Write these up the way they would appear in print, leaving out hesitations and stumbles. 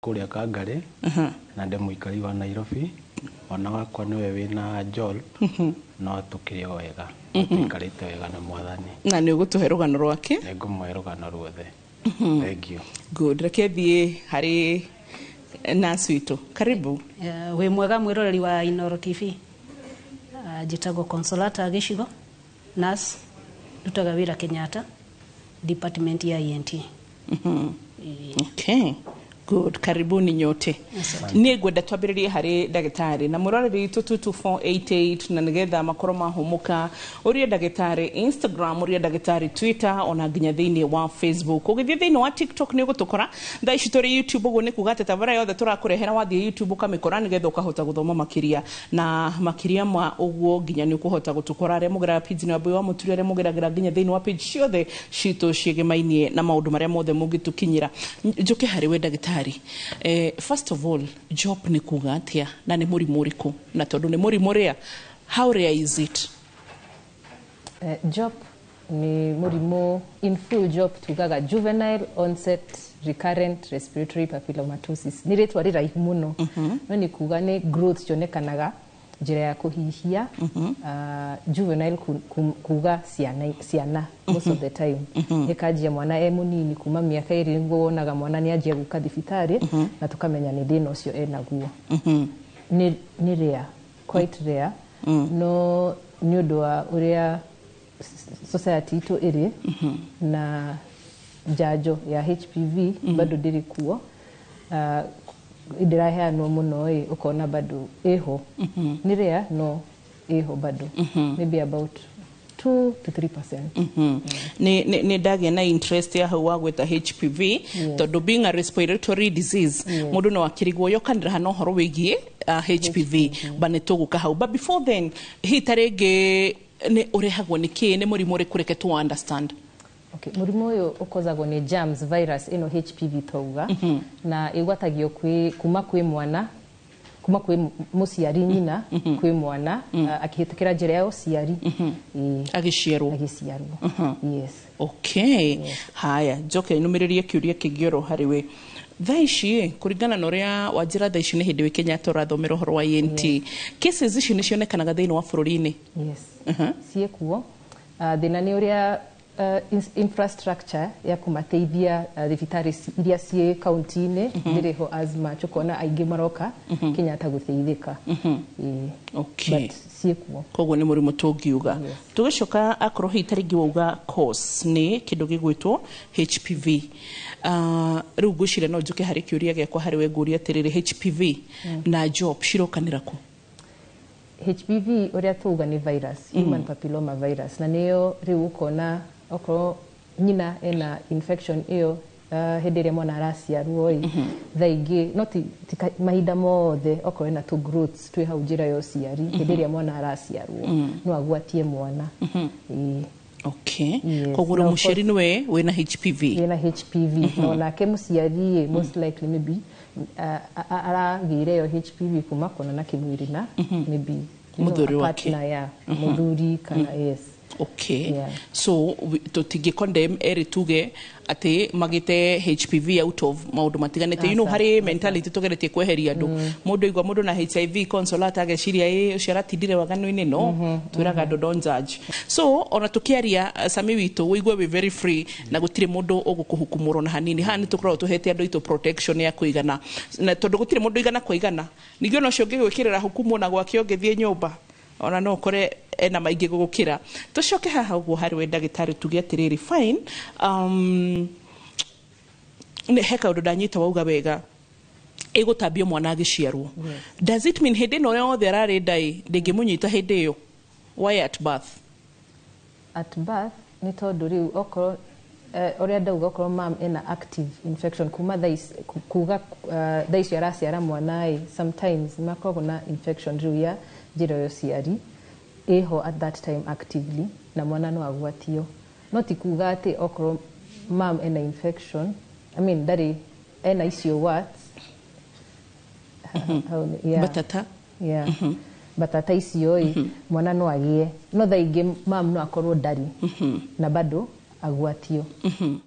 Kũrĩa Kangarĩ na ndĩ mũikari wa Nairobi. Mwana wakwa nĩwe wĩna JOLP, no tũkĩrĩ o wega, tũikarĩte wega na Mwathani. Na nĩ ũgũtũhe rũgano rwake? Nĩ ngũmũhe rũgano ruothe. Thank you. Good. Reke thiĩ harĩ nurse witũ. Karibu. Wĩ mwega mwĩroreri wa Inoro TV. Njĩtagwo Consolata Gĩcigo, nurse, ndutaga wĩra Kenyatta, department ya ENT. Okay. Good. Karibuni nyote. Niĩ ngwenda twambĩrĩrie harĩ ndagĩtarĩ na mũroreri witũ 22488, na nĩgetha makorwo mahũmũka ũrie ndagĩtarĩ Instagram, ũrie ndagĩtarĩ Twitter, ona nginya thĩinĩ wa Facebook. Ũgĩthiĩ thĩinĩ wa TikTok nĩ ũgũtũkora. Thaa ici tũrĩ YouTube, ũguo nĩ kuga atĩ tabara yothe tũrakũrehera wathiĩ YouTube ũkamĩkora, nĩgetha ũkahota gũthoma makĩria, na makĩria ma ũguo nginya nĩ ũkũhota gũtũkora arĩa mũgeraga page na Wambui wa Mũturi, arĩa mũgeragĩra nginya thĩinĩ wa page ciothe citũ ciĩgemainie na maũndũ marĩa mothe mũngĩtũkinyĩra. Njũke harĩ we ndagĩtarĩ. First of all, JOP nĩ kuga atĩa na nĩ mũrimũ ũrĩkũ? Na tondũ nĩ mũrimũ rĩa, how rare is it? JOP nĩ mũrimũ, in full JOP tugaga juvenile onset recurrent respiratory papillomatosis. Nĩ rĩtwa rĩraihu mũno, no nĩ kuga nĩ growth cionekanaga njĩra ya kũhihia. Juvenile kuga ciana, ciana most of the time ĩkanjia mwana e mũnini, kuma mĩaka 2 nĩguo wonaga mwana nĩ anjia gũka thibitarĩ na tũkamenya nĩ thĩna ũcio enaguo. Nĩ rare, quite rare, no nĩ ũndũ wa ũrĩa society itũ ĩrĩ na njanjo ya HPV bado ndĩrĩ kuo, ndĩraheanwo mũno ĩ, ũkona bado ĩho. Nĩ rare no ĩho bado, maybe about 2 to 3%. Nĩ ndagĩa na interest ya hau wa gwĩta HPV, tondũ being a respiratory disease, mũndũ no akĩrigwo yokanĩra hana ũhoro wĩgiĩ HPV, ba nĩ tũgũka hau. But before then, hihi ta rĩngĩ nĩ ũrehagwo nĩ kĩ? Nĩ mũrimũ ũrĩkũ? Reke tũ understand. Okay. Mũrimũ ũyũ ũkozagwo nĩ germs virus ĩno HPV twauga, na ĩgwatagio kuma kwĩ mwana, kuma kwĩ mũciari nyina kwĩ mwana, akĩhĩtũkĩra njĩra ya ũciari. Ĩĩ. Agĩciarwo. Agĩciarwo, yes. Okay, haya, njoke numĩrĩrie kĩũria kĩngĩ oro harĩ we. Thaa ici, kũringana na ũrĩa wanjĩra, thaa ici nĩ hĩndĩ wĩ Kenyatta ũrathomera ũhoro wa ENT, cases ici nĩ cionekanaga thĩinĩ wa bũrũri-inĩ? Yes, ciĩkuo. Thĩna nĩ ũrĩa infrastructure ya kũmateithia, thibitarĩ iria ciĩ kaunti-inĩ ndĩrĩ ho as much, ũkona aingĩ maroka Kenyatta gũteithĩka. Ĩĩ. But ciĩkuo. Koguo nĩ mũrimũ tũngiuga. Tũgĩcoka, akorwo hihi ta rĩngĩ wauga cause nĩ kĩndũ gĩgwĩtwo HPV, rĩu ngwĩciria no njũke harĩ kĩũria gĩakwa harĩ we, ngũria atĩrĩrĩ, HPV na JOP cirokanĩra kũ? HPV ũrĩa tuuga nĩ virus, human papilloma virus, na nĩyo rĩu ũkona okorwo nyina ena infection ĩyo, hĩndĩ ĩrĩa mwana araciarwo ĩ, thaa ingĩ no ti mahinda mothe, okorwo ena tũ growths twĩ hau njĩra ya ũciari hĩndĩ ĩrĩa mwana araciarwo, no agwatie mwana. Ĩĩ. Yes. Koguo Na rĩu of mũciari nĩwe wĩna HPV? Wĩna HPV, na onake mũciari ĩ, most likely maybe aragĩire ĩyo HPV kuma kuonana kĩmwĩrĩ na maybe mũthuri a wake. Partner ya mũthuri kana, yes. So tũtingĩ condemn erĩ tuge atĩ magĩte HPV out of maũndũ matiganĩte. Aca, Harĩ mentality tũgeretie kweheria andũ, mũndũ aigua mũndũ na HIV Consolata ageciria ĩ ũcio aratindire waganu-inĩ. No twĩraga andũ, don't judge. So ona tũkĩaria, Sami witũ, ũigue wĩ very free na gũtirĩ mũndũ ũgũkũhukumũrwo na hanini. Haha nĩ tũkoragwo tũhete andũ aitũ protection ya kũigana, na tondũ gũtirĩ mũndũ igana kwa igana. Ningĩ ona ũcio ũngĩgwĩkĩrĩra hukumu na gwake, ũngĩthiĩ nyũmba ona no ũkore ena maingĩ gũgũkĩra. Tũcoke haha ũguo harĩ we ndagĩtarĩ, tuge atĩrĩrĩ, fine, nĩ he kaũndũ ndanyita wauga wega, ĩgũtambio mwana agĩciarwo. Does it mean hĩndĩ ĩno yothe ararĩ nda ĩ ndĩngĩmũnyita hĩndĩ ĩyo? Why at birth? At birth nĩ tondũ rĩu okorwo ũrĩa ndauga, okorwo mam ena active infection kuma thaa ici, kuga thaa ici araciara mwana ĩ, sometimes makoragwo na infection rĩu ya njĩra ya ũciari ĩho at that time actively, na mwana no agwatio. No ti kuga atĩ okorwo mam ena infection, I mean, ndarĩ ena icio warts. Yeah. Batata. Yeah. Batata icio ĩ, mwana no agĩe, no thaa ingĩ mam no akorwo ndarĩ na bado agwatio.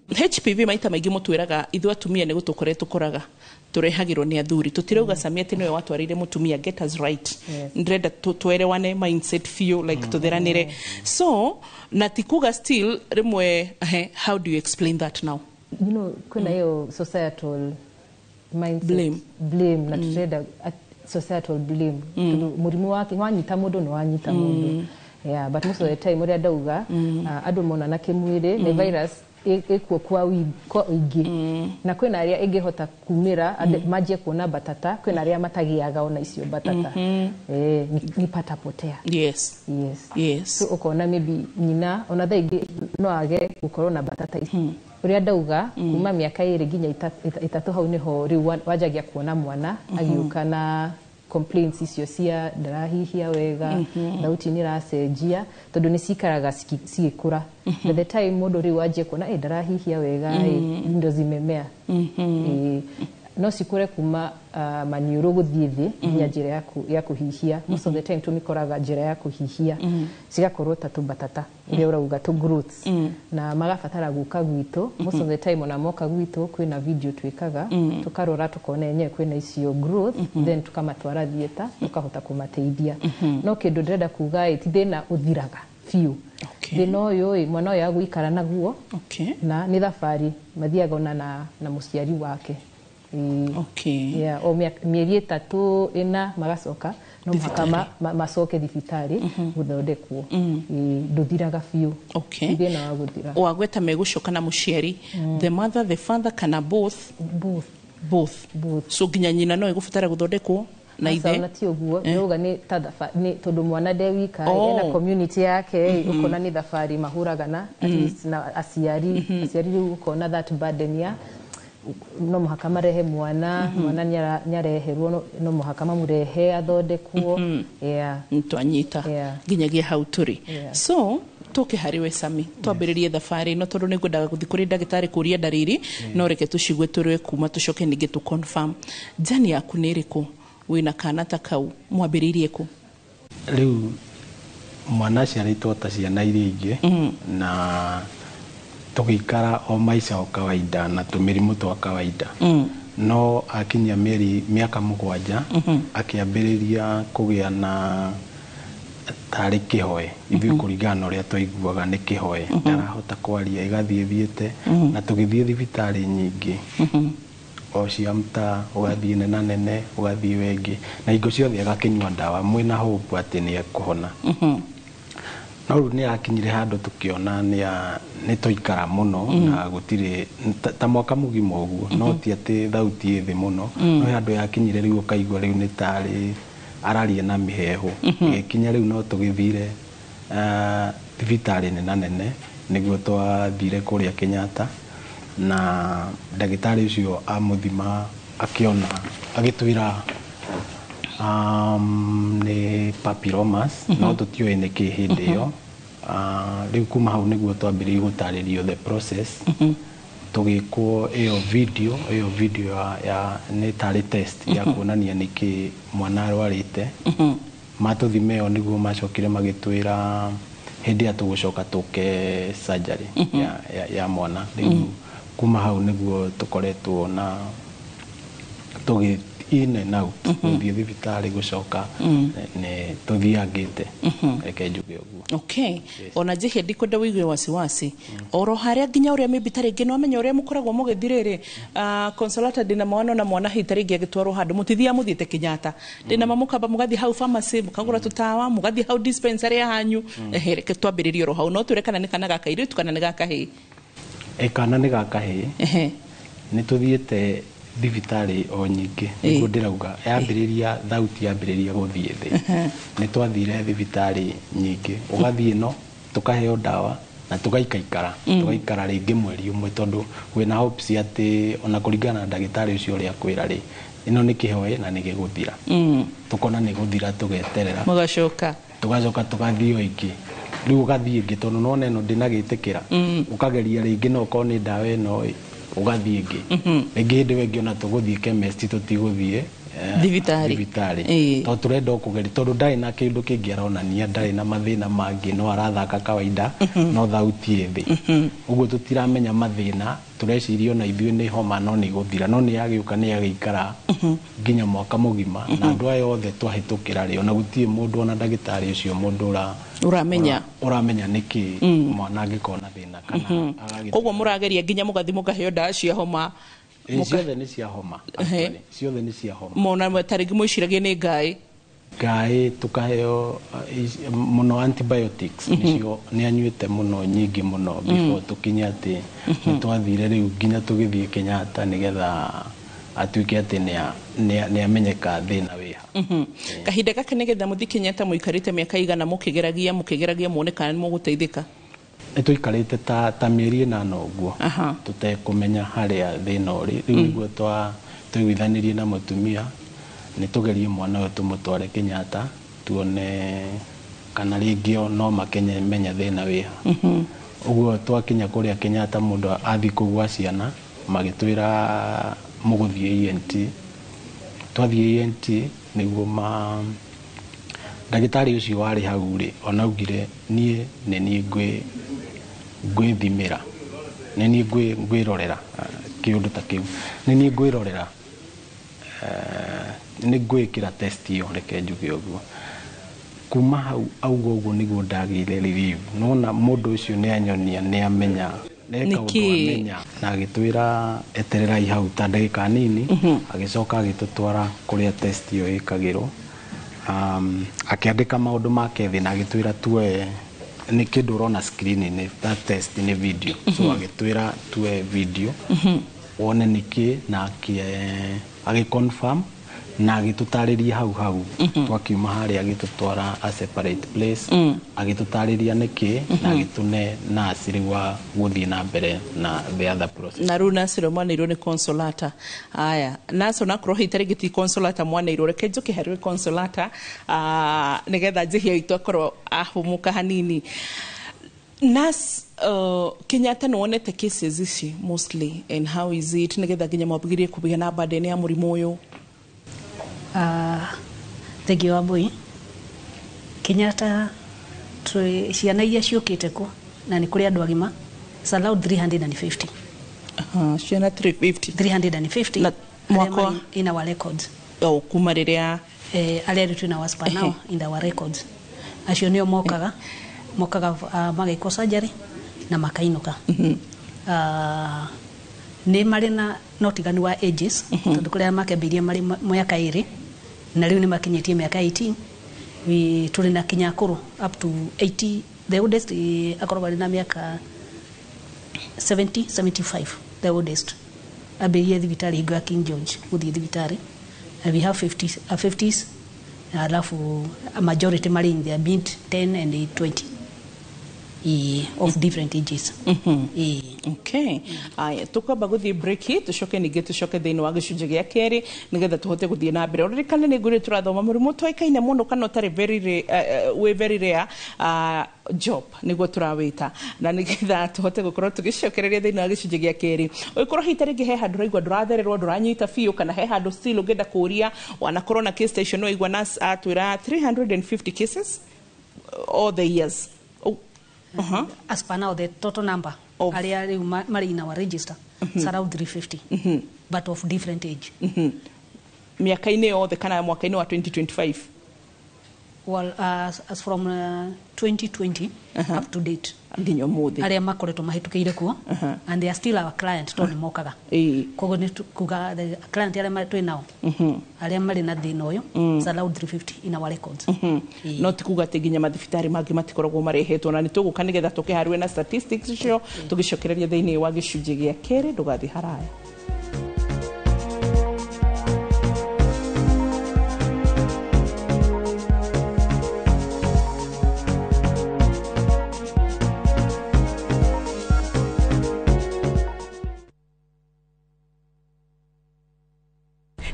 HPV maita maingĩ mũtwĩraga ithuĩ atumia nĩ gũtũkore tũkoraga. Tũrehagĩrwo nĩ athuri. Tũtirauga Sami atĩ nĩwe watwarĩire mũtumia. Get us right. Ndĩrenda twerewane mindset biũ, like tũtheranĩre. So na ti kuga still rĩmwe how do you explain that now? Kwĩna hiyo societal mindset. Blame. Blame na tũrenda societal blame, tondũ mũrimũ wake wanyita mũndũ nĩ wanyita mũndũ. Yeah, but most of the time, ũrĩa ndauga, andũ monana kĩmwĩrĩ nĩ virus ĩkuo kwa ũingĩ, na kwĩna arĩa ĩngĩhota kumĩra manjie kuona batata, kwĩna arĩa matagĩaga ona icio batata. Ni patapotea. Yes. So ũkona maybe nyina ona thaa ingĩ no age gũkorwo na batata ici. Ũrĩa ndauga, kuma mĩaka 2 nginya 3, hau nĩho rĩu wanjagia kuona mwana agĩũka na complaints icio cia ndarahihia wega, thauti nĩ ĩracenjia, tondũ nĩ cikaraga cigĩkũra. By the time mũndũ rĩu wanjie kuona ndarahihia wega, indo zimemea. No cikũre kuma maniũrũ gũthiĩ thĩ nginya njĩra ya kũhihia. Most of the time tũmĩkoraga njĩra ya kũhihia, cigakorwo ta tũbatata ũrĩa ũrauga, tũ growths, na magabatara gũka gwitũ. Most of the time ona moka gwitũ, kwĩna video twĩkaga, tũkarora, tũkona enyewe kwĩna icio growth, then tukamatwara theatre, tukahota kũmateithia. No kĩndũ ndĩrenda kuga ĩ, ti thĩna ũthiraga biũ. Thĩna ũyũ ĩ, mwana ũyũ agũikara naguo na nĩ thabarĩ mathiaga ona na mũciari wake. Ĩĩ. Yeah, o mĩeri 3 4 magacoka no mũhaka macoke thibitarĩ gũthondekwo. Ĩĩ, ndũthiraga biũ. Ti thĩna wa gũthira. Wagweta megũcoka na mũciari, the mother, the father, kana both? Both. Both? Both. So nginya nyina no ĩgũbatara gũthondekwo na Aca, ithe? Ona ti ũguo ndĩrauga, nĩ ta nĩ tondũ mwana nde wika, ena community yake, ũkona nĩ thabarĩ mahũraga na at least na aciari rĩu ũkona that burden ya no mũhaka marehe mwana, mwana nĩareherwo, no mũhaka mamũrehe athondekwo. Yeah. Twanyita. Nginyagia hau tũrĩ. So tũke harĩ we Sami, twambĩrĩrie thabarĩ ĩno, tondũ nĩngwendaga gũthiĩ kũrĩ ndagĩtarĩ kũria ndariri, no reke tũcigue tũrĩwe kuma, tũcoke ningĩ tũ confirm. Njani yaku nĩ ĩrĩkũ wĩna kana ta kau? Mwambĩrĩirie kũ? Rĩu mwana aciarĩtwo ta ciana iria ingĩ, na tũgĩikara o maica o kawaida na tũmĩrimũ twa kawaida, no akinyia mĩeri mĩaka 7 akĩambĩrĩria kũgĩa na tarĩ kĩhoe. Ithuĩ kũringana na ũrĩa twaiguaga nĩ kĩhoe, ndarahota kwaria, ĩgathiĩ thiĩte, na tũgĩthiĩ thibitarĩ nyingĩ o cia mtaa, ũgathiĩ nena nene, ũgathiĩ wengĩ, na hingo ciothe agakĩnyua ndawa mwĩna hope atĩ nĩ ekũhona. No rĩu nĩ akinyire handũ tũkĩona nĩ twaikara mũno na gũtirĩ ta mwaka mũgima ũguo, no ti atĩ thauti ĩ thĩ mũno, no he handũ yakinyire rĩu ũkaigua rĩu nĩ tarĩ araria na mĩheehũ. Ĩgĩkinya rĩu no tũgĩthire thibitarĩ nena nene, nĩguo twathire kũrĩa Kenyatta, na ndagĩtarĩ ũcio amũthima akĩona, agĩtwĩra nĩ papillomas, no tũtiũĩ nĩ kĩ hĩndĩ ĩyo. Rĩu kuma hau nĩguo twambĩrĩirie gũtarĩrio the process, tũgĩkwo ĩyo video ya nĩ tarĩ test ya kuonania nĩkĩ mwana arwarĩte. Matũthima ĩyo, nĩguo macokire magĩtwĩra hĩndĩ ĩrĩa tũgũcoka tũke surgery ya mwana. Rĩu kuma hau nĩguo tũkoretwo na tũgĩ in and out, gũthiĩ thibitarĩ, gũcoka, nĩ tũthiangĩte, reke njuge ũguo. Okay, ona njĩhia ndikwenda wĩigue wasiwasi oro harĩa nginya ũrĩa maybe ta rĩngĩ nĩwamenya ũrĩa mũkoragwo mũgĩthiĩ rĩrĩ. Consolata, ndĩna mwana, ona mwana hihi ta rĩngĩ agĩtwarwo handũ mũtithiaga mũthiĩte Kenyatta, ndĩna ma mũkamba mũgathiĩ hau pharmacy, mũkagũra tũtawa, mũgathiĩ hau dispensary ya hanyu. Ehe, reke twambĩrĩrie oro hau, no twĩre kana nĩ kana ga kairĩtu kana nĩ ga kahĩĩ? Ĩ, kana nĩ ga kahĩĩ. Nĩ tũthiĩte thibitarĩ o nyingĩ. Nĩguo ndĩrauga yambĩrĩria, thauti yambĩrĩria gũthiĩ thĩ, nĩ twathire thibitarĩ nyingĩ, ũgathiĩ no tũkaheo ndawa na tũgaikaikara, tũgaikara rĩngĩ mweri ũmwe, tondũ wĩna hopes atĩ ona kũringana na ndagĩtarĩ ũcio ũrĩa akwĩra rĩ, ĩno nĩ kĩhoe na nĩ gĩgũthira. Tũkona nĩ gũthira, tũgeterera. Mũgacoka. Tũgacoka tũgathiĩ o ĩngĩ, rĩu ũgathiĩ ĩngĩ tondũ nona ĩno ndĩnagĩtĩkĩra, ũkageria rĩngĩ, no okorwo nĩ ndawa ĩno ĩ, ũgathiĩ ĩngĩ rĩngĩ, hĩndĩ ĩyo ĩngĩ ona tũgũthiĩ chemist, tũtigũthiĩ Thibitarĩ. Thibitarĩ tondũ tũrenda o kũgeria, tondũ ndarĩ na kĩndũ kĩngĩ aronania, ndarĩ na mathĩna mangĩ, no arathaka kawaida, no thauti ĩ thĩ. Ũguo tũtiramenya mathĩna, tũreciria ona ithuĩ nĩ homa, no nĩ gũthira, no nĩ yagĩũka, nĩ yagĩikara nginya mwaka mũgima. Na andũ aya othe twahĩtũkĩra rĩ, ona gũtirĩ mũndũ, ona ndagĩtarĩ ũcio, mũndũ Ũramenya. Ũramenya nĩkĩ mwana angĩkorwo na thĩna kana agagĩtuĩka. Koguo mũrageria nginya mũgathiĩ mũkaheo ndawa cia homa? Ĩ, ciothe nĩ cia homa actually. Ciothe nĩ cia homa. Mona tarĩngĩ mwĩciragie nĩ ngaĩ. Ngaĩ, tukaheo mũno antibiotics, nĩcio nĩ anyuĩte mũno, nyingĩ mũno, before tũkinye atĩ nĩ twathire rĩu nginya tũgĩthiĩ Kenyatta nĩgetha atuĩke atĩ nĩ amenyeka thĩna wĩha. Kahinda gaka nĩgetha mũthiĩ Kenyatta, mũikarĩte mĩaka igana mũkĩgeragia muone kana nĩ mũgũteithĩka? Nĩ tũikarĩte ta mĩeri 8 ũguo tũtekũmenya harĩa thĩna ũrĩ. Rĩu nĩguo twaiguithanirie na mũtumia nĩ tũgerie mwana ũyũ, tũmũtware Kenyatta, tuone kana rĩngĩ o no makenye thĩna wĩha. Ũguo twakinya kũrĩa Kenyatta, mũndũ athiĩ kũu gwa ciana, magĩtwĩra mũgũthiĩ ENT. Twathiĩ ENT, nĩguo ma ndagĩtarĩ ũcio warĩ hau rĩ, ona augire niĩ nĩ niĩ ngwĩthimĩra, nĩ niĩ ngwĩrorera kĩũndũ ta kĩu, nĩ niĩ ngwĩrorera, nĩ ngwĩkĩra test ĩyo, reke njuge ũguo. Kuma hau auga ũguo, nĩguo ndagĩire relief. Nona mũndũ ũcio nĩ anyonia, nĩ amenya neka ũndũ. Nĩkĩ? Amenya na agĩtwĩra etererai hau ta ndagĩka nini. Agĩcoka agĩtũtwara kũrĩa test ĩyo ĩkagĩrwo, akĩandĩka maũndũ make thĩ na agĩtwĩra tuoe nĩ kĩndũ ũrona screen-inĩ, that test nĩ video, so agĩtwĩra tuoe video wone nĩkĩ, na agĩ confirm na agĩtũtarĩria hau hau. Twakiuma harĩa, agĩtũtwara a separate place, agĩtũtarĩria nĩkĩ na agĩtũne nurse rĩu wa gũthiĩ na mbere na the other process. Na rĩu nurse ũrĩa mwaneirwo nĩ Consolata? Aya, nurse onakorwo hihi tarĩngĩ ti Consolata mwaneirwo, reke njũke harĩ Consolata, nĩgetha njĩhia witũ akorwo ahũmũka hanini. Nurse, Kenyatta nĩ wonete cases ici mostly, and how is it nĩgetha nginya mwambĩrĩrie kũgĩa na burden ya mũrimũ ũyũ? Thank you, Wambui. Kenyatta twĩ ciana iria ciũkĩte kũ na nĩ kũrĩ andũ agima, it's around 350. Aha, ciana 350? 350. Na arĩa mwaka wa- marĩ in our records. O kuma rĩrĩa? Arĩa rĩu twĩna as per now in our records, acio nĩo mokaga magekwo surgery na makainũka. Nĩ marĩ na no tiganu wa ages, tondũ kũrĩa makĩambĩrĩria marĩ mĩaka 2 na rĩu nĩ makinyĩtie mĩaka 18. Tũrĩ na kinya akũrũ up to 80. The oldest akoragwo arĩ na mĩaka 70, 75, the oldest ambĩrĩrie thibitarĩ hingo ya King George gũthiĩ thibitarĩ. And we have 50s, 50s, alafu a majority marĩ in their mid 10 and 20, of different ages. Okay, aya, tukwamba guthie break, tucoke ningĩ tucoke thĩinĩ wa gĩcunjĩ gĩa kerĩ nĩgetha tũhote gũthiĩ na mbere. Ũririkane nĩ ngwĩrĩ tũrathoma mũrimũ ũtoĩkaine mũno kana ũtarĩ very wĩ very rare, job nĩguo tũrawĩta, na nĩgetha tũhote gũkorwo tũgĩcokereria thĩinĩ wa gĩcunjĩ gĩa kerĩ. Ũngĩkorwo hihi ta rĩngĩ he handũ ũraigua ndũrathererwo, ndũranyita biũ, kana he handũ still ũngĩenda kũũria, wanakorwo na case station, waigua nurse atwĩra 350 cases all the years. Oh, uh-huh. As per now, the total number Of- arĩa rĩu marĩ in our register is around 350, but of different age. Mĩaka-inĩ yothe kana mwaka-inĩ wa 2025? Well, as from 2020 up to date. Nginya ũmũthĩ. Arĩa makoretwo mahĩtũkĩire kuo, and they are still our client tondũ nĩ mokaga. Koguo nĩ kuga the client arĩa twĩ nao, arĩa marĩ na thĩna ũyũ, is around 350 in our records. No ti kuga atĩ nginya mathibitarĩ mangĩ matikoragwo marehetwo, na nĩ tũgũka nĩgetha tũke harĩwe na statistics icio tũgĩcokereria thĩinĩ wa gĩcunjĩ gĩa kerĩ. Ndũgathiĩ haraya.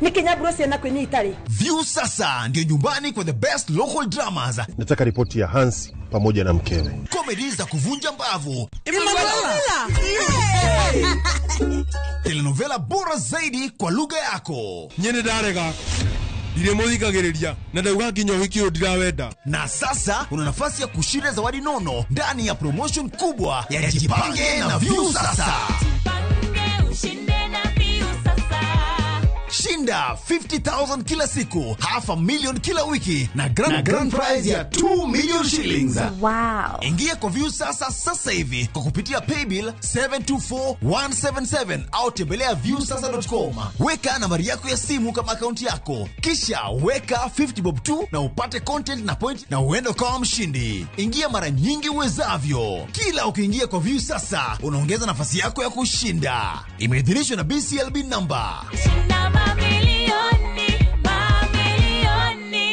Nä Nĩkĩ nyamburo ciana kwĩ niĩ itarĩ? View sasa ndio nyumbani kwa the best local dramas. Nataka ripoti ya Hansi pamoja na mkewe. Comedy za kuvunja mbavu. Telenovela bora zaidi kwa lugha yako. Nyene ndarega. Ndiremuthikagiriria na ndauga nginya uhiki uyu ndirawenda. Na sasa una nafasi ya kushinda zawadi nono ndani ya promotion kubwa ya Jipange na View Sasa. Jipange ushinde na View Sasa. Shinda 50,000 kila siku, 500,000 kila wiki na grand prize ya 2 million shillings. Wow. Ingia kwa View Sasa sasa hivi kwa kupitia paybill 724177 au tembelea viewsasa.com. Weka nambari yako ya simu kama akaunti yako, kisha weka 50 bob tu na upate content na point na uende kama mshindi. Ingia mara nyingi uwezavyo. Kila ukiingia kwa View Sasa unaongeza nafasi yako ya kushinda. Imeidhinishwa na BCLB number. Shinda mamilioni, mamilioni.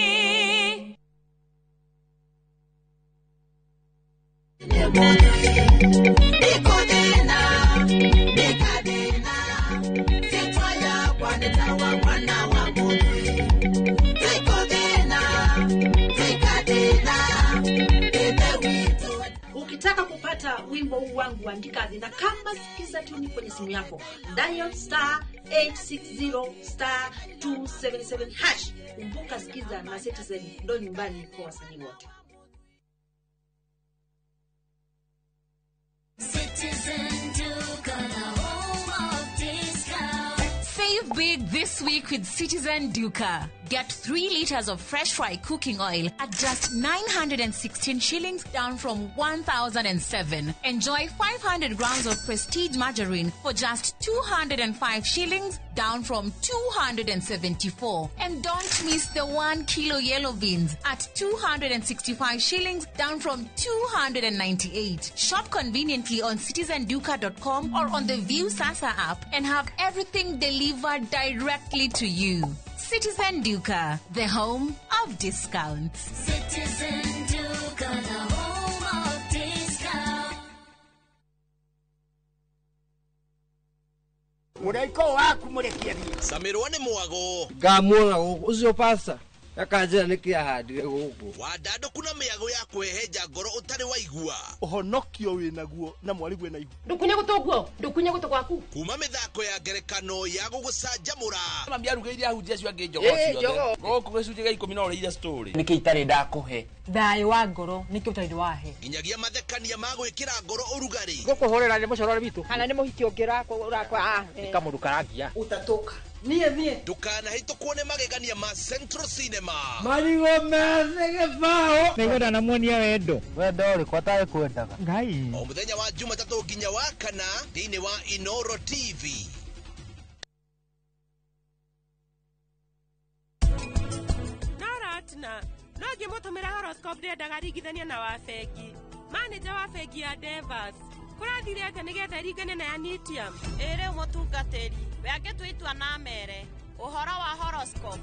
Ukitaka kupata wimbo huu wangu andika na kama sikiza tuni kwenye simu yako. Dial star 860 star 277 hash. Kumbuka sikiza na Citizen ndo nyumbani kwa wasanii wote. Citizen Duka, the home of discount. Save big this week with Citizen Duka. Get 3 liters of fresh fry cooking oil at just 916 shillings, down from 1,007. Enjoy 500 grams of Prestige margarine for just 205 shillings, down from 274. And don't miss the 1 kilo yellow beans at 265 shillings, down from 298. Shop conveniently on citizenduka.com or on the View Sasa app and have everything delivered directly to you. Citizen Duka, the home of discounts. Citizen Duka, the home of discounts. Muraiko waku murekia thiĩ. Samirwo nĩ mwago. Ngamuona gũkũ ũcio pasta akanjĩra nĩkĩ ahandire gũkũ. Wandandũku na mĩago ya kwĩhenja ngoro ũtarĩ waigua. Ũhonokio wĩnaguo na mwarigwe na ihu. Ndũkunye gũtũ guo, ndũkunye gũtũ gwaku. Kuma mĩthako ya ngerekano ya gũgũcanjamũra. Mami arugĩire ahunjia acio angĩ njogoo ciothe. Gũkũ gĩcunjĩ gĩa 10 no ũrĩire story. Nĩkĩ itarĩ ndakũhe? Thayũ wa ngoro nĩkĩ ũtarĩ wahe? Nginyagia mathekania ma gwĩkĩra ngoro ũrugarĩ. Gũkũhũrĩra nĩ mũcorore witũ. Kana nĩ mũhiki ũngĩ ũrakwa. Nĩ kamũndũ karangia. Ũtatũka. Niĩ niĩ. Ndũkanahĩtũkwo nĩ magegania ma Central Cinema. Marigũ methĩ gĩbaũ. Nĩngwenda namuonia wendo. Wendo ũrĩkũ atarĩ kwendaga? Ngai. O mũthenya wa Jumatatũ nginya wa kana thĩinĩ wa Inoro TV. Noratna no ngĩmũtũmĩra horoscope ndĩendaga ringithania na wa bengi. Manager wa bengi ya Devas kũrathire atĩa nĩgetha ĩringane na ya Nitium? Ĩ rĩu mũtungatĩri we angĩtua itua na amere ũhoro wa horoscope.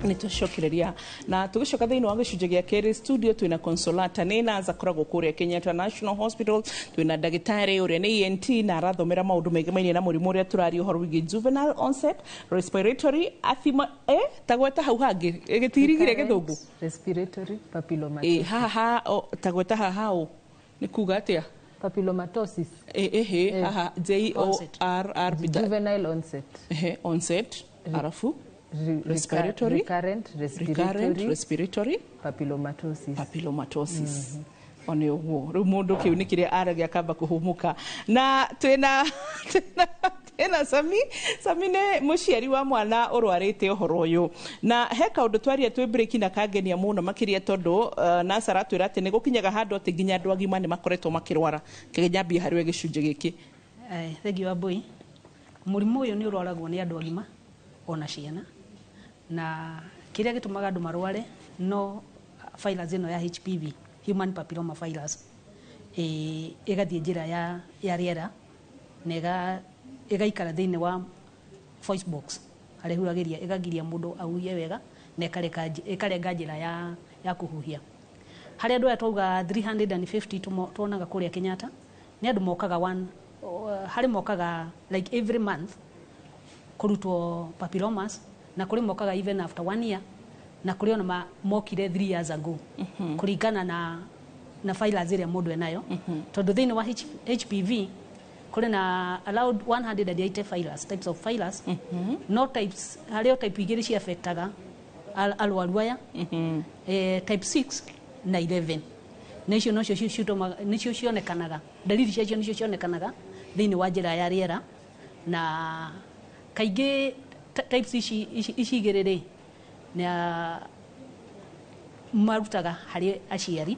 Nitucokereria na tugicoka thiini wa gicunjĩ gĩa kerĩ studio twina Consolata Nina akoragwo kũrĩa Kenyatta National Hospital, twina ndagĩtarĩ ũrĩa nĩ ENT na arathomera maũndũ maingĩ na mũrimũ ũrĩa tũraria ũhoro wĩgiĩ juvenile onset respiratory asthma tagweta hau hangĩ gĩtirigire gĩthũngũ respiratory papillomatosis haha tagweta haha ũ nĩ kuga atĩa papillomatosis haha J O R R juvenile onset onset arafu respiratory recurrent respiratory papillomatosis one ũguo rĩu mũndũ kĩu nĩ kĩrĩa aragia akamba kũhũmũka na twĩna Sami. Sami nĩ mũciari wa mwana ũrwarĩte ũhoro ũyũ na he kaũndũ twaria twĩ break na kangenia mũno makĩria tondũ nurse aratwĩra atĩ nĩ gũkinyaga handũ atĩ nginya andũ agima nĩ makoretwo makĩrwara. Kĩnyambie harĩ we gĩcunjĩ gĩkĩ. Thengiũ Wambui. Mũrimũ ũyũ nĩ ũrwaragwo nĩ andũ agima ona ciana, na kĩrĩa gĩtũmaga andũ marware no virus ĩno ya HPV, human papilloma virus, Ĩgathiĩ njĩra ya rĩera na ĩgaikara thĩinĩ wa voice box harĩa ĩhuhagĩria, ĩgagiria mũndũ ahuhie wega na ĩkarenga njĩra ya kũhuhia. Harĩ andũ aya twauga 350 tuonaga kũrĩa Kenyatta, nĩ andũ mokaga harĩ mokaga like every month kũrutwo papillomas, na kũrĩ mokaga even after 1 year, na kũrĩ ona mokire 3 years ago, kũringana na virus ĩrĩa mũndũ enayo. Tondũ thĩinĩ wa HPV kũrĩ na allowed 180 virus, types of virus. No types, harĩ o type igĩrĩ ci affectaga arwaru aya, type 6 na 11. Na icio nocio nĩcio cionekanaga, dalili ciacio nĩcio cionekanaga thĩinĩ wa njĩra ya rĩera. Na kaingĩ types ici igĩrĩ rĩ, nĩ marutaga harĩ aciari,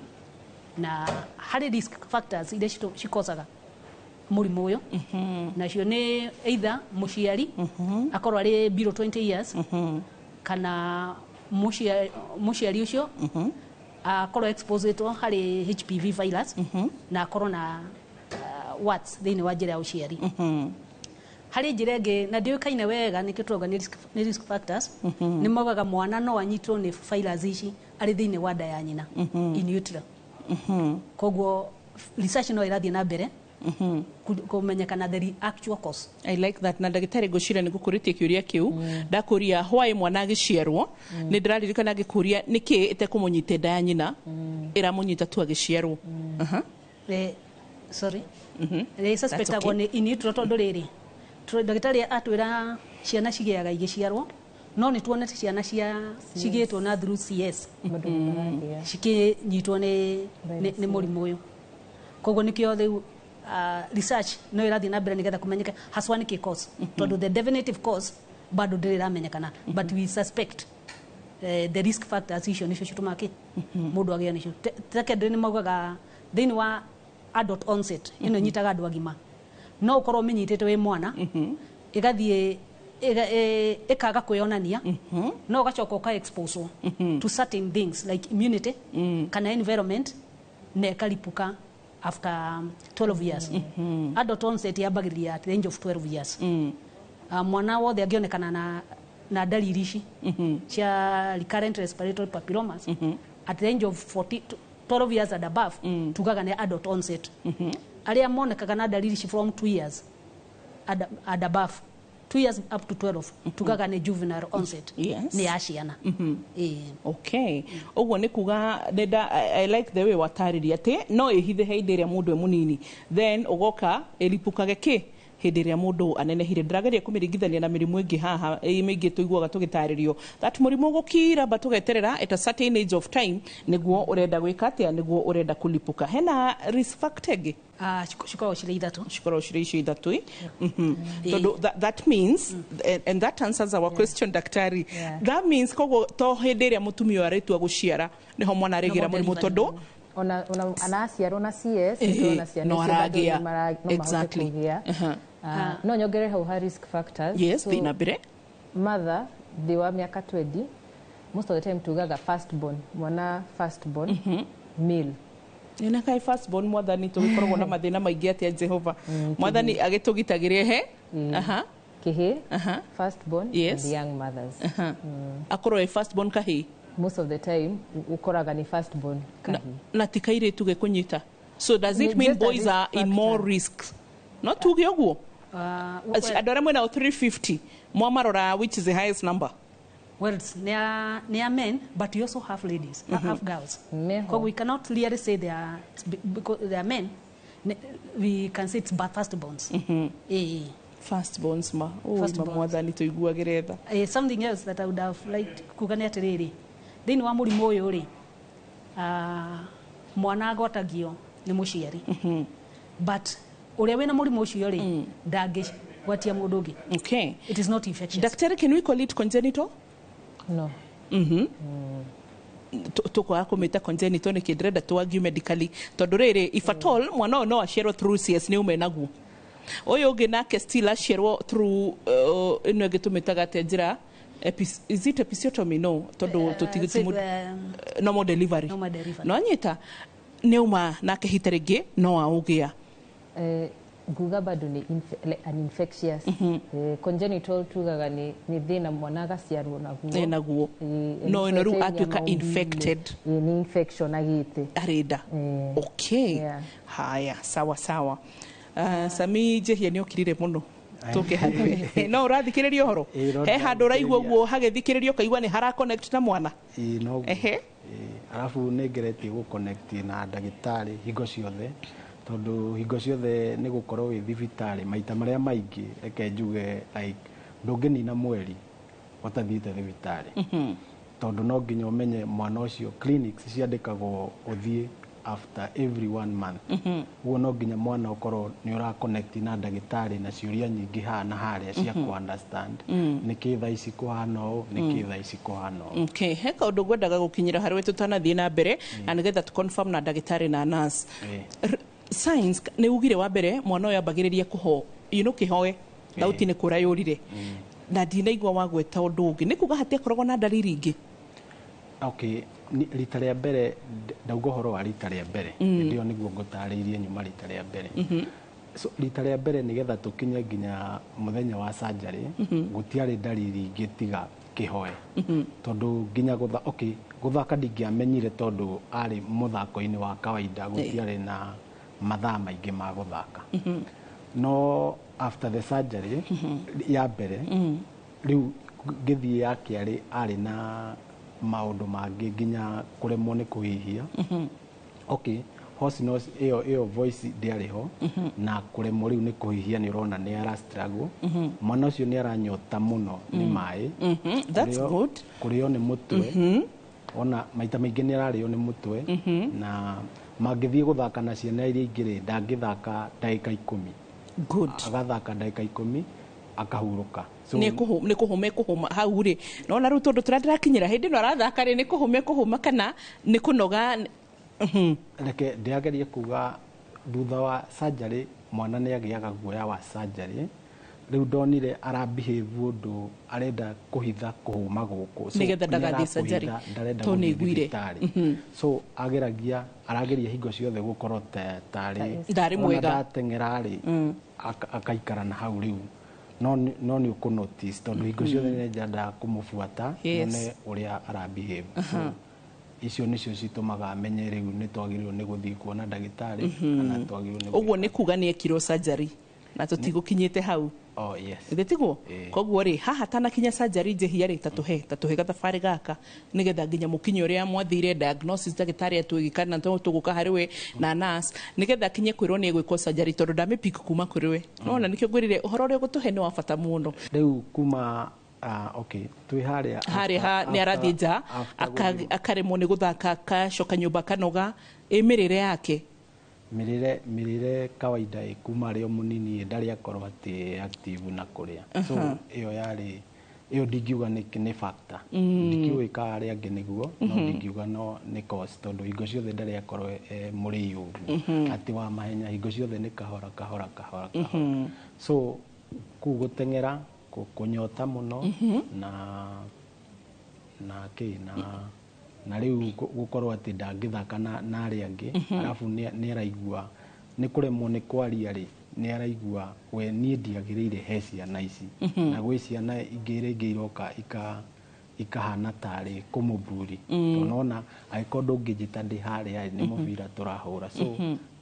na harĩ risk factors iria cikosaga mũrimũ ũyũ. Nacio nĩ either mũciari akorwo arĩ below 20 years, kana mũciari ũcio akorwo exposed harĩ HPV virus, na akorwo na warts thĩinĩ wa njĩra ya ũciari. Harĩ njĩra ĩngĩ na ndĩũĩkaine wega nĩkĩo tũrauga nĩ risk factors, nĩ maugaga mwana no anyitwo nĩ virus ici arĩ thĩinĩ wa nda ya nyina, in utero. Koguo research no ĩrathiĩ na mbere kũmenyekana the actual cause. I like that. Na ndagĩtarĩ ngwĩciria nĩ ngũkũrĩtie kĩũria kĩu. Ndakũria why mwana agĩciarwo, nĩ ndĩraririkana ngĩkũria nĩkĩ ĩtekũmũnyita nda ya nyina, ĩramũnyita tu agĩciarwo. Sorry. Suspectagwo nĩ in utero tondũ rĩrĩ, ndagĩtarĩ atwĩra ciana cigĩaga igĩciarwo, no nĩ tuonete ciana cigĩtwo na through CS cikĩnyitwo nĩ mũrimũ ũyũ. Koguo nĩkĩo rĩu research no ĩrathiĩ na mbere nĩgetha kũmenyeke haswa nĩkĩ cause, tondũ the definitive cause bado ndĩrĩ ĩramenyekana, but we suspect the risk factors icio nĩcio citũmaga kĩ mũndũ agĩe nĩcio. Secondary nĩ maugaga thĩinĩ wa adult onset, ĩno ĩnyitaga andũ agima, no ũkorwo ũmĩnyitĩte wĩ mwana, ĩgathiĩ ĩkaga kwĩyonania, no ũgacoka ũka expose to certain things like immunity kana environment, na ĩkaripuka after 12 years. Adult onset yambagĩrĩria at the age of 12 years. Mwana wothe angĩonekana na dalili ici cia recurrent respiratory papillomas at the age of 12 years and above, tugaga nĩ adult onset. Arĩa monekaga na dalili ici from 2 years and above, 2 years up to 12, tugaga nĩ juvenile onset. Nĩ ya ciana. Okay. Ũguo nĩ kuga I like the way watarĩria atĩ no ĩhithe hĩndĩ ĩrĩa mũndũ e mũnini, then ũgoka ĩripũkage kĩ hĩndĩ ĩrĩa mũndũ anenehire. Ndĩrageria kũmĩringithania na mĩrimũ ĩngĩ haha mĩingĩ tũiguaga tũgĩtarĩrio that mũrimũ gũkira ba tũgeterera at a certain age of time nĩguo ũrenda gwĩka atĩa, nĩguo ũrenda kũlipũka. Hena risk factor ĩngĩ? Cikoragwo cirĩ ithatũ. Cikoragwo cirĩ icio ithatũ. Tondũ that means, and that answers our question, daktari. That means koguo to hĩndĩ ĩrĩa mũtumia arĩtua gũciara nĩho mwana arĩgĩra mũrimũ, tondũ ona anaciarwo na CS ona ciana no aragĩa. Exactly. No nyongerere hau ha risk factors. Yes, thiĩ na mbere. Mother thĩ wa mĩaka 20, most of the time tugaga first born, mwana first born male. Nĩ kai first born mwathani tũgĩkoragwo na mathĩna maingĩ atĩa Jehova. Mwathani agĩtũgitagĩre he. Kĩhĩ, first born, and young mothers. Akorwo e first born kahĩ. Most of the time ukoraga ni first born kahĩ. Na ti kairĩtu gĩkũnyita. So does it mean boys are in more risk? No tuge ũguo. Andũ arĩa mwĩnao 350 mwamarora, which is the highest number? Well, they are men, but you also have ladies, have girls. Because we cannot clearly say they are, because they are men. We can say it's firstborns. Firstborns ma. Oh, mwathani tũiguagĩre tha. Something else that I would have liked kuga nĩ atĩrĩrĩ, thĩinĩ wa mũrimũ ũyũ rĩ, mwana agwatagio nĩ mũciari, but ũrĩa wĩna mũrimũ ũcio rĩ, ndangĩgwatia mũndũ ũngĩ. Okay. It is not infectious. Daktari, can we call it congenital? No. Tukwaga kũmĩta congenital nĩkĩ ndĩrenda tu argue medically, tondũ rĩrĩ, if at all mwana ũyũ no aciarwo through CS nĩ ume naguo, ũyũ ũngĩ nake still aciarwo through ĩno ĩngĩ tũmĩtaga atĩa njĩra is it episiotomy? No, tondũ normal delivery. No anyita Nĩ auma nake hita rĩngĩ no aũgĩa. Nguga bado ni an infectious congenital tugaga ni thĩna mwana agaciarwo naguo. Naguo no ĩno rĩu atuĩka infected. Ni infection agĩte arĩ nda. Okay. Haya, sawa sawa. Sami Njehia nĩ okirire mũno tũke harĩ no ũrathikĩrĩria ũhoro he handũ ũraigua ũguo hagĩthikĩrĩrio ũkaigua nĩ hara connect na mwana. Ĩĩ noguo. Arabu nĩ ngeretie gũ connect na ndagĩtarĩ hingo ciothe, tondũ hingo ciothe nĩ gũkorwo wĩ thibitarĩ maita marĩa maingĩ, reke njuge like ndũngĩnina mweri ũtathiĩte thibitarĩ, tondũ no nginya ũmenye mwana ũcio. Clinics ciandĩkagwo ũthiĩ after every 1 month, ũguo no nginya mwana ũkorwo nĩ ũra connect na ndagĩtarĩ na ciũria nyingĩ haha na harĩa cia kũ understand nĩkĩ thaa ici kũhana ũũ, nĩkĩ thaa ici kũhana ũũ. Okay, he kaũndũ ngwendaga gũkinyĩra harĩ we tũtanathiĩ na mbere na nĩgetha tũ confirm na ndagĩtarĩ na nurse. Science nĩ ugire wa mbere mwana ũyũ ambagĩrĩria kũho you know kĩhoe thauti nĩ kũra yũrire na ndinaigua wagweta ũndũ ũngĩ, nĩ kuga hatiakoragwo na ndariri ingĩ. Okay, rita rĩa mbere ndauga ũhoro wa rita rĩa mbere hĩndĩ ĩyo nĩguo ngũtarĩirie nyuma rita rĩa mbere. So rita rĩa mbere nĩgetha tũkinye nginya mũthenya wa surgery gũtiarĩ ndariri ingĩ tiga kĩhoe, tondũ nginya gũthaka ndingĩamenyire tondũ arĩ mũthako-inĩ wa kawaida, gũtiarĩ na mathaa maingĩ ma gũthaka. No after the surgery ya mbere rĩu ngĩthiĩ ya kerĩ arĩ na maũndũ mangĩ nginya kũremwo nĩ kũhihia. Okay, hoarseness ĩyo voice ndĩarĩ ho, na kũremwo rĩu nĩ kũhihia nĩ ũrona nĩ ara struggle. Mwana ũcio nĩ aranyota mũno nĩ maĩ. That's good. Kũrĩo nĩ mũtwe, ona maita maingĩ nĩ ararĩo nĩ mũtwe, na mangĩthiĩ gũthaka na ciana iria ingĩ rĩ, ndangĩthaka ndagĩka 10. Good. Agathaka ndagĩka 10 akahurũka. Nĩ kũhũma kũhũma hau rĩ, nona rĩu tondũ tũrĩa ndĩrakinyĩra hĩndĩ ĩno arathaka rĩ, nĩ kũhũma kũhũma kana nĩ kũnoga? Reke ndĩrageria kuga thutha wa surgery mwana nĩ agĩaga guoya wa surgery. Rĩu ndonire ara behave ũndũ arenda kũhitha kũhũma gũkũ, nĩgetha ndagathiĩ surgery tondũ nĩ aiguire. So ageragia arageria hingo ciothe gũkorwo tarĩ ndarĩ mwega, ndateng'era rĩ akaikara na hau rĩu no nĩ ũkũ notice tondũ hingo ciothe nĩ njendaga kũmũbuata nyone ũrĩa ara behave. So icio nĩcio citũmaga amenye rĩu nĩ twagĩrĩirwo nĩ gũthiĩ kuona ndagĩtarĩ kana twagĩrĩirwo nĩ. Ũguo nĩ kuga nĩ ekirwo surgery na tũtigũkinyĩte hau. Oh yes. Ithĩ tiguo? Koguo rĩ haha tanakinya surgery Njehia rĩ, tatũhe gathabarĩ gaka nĩgetha nginya mũkinye ũrĩa mwathire diagnosis ndagĩtarĩ atwĩgĩ kana tũgũka harĩ we na nurse nĩgetha akinye kwĩrwo nĩ egwĩkwo surgery tondũ ndamĩpick kuma kũrĩ we. Nona nĩkĩo ngwĩrire ũhoro ũrĩa ũgũtũhe nĩ wa bata mũno. Rĩu kuma okay, twĩ harĩa harĩa nĩ arathiĩ nja akaremwo nĩ gũthaka akacoka nyũmba kanoga, ĩ mĩrĩre yake mĩrĩre kawaida kuma arĩ o mũnini ndarĩ akorwo atĩ active na kũrĩa. So ĩyo yarĩ ĩyo ndingiuga nĩ factor, ndikĩũĩ ka arĩa angĩ nĩguo, no ndingiuga no nĩ cause tondũ hingo ciothe ndarĩ akorwo mũrĩi ũguo atĩ wa mahenya, hingo ciothe nĩ kahora kahora kahora kahora. So kũu gũteng'era, kũnyota mũno na kĩ na rĩu gũkorwo atĩ ndangĩthaka na arĩa angĩ, arabu nĩ araigua nĩ kũremwo nĩ kwaria rĩ, nĩ araigua we niĩ ndiagĩrĩire he ciana ici, na gwĩ ciana ingĩ rĩngĩ iroka ikahana tarĩ kũmũburi, tondũ nona angĩkorwo ndũngĩnjĩta ndĩ harĩa nĩ mũbira tũrahũra. So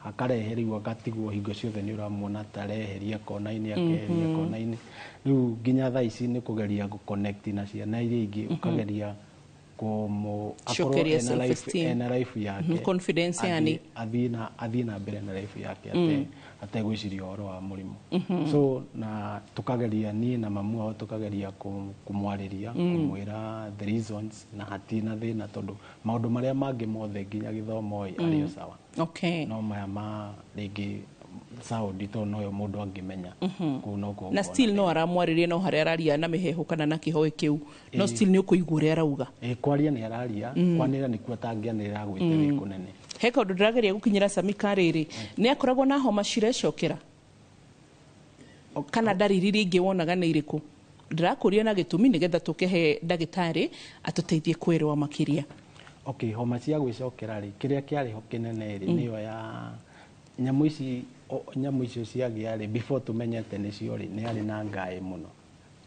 akarehe rĩu agatigwo hingo ciothe nĩ ũramuona tareheria kona-inĩ akeheria kona-inĩ. Rĩu nginya thaa ici nĩ kũgeria gũ connect na ciana iria ingĩ, ũkageria cokeria self esteem ena life yake, confidence yani athiĩ na mbere na life yake ategwĩciria ũhoro wa mũrimũ. So na tukageria niĩ na mamu wao tukageria kũmwarĩria, kũmwĩra the reasons na hatirĩ na thĩna tondũ maũndũ marĩa mangĩ mothe nginya gĩthomo ĩ arĩ o sawa. Okay. No maya ma rĩngĩ sound tondũ noyo mũndũ angĩmenya kũu no kuo. Na still no aramwarĩria no harĩa araria na mĩheehũ kana na kĩhoe kĩu, no still nĩ ũkũigua ũrĩa arauga. Kwaria nĩ araria, kwanĩrĩra nĩkuo atangĩanĩrĩra agwĩte wĩ kũnene. He kaũndũ ndĩrageria gũkinyĩra Sami karĩrĩ, nĩ akoragwo na homa cirecokera kana ndariri iria ingĩ wonaga nĩ irĩkũ? Ndĩrakũria na gĩtũmi nĩgetha tũkĩhe ndagĩtarĩ atũteithie kwĩrwa makĩria. Okay, homa cia gwĩcokera rĩ, kĩrĩa kĩarĩ ho kĩnene rĩ, nĩyo ya nyamũ ici, nyamũ icio ciagĩa rĩ, before tũmenyete nĩcio rĩ, nĩ arĩ na ngaĩ mũno.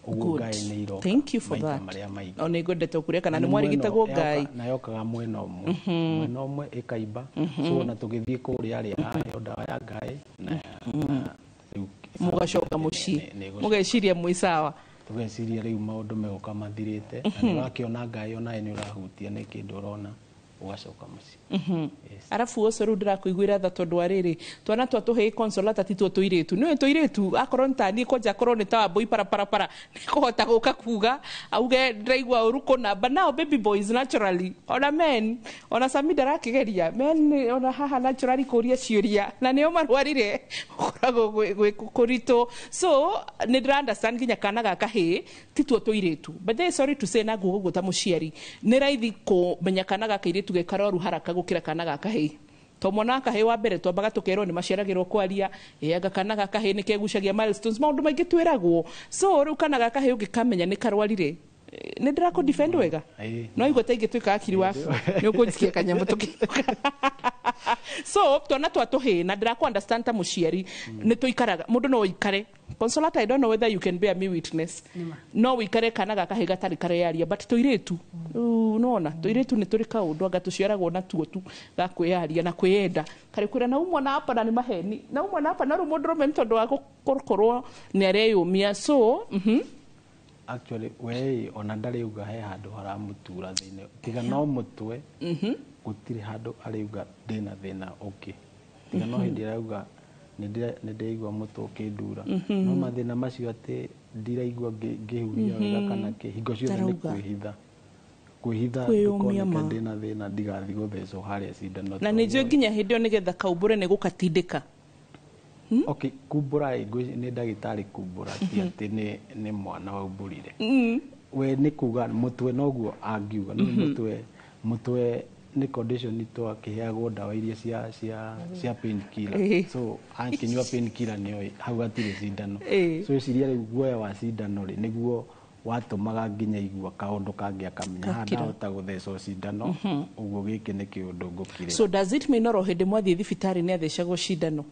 Ũguo ngaĩ nĩ iroka Thank you for maita that. marĩa maingĩ. O nĩ ngwendete kũria kana Na nĩ mwarigitagwo mwena- ngaĩ. Na yokaga mwena ũmwe, mwena ũmwe ĩkaimba. So ona tũgĩthiĩ kũrĩa rĩ, aheo ndawa ya ngaĩ na rĩu Mũgacoka mũciĩ nĩ gũcoka. Mũgeciria mwĩ sawa. Tũgeciria rĩu maũndũ megũka mathirĩte, na nĩ ũrakĩona ngaĩ onawe nĩ ũrahutia nĩ kĩndũ ũrona, ũgacoka mũciĩ. Arabu ũcio rĩu ndĩrakũiguĩra tha tondũ wa rĩrĩ, twana twa tũhĩĩ Consolata ti tuo tũirĩtu, nĩũĩ tũirĩtu akorwo nĩ taniĩ kwanja akorwo nĩ ta Wambũi paraparapara nĩkũhota gũka kuga auge ndĩraigua ũru kũna, but now baby boys naturally, ona men, ona Sami ndarakĩgeria men, ona haha naturally kũria ciũria na nĩo marwarire gũkoragwo gwĩ kũritũ. So nĩ ndĩra understand nginya kana ga kahĩĩ ti tuo tũirĩtu, but they sorry to say, na nguga ũguo ta mũciari, nĩ raithi kũmenya kana ga kairĩtu ge karoru haraka gũkĩra kana ga kahĩĩ, to mwana wa kahĩĩ wa mbere twambaga tũkerwo nĩ maciaragĩrwo kwaria, ĩ anga kana ga kahĩĩ nĩ kegucagia milestones, maũndũ maingĩ twĩragwo. So rĩu kana ga kahĩĩ ũngĩkamenya nĩ karwarire, nĩ ndĩrakũ defend wega, no igua ta ingĩtuĩka akiri waku nĩ ũkũnjikia kanyamũ tũkĩũka. So twana twa tũhĩĩ, na ndĩrakũ understand ta mũciari, nĩ tũikaraga mũndũ no ũikare Consolata, I don't know whether you can bear me witness, no wĩikare kana ga kahĩĩ gatarĩ kareyaria, but tũirĩtu rĩu nona tũirĩtu nĩ tũrĩ kaũndũ anga tũciaragwo natuo tu ga kwĩyaria na kwĩyenda, karĩ kwĩra na umwa na hapa na nĩ maheni na umwa na hapa, na rĩu mũndũrũme nĩ tondũ wa gũkorwo nĩ areyũmia. So Actually we ona ndarĩuga he handũ haramũtura thĩinĩ, tiga no mũtwe, gũtirĩ handũ arĩuga ndĩna thĩna ũngĩ, tiga no hĩndĩ arauga nĩ ndĩraigua mũtwe ũkĩndura. No mathĩna macio atĩ ndiraigua ngĩhuhia wega kana kĩ, hingo ciothe nĩ Ndarauga. kwĩhitha, kwĩhitha Kwĩyũmia ndũkoneke ma. ndĩna thĩna, ndigathiĩ gũthecwo harĩa cindano. Na nĩ njũĩ nginya hĩndĩ ĩyo nĩgetha kaumbũre nĩ gũgatindĩka. Okay, kumbũra ĩ, nĩ ndagĩtarĩ kumbũra, ti atĩ nĩ mwana waumbũrire. We nĩ kuga mũtwe noguo angiuga no mũtwe nĩ condition twakĩheagwo ndawa iria cia painkiller. So akĩnyua painkiller nĩoĩ hau hatirĩ cindano. So ĩciria rĩu guoya wa cindano rĩ, nĩguo watũmaga nginya igua kaũndũ kangĩ akamenya haha Gakira. ndahota gũthecwo cindano, ũguo gĩkĩ nĩ kĩũndũ ngũkirĩra. So does it mean oro hĩndĩ mwathiĩ thibitarĩ nĩ athecagwo cindano?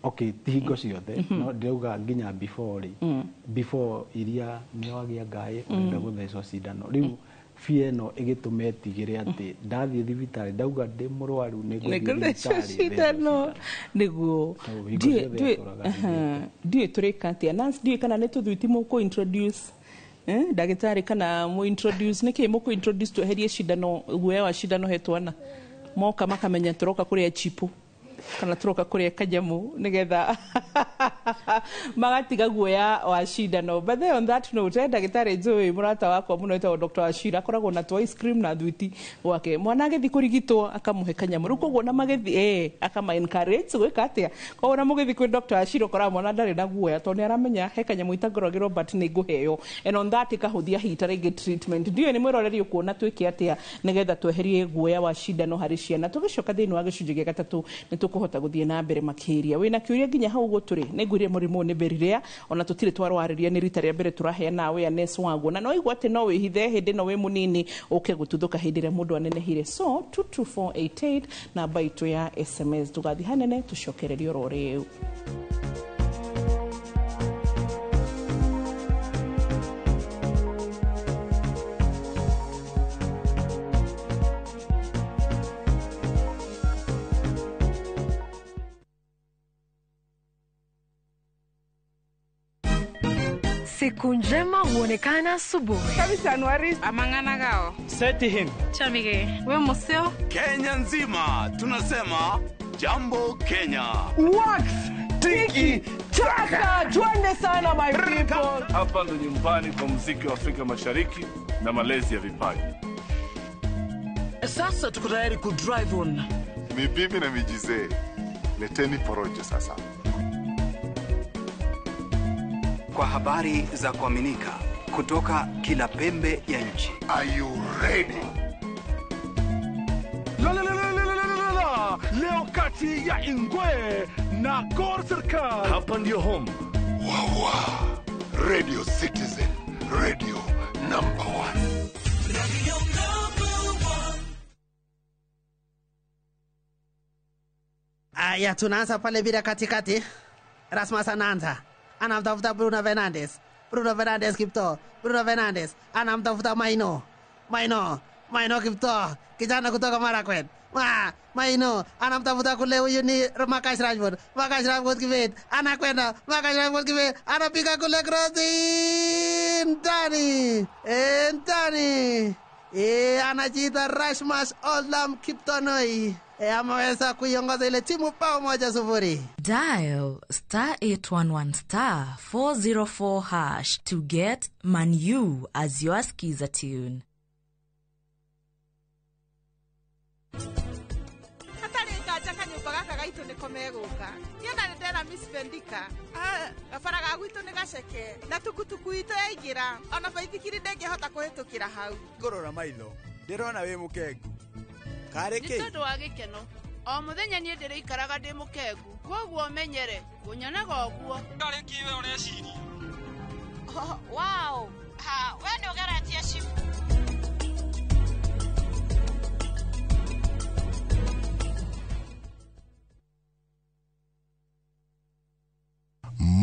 Okay, ti hingo ciothe, no ndĩrauga nginya before rĩ, before iria nĩ wagĩa ngaĩ ũrenda gũthecwo cindano, rĩu fear ĩno ĩgĩtũma etigĩre atĩ ndathiĩ thibitarĩ ndauga ndĩ mũrwaru nĩ ngũthiĩ Nĩngũthecwo thibitarĩ cindano nĩguo. So, hingo ciothe atũraga Ndiũĩ tũrĩka atĩa Nancy, ndiũĩ kana nĩ tũthuiti mũkũ introduce, ndagĩtarĩ, kana mũ introduce nĩkĩ mũkũ introduce tweherie cindano, guoya wa cindano he twana moka makamenya tũroka kũrĩa chipo kana tũroka kũrĩa kanyamũ nĩgetha magatiga guoya wa cindano. But then on that note, ndagĩtarĩ njũĩ mũrata wakwa mũno wĩtagwo Dr. Wachira akoragwo na twa ice cream na thwiti gwake, mwana agĩthiĩ kũrigitwo akamũhe kanyamũ rĩu, koguo na magĩthiĩ akama encourage gwĩka atĩa, koguo na mũgĩthiĩ kwĩ Dr. Wachira ũkoraga mwana ndarĩ na guoya tondũ nĩ aramenya he kanyamũ itangoragĩrwo but nĩ ngũheo, and on that ĩkahũthia hihi ta rĩngĩ treatment. Ndiũĩ nĩ mwĩroreri ũkuona twĩke atĩa nĩgetha tweherie guoya wa cindano harĩ ciana. Tũgĩcoka thĩinĩ wa gĩcunjĩ gĩa gatatũ nĩ tũkũhota gũthiĩ na mbere makĩria. Wĩna kĩũria nginya hau ũguo tũrĩ, nĩ ngwĩrire mũrimũ ũyũ nĩ very rare, ona tũtirĩ twarwarĩria, nĩ rita rĩa mbere tũraheana awareness waguo, na no igua atĩ no wĩhithe hĩndĩ ĩno wĩ mũnini ũke gũtuthũka hĩndĩ ĩrĩa mũndũ anenehire. So 22488 namba itũ ya SMS, tũgathiĩ hanene tũcokererie oro rĩu. Siku njema huonekana asubuhi. Kabisa Anuari. Amang'ana gao. Seti him. Chamige. We museo. Kenya nzima tunasema jambo Kenya. Wax tiki taka, twende sana my people. Hapa ndo nyumbani kwa muziki wa Afrika Mashariki na malezi ya vipaji. Sasa tuko tayari ku drive on. Ni bibi na mijizee. Leteni porojo sasa. Kwa habari za kuaminika kutoka kila pembe ya nchi. Are you ready? La la la la la la la. Leo kati ya Ingwe na Gor Serikal. Hapa ndio home. Wawa. Radio Citizen, radio number 1. Radio number 1. Haya, tunaanza pale bila katikati. Rasmus anaanza, anamtafuta Bruno Fernandes. Bruno Fernandes Kipto, Bruno Fernandes anamtafuta Maino, Maino, Maino Kipto, kijana kutoka Marakwet. Maino anamtafuta kule, huyu ni Marcus Rashford. Marcus Rashford Kibet anakwenda, Marcus Rashford Kibet anapiga kule cross ndani, ndani. Anajiita Rasmus Olam Kiptonoi. Ameweza kuiongoza ile timu bao 1-0. Dial star 811 star 404 hash to get Manu as your skiza tune. Hatarĩ nganja kanyũmba gaka gaitũ nĩko megũka. Niĩ ona nĩ ndera Miss Bendika. Gabara ga gwitũ nĩ gaceke na tukutuku itũ yaingĩra ona baithikiri ndĩngĩhota kũhĩtũkĩra hau. Ngũrora maitho ndĩrona wĩ mũkengu. Karĩ Nĩ kĩ? tondũ wa gĩkeno o mũthenya niĩ ndĩrĩikaraga ndĩ mũkengu, kwoguo menyere kũnyonaga ũguo. Karĩ kĩ we ũreciria? Wow, ha, we nĩ ũgeretie cimu.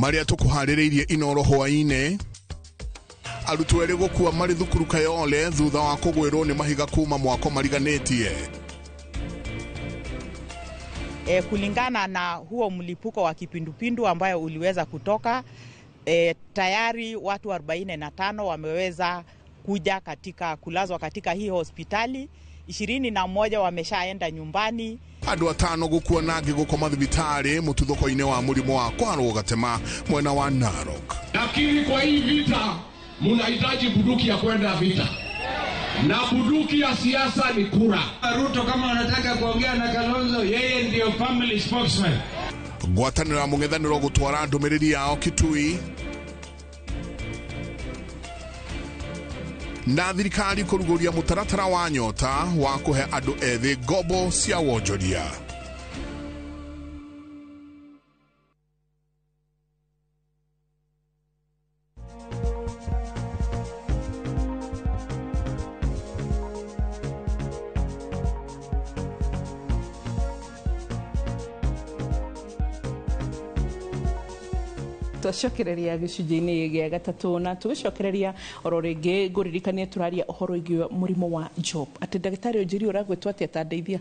Marĩa tũkũharĩrĩirie Inoro hwaĩ-inĩ. Arutwo erĩ gũkua marĩ thukuru Kayole thutha wa kũgwĩrwo nĩ mahiga kuma mwako mariganĩtie. Kulingana na huo mlipuko wa kipindupindu ambayo uliweza kutoka, tayari watu 45 wameweza kuja katika kulazwa katika hii hospitali, 21 wameshaenda nyumbani. Andũ atano gũkua na angĩ gũkoma thibitarĩ mũtuthũko-inĩ wa mũrimũ wa kwarwo gatema mwena wa Narok. Lakini kwa hii vita mnahitaji bunduki ya kwenda vita, na bunduki ya siasa ni kura. Ruto kama anataka kuongea na Kalonzo, yeye ndio family spokesman. Ngwatanĩro ya mũng'ethanĩro gũtwara ndũmĩrĩri yao Kitui. Na thirikari kũrugũria mũtaratara wa nyota wa kũhe andũ ethĩ ngombo cia wonjoria. Twacokereria gĩcunjĩ-inĩ gĩa gatatũ na tũgĩcokereria oro rĩngĩ ngũririkanie tũraria ũhoro wĩgiĩ mũrimũ wa job. Atĩ ndagĩtarĩ ũnjĩrie ũragwĩtwo atĩa ta ndeithia?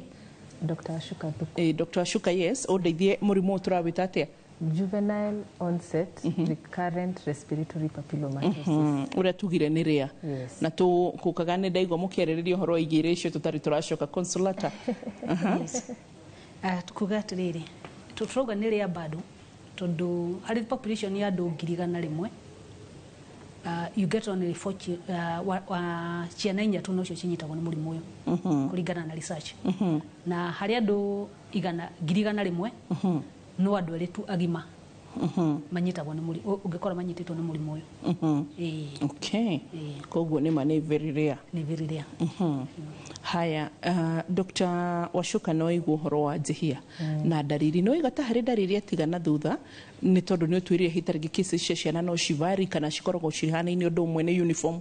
Dr. Ashuka Thuku. Dr. Ashuka, yes, ũndeithie mũrimũ ũyũ tũrawĩta atĩa? Juvenile onset recurrent respiratory papillomatosis. Ũrĩa tugire nĩ rĩa. Yes. Na tũkũkaga nĩ ndaigua mũkĩarĩrĩria ũhoro wa igĩrĩ icio tũtarĩ tũracoka Consolata. Yes. Tukuga atĩrĩrĩ, tũrauga nĩ rĩa bado tondũ harĩ population ya andũ 100,000, you get only 4 ciana inya tu nocio cinyitagwo nĩ mũrimũ ũyũ kũringana na research. Na harĩ andũ 100,000 no andũ erĩ tu agima manyitagwo nĩ mũrimũ, ũngĩkora manyitĩtwo nĩ mũrimũ ũyũ. Okay. Koguo nĩ ma nĩ very rare. Nĩ very rare. Haya, Dr. Washuka no igwo ũhoro wa njihia na ndariri no igata harĩ ndariri atigana thutha nĩ tondũ nĩ ũtwĩrire hita rĩngĩ cases cia ciana no civari kana cikoragwo cihanaine ũndũ ũmwe nĩ uniform.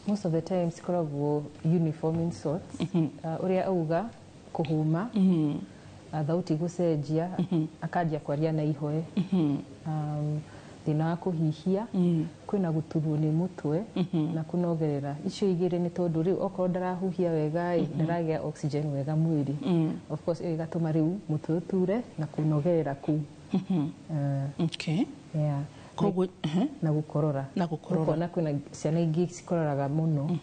Most of the time cikoragwo uniform in sorts. Ũrĩa auga kũhuma, thauti gũcenjia, akanjia kwaria na ihoe, thĩna wa kũhihia, kwĩna gũturwo nĩ mũtwe na kũnogerera. Icio igĩrĩ nĩ tondũ rĩu okorwo ndarahuhia wega ĩ, ndaragĩa oxygen wega mwĩrĩ. Of course ĩyo ĩgatũma rĩu mũtwe ũture na kũnogerera kũu. Okay. Yeah. Koguo na gũkorora. Na gũkorora. Ũkona kwĩna ciana ingĩ cikororaga mũno.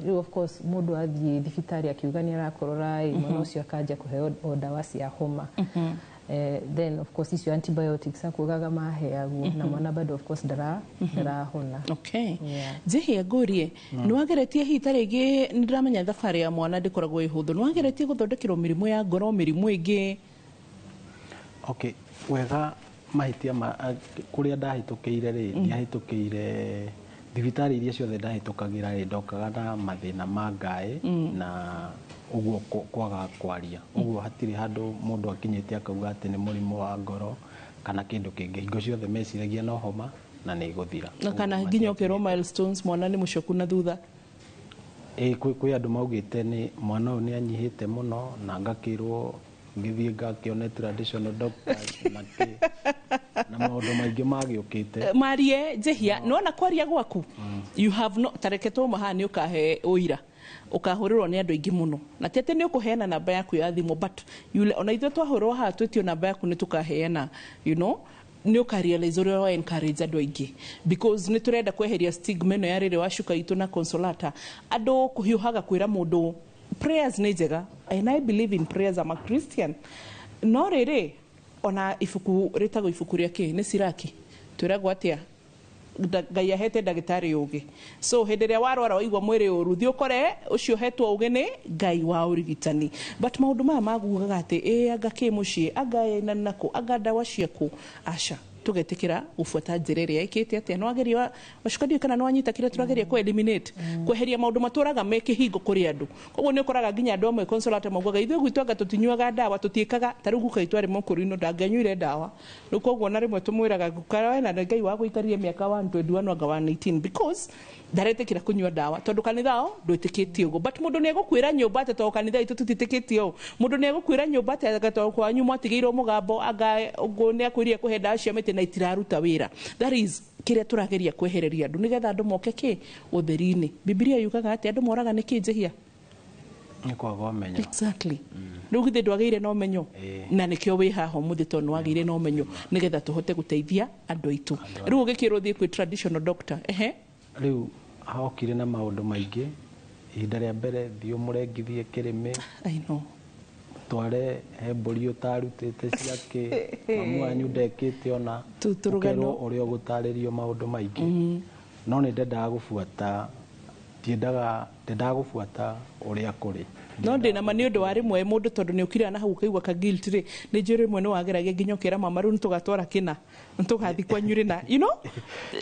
Rĩu of course mũndũ athiĩ thibitarĩ akiuga nĩ arakorora ĩ, mwana ũcio akanjia kũheo o ndawa cia homa. Then of course icio antibiotics akugaga maheagwo na mwana bado of course ndarahona. Okay. Njihia ngũrie nĩ wageretie hihi ta rĩngĩ nĩ ndĩramenya thabarĩ ya mwana ndĩkoragwo ĩ hũthũ, nĩ wageretie gũthondekerwo mĩrimũ ya ngoro, mĩrimũ ĩngĩ? Okay, wega mahĩtia kũrĩa ndahĩtũkĩire rĩ, ndiahĩtũkĩire thibitarĩ iria ciothe ndahĩtũkagĩra rĩ, ndokaga na mathĩna ma ngaĩ na ũguo kwaga kwaria. Ũguo hatirĩ handũ mũndũ akinyĩte akauga atĩ nĩ mũrimũ wa ngoro kana kĩndũ kĩngĩ. Hingo ciothe meciragia no homa na nĩ ĩgũthira. Na kana nginya ũkerwo milestones mwana nĩ mũcoku na thutha. Kwĩ andũ maugĩte nĩ mwana ũyũ nĩ anyihĩte mũno na ngakĩrwo Ngĩthiĩ ngakĩone traditional doctors na kĩ na maũndũ maingĩ magĩũkĩte. Marie njehia nona kwaria gwaku you have no tareke twauma haha nĩ ũkahe ũira ũkahũrĩrwo nĩ andũ aingĩ mũno na ti atĩ nĩ ũkũheana namba yaku ya thimũ, but ona ithuĩ twahũrwo haha twĩtio namba yaku nĩ tũkaheana, nĩ ũkarealize ũrĩa wa encourage andũ aingĩ, because nĩ tũrenda kweheria stigma ĩno ya rĩrĩ wa cuka itũ na Consolata. Andũ kũhiũhaga kwĩra mũndũ prayers nĩ njega, and I believe in prayers, I'm a Christian, no rĩrĩ ona ibuku rĩtagwo ibuku rĩa kĩ nĩ Siraki twĩragwo atĩa Ngai ahete ndagĩtarĩ ũgĩ. So hĩndĩ ĩrĩa warwara waigua mwĩrĩ ũru, thiĩ ũkore ũcio ũhetwo ũgĩ nĩ Ngai wa ũrigitani. But maũndũ maya magugaga atĩ ĩ anga kĩ mũciĩ, anga ĩna nakũ, anga ndawa ciaku, aca tũgetĩkĩra gũbuata njĩra ĩrĩa ĩkĩte atĩa. No ageria wacuka, ndiũĩ kana nĩ wanyita kĩrĩa tũrageria kũ eliminate, kweheria maũndũ matũraga me kĩhingo kũrĩ andũ. Koguo nĩ ũkoraga nginya andũ amwe, Consolata, maugaga ithuĩ gwitũ anga tũtinyuaga ndawa, tũtiĩkaga. Ta rĩu guka witũ arĩ mũkũrũ-inĩ, ndangĩanyuire ndawa rĩu. Koguo na rĩmwe tũmwĩraga, "Guka, we na Ngai wagũikarie mĩaka 121 anga 118," because ndaretĩkĩra kũnyua ndawa tondũ kanitha o ndwĩtĩkĩtie ũguo. But mũndũ nĩ egũkwĩra nyũmba atĩ tondũ kanitha itũ tũtitĩkĩtie ũũ. Mũndũ nĩ egũkwĩra nyũmba atĩ anga tondũ kwanyu mwatigĩirwo mũgambo, anga ũguo nĩ akwĩrire kũhe ndawa cia mĩtĩ na itiraruta wĩra. That is kĩrĩa tũrageria kwehereria andũ nĩgetha andũ moke kĩ ũtheri-inĩ. Bibilia yugaga atĩ andũ moraga nĩ kĩ njĩhia? Nĩ kwaga ũmenyo. Exactly. Rĩu githĩ ndwagĩire na ũmenyo? Na nĩkĩo wĩ haha ũmũthĩ, tondũ nĩwagĩire na ũmenyo nĩgetha tũhote gũteithia andũ aitũ. Rĩu ũgĩkĩrwo thiĩ kwĩ traditional doctor, ehe. Rĩu hokire na maũndũ maingĩ. Ihinda rĩa mbere, thiĩ ũmũrengithie kĩrĩmĩ, I know. tware he mbũri ũtarutĩte ciake, mamu wanyu ndekĩte ona Tũrũgano. ũkerwo ũrĩa ũgũtarĩrio maũndũ maingĩ. No nĩ ndendaga gũbuata, ndiendaga, ndendaga gũbuata ũrĩa kũrĩ. No ndĩna ma nĩ ũndũ wa rĩmwe mũndũ, tondũ nĩ ũkiraga na hau ũkaigua ka guilt rĩ, nĩ njũĩ rĩmwe nĩ wageragia nginya ũkera mama, rĩu nĩ tũgatwara kĩna, nĩ tũgathiĩ kwanyu rĩna.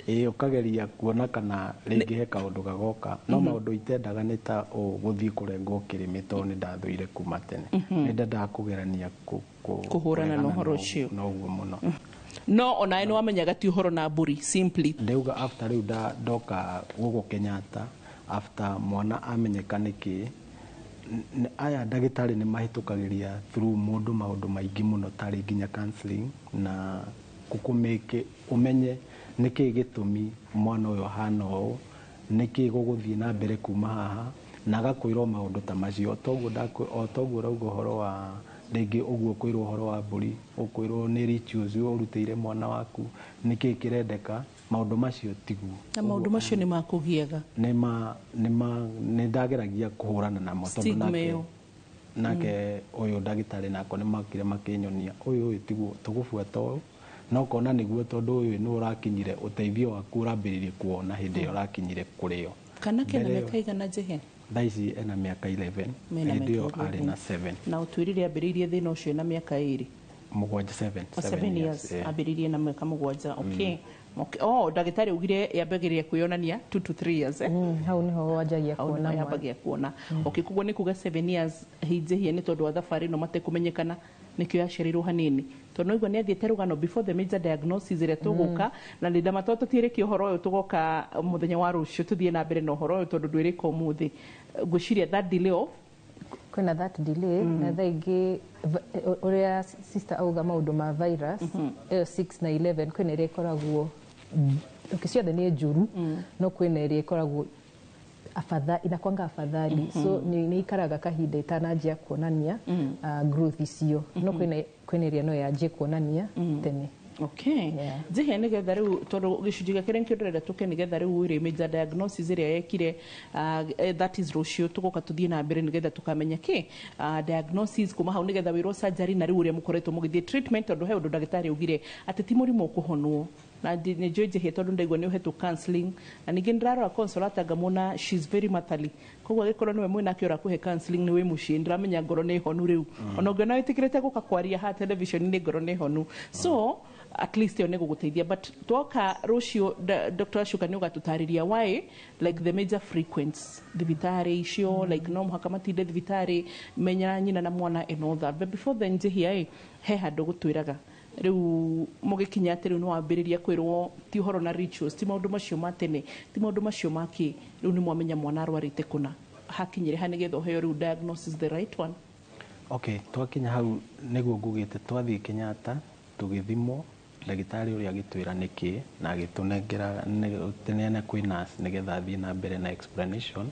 Ĩĩ, ũkageria kuona kana rĩngĩ he kaũndũ gagoka. No maũndũ itendaga nĩ ta ũũ, gũthiĩ kũrengwo kĩrĩmĩ, tondũ nĩ ndathũire kuma tene. Nĩ ndendaga kũgerania Kũhũrana na kũregana ũhoro ũcio. Na ũguo mũno. No onawe nĩ wamenyaga ti ũhoro na mbũri simply. Ndauga after rĩu ndoka gũkũ Kenyatta, after mwana amenyeka nĩkĩ, aya ndagĩtarĩ nĩ mahĩtũkagĩria through mũndũ maũndũ maingĩ mũno, tarĩ nginya counseling na gũkũmĩke ũmenye nĩkĩ gĩtũmi mwana ũyũ ahana ũũ, nĩkĩ gũgũthiĩ na mbere kuma haha, na agakwĩrwo maũndũ ta macio. O toguo ũrauga ũhoro wa rĩngĩ ũguo kwĩrwo ũhoro wa mbũri, ũkwĩrwo nĩ rituals ũrutĩire mwana waku, nĩkĩ kĩrendeka, maũndũ macio tiguo. Na maũndũ macio nĩ makũgiaga. Nĩ nĩ ndageragia kũhũrana namo tondũ Stigma nake ĩyo. Nake ũyũ ndagĩtarĩ nako nĩ makire makĩnyonia ũyũ tiguo tũgũbuata ũyũ, na ũkona nĩguo, tondũ ũyũ nĩ ũrakinyire ũteithio waku ũrambĩrĩrie kuona hĩndĩ ĩyo ũrakinyire kũrĩo. Kana kena Mbere ĩyo- mĩaka igana, Njehia? Thaa ici ena mĩaka 11. Mena Hĩndĩ ĩyo mĩaka arĩ na 11. 7. Na ũtwĩrire ambĩrĩirie thĩna ũcio na mĩaka 2. 7, 7. O 7 years. Ambĩrĩirie na mĩaka 7, okay. Oh, ndagĩtarĩ augire yambagĩrĩria kwĩyonania 2 to 3 years, eh? Hau niho wanjagia Hau nĩho kuona mwana. yambagia kuona. Okay, koguo nĩ kuga 7 years hinjĩhia nĩ tondũ wa thabarĩ ĩno matekũmenyekana, nĩkĩo yacereirwo hanini, tondũ noigua nĩ athiĩte rũgano before the major diagnosis ĩrĩa tũgũka na ndĩndama tondũ tũtiĩrĩkia ũhoro ũyũ, tũgoka mũthenya wa rũciũ tũthiĩ na mbere na ũhoro ũyũ tondũ ndwĩrĩka ũmũthĩ. Ngwĩciria that delay of Kwĩna that delay na thaa ingĩ ũrĩa sister auga maũndũ ma virus ĩyo 6 na 11, kwĩna ĩrĩa ĩkoragwo, okay, ciothe nĩ njũru, no kwĩna ĩrĩa ĩkoragwo inakwanga afadhali, so nĩ ikaraga kahinda itananjia kuonania growth icio, no kwĩna ĩrĩa no yanjie kuonania tene. Okay. Njĩhia, nĩgetha rĩu, tondũ gĩcunjĩ gĩa kerĩ nĩkĩo ndĩrenda tũke, nĩgetha rĩu rĩ major diagnosis ĩrĩa yekire, that is rũciũ tũgoka tũthiĩ na mbere nĩgetha tũkamenya kĩ diagnosis kuma hau, nĩgetha wĩrwo surgery, na rĩu ũrĩa mũkoretwo mũgĩthiĩ treatment, tondũ he ũndũ ndagĩtarĩ augire atĩ ti mũrimũ ũkũhonwo. Na nĩ njũĩ Njĩhia, tondũ ndaigua nĩ ũhetwo counseling, na ningĩ ndĩrarora Consolata ngamwona she's very motherly, koguo agĩkorwo nĩwe mwĩnake ũrakũhe counseling nĩ wĩ mũciĩ, ndĩramenya ngoro nĩ honu rĩu. Ona ũngĩona wĩtĩkĩrĩte gũka kwaria haha television-inĩ, ngoro nĩ honu, so at least ĩyo nĩ gũgũteithia. But twoka rũciũ, Dr. Ashuka nĩ ũgatũtarĩria why, like the major frequency thibitarĩ icio, like no mũhaka matinde thibitarĩ menya nyina na mwana and all that. But before then, Njĩhia, ĩ he handũ gũtwĩraga rĩu mũgĩkinya atĩ rĩu nĩ wambĩrĩria kwĩrwo ti ũhoro na rituals, ti maũndũ macio ma tene, ti maũndũ macio ma kĩ, rĩu nĩ mwamenya mwana arwarĩte kũna, hakinyire ha nĩgetha ũheo rĩu diagnosis, the right one? Okay, twakinya hau nĩguo ngugĩte, twathiĩ Kenyatta tũgĩthimwo, ndagĩtarĩ ũrĩa agĩtwĩra nĩkĩ na agĩtũnengera tũneane kwĩ nurse nĩgetha athiĩ na mbere na explanation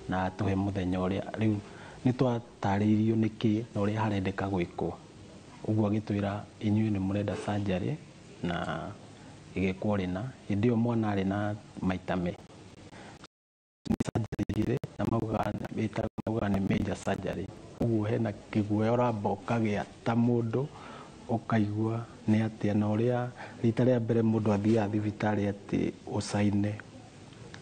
na atũhe mũthenya ũrĩa rĩu nĩ twatarĩirio nĩkĩ na ũrĩa harendeka gwĩkwo. Ũguo agĩtwĩra inyuĩ nĩ mũrenda surgery na ĩgĩkwo rĩna. Hĩndĩ ĩyo mwana arĩ na maita merĩ, surgery igĩrĩ, na maugaga nĩ major surgery. Ũguo hena kĩguoya ũramba ũkagĩa ta mũndũ ũkaigua nĩ atĩa, na ũrĩa rita rĩa mbere mũndũ athiaga thibitarĩ atĩ ũcaine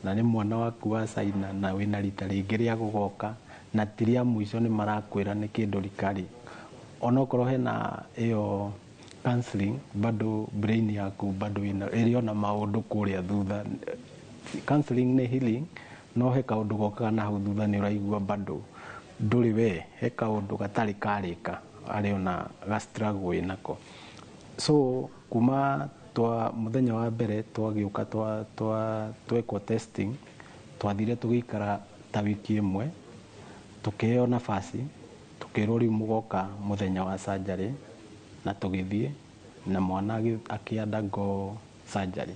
na nĩ mwana waku wa caina, na wĩna rita rĩngĩ rĩa gũgoka na ti rĩa mũico, nĩ marakwĩra nĩ kĩndũ rikari. Onokorwo hena ĩyo counseling, bado brain yaku bado ĩrĩ ona maũndũ kũrĩa thutha. Counseling nĩ healing, no he kaũndũ gokaga na hau thutha, nĩ ũraigua bado ndũrĩ we, he kaũndũ gatarĩ karĩka arĩ ona ga struggle wĩnako. So kuma twa mũthenya wa mbere twagĩũka twa twekwo testing, twathire tũgĩikara ta wiki ĩmwe, tũkĩheo nafasi, tũkĩrwo rĩu mũgoka mũthenya wa surgery, na tũgĩthiĩ na mwana akĩ undergo surgery.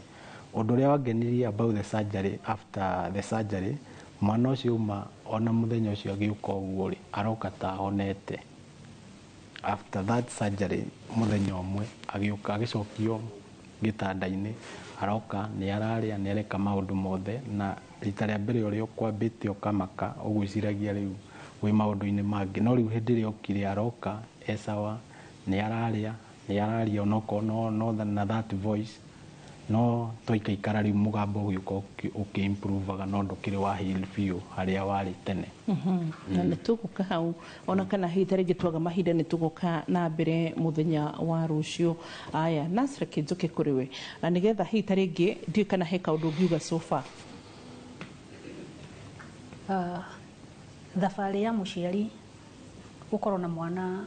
Ũndũ ũrĩa wangenirie about the surgery, after the surgery mwana ũcio uma ona mũthenya ũcio agĩũka ũguo rĩ, aroka ta ahonete. After that surgery mũthenya ũmwe agĩũka agĩcokio gĩtanda-inĩ, aroka nĩ ararĩa, nĩ areka maũndũ mothe. Na rita rĩa mbere ũrĩa ũkwambĩte ũkamaka, ũgwĩciragia rĩu wĩ maũndũ-inĩ mangĩ, no rĩu hĩndĩ ĩrĩa okire aroka e sawa, nĩ ararĩa, nĩ araria onokorwo no na that voice, no twaikaikara rĩu mũgambo ũgĩũka ũkĩ-improvaga, no ndũkĩrĩ wa heal biũ harĩa warĩ tene. Na nĩ tũgũka hau ona kana hihi ta rĩngĩ twaga mahinda nĩ tũgũka na mbere mũthenya wa rũciũ. Aya, Nasra, kĩnjũke kũrĩ we na nĩgetha hihi ta rĩngĩ ndiũĩ kana he kaũndũ ũngiuga so far. Thabarĩ ya mũciari gũkorwo na mwana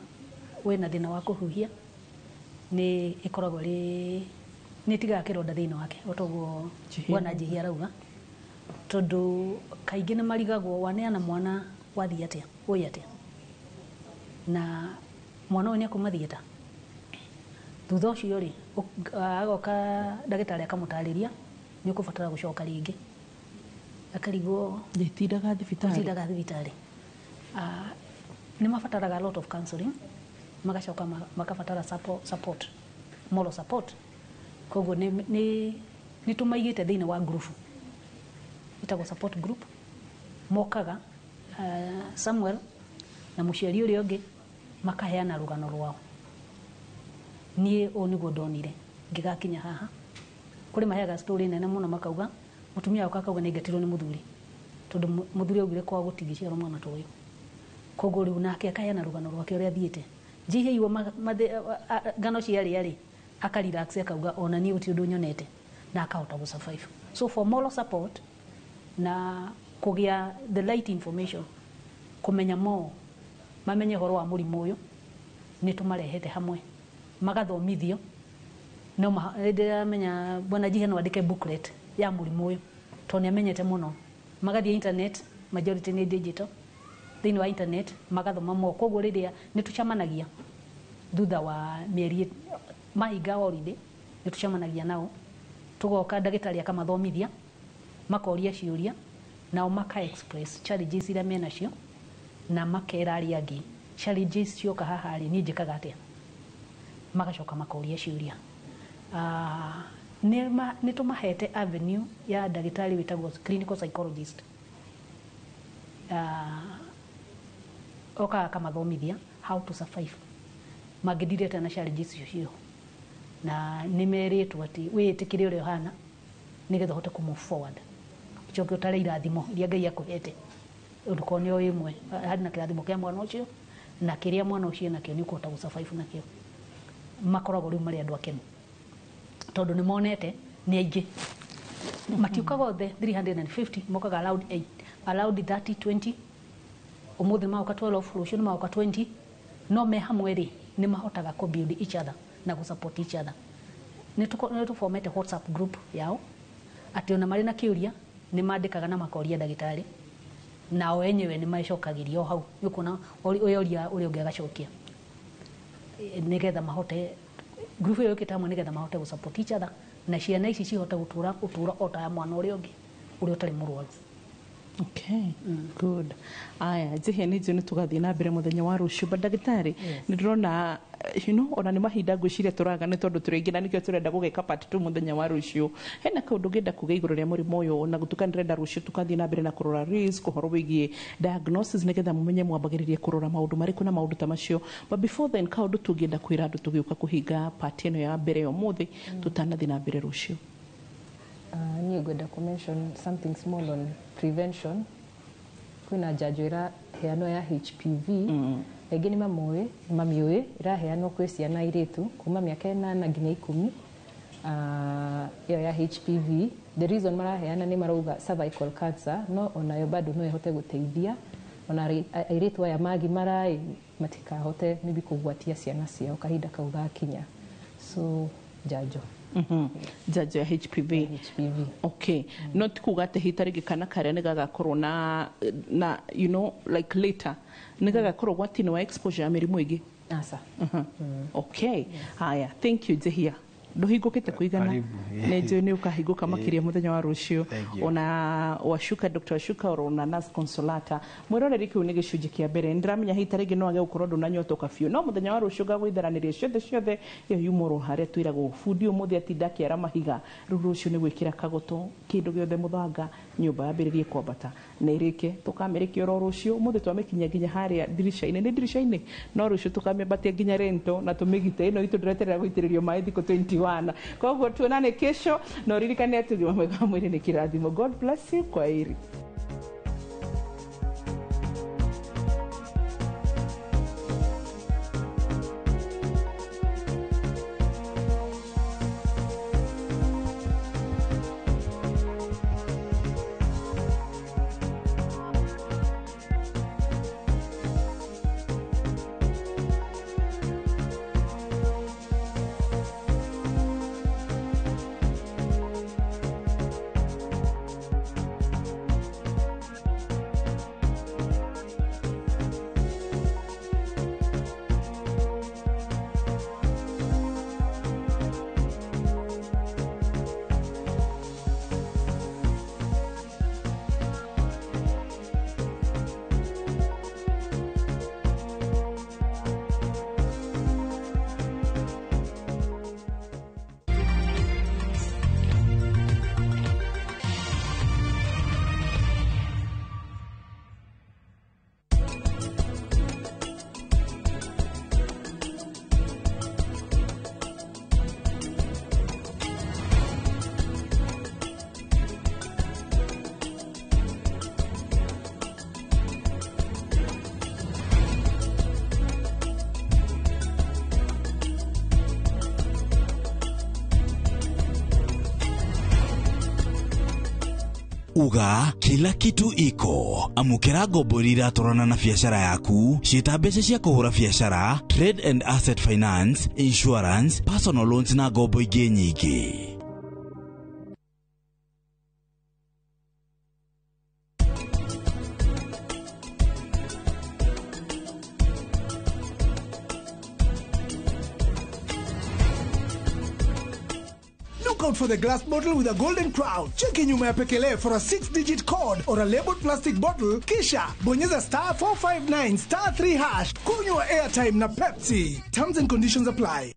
wĩna thĩna wa kũhuhia nĩ ĩkoragwo ĩrĩ nĩ ĩtigaga kĩronda thĩinĩ wake, o toguo bwana Njihia arauga, tondũ kaingĩ nĩ marigagwo waneana mwana wathiĩ atĩa, ũĩ atĩa, na mwana ũyũ nĩ akuma theatre. Thutha ũcio rĩ, agoka ndagĩtarĩ akamũtarĩria nĩ ũkũbatara gũcoka rĩngĩ, akarigwo ndĩtindaga thibitarĩ, ndĩtindaga thibitarĩ. Nĩ mabataraga a lot of counseling, magacoka makabatara support, moral support. Koguo nĩ tũmaigĩte thĩinĩ wa group ĩtagwo support group, mokaga Samuel na mũciari ũrĩa ũngĩ makaheana rũgano rwao. Niĩ ũũ nĩguo ndonire ngĩgakinya haha. Kũrĩ maheaga story nene mũno, makauga mũtumia wakwa akauga nĩ aingatirwo nĩ mũthuri, tondũ mũthuri augire kwao gũtingĩciarwo mwana ta ũyũ. Koguo rĩu nake akaheana rũgano rwake ũrĩa athiĩte. Njihĩirwo ngano cia arĩa rĩ, aka relax akauga ona niĩ gũtirĩ ũndũ nyonete, na akahota gũ survive. So for moral support na kũgĩa the right information, kũmenya more, mamenye ũhoro wa mũrimũ ũyũ, nĩ tũmarehete hamwe magathomithio. No ndĩramenya bwana Njihia no andĩke booklet ya mũrimũ ũyũ, tondũ nĩ amenyete mũno. Magathiĩ internet, majority nĩ digital, thĩinĩ wa internet magathoma mo. Koguo rĩrĩa nĩ tũcemanagia thutha wa mĩeri mahinga holiday, nĩ tũcemanagia nao, tũgoka ndagĩtarĩ akamathomithia, makoria ciũria, nao maka express challenges iria menacio, na makera arĩa angĩ challenges cioka haha rĩ, niĩ njĩkaga atĩa, magacoka makoria ciũria. Nĩ tũmahete avenue ya ndagĩtarĩ wĩtagwo clinical psychologist, okaga akamathomithia how to survive mangĩndirĩte na challenges icio ciĩho, na nĩ merĩtwo atĩ wĩĩtĩkĩre ũrĩa ũhana nĩgetha ũhote kũ move forward, ũcoke ũtare irathimo iria Ngai akũhete, ũndũkorwo nĩ o ĩmwe harĩ na kĩrathimo kĩa mwana ũcio, na kĩrĩa mwana ũcio enakĩo nĩ ũkũhota gũ survive nakĩo. Makoragwo rĩu marĩ andũ akenu, tondũ nĩ monete nĩ aingĩ, matiũkaga othe 350, mokaga around 8, around 30 20, ũmũthĩ magoka 12, rũciũ nĩ magoka 20, no me hamwe rĩ nĩ mahotaga kũ build each other na gũ support each other. Nĩ tũformete WhatsApp group yao, atĩ ona marĩ na kĩũria nĩ mandĩkaga na makoria ndagĩtarĩ, Nao enyewe nĩ macokagĩria o hau. Nĩ ũkuona ũyũ ũrĩa ũngĩ agacokia. Nĩgetha mahote group ĩyo yũkĩte hamwe nĩgetha mahote gũ support each other na ciana ici cihote gũtũra ũtũro o ta ya mwana ũrĩa ũngĩ ũrĩa ũtarĩ mũrwaru. Okay, good. Aya, njĩhia nĩ njũĩ nĩ tũgathiĩ na mbere mũthenya wa rũciũ, but ndagĩtarĩ, nĩ ndĩrona ona nĩ mahinda ngwĩciria tũraga nĩ tondũ tũrĩ aingĩ na nĩkĩo tũrenda gũgĩka part 2 mũthenya wa rũciũ. Hena kaũndũ ũngĩenda kuga igũrũ rĩa mũrimũ ũyũ, na gũtuĩka nĩndĩrenda rũciũ tũkathiĩ na mbere na kũrora risk, ũhoro wĩgiĩ diagnosis nĩgetha mũmenye mwambagĩrĩria kũrora maũndũ marĩkũ na maũndũ ta macio. But before then, kaũndũ tũngĩenda kwĩra andũ tũgĩũka kũhinga part ĩno ya mbere ya ũmũthĩ tũtanathiĩ na mbere rũciũ. Niĩ ngwenda kũ mention something small on prevention. Kwĩna njanjo ĩraheanwo ya HPV. Aingĩ nĩ mamũĩ, nĩ mamiũĩ, ĩraheanwo kwĩ ciana airĩtu kuma mĩaka 8 nginya 10. Ĩyo ya HPV, the reason maraheana nĩ marauga cervical cancer, no onayo bado no ĩhote gũteithia ona airĩtu aya magimara ĩ matikahote maybe kũgwatia ciana ciao kahinda kau gakinya. So njanjo. Njanjo ya HPV. HPV. Okay. No ti kuga atĩ hita rĩngĩ kana karĩa nĩ gagakorwo na like later nĩ gagakorwo ũgwati-inĩ wa exposure ya mĩrimũ ĩngĩ. Aca. Okay. Haya, thank you Njehia. Ndũhingũkĩte kũigana. Nĩ njũĩ nĩ ũkahingũka makĩria mũthenya wa rũciũ. Ona Wacuka, Dr. Wacuka ona Nurse Consolata. Mwĩroreri kĩu nĩ gĩcunjĩ kĩa mbere. Nĩndĩramenya hita rĩngĩ no age gũkorwo ndũnanyotoka biũ. No mũthenya wa rũciũ ngagũitharanĩria ciothe ciothe ĩyo yumũrwo harĩa twĩragwo bundi ũmũthĩ atinda akĩara mahiga. Rĩu rũciũ nĩ gwĩkĩra kagoto kĩndũ gĩothe mũthanga nyũmba yambĩrĩrie kwambata na ĩrĩke tũkamĩrĩkia oro rũciũ. Ũmũthĩ twamĩkinyia nginya harĩa ndirica-inĩ, nĩ ndirica-inĩ, no rũciũ tũkamĩambatia nginya rento na tũmĩgite ĩno itũ ndĩreterera gũitĩrĩrio maĩ thikũ 21. Koguo tuonane kesho na ũririkane atĩ ũgima mwega wa mwĩrĩ nĩ kĩrathimo. God bless you. Kwa heri. Uga kila kitu iko. Amukira ngombo iria iratwarana na biacara yaku, ciĩta mbeca cia kũhũra biacara, trade and asset finance, insurance, personal loans na ngombo ingĩ nyingĩ. Out for the glass bottle with a golden crown. Cheki nyuma ya pekele for a 6-digit code or a labeled plastic bottle. Kisha bonyeza star 459 star 3 hash. Kunywa airtime na Pepsi. Terms and conditions apply.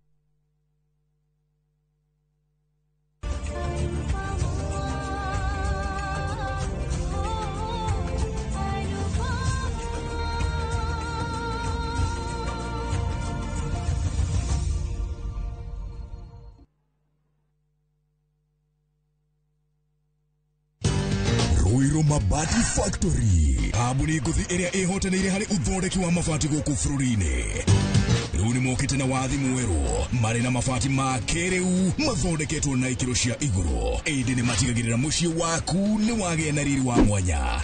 Ruiru Mabati Factory, kambuni ngũthi ĩrĩa ĩhotanĩire harĩ ũthondeki wa mabati gũkũ bũrũri-inĩ. Rĩu nĩ mokĩte na wathi mwerũ marĩ na mabati ma kĩrĩu mathondeketwo na ikĩro cia igũrũ, ĩndĩ nĩ matigagĩrĩra mũciĩ waku nĩ wagĩa na riri wa mwanya.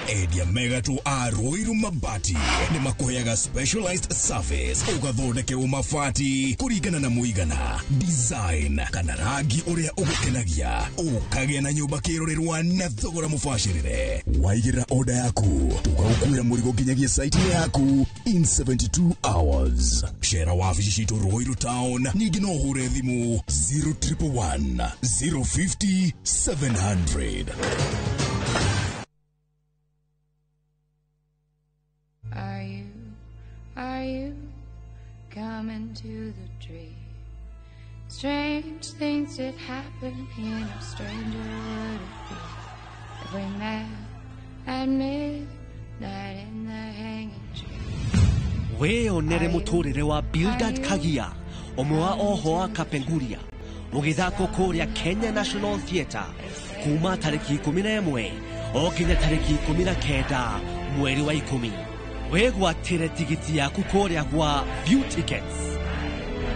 Endia megatũ a Ruiru Mabati nĩ makũheaga specialized service, ũgathondekerwo mabati kũringana na mũigana, design kana rangi ũrĩa ũgũkenagia, ũkagĩa na nyũmba kĩrorerwa na thogora mũbacĩrĩre. Waigĩrĩra order yaku tũgagũkuĩra mũrigo nginyagia site-inĩ yaku in 72 hours. Cera wabici citũ Ruiru Town, ningĩ no ũhũre thimũ 0111 050 700. Are you coming to the tree? Strange things did happen here, no stranger would it be if we met at midnight in the hanging tree. Wĩyonere mũtũrĩre wa Bildad Kagia, ũmwe wa oho a Kapenguria, mũgĩthako kũrĩa Kenya National Theatre kuma tarĩki 11 o nginya tarĩki 19 mweri wa 10. Wĩgwatĩre tigiti yaku kũrĩa gwa View Tickets.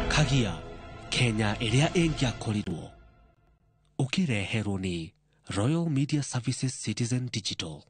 Kagia, Kenya ĩrĩa ĩngĩakorirwo. Ũkĩreherwo nĩ Royal Media Services Citizen Digital.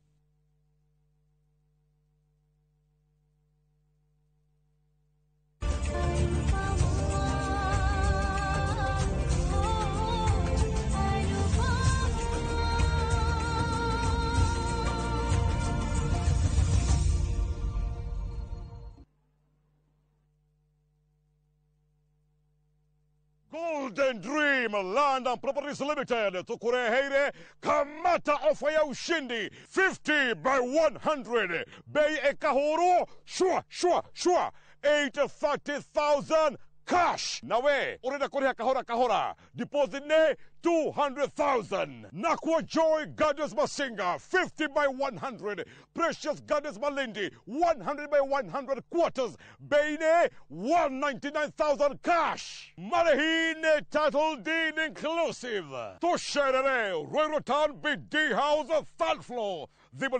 Golden Dream Land and Properties Limited tukureheire kamata ofa ya ushindi 50 by 100 bei ekahuru shua shua shua 830,000 cash. Nawe urenda kuriha kahora kahora, deposit ne 200,000. Nakwa Joy Gardens Masinga 50 by 100, Precious Gardens Malindi 100 by 100 quarters, bei ne 199,000 cash. Marehine title deed inclusive. Tusherere Ruiru Town BD House third floor. Thimũ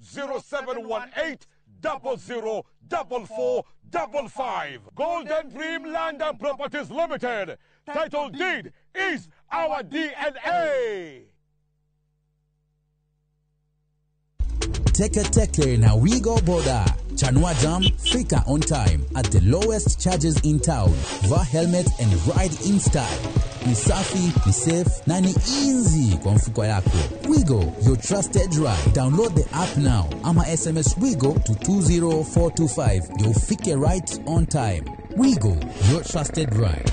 0718 00 44 55. Golden Dream Land and Properties Limited. Title deed is our DNA. Teke Teke na Wigo Boda. Chanua Jam, fika on time at the lowest charges in town. Vaa helmet and ride in style. Ni safi, ni safe na ni easy kwa mfuko yako. Wigo, your trusted ride. Download the app now ama SMS Wigo to 20425. Ndio ufike right on time. Wigo, your trusted ride.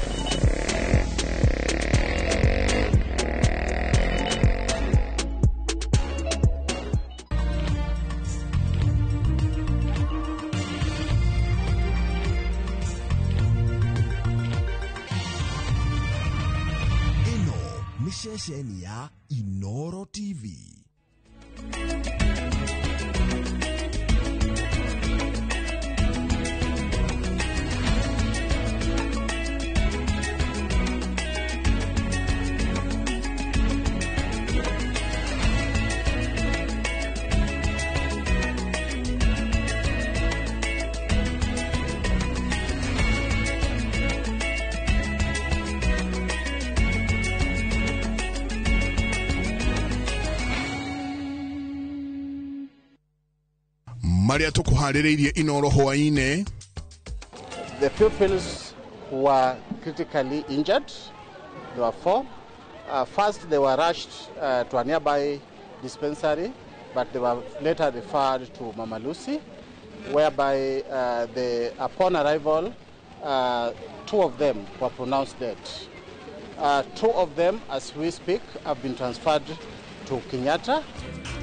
Ceceni ya Inoro TV. Maria tukuharĩrĩirie Inoro hwaĩ-inĩ. The pupils were critically injured. There were 4. First, they were rushed to a nearby dispensary, but they were later referred to Mama Lucy, whereby upon arrival, 2 of them were pronounced dead. 2 of them, as we speak, have been transferred to Kenyatta.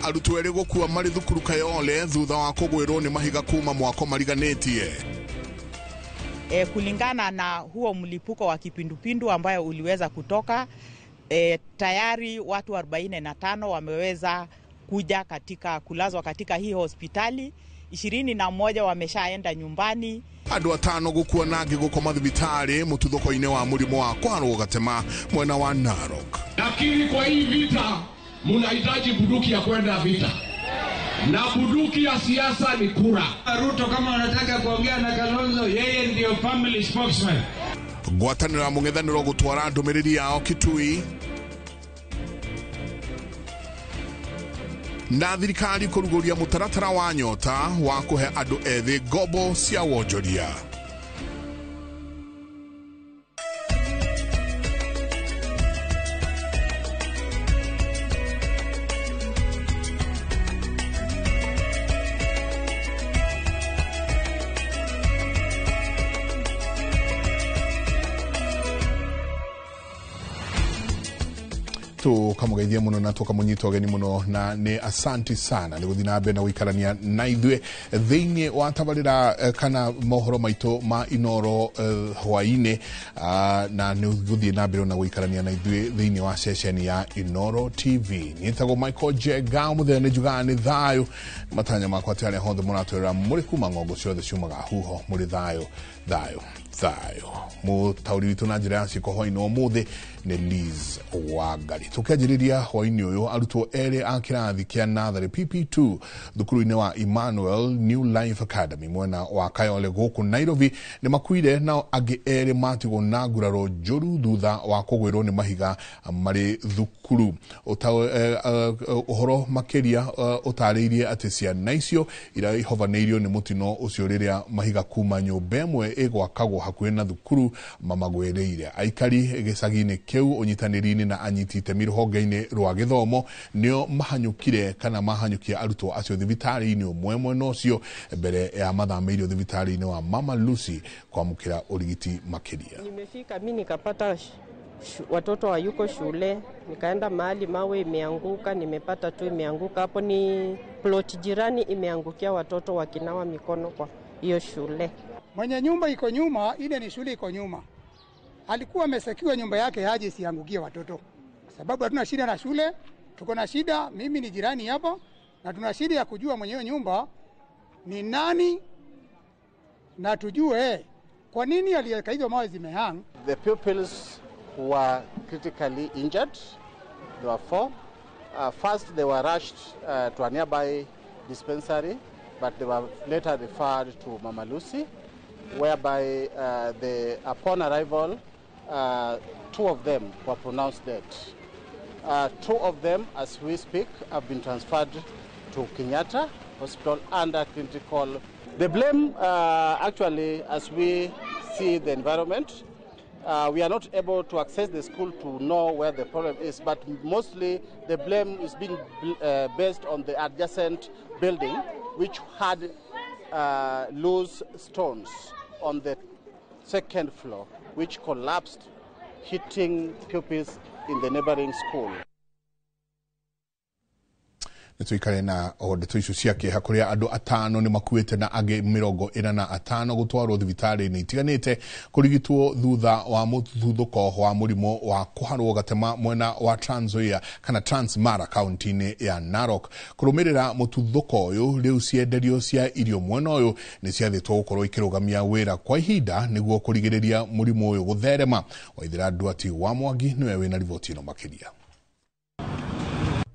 Arutwo erĩ gũkua marĩ thukuru Kayole thutha wa kũgwĩrwo nĩ mahiga kuma mwako mariganĩtie. Kulingana na huo mlipuko wa kipindupindu ambayo uliweza kutoka, tayari watu 45 wameweza kuja katika kulazwa katika hii hospitali, 21 wameshaenda nyumbani. Andũ atano gũkua na angĩ gũkoma thibitarĩ mũtuthũko-inĩ wa mũrimũ wa kwarwo gatema mwena wa Narok. Lakini kwa hii vita munahitaji bunduki ya kwenda vita, Na bunduki ya siasa ni kura. Ruto kama anataka kuongea na Kalonzo, yeye ndio family spokesman. Ngwatanĩro ya mũng'ethanĩro gũtwara ndũmĩrĩri yao Kitui. Na thirikari kũrugũria mũtaratara wa nyota wa kũhe andũ ethĩ ngombo cia wonjoria. Tukamugeithia muno na tukamunyita ũgeni muno na nĩ asanti sana nĩ gũthiĩ na mbere na gũikarania na ithuĩ thĩinĩ wa tabarĩra kana mohoro maitũ ma Inoro hwaĩ-inĩ, na nĩ gũthiĩ na mbere na gũikarania na ithuĩ thĩinĩ wa ceceni ya Inoro TV. Nĩtagwo Michael Njenga, mũthenya nĩ njugaga nĩ thayũ, matanya makwa atĩ arĩa hothe mũratwĩrora mũrĩ kuma ng'ongo ciothe ciumaga huho mũrĩ thayũ thayũ thayũ. Mũtaũri witũ na njĩra ya ciĩko hwaĩ-inĩ ũmũthĩ nĩ Liz Wangari. Tukianjĩrĩria hwaĩ-inĩ ũyũ, arutwo erĩ a kĩrathi kĩa natharĩ PP2 thukuru-inĩ wa Emmanuel New Life Academy mwena wa Kayole gũkũ Nairobi nĩ makuire, nao angĩ erĩ matigwo na nguraro njũru thutha wa kũgwĩrwo nĩ mahiga marĩ thukuru. Ũhoro makĩria ũtarĩirie atĩ ciana icio iraihobanĩirio nĩ mũtino ũcio rĩrĩa mahiga kuma nyũmba ĩmwe ĩgwakagwo hakuhĩ na thukuru mamagwĩrĩire. Aikari gĩcagi-inĩ kĩu ũnyitanĩri-inĩ na anyiti itemi rũhonge-inĩ rwa gĩthomo nĩo mahanyũkire kana mahanyũkia arutwo acio thibitarĩ-inĩ ũmwe mwena ũcio mbere ya mathamĩirio thibitarĩ-inĩ wa Mama Lucy kwamũkĩra ũrigiti makĩria. Nimefika mi nikapata watoto hayuko shule, nikaenda mahali mawe imeanguka, nimepata tu imeanguka hapo, ni plot jirani imeangukia watoto wakinawa mikono kwa hiyo shule. Mwenye nyumba iko nyuma, ile ni shule iko nyuma, alikuwa amesekiwa nyumba yake aje isiangukie watoto, sababu hatuna shida na shule, tuko na shida, mimi ni jirani hapa, na tuna shida ya kujua mwenye nyumba ni nani na tujue kwa nini aliweka hizo mawe zimehang. The pupils were critically injured. There were 4. First they were rushed to a nearby dispensary, but they were later referred to Mama Lucy, whereby upon arrival, 2 of them were pronounced dead. 2 of them, as we speak, have been transferred to Kenyatta Hospital under critical. The blame, actually, as we see the environment, we are not able to access the school to know where the problem is, but mostly the blame is being based on the adjacent building, which had loose stones on the second floor, which collapsed, hitting pupils in the neighboring school. Nĩtũikare na ndeto icio cia kĩeha kũrĩa andũ atano nĩ makuĩte na angĩ 45 gũtwarwo thibitarĩ-inĩ itiganĩte kũrigitwo thutha wa mũtuthũko wa mũrimũ wa kũharwo gatema mwena wa Trans Nzoia kana Trans Mara kaunti-inĩ ya Narok. Kũrũmĩrĩra mũtuthũko ũyũ, rĩu cienderio cia irio mwena ũyũ nĩ ciathĩtwo gũkorwo ikĩrũgamia wĩra kwa ihinda nĩguo kũrigĩrĩria mũrimũ ũyũ gũtherema. Waithĩra Nduati wa Mwangi nĩwe wĩna riboti ĩno makĩria.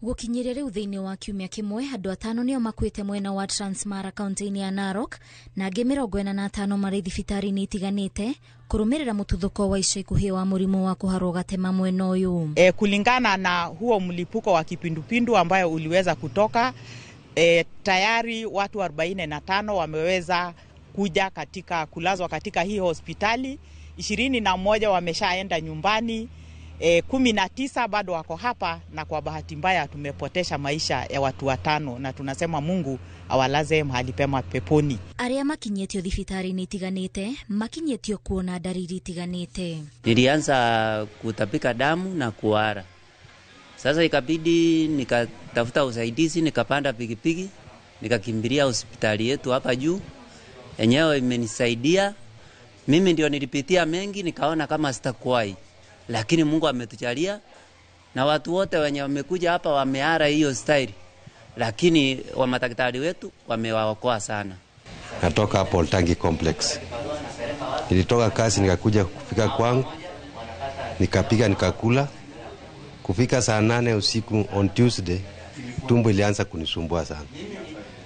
Gũkinyĩria rĩu thĩinĩ wa kiumia kĩmwe, andũ atano nĩo makuĩte mwena wa Transmara kaunti-inĩ ya Narok na angĩ 45 marĩ thibitarĩ-inĩ itiganĩte kũrũmĩrĩra mũtuthũko wa ica ikuhĩ wa mũrimũ wa kũharwo gatema mwena ũyũ. Kulingana na huo mlipuko wa kipindupindu ambayo uliweza kutoka, tayari watu 45 wameweza kuja katika kulazwa katika hii hospitali, 21 wameshaenda nyumbani, 19 bado wako hapa, na kwa bahati mbaya tumepotesha maisha ya watu watano, na tunasema Mungu awalaze mahali pema peponi. Arĩa makinyĩtio thibitarĩ-inĩ itiganĩte makinyĩtio kuona dalili itiganĩte. Nilianza kutapika damu na kuhara. Sasa ikabidi nikatafuta usaidizi, nikapanda pikipiki, nikakimbilia hospitali yetu hapa juu. Enyewe imenisaidia. Mimi ndio nilipitia mengi, nikaona kama sitakuwahi. Lakini Mungu ametujalia na watu wote wenye wamekuja hapa wameara hiyo style. Lakini wa madaktari wetu wamewaokoa sana. Natoka hapo Oltangi Complex. Nilitoka kazi nikakuja kufika kwangu, nikapiga nikakula. Kufika saa 8 usiku on Tuesday, tumbo ilianza kunisumbua sana.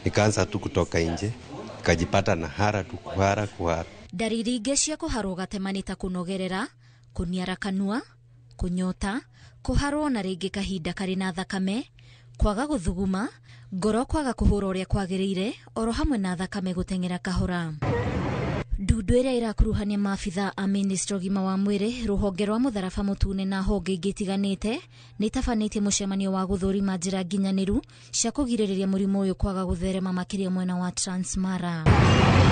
Nikaanza tu kutoka nje, nikajipata na hara tu, kuhara kuhara. Ndariri ingĩ cia kũharwo gatema nĩ ta kũnogerera, kũniara kanua, kũnyota, kũharwo na rĩngĩ kahinda karĩ na thakame, kwaga gũthuguma, ngoro kwaga kũhũra ũrĩa kwagĩrĩire, oro hamwe na thakame gũteng'era kahora. Ndundu ĩrĩa ĩrakuruhania maabitha a ministry ũgima wa mwĩrĩ, rũhonge rwa mũtharaba mũtune na honge ingĩ itiganĩte nĩ itabanĩtie mũcemanio wa gũthũrima njĩra nginyanĩru cia kũgirĩrĩria mũrimũ ũyũ kwaga gũtherema makĩria mwena wa Transmara.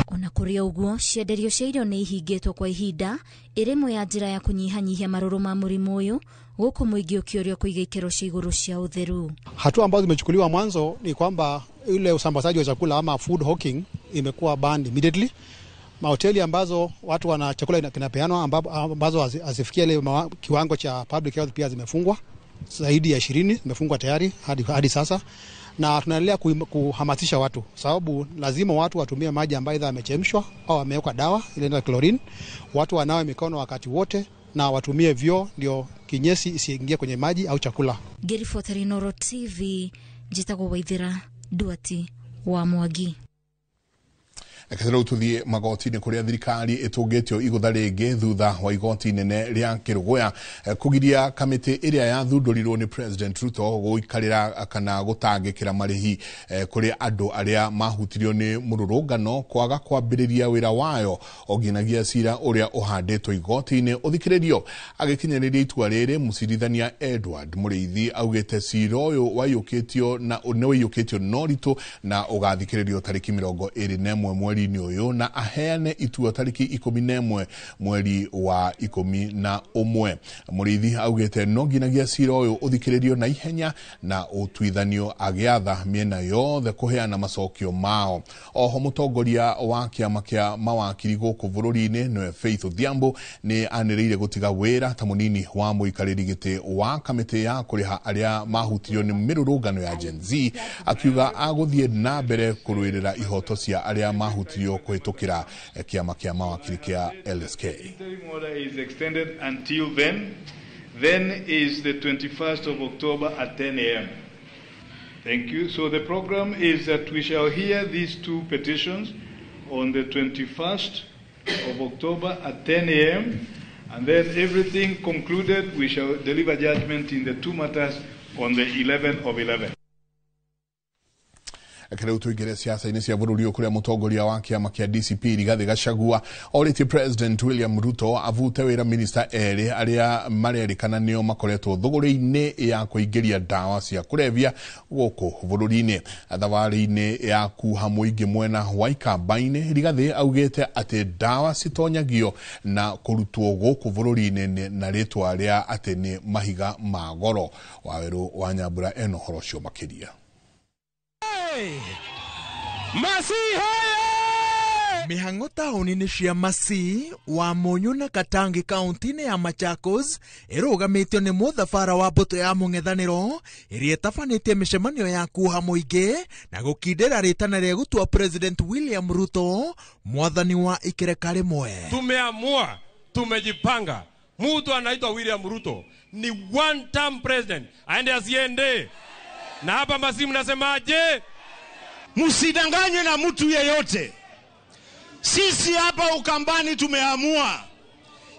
Ona kũrĩ ũguo, cienderio cia irio nĩ ihingĩtwo kwa ihinda ĩrĩ ĩmwe ya njĩra ya kũnyihanyihia marũrũ ma mũrimũ ũyũ, gũkũ mũingĩ ũkĩũrio kũiga ikĩro cia igũrũ cia ũtheru. Hatua ambazo zimechukuliwa mwanzo ni kwamba ile usambazaji wa chakula ama food hawking imekuwa banned immediately. Mahoteli ambazo watu wana chakula kinapeanwa ambazo hazifikia ile kiwango cha public health pia zimefungwa. Zaidi ya 20 zimefungwa tayari hadi sasa, na tunaendelea kuhamasisha watu sababu lazima watu watumie maji ambayo aidha yamechemshwa au yamewekwa dawa ile inaitwa chlorine. Watu wanawe mikono wakati wote na watumie vyoo ndio kinyesi isiingie kwenye maji au chakula. Ngĩribotera Inooro TV, njĩtagwo Waithera Duati wa Mwangi. Reke rĩu tũthiĩ magoti-inĩ kũrĩa thirikari ĩtũngĩtio igũtha rĩngĩ thutha wa igoti inene rĩa Kĩrũgũya kũgiria kamĩtĩ ĩrĩa yathundũrirwo nĩ President Ruto gũikarĩra kana gũtangĩkĩra marĩhi kũrĩ andũ arĩa mahutirio nĩ mũrũrũngano kwaga kwambĩrĩria wĩra wayo o nginyagia cira ũrĩa ũhandĩtwo igoti-inĩ ũthikĩrĩrio. Agĩkinyĩrĩria itua rĩrĩ, mũcirithania Edward Mũrĩithi augĩte cira ũyũ waiyũkĩtio na nĩ waiyũkĩtio na ũritũ na ũgathikĩrĩrio tarĩki 21 mweri ũyũ na aheane itua tarĩki 11 mweri wa 11. Mũrĩithi augĩte no nginyagia cira ũyũ ũthikĩrĩrio na ihenya na ũtuithanio agĩatha mĩena yothe kũheana macokio mao. Oho mũtongoria wa kĩama kĩa mawakiri gũkũ bũrũri-inĩ nĩwe Faith Odhiambo nĩ anĩrĩire gũtiga wĩra ta mũnini wa mũikarĩri gĩtĩ wa kamĩtĩ ya kũrĩha arĩa mahutirio nĩ mĩrũrũngano ya Gen Z, akiuga agũthiĩ na mbere kũrũĩrĩra ihoto cia arĩa mahutirio kũhĩtũkĩra kĩama kĩa mawakiri kĩa LSK. Interim order is extended until then. Then is the 21st of October at 10 a.m. Thank you. So the program is that we shall hear these two petitions on the 21st of October at 10 a.m. And then everything concluded, we shall deliver judgment in the two matters on the 11th of 11. Reke rĩu tũingĩre siasa-inĩ cia bũrũri ũyũ kũrĩa mũtongoria wa kĩama kĩa DCP Rigathĩ Gachagua orĩtie President William Ruto avute wĩra minista erĩ arĩa marerĩkana nĩo makoretwo thũgũrĩ-inĩ ya kũingĩria ndawa cia kũrebia gũkũ bũrũri-inĩ. Thabarĩ-inĩ ya kuha mũingĩ mwena wa Ikamba-inĩ, Rigathĩ augĩte atĩ ndawa citonyagio na kũrutwo gũkũ bũrũri-inĩ na rĩtwa rĩa atĩ nĩ mahiga ma goro. Wawerũ wa Nyambura ena ũhoro ũcio makĩria. Mĩhang'o taũni-inĩ cia Masii, Wamunyũ na Katangi kaunti-inĩ ya Machakos ĩrũgamĩtio nĩ mũthabara wa mbũtũ ya mũng'ethanĩro ĩrĩa ĩtabanĩtie mĩcemanio ya kuha mũingĩ na gũkindĩra rĩtana rĩa gũtua President William Ruto mwathani wa ikereka rĩmwe. Tumeamua, tumejipanga, mtu anaitwa William Ruto ni one term president, aende asiende. Na hapa Masii mnasemaje? Msidanganywe na mtu yeyote. Sisi hapa Ukambani tumeamua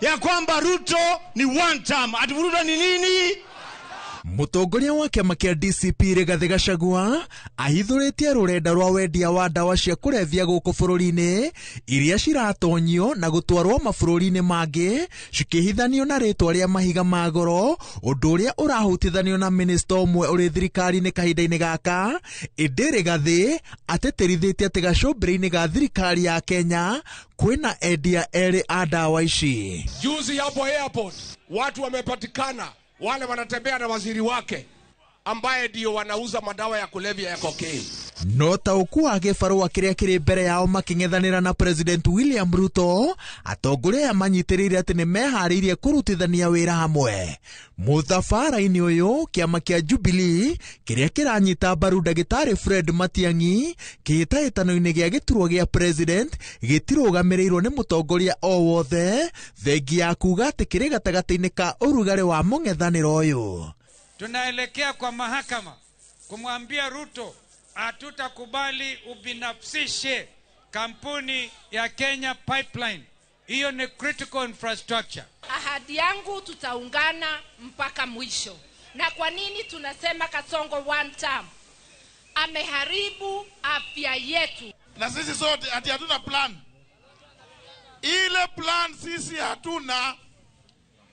ya kwamba Ruto ni one term. Ati Ruto ni nini? Mũtongoria wa kĩama kĩa DCP Rigathĩ Gachagua ahithũrĩtie rũrenda rwa wendia wa ndawa cia kũrebia gũkũ bũrũri-inĩ iria ciratonyio na gũtwarwo mabũrũri-inĩ mangĩ cikĩhithanio na rĩtwa rĩa mahiga ma goro, ũndũ ũrĩa ũrahutithanio na minista ũmwe ũrĩ thirikari-inĩ kahinda-inĩ gaka. Ĩndĩ Rigathĩ atĩtĩrithĩtie atĩ gacũmbĩrĩ-inĩ ga thirikari ya Kenya kwĩna endia erĩ a ndawa ici. Juzi hapo airport watu wamepatikana wale wanatembea na waziri wake ambaye ndio wanauza madawa ya kulevya ya cocaine. No taũku wa gĩbarũa kĩrĩa kĩrĩ mbere yao makĩng'ethanĩra na President William Ruto, atongoria aya manyitĩrĩire atĩ nĩmeharĩirie kũrutithania wĩra hamwe. Mũthabara-inĩ ũyũ, kĩama kĩa Jubilee kĩrĩa kĩranyita mbaru ndagĩtarĩ Fred Matiang'i kĩhĩtahĩtano-inĩ gĩa gĩturwa gĩa President gĩtirũgamĩrĩirwo nĩ mũtongoria o wothe, thengia ya kuga atĩ kĩrĩ gatagatĩ-inĩ ka ũrugarĩ wa mũng'ethanĩro ũyũ. Tunaelekea kwa mahakama kumwambia Ruto Hatutakubali ubinafsishe kampuni ya Kenya Pipeline. Hiyo ni critical infrastructure. Ahadi yangu tutaungana mpaka mwisho. Na kwa nini tunasema Kasongo one term? Ameharibu afya yetu. Na sisi sote ati hatuna plan. Ile plan sisi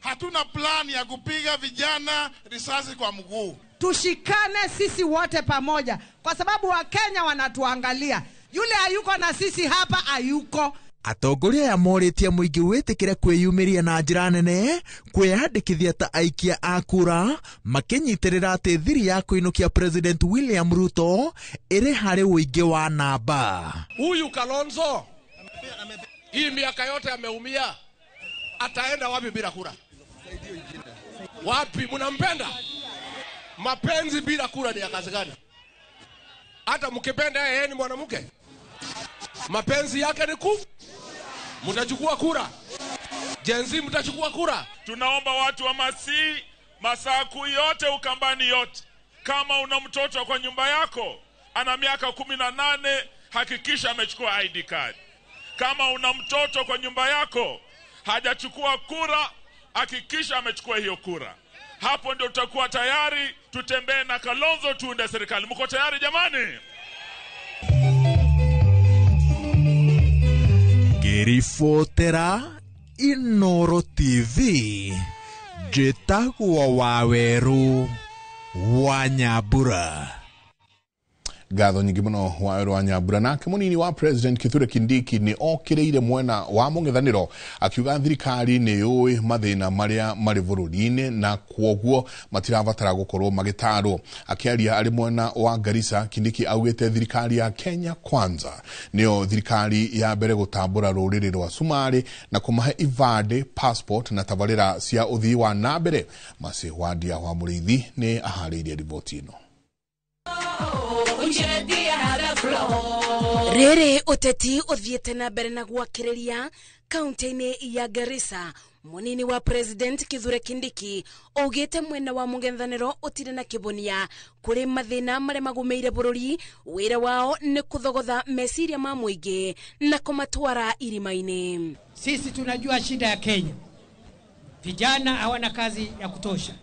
hatuna plan ya kupiga vijana risasi kwa mguu. Tushikane sisi wote pamoja, kwa sababu Wakenya wanatuangalia. Yule hayuko na sisi hapa hayuko. Atongoria aya morĩtie mũingĩ wĩtĩkĩre kwĩyumĩria na njĩra nene kwĩyandĩkithia ta aikia a kura, makĩnyitĩrĩra atĩ thiri ya kũinũkia President William Ruto ĩrĩ harĩ ũingĩ wa namba. Huyu Kalonzo hii miaka yote ameumia, ataenda wapi bila kura? Wapi? Mnampenda? Mapenzi bila kura ni ya kazi gani? Hata mkipenda yeye ni mwanamke, mapenzi yake ni kufu. Mtachukua kura. Gen Z mtachukua kura. Tunaomba watu wa Masii, Masaku yote, Ukambani yote, kama una mtoto kwa nyumba yako ana miaka 18, hakikisha amechukua ID card. Kama una mtoto kwa nyumba yako hajachukua kura, hakikisha amechukua hiyo kura. Hapo ndio tutakuwa tayari tutembee na Kalonzo tuunde serikali. Mko tayari jamani? Ngĩribotera Inoro TV, njĩtagwo Wawerũ wa Nyambura. Ngatho nyingĩ mũno Wawerũ wa Nyambura. Nake mũnini wa President Kithure Kindiki nĩ okĩrĩire mwena wa mũng'ethanĩro akiuga thirikari nĩ yũĩ mathĩna marĩa marĩ bũrũri-inĩ na kwoguo matirabatara gũkorwo magĩtarwo. Akĩaria arĩ mwena wa Garissa, Kindiki augĩte thirikari ya Kenya Kwanza nĩyo thirikari ya mbere gũtambũra rũrĩrĩ rwa Sumarĩ na kũmahe ibandĩ, passport na tabarĩra cia ũthii wa na mbere. Mercy Wandia wa Mũrĩithi nĩ aharĩirie riboti ĩno. Rĩrĩ ũteti ũthiĩte na mbere na gwakĩrĩria kaunti-inĩ ya Garissa, munini wa President Kithure Kindiki augĩte mwena wa mũng'ethanĩro ũtirĩ na kĩbonia kũrĩ mathĩna marĩa magũmĩire bũrũri. Wĩra wao nĩ kũthogotha meciria ma mũingĩ na kũmatwara irima-inĩ. Sisi tunajua shida ya Kenya, vijana hawana kazi ya kutosha,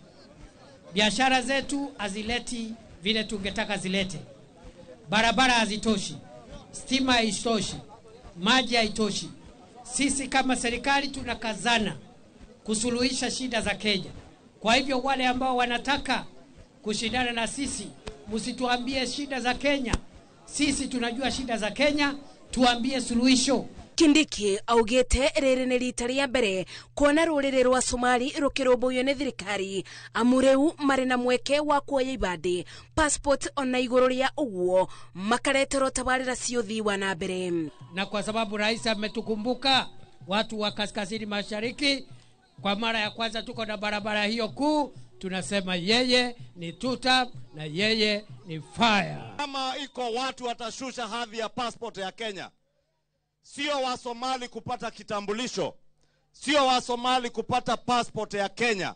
biashara zetu hazileti vile tungetaka zilete, barabara hazitoshi, stima haitoshi, maji haitoshi. Sisi kama serikali tunakazana kusuluhisha shida za Kenya. Kwa hivyo wale ambao wanataka kushindana na sisi, msituambie shida za Kenya. Sisi tunajua shida za Kenya, tuambie suluhisho. Kindiki augĩte rĩrĩ nĩ rita rĩa mbere kuona rũrĩrĩ rwa Somali rũkĩrũmbũiyo nĩ thirikari, amu rĩu marĩ na mweke wa kuoya ibandĩ, passport, ona igũrũ rĩa ũguo makareterwo tabarĩra cia ũthii wa na mbere. Na kwa sababu rais ametukumbuka watu wa kaskazini mashariki, kwa mara ya kwanza tuko na barabara hiyo kuu. Tunasema yeye ni tuta na yeye ni fire. Kama iko watu watashusha hadhi ya passport ya Kenya, sio wa Somali kupata kitambulisho, sio wa Somali kupata passport ya Kenya.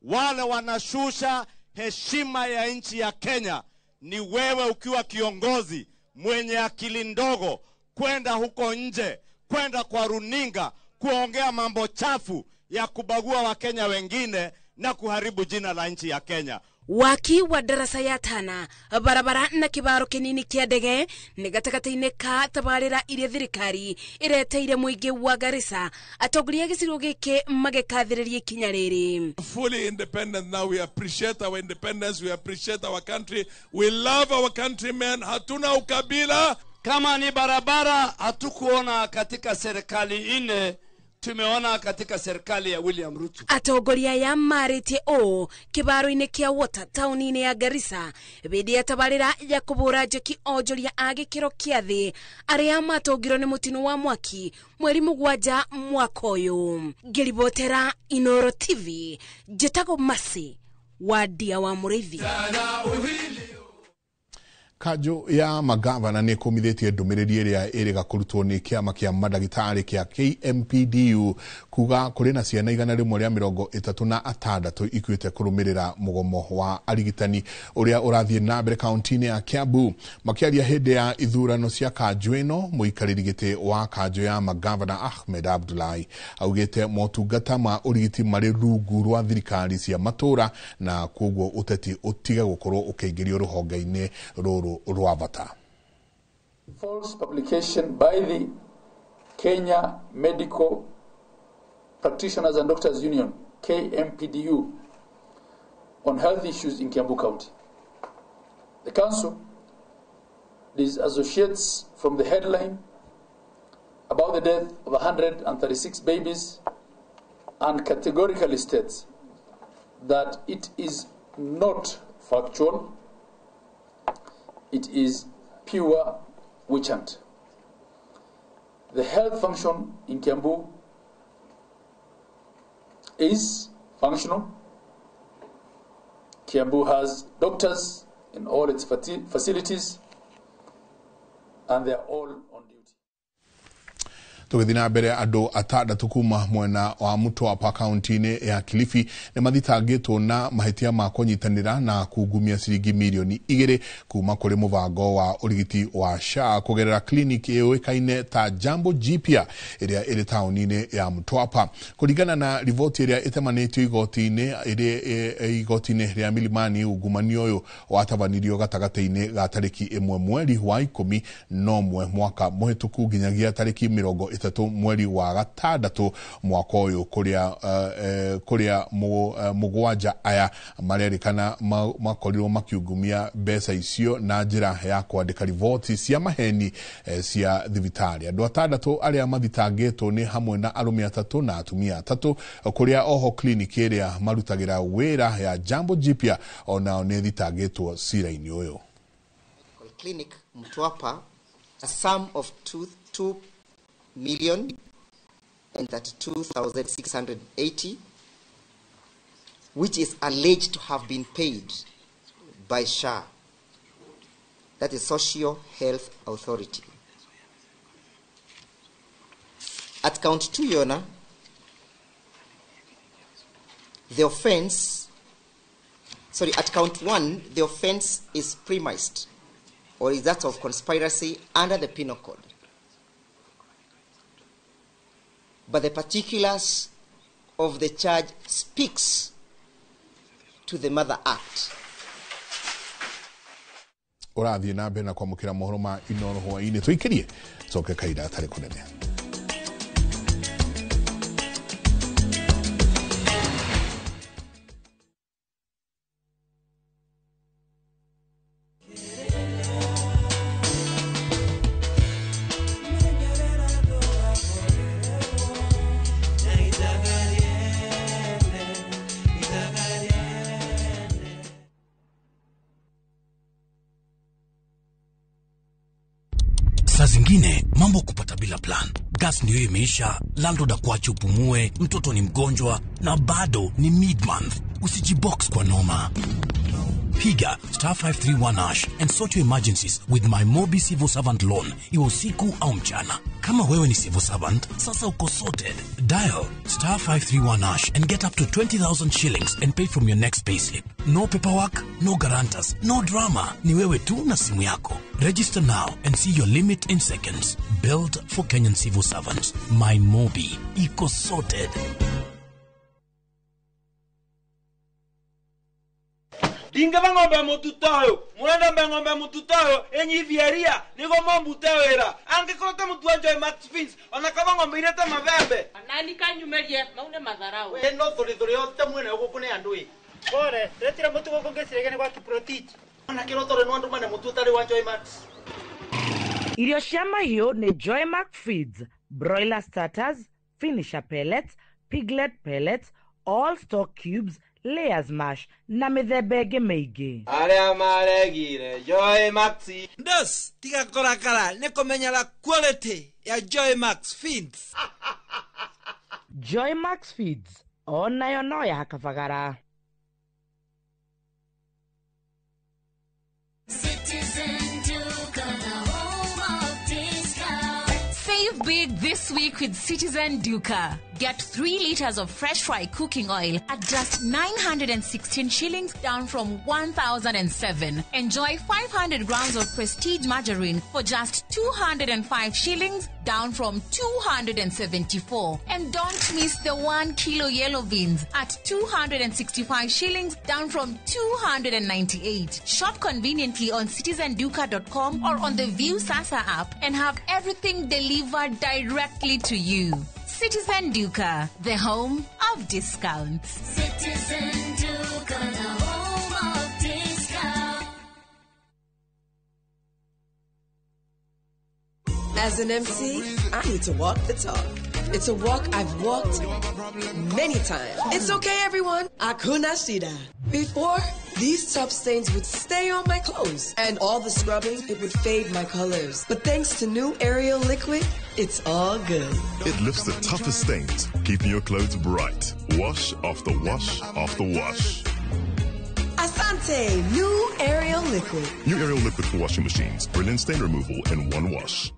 Wale wanashusha heshima ya nchi ya Kenya ni wewe ukiwa kiongozi mwenye akili ndogo, kwenda huko nje, kwenda kwa runinga, kuongea mambo chafu ya kubagua Wakenya wengine na kuharibu jina la nchi ya Kenya. Waki wa darasa ya Tana, barabara na kibaro kinini kia ndege nĩ gatagatĩ-inĩ ka tabarĩra iria thirikari ĩreteire mũingĩ wa Garissa. Atongoria a gĩcigo gĩkĩ magĩkathĩrĩria ikinya rĩrĩ. Fully independent now. We appreciate our independence, we appreciate our country, we love our countrymen. Hatuna ukabila. Kama ni barabara hatukuona katika serikali ine, tumeona katika serikali ya William Ruto. Atongoria aya marĩtie ũũ kĩbaro-inĩ kĩa Water taũni-inĩ ya Garissa hĩndĩ ya tabarĩra ya kũbũra njeki onjoria a gĩkĩro kĩa thĩ arĩa matũngirwo nĩ mũtino wa mwaki mweri 7 mwaka ũyũ. Ngĩribotera Inoro TV, njĩtagwo Mercy Wandia wa Mũrĩithi. Kanjũ ya magavana nĩ ĩkũmithĩtie ndũmĩrĩri ĩrĩa ĩrĩga kũrutwo nĩ kĩama kĩa mandagĩtarĩ kĩa KMPDU kuga kũrĩ na ciana 136 ikuĩte kũrũmĩrĩra mũgomo wa arigitani ũrĩa ũrathiĩ na mbere kaunti-inĩ ya Kiambu. Makĩaria hĩndĩ ya ithurano cia kanjũ ĩno, mũikarĩri gĩtĩ wa kanjũ ya magavana Ahmed Abdullahi augĩte motungata ma ũrigiti marĩ rungu rwa thirikari cia matũra na koguo ũteti ũtige gũkorwo ũkĩingĩrio rũhonge-inĩ rũrũ rwa bata. False publication by the Kenya Medical Practitioners and Doctors Union, KMPDU, on health issues in Kiambu County. The council disassociates from the headline about the death of 136 babies and categorically states that it is not factual. It is pure witch hunt. The health function in Kiambu is functional. Kiambu has doctors in all its facilities, and they are all on duty. Tũgĩthiĩ na mbere, andũ atandatũ kuma mwena wa Mtwapa kaunti-inĩ ya Kilifi nĩ mathitangĩtwo na mahĩtia ma kũnyitanĩra na kungumia ciringi mirioni 2 kuma kũrĩ mũbango wa ũrigiti wa SHA kũgerera kliniki ĩũĩkaine ta Jambo Jipya ĩrĩa ĩrĩ taũni-inĩ ya Mtwapa. Kũringana na riboti ĩrĩa ĩtemanĩtio igoti-inĩ rĩa Milimani, ungumania ũyũ watabanirio gatagatĩ-inĩ ga tarĩki 1 mweri wa 11 mwaka mũhĩtũku nginyagia tarĩki 30 mweri wa 6 mwaka ũyũ, kũrĩa mũgwanja aya marerĩkana makorirwo makiungumia mbeca icio na njĩra ya kwandĩka riboti cia maheni cia thibitarĩ. Andũ atandatũ arĩa mathitangĩtwo nĩ hamwe na arũme 3 na atumia 3, kũrĩa oho kliniki ĩrĩa marutagĩra wĩra ya Jambo Jipya onao nĩ thitangĩtwo cira-inĩ ũyũ. Clinic Mtwapa, a sum of 2,032,680, which is alleged to have been paid by SHA, that is Social Health Authority. At count 2, Your Honor, the offense, sorry, at count 1, the offense is premised, or is that of conspiracy under the Penal Code. But the particulars of the charge speaks to the Mother Act. Ũrathiĩ na mbere na kwamũkĩra mohoro ma Inooro hwaĩ-inĩ, tũikĩrie coke kahinda gatarĩ kũnene. Saa zingine mambo kupata bila plan. Gas ndio imeisha, landlord akuache upumue, mtoto ni mgonjwa na bado ni mid-month. Usijibox kwa noma. Piga *531# and sort your emergencies with my Mobi Civil Servant Loan, iwe usiku au mchana. Kama wewe ni civil servant, sasa uko sorted. Dial *531# and get up to 20,000 shillings and pay from your next payslip. No paperwork, no guarantors, no drama. Ni wewe tu na simu yako. Register now and see your limit in seconds. Built for Kenyan civil servants. My Mobi. Iko sorted. Ndingeva ng'ombe mututoyo murenda mbe ng'ombe mututoyo enyithieria nigo mombute wira angikorwo ta mutu wa Joy Max Fins ona kaba ng'ombe irete mabembe nani kanyumerie maune matharau we no thuri yote mwene guku ni andu i pore retira mutu guku ngicirege ni gwa Kiprotich ona kiroto no andu mane mutu utari wa Joy Max. Irio cia mahiũ nĩ Joy Max Feeds, broiler starters, finisher pellets, piglet pellets, all stock cubes, layers mash na mĩthemba ĩngĩ mĩingĩ. Arĩa maregire Joy Max ndos tiga kũrakara nĩ kũmenyera quality ya Joy Max Feeds. Joy Max Feeds onayo no ya Citizen. big this week with Citizen Duka. Get 3 liters of fresh fry cooking oil at just 916 shillings, down from 1,007. Enjoy 500 grams of Prestige margarine for just 205 shillings, down from 274. And don't miss the 1 kilo yellow beans at 265 shillings, down from 298. Shop conveniently on citizenduka.com or on the View Sasa app and have everything delivered directly to you. Citizen Duka, the home of discounts. Citizen Duka, the home of discounts. As an MC, I need to walk the talk. It's a walk I've walked many times. It's okay, everyone. Hakuna shida. Before, these tough stains would stay on my clothes, and all the scrubbing, it would fade my colors. But thanks to new Ariel liquid, it's all good. It lifts the toughest stains, keeping your clothes bright. Wash after wash after wash. Asante, new Ariel liquid. New Ariel liquid for washing machines. Brilliant stain removal in one wash.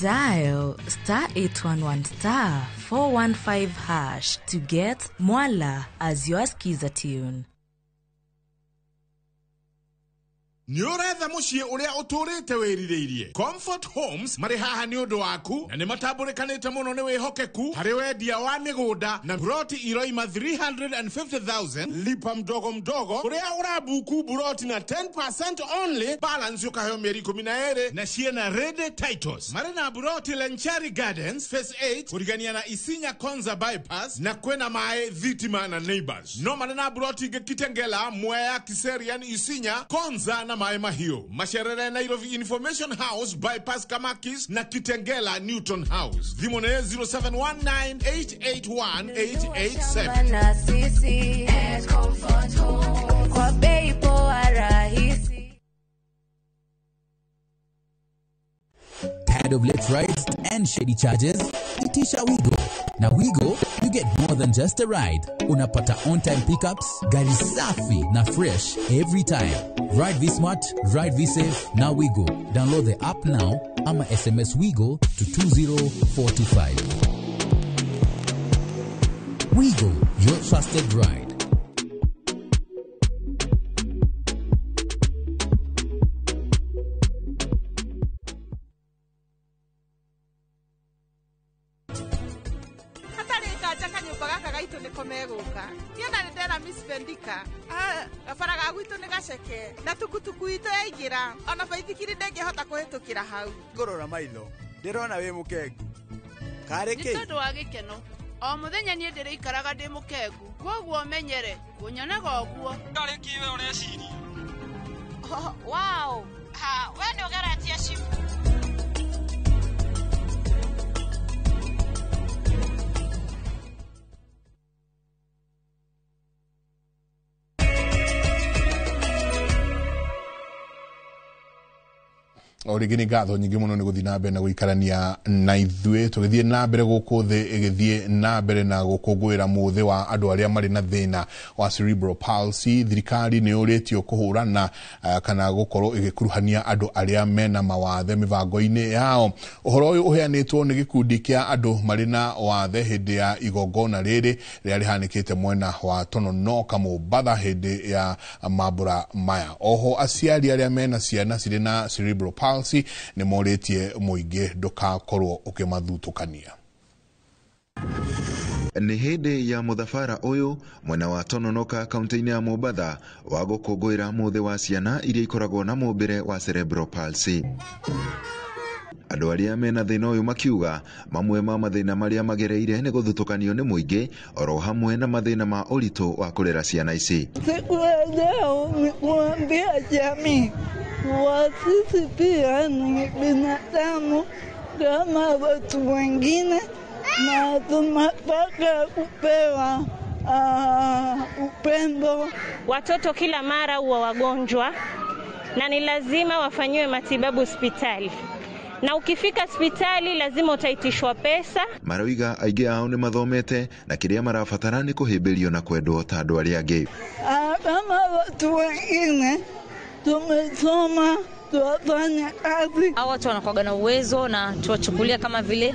Dial star 811 star 415 hash to get Mwala as your skiza tune. Nĩ ũretha mũciĩ ũrĩa ũtũrĩte wĩrirĩirie. Comfort Homes marĩ haha nĩ ũndũ waku na nĩ matambũrĩkanĩte mũno nĩ wĩhokeku harĩ wendia wa mĩgũnda na buroti iroima 350,000 lipa mdogo mdogo ũrĩa ũrabuku buroti na 10% only balance ũkaheo mĩeri 12 na ciĩna ready titles. Marĩ na buroti Lenchari Gardens Phase 8 kũrigania na Isinya Konza bypass na kwĩna maĩ thitima na neighbors. No marĩ na buroti ingĩ Kitengela, Mwea, Kiserian, Isinya, Konza na Maĩ Mahiũ. Macerere Nairobi Information House bypass Kamakis na Kitengela Newton House. Thimũ nĩ 0719881887. Na sisi at Comfort Home kwa bei poa rahisi. Tired of late rides and shady charges? Itisha Wigo. Na Wigo, you get more than just a ride. Unapata on-time pickups, gari safi na fresh every time. Ride V-Smart, ride V-Safe, na Wigo. Download the app now ama SMS Wigo to 20425. Wigo, your trusted ride. Na tukutuku itũ yaingĩra ona baithikiri ndĩngĩhota kũhĩtũkĩra hau. Ngũrora maitho ndĩrona wĩ mũkengu. Karĩ kĩ? Nĩ tondũ wa gĩkeno. O mũthenya niĩ ndĩrĩikaraga ndĩ mũkengu, kwoguo menyere kũnyonaga ũguo. Karĩ kĩ we ũreciria? Wow! Ha, we nĩ ũgeretie cimu. O rĩngĩ nĩ ngatho nyingĩ mũno nĩ gũthiĩ na mbere na gũikarania na ithuĩ tũgĩthiĩ na mbere gũkũ thĩ ĩgĩthiĩ na mbere na gũkũngũĩra mũthĩ wa andũ arĩa marĩ na thĩna wa cerebral palsy. Thirikari nĩ yũrĩtio kũhũrana kana gũkorwo ĩgĩkuruhania andũ arĩa mena mawathe mĩbango-inĩ yao. Ũhoro ũyũ ũheanĩtwo nĩ gĩkundi kĩa andũ marĩ na wathe hĩndĩ ya igongona rĩrĩ rĩrĩa rĩhanĩkĩte mwena wa Tononoka Mombatha hĩndĩ ya mambũra maya. Oho aciari arĩa mena ciana cirĩ na cerebral palsy nĩ morĩtie mũingĩ ndũkakorwo ũkĩmathutũkania. Nĩ hĩndĩ ya mũthabara ũyũ mwena wa Tononoka kaunti-inĩ ya Mombatha wa gũkũngũĩra mũthĩ wa ciana iria ikoragwo na mũmbĩre wa cerebral palsy. Andũ arĩa mena thĩna ũyũ makiuga mamwe ma mathĩna marĩa magereire nĩ gũthutũkanio nĩ mũingĩ oro hamwe na mathĩna ma ũritũ wa kũrera ciana ici. Siku ya leo ni kuambia jamii kuwa sisi pia ni binadamu kama watu wengine na tunataka kupewa upendo. Watoto kila mara huwa wagonjwa na ni lazima wafanyiwe matibabu hospitali. Na ukifika hospitali lazima utaitishwa pesa. Maroiga aingĩ ao nĩ mathomete na kĩrĩa marabatara nĩ kũhĩmbĩrio na kwendwo ta andũ arĩa angĩ. Kama watu wengine tumesoma, tuwafanya kazi. Hao watu wanakuwa na uwezo na tuwachukulia kama vile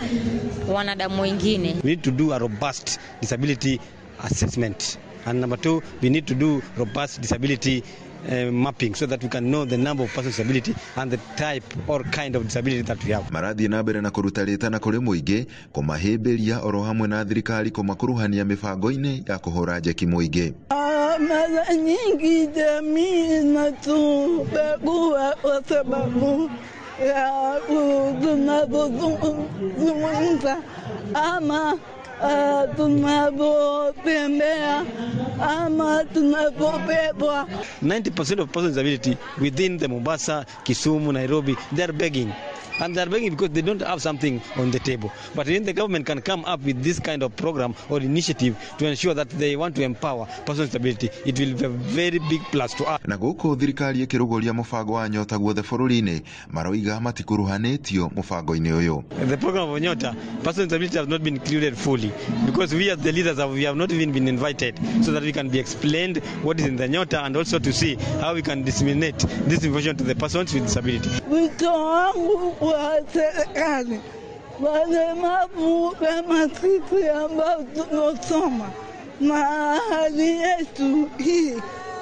wanadamu wengine. We need to do a robust disability assessment. And number two, we need to do robust disability mapping so that we can know the number of persons with disability and the type or kind of disability that we have. Marathiĩ na mbere na kũruta rĩtana kũrĩ mũingĩ kũmahĩmbĩria oro hamwe na thirikari kũmakuruhania mĩbango-inĩ ya kũhũra njeki mũingĩ. Mara nyingi jamii inatubagua kwa sababu ya tunavyozungumza ama tunavyotembea ama tunavyobebwa. 90% of persons with disability within the Mombasa, Kisumu, Nairobi, they are begging. And they are begging because they don't have something on the table. But then the government can come up with this kind of program or initiative to ensure that they want to empower persons with disability. It will be a very big plus to us. Na gũkũ thirikari ĩkĩrũgũria mũbango wa Nyota guothe bũrũri-inĩ, maroiga matikuruhanĩtio mũbango-inĩ ũyũ. The program of Nyota, persons with disability have not been included fully because we as the leaders we have not even been invited so that we can be explained what is in the Nyota and also to see how we can disseminate this information to the persons with disability. Wito wangu kwa serikali, walemavu kama sisi ambao tunasoma na hali yetu hii,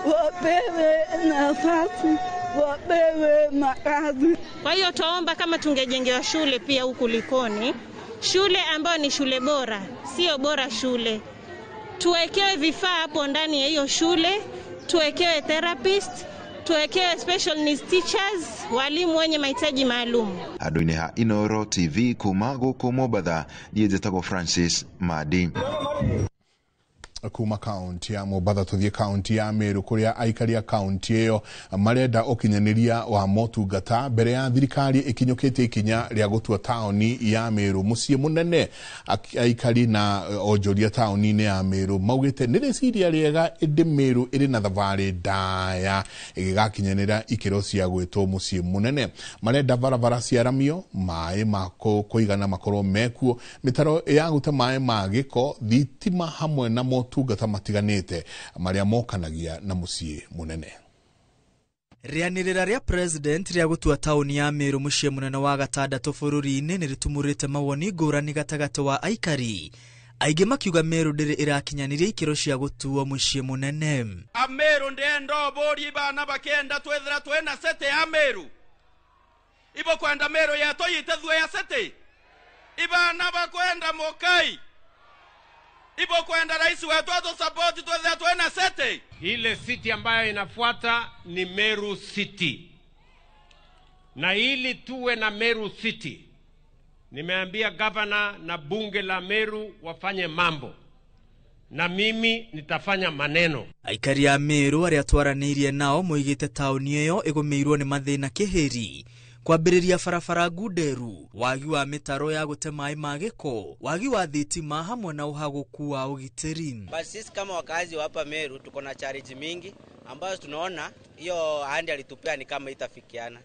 wapewe nafasi, wapewe makazi. Kwa hiyo tuomba kama tungejengewa shule pia huku Likoni, shule ambayo ni shule bora, sio bora shule. Tuwekewe vifaa hapo ndani ya hiyo shule, tuwekewe therapist, tuwekewe special needs teachers, walimu wenye mahitaji maalum. Handũ-inĩ ha Inooro TV kuma gũkũ Mombatha, niĩ njĩtagwo Francis Madi. Kuma kaunti ya Mombatha tuthie kaunti ya Meru kuria aikari a kaunti iyo marenda ukinyaniria wa motungata mbere ya thirikari ikinyukitie ikinya ria gutua taoni ya Meru mucii munene. Aikari na onjoria taoni-inĩ ya Meru maugite ni rĩciria rĩega ĩndĩ Meru ĩrĩ na thabarĩ ndaya ĩgĩgakinyanĩra ikĩro cia gwĩtwo mucii munene. Marenda barabara ciaramio, maĩ ma kũigana makorwo mekuo, mĩtaro ya gũte maĩ ma gĩko, thitima hamwe na motungata matiganĩte marĩa mokanagia na mucii munene. Rĩanĩrĩra rĩa president rĩa gũtua taũni ya Meru mũciĩ mũnene wa gatandatũ bũrũri-inĩ nĩ rĩtumũrĩte mawoni ngũrani gatagatĩ wa aikari aingĩ makiuga Meru ndĩrĩ ĩrakinyanĩria ikĩro cia gũtuo mũciĩ mũnene. Ameru ndendo bori bana bakenda twethera twena sete ya Meru ibo kwenda Meru yatoyitethwe ya sete ibana bakwenda mokai ibo kwenda rais wetu ato support twethera twena sete. Ile city ambayo inafuata ni Meru City, na ili tuwe na Meru City nimeambia governor na bunge la Meru wafanye mambo na mimi nitafanya maneno. Aikari a Meru arĩa twaranĩirie nao moigĩte taũni ĩyo ĩgũmĩirwo nĩ mathĩna kĩhĩri, kwambĩrĩria barabara ngunderu, wagi wa mĩtaro ya gũte maĩ ma gĩko, wagi wa thitima hamwe na ũhagũku wa ũgitĩri. Basi sisi kama wakazi wa hapa Meru tuko na challenge mingi ambazo tunaona hiyo ahadi alitupea ni kama itafikiana.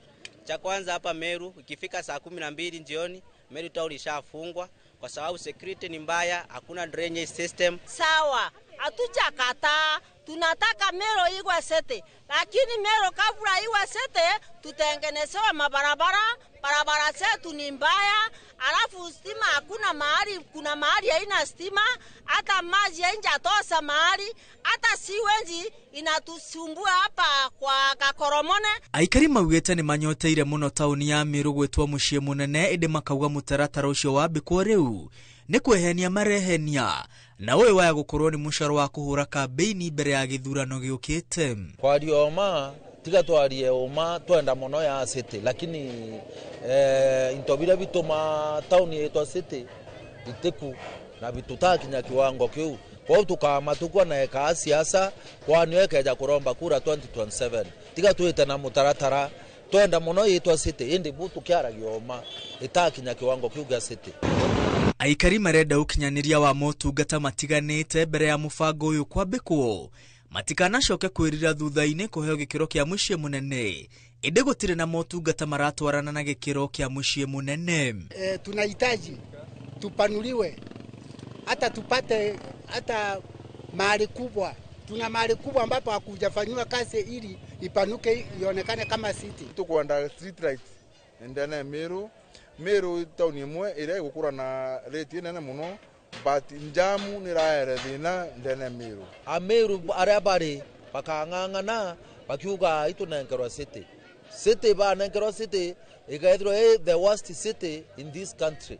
Cha kwanza hapa Meru ikifika saa 12 jioni Meru town ishafungwa kwa sababu security ni mbaya, hakuna drainage system. Sawa, hatuchakataa, tunataka Meru iwe sete, lakini Meru kabla iwe sete tutengenezewe mabarabara. Barabara zetu ni mbaya, alafu stima hakuna mahali, kuna mahali haina stima, hata maji haijatosa mahali, hata siwenzi inatusumbua hapa kwa Kakoromone. Aikari maugĩte nĩ manyoteire mũno taũni ya Meru gwĩtwo mũciĩ mũnene, ĩndĩ makauga mũtaratara ũcio wambĩkwo rĩu nĩ kwehenia marehenia na ũyũ waya gũkorwo nĩ mũcoro wa kũhũra kambĩini mbere ya gĩthurano gĩũkĩte. Kwaria ũma tiga twarie ũma twenda mũno ya city, lakini into biria bituma tauni yetwa city itiku na bitutakinya kiwango kiu kwao tukama tukwa na eka siasa kwani ekeja kuromba kura 2027 tiga twite na mutaratara twenda muno yetwa city indi butu kiaragio oma itakinya kiwango kiu gia city. Aikari marenda ukinyaniria wa motungata matiganite mbere ya mubango uyu kwambikwo matikanacoke kwĩrira thutha-inĩ kũheo gĩkĩro kĩa mũciĩ mũnene, ĩndĩ gũtirĩ na motungata maratwarana na gĩkĩro kĩa mũciĩ mũnene. Tunahitaji tupanuliwe hata tupate hata mahali kubwa. Tuna mahali kubwa ambapo hakujafanyiwa kazi ili ipanuke ionekane kama city. Tukwenda street lights ndene Meru. Meru tauni imwe ĩrĩa ĩgũkũra na rate nene mũno, but njamu nĩ ĩraere thĩna ndene Meru. Ameru arĩa barĩ bakang'ang'ana bakiuga itunengerwa city. City banengerwa city ikaethirwa the worst city in this country.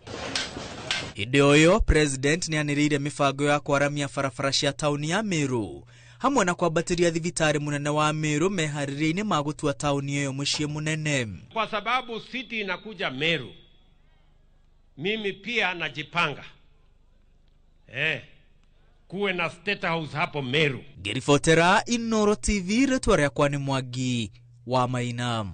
Hĩndĩ o ĩyo president nĩanĩrĩire mĩbango ya kwaramia barabara cia taũni ya Meru hamwe na kwambatĩria thibitarĩ mũnene wa Meru meharĩria-inĩ ma gũtua taũni ĩyo mũciĩ mũnene. Kwa sababu city inakuja Meru, mimi pia najipanga kuwe na state house hapo Meru. Ngĩribotera Inoro TV, rĩtwa rĩakwa nĩ Mwangi wa Maina.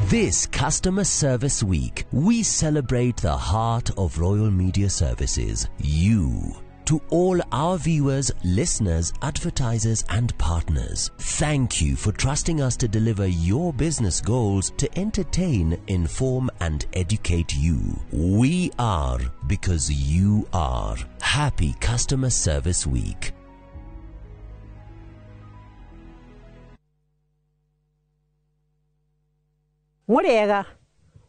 This Customer Service Week, we celebrate the heart of Royal Media Services, you. To all our viewers, listeners, advertisers and partners, thank you for trusting us to deliver your business goals to entertain, inform and educate you. We are because you are. Happy Customer Service Week. Mũrĩega,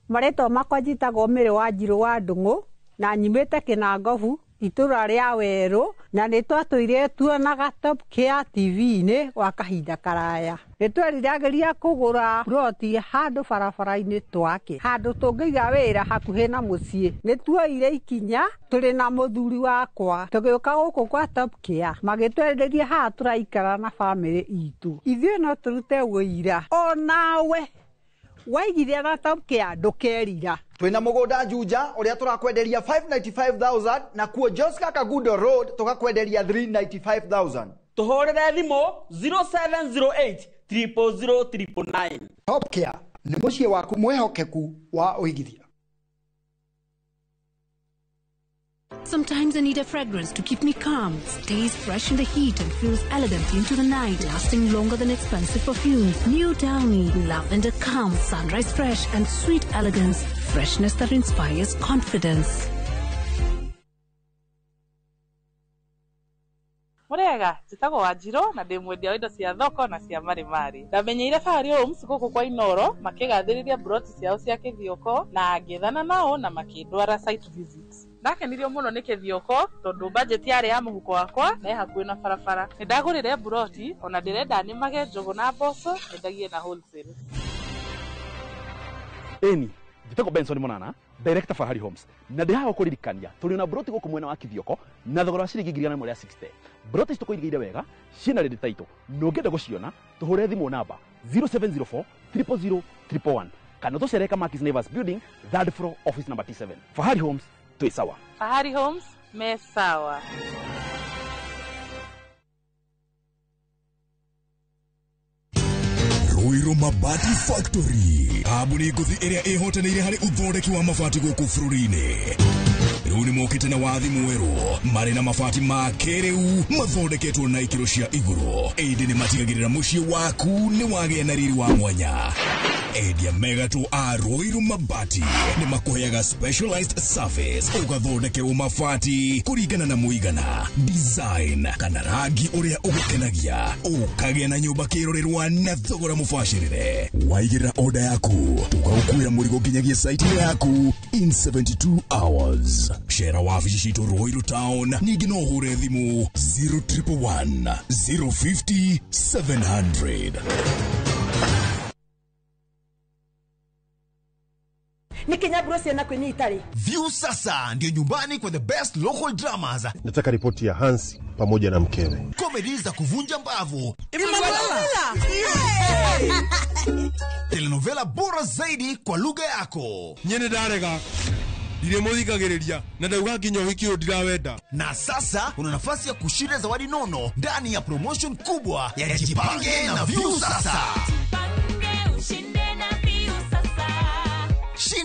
marĩtwa makwa njĩtagwo Mĩrĩ wa Njirũ wa Ndung'u na nyumĩte Kĩnangobu itũra rĩa Werũ, na nĩ twatũire tuonaga Top Care TV-inĩ gwa kahinda karaya. Nĩ tweriragĩria kũgũra ploti handũ barabara-inĩ twake, handũ tũngĩiga wĩra hakuhĩ na mũciĩ. Nĩ tuoire ikinya tũrĩ na mũthuri wakwa tũgĩũka gũkũ kwa Top Care, magĩtwenderia haha tũraikara na bamĩrĩ itũ. Ithuĩ no tũrute wũira onawe waigithia na Top Care ndũkerira. Twina mũgũnda Juja ũrĩa tũrakwenderia 595,000 na kuo Joska Kagundo Road tũgakwenderia 395,000. Tũhũrĩre thimũ 0708 000 999. Top Care nĩ mũciĩ waku mwĩhokeku wa ũigithia. Sometimes I need a fragrance to keep me calm, stays fresh in the heat and feels elegant into the night, lasting longer than expensive perfumes. New Downy, lavender calm, sunrise fresh and sweet elegance, freshness that inspires confidence. Mũrĩega, njĩtagwo Wanjirũ na ndĩ mwendia wa indo cia thoko na cia marimari. Ndamenyeire Fahari Homes gũkũ kwa Inoro makĩgathĩrĩria broti ciao cia Kĩthioko na ngĩethana nao na makĩndwara site visit. Ndakenirio mũno nĩ Kĩthioko tondũ budget yarĩ ya mũhuko wakwa na ĩ hakuhĩ na barabara. Nĩ ndagũrire broti ona ndĩrenda nĩmage njũgũ na mboco nyendagie na wholesale. Ĩni, njĩtagwo Benson Monana, director Fahari Homes, na ndĩ haha gũkũririkania tũrĩ na broti gũkũ mwena wa Kĩthioko na thogora wa ciringi 160. Broti ici tũkũigĩire wega ciĩna ready title, na ũngĩenda gũciona tũhũre thimũ namba 0704 000 111 kana tũcere Kamakis Neighbors Building, third floor, office number T7. Fahari Homes, twĩ sawa. Fahari Homes me sawa. Ruiru Mabati Factory, kambuni ngũthi ĩrĩa ĩhotanĩire harĩ ũthondeki wa mabati gũkũ bũrũri-inĩ. Rĩu nĩ mokĩte na wathi mwerũ, marĩ na mabati ma kĩrĩu mathondeketwo na ikĩro cia igũrũ, ĩndĩ nĩ matigagĩrĩra mũciĩ waku nĩ wagĩa na riri wa mwanya. Endia megatũ a Ruiru Mabati nĩ makũheaga specialized service, ũgathondekerwo mabati kũringana na mũigana, design kana rangi ũrĩa ũgũkenagia, ũkagĩa na nyũmba kĩrorerwa na thogora mũbacĩrĩre. Waigĩrĩra order yaku tũgagũkuĩra mũrigo nginyagia site yaku in 72 hours. Cera wabici citũ Ruiru Town, ningĩ no ũhũre thimũ 0111 050 700. View sasa ndio nyumbani kwa the best local dramas. Nataka ripoti ya Hans pamoja na mkewe. Comedy za kuvunja mbavu. Telenovela bora zaidi kwa lugha yako. Nyene ndarega. Ndiremuthikagiriria na ndauga nginya ũhiki ũyũ ndirawenda. Na sasa una nafasi ya kushinda zawadi nono ndani ya promotion kubwa ya Jipange na View sasa. Jipange ushinde na View sasa.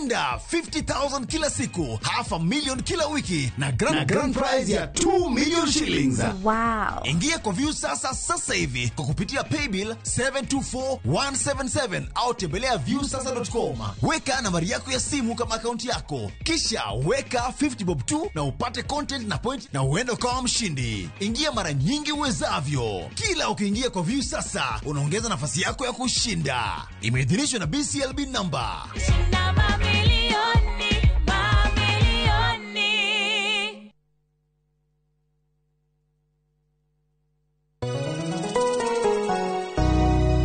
Shinda 50,000 kila siku, 500,000 kila wiki na grand prize ya 2 million shillings. Wow. Ingia kwa Viusasa sasa hivi kwa kupitia paybill 724177 au tembelea viusasa.com. Weka nambari yako ya simu kama akaunti yako, kisha weka 50 bob tu na upate content na point na uende ukawa mshindi. Ingia mara nyingi uwezavyo. Kila ukiingia kwa Viusasa unaongeza nafasi yako ya kushinda. Imeidhinishwa na BCLB number. Shinda mamilioni, mamilioni.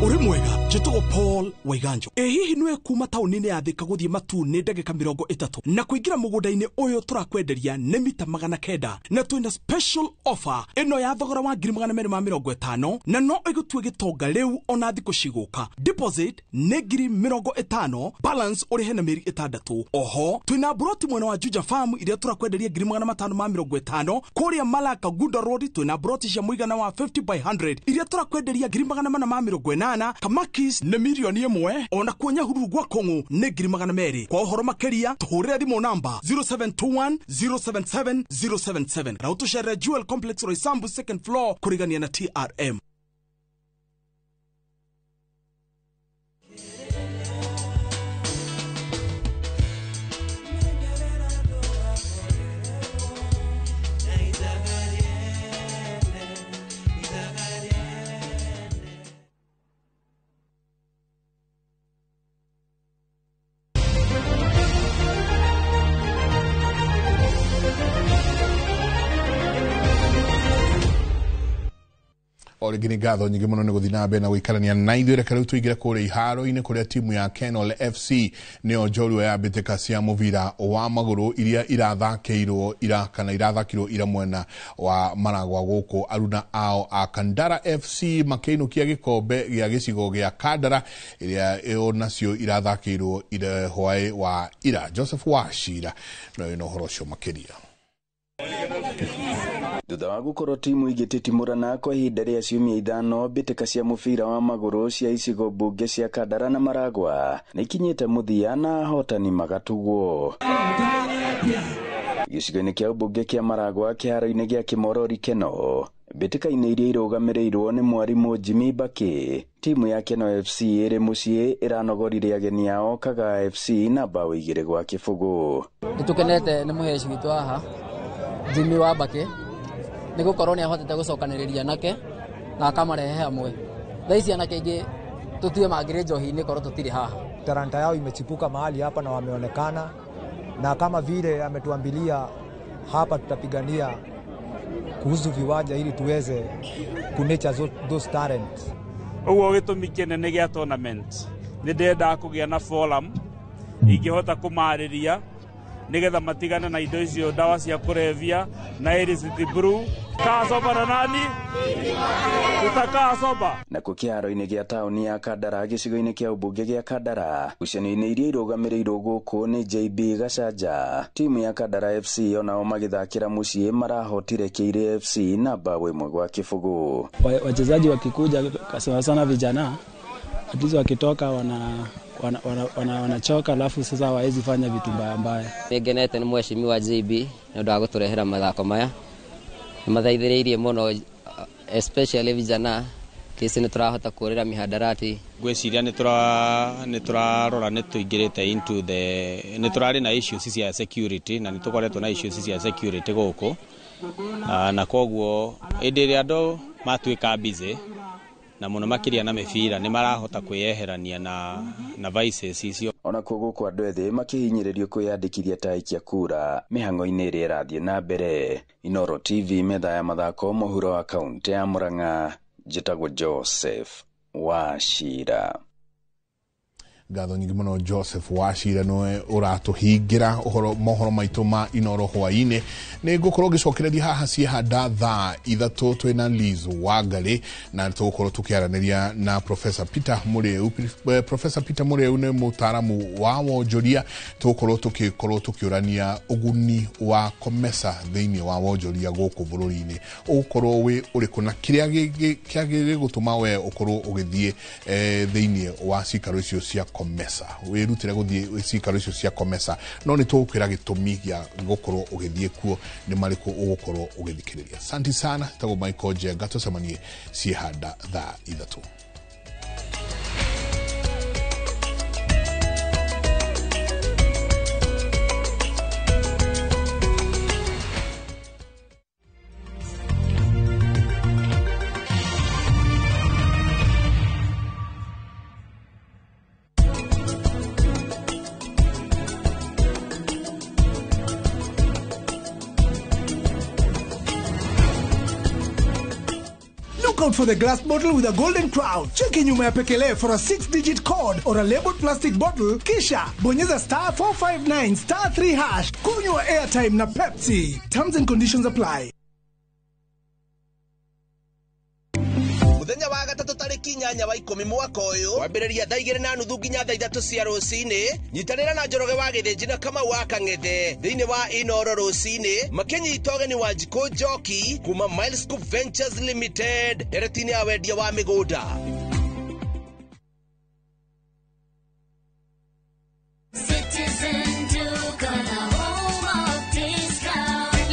Uri mwega njĩtagwo Paul Waiganjo. Ĩ hihi nĩwe kuma taũni-inĩ ya Thika gũthiĩ Matuu nĩ ndagĩka 30 na kũingĩra mũgũnda-inĩ ũyũ tũrakwenderia nĩ mita 900 na twĩna special offer ĩno ya thogora wa 250,000 na no ĩgũtue gĩtonga rĩu ona thikũ cigũka. Deposit nĩ 50,000, balance ũrĩhe na mĩeri 6. Oho twĩna broti mwena wa Juja Farm iria tũrakwenderia 550,000. Kũrĩa Malaka Gunda Road twĩna broti cia mũigana wa 50 by 100 iria tũrakwenderia 480,000. Kamakis nĩ 1,000,000 ona kuo Nyahururu gwa Kong'u nĩ 200,000. Kwa ũhoro makĩria tũhũrĩre thimũ namba 0721 077 077 na ũtũcerere Jewel Complex Roysambu second floor kũrigania na TRM. O rĩngĩ nĩ ngatho nyingĩ mũno nĩ gũthiĩ na mbere na gũikarania na ithuĩ. Reke rĩu tũingĩre kũrĩa iharo-inĩ kũrĩa timu ya Kenol FC nĩyo njorua ya mbĩtĩka cia mũbira wa magũrũ iria irathakĩirwo ira kana irathakirwo ira mwena wa Maragwa gũkũ. Aruna ao a Kandara FC makĩinũkia gĩkombe gĩa gĩcigo gĩa Kandara ĩrĩa onacio irathakĩirwo ira hwaĩ wa ira. Joseph Wachira no wĩna ũhoro ũcio makĩria. Thutha wa gukorwo timu igĩtitimũrana kwa ihinda rĩa ciumia 5, mbĩtĩka cia mũbira wa magũrũ cia icigo mbunge cia Kandara na Maragwa nĩ ikinyĩte mũthia na ahotani magatugwo. Gĩcigo-inĩ kĩa ũmbunge kĩa Maragwa kĩharo-inĩ gĩa Kĩmorori Keno, mbĩtĩka-inĩ iria irũgamĩrĩirwo nĩ mwarimũ Jimmy Mbaki, timu ya Keno FC ĩrĩ mũciĩ ĩranogorire ageni ao Kagaa FC na bao 2-0. Nĩtũkenete nĩ mũheci witũ haha Jimmy wa Mbaki nĩ gũkorwo nĩ ahotete gũcokanĩrĩria anake na akamarehe hamwe. Thaa ici anake aingĩ tũtue mangĩrĩ njohi-inĩ korwo tũtirĩ haha. Talanta yao imechipuka mahali hapa na wameonekana, na kama vile ametuambilia hapa tutapigania kuhusu viwanja ili tuweze kunature those talents. Ũguo gĩtũmi kĩnene gĩa tournament nĩ ndĩrendaga kũgĩa na forum ingĩhota kũmarĩria nigetha matigane na indo icio ndawa cia kũrebia na illicit brew. Kaa soba na nani? Tutakaa soba. Nakuo kĩharo-inĩ gĩa taũni ya Kandara gĩcigo-inĩ kĩa ũmbunge gĩa Kandara, ngucanio-inĩ iria irũgamĩrĩirwo gũkũ nĩ JB Gacanja. Timu ya Kandara FC onao magĩthakĩra mũciĩ marahotire Kĩirĩ FC na bao 1-0. Wachezaji wakikuja sana sana vijana at least wakitoka wanachoka, alafu sasa hawawezi fanya vitu mbaya mbaya. Ngenete nĩ mheshimiwa JB nĩ ũndũ wa gũtũrehera mathako maya. Nĩ mũno especially vijana kesi nĩ tũrahota kũrĩra mihadarati. Ngwĩciria nĩ tũrarora nĩ tũingĩrĩte into the nĩ tũrarĩ na issues cia security na nĩ tũkoretwo na issues cia security gũkũ, na koguo hĩndĩ ĩrĩa andũ matuĩka busy na mũno makĩria na mĩbira nĩ marahota kwĩyeherania na vices icio. Ona kuo gũkũ andũ ethĩ makĩhinyĩrĩrio kwĩyandĩkithia ta aikia kura mĩhang'o-inĩ ĩrĩa ĩrathiĩ na mbere. Inoro TV metha ya mathako mũhuro wa kaũntĩ ya Murang'a, njĩtagwo Joseph Wachira. Ngatho nyingĩ mũno Joseph Wachira nĩwe ũratũhingĩra ũhoro mohoro maitũ ma Inoro hwaĩ-inĩ. Nĩ ngũkorwo ngĩcokereria haha ciehanda thaa 3 twĩna Liz Wangarĩ na tũgũkorwo tũkĩaranĩria na Professor Peter Mũrĩu. Professor Peter Mũrĩu nĩ mũtaaramu wa wonjoria. Tũgũkorwo tũgĩkorwo tũkĩũrania ũguni wa COMESA thĩinĩ wa wonjoria gũkũ bũrũri-inĩ ũgũkorwo wĩ ũrĩkũ na kĩrĩa kĩagĩrĩire gũtũma we ũkorwo ũgĩthiĩ thĩinĩ wa cikaro icio cia Comesa. Wĩrutĩre gũthiĩ cikaro icio cia Comesa, no nĩ tũgũkwĩra gĩtũmi gĩa gũkorwo ũgĩthiĩ kuo nĩ marĩkũ ũgũkorwo ũgĩthikĩrĩria. Asante sana, tagwo Michael Njenga, tũcemanie ciĩhanda thaa 3. Out for the glass bottle with a golden crown. Cheki nyuma ya pekele for a 6-digit code or a labeled plastic bottle, kisha bonyeza star 459 star 3 hash. Kunywa airtime na Pepsi. Terms and conditions apply. Muthenya wa gatatu tariki 8 wa 10 mwaka uyu wambiriria thaa 2:30 nginya thaa 3 cia rucini nyitanira na Njoroge wa Githinji na Kamau wa Kang'ethe thiini wa Inoro rucini makinyita ũgeni wa Njikũ Njoki kuma Miles Scoop Ventures Limited ndereti-inĩ ya wendia wa mĩgũnda.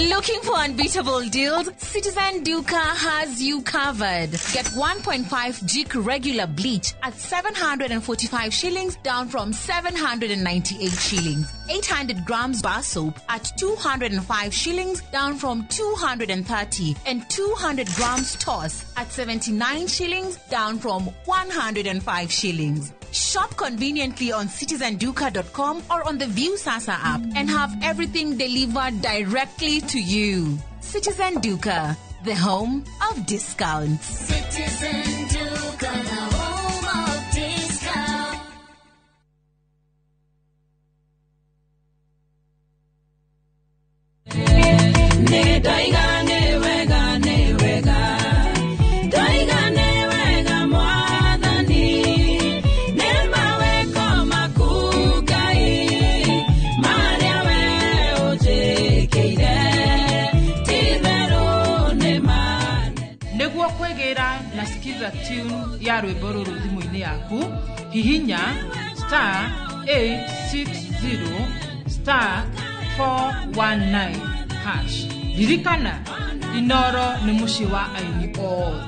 Looking for unbeatable deals? Citizen Duka has you covered. Get 1.5 Jik regular bleach at 745 shillings, down from 798 shillings. 800 grams bar soap at 205 shillings, down from 230. And 200 grams toss at 79 shillings, down from 105 shillings. Shop conveniently on citizenduka.com or on the Viusasa app and have everything delivered directly to you. Citizen Duka, the home of discounts. Citizen Duka, the home of discounts. Na sikiza tune ya rwimbo ruru thimu-inĩ yaku, hihinya star 860 star 419 hash. Ririkana, Inoro nĩ mũciĩ wa aini othe.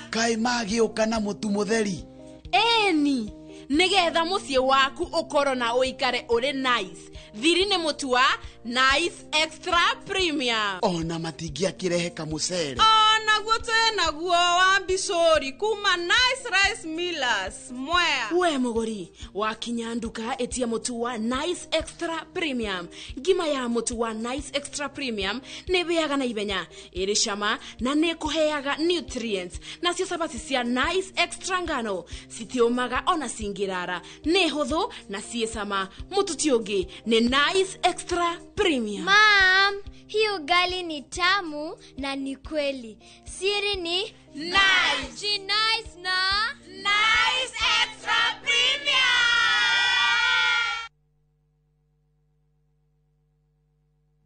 Kai magĩũka na mũtu mũtheri. Eni, nĩgetha mũciĩ waku ũkorwo na ũikare ũrĩ nice. Thiri nĩ mũtu wa Nice Extra Premium. Ona matingĩakĩrehe kamũcere. Onaguo twĩnaguo wa mbicũri kuma Nice Rice Millers Mwea. We mũgũri, wakinya nduka ĩtia mũtu wa Nice Extra Premium. Ngima ya mũtu wa Nice Extra Premium nĩ ĩhĩaga na ihenya, ĩrĩ cama na nĩ ĩkũheaga nutrients. Nacio cabaci cia Nice Extra ngano citiũmaga ona cingĩrara, nĩ hũthũ na ciĩ cama. Mũtu ti ũngĩ nĩ Nice Extra Premium. Mom, hii ugali ni tamu na ni kweli. Siri ni Nice. Nice na Nice Extra Premium.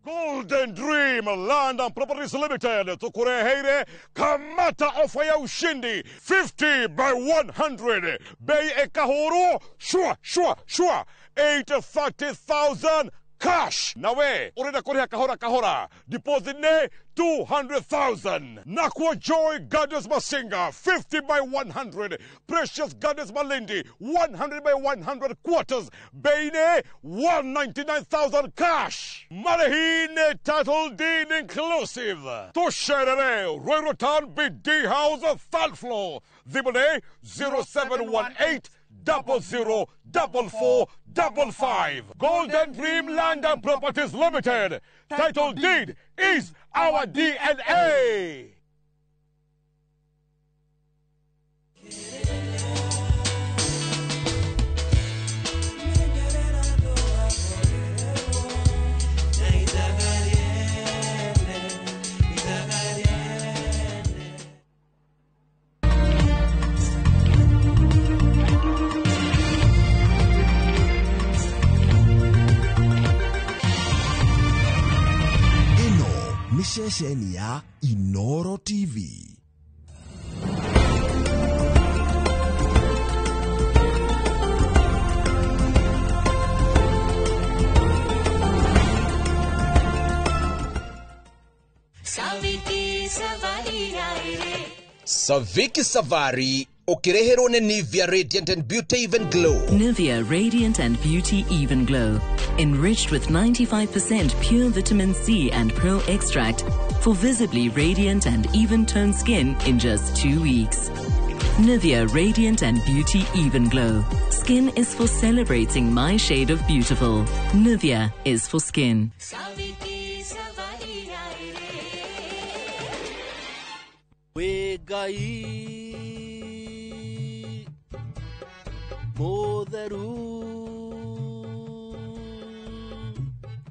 Golden Dream Land and Properties Limited tukureheire kamata ofa ya ushindi 50 by 100 bei ekahuru shua shua shua 830,000 cash. Nawe urenda kuriha kahora kahora, deposit ne 200,000. Nakwa Joy Gardens Masinga 50 by 100, Precious Gardens Malindi 100 by 100 quarters, bei ne 199,000 cash. Marehine title deed inclusive. Tusherere Royal Town BD House third floor. Thimone 0718 00 44 55. Golden Dream Land and Properties Limited. Title deed is our DNA. Nĩ ceceni ya Inoro TV. Saviki Safari ũkĩreherwo nĩ Nivea Radiant and Beauty Even Glow. Nivea Radiant and Beauty Even Glow. Enriched with 95% pure vitamin C and pearl extract for visibly radiant and even toned skin in just 2 weeks. Nivea Radiant and Beauty Even Glow. Skin is for celebrating my shade of beautiful. Nivea is for skin. Wĩ Ngai mũtheru,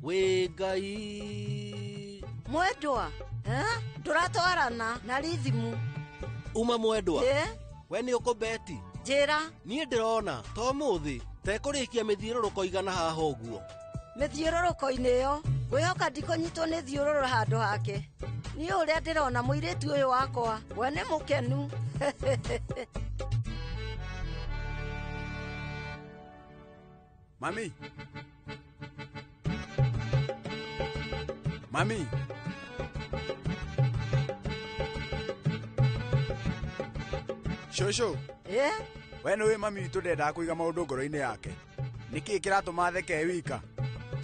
wĩ Ngai. Mwendwa, eh? Ndũratwarana na rithimu. Uma mwendwa. Eh? We nĩ ũkũbeti. Njĩra. Niĩ ndĩrona to mũthĩ tekũrĩkia mĩthiũrũrũko igana haha ũguo. Mĩthiũrũrũko-inĩ ĩyo ngwĩhoka ndikũnyitwo nĩ thiũrũrũ handũ hake. Niĩ ũrĩa ndĩrona mũirĩtu ũyũ wakwa we nĩ mũkenu. Mami. Mami. Shosho. Eh? We nĩũĩ mami witũ ndendaga kũiga maũndũ ngoro-inĩ yake. Nĩkĩĩ kĩratũma atheke e wika?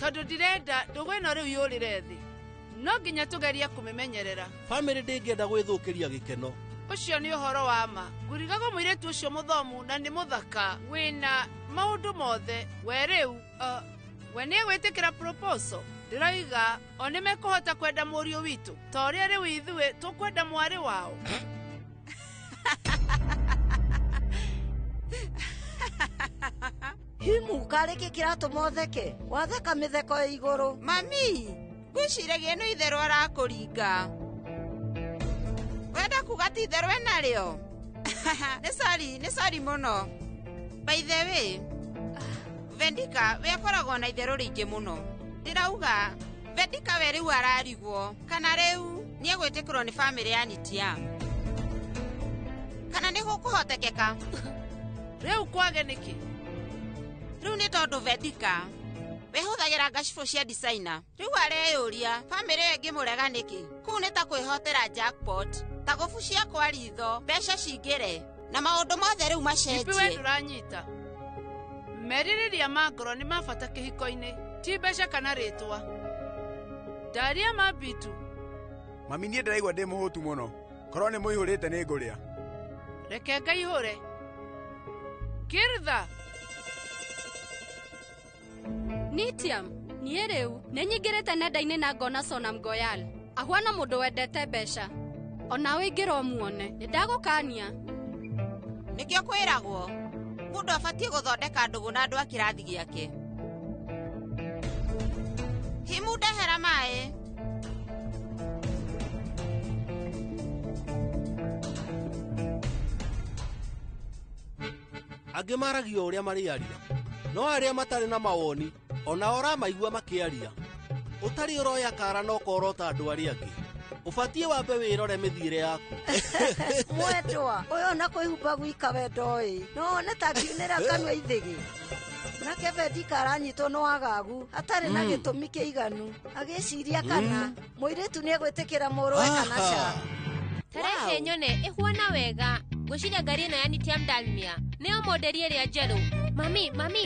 Tondũ ndirenda ndũgũ ĩno rĩu yũrĩre thĩ, no nginya tũgerie kũmĩmenyerera. Bamĩrĩ ndĩngĩenda gwĩthũkĩria gĩkeno. Ũcio nĩ ũhoro wa ma. Ngũrigagwo mũirĩtu ũcio mũthomu na nĩ mũthaka wĩna maũndũ mothe. We rĩu we nĩ egwĩtĩkĩra proposal? Ndĩroiga o nĩ mekũhota kwenda mũriũ witũ ta ũrĩa rĩu ithuĩ tũkwenda mwarĩ wao. Himu, karĩ kĩ kĩratũma ũtheke? Watheka mĩtheko ya igũrũ. Mami, ngwĩciragia nĩ itherũ arakũringa. Wenda kuga ti itherũ enarĩo? Nĩ sori, nĩ sori mũno. By the way, Vendika we akoragwo na itherũ rĩingĩ mũno. Ndĩrauga Vendika we rĩu ararigwo kana rĩu nĩ egwĩtĩkĩrwo nĩ bamĩrĩ ya Nitiam, kana nĩ gũkũhotekeka. Rĩu kwage nĩkĩ? Rĩu nĩ tondũ Vendika wehũthagĩra ngacibũ cia designer. Rĩu areyũria bamĩrĩ ĩyo ĩngĩmũrega nĩkĩ. Kũu nĩ ta kwĩhotera jackpot, ta gũbucia kwa ritho mbeca cingĩre na maũndũ mothe rĩu we macenjie. Ndũranyita. Merirĩria ma ngoro nĩ ma bata kĩhiko-inĩ, ti mbeca kana rĩtwa. Ndaria ma Bitu. Mami, niĩ ndĩraigua ndĩ mũhũtu mũno. Korwo nĩ mũihũrĩte nĩ ngũrĩa. Reke ngaihũre. Kirtha. Nitiam, niĩ rĩu nĩ nyingĩrĩte nenda-inĩ na ngona Sonam Goyal ahuana mũndũ wendete mbeca. Onawe ingĩra ũmuone. Nĩ ndagũkania. Nĩkĩo kwĩragwo mũndũ abatiĩ gũthondeka ndũgũ na andũ a kĩrathi gĩake. Himu, ndehera maĩ. Angĩ maragia o ũrĩa marĩaria, no arĩa matarĩ na mawoni ona ũramaigua makĩaria. Ũtarĩ ũroya kara no korota andũ arĩa angĩ. Ũbatiĩ wambe wĩrore mĩthiĩre yaku. Mwendwa ũyũ na kwĩhumba gwika wendo ĩ, no one ta ngiunĩra kanua ithĩgĩ. Nake Vendika aranyitwo nĩ wagagu hatarĩ na gĩtũmi kĩiganu, agĩciria kana mũirĩtu nĩ egwĩtĩkĩra mũrũwe kana ca. Tarehe nyone ĩhuana wega. Ngwĩciria ngari ĩno ya Nitiam Dalmia nĩyo moderi ĩrĩa njerũ. Mami, mami,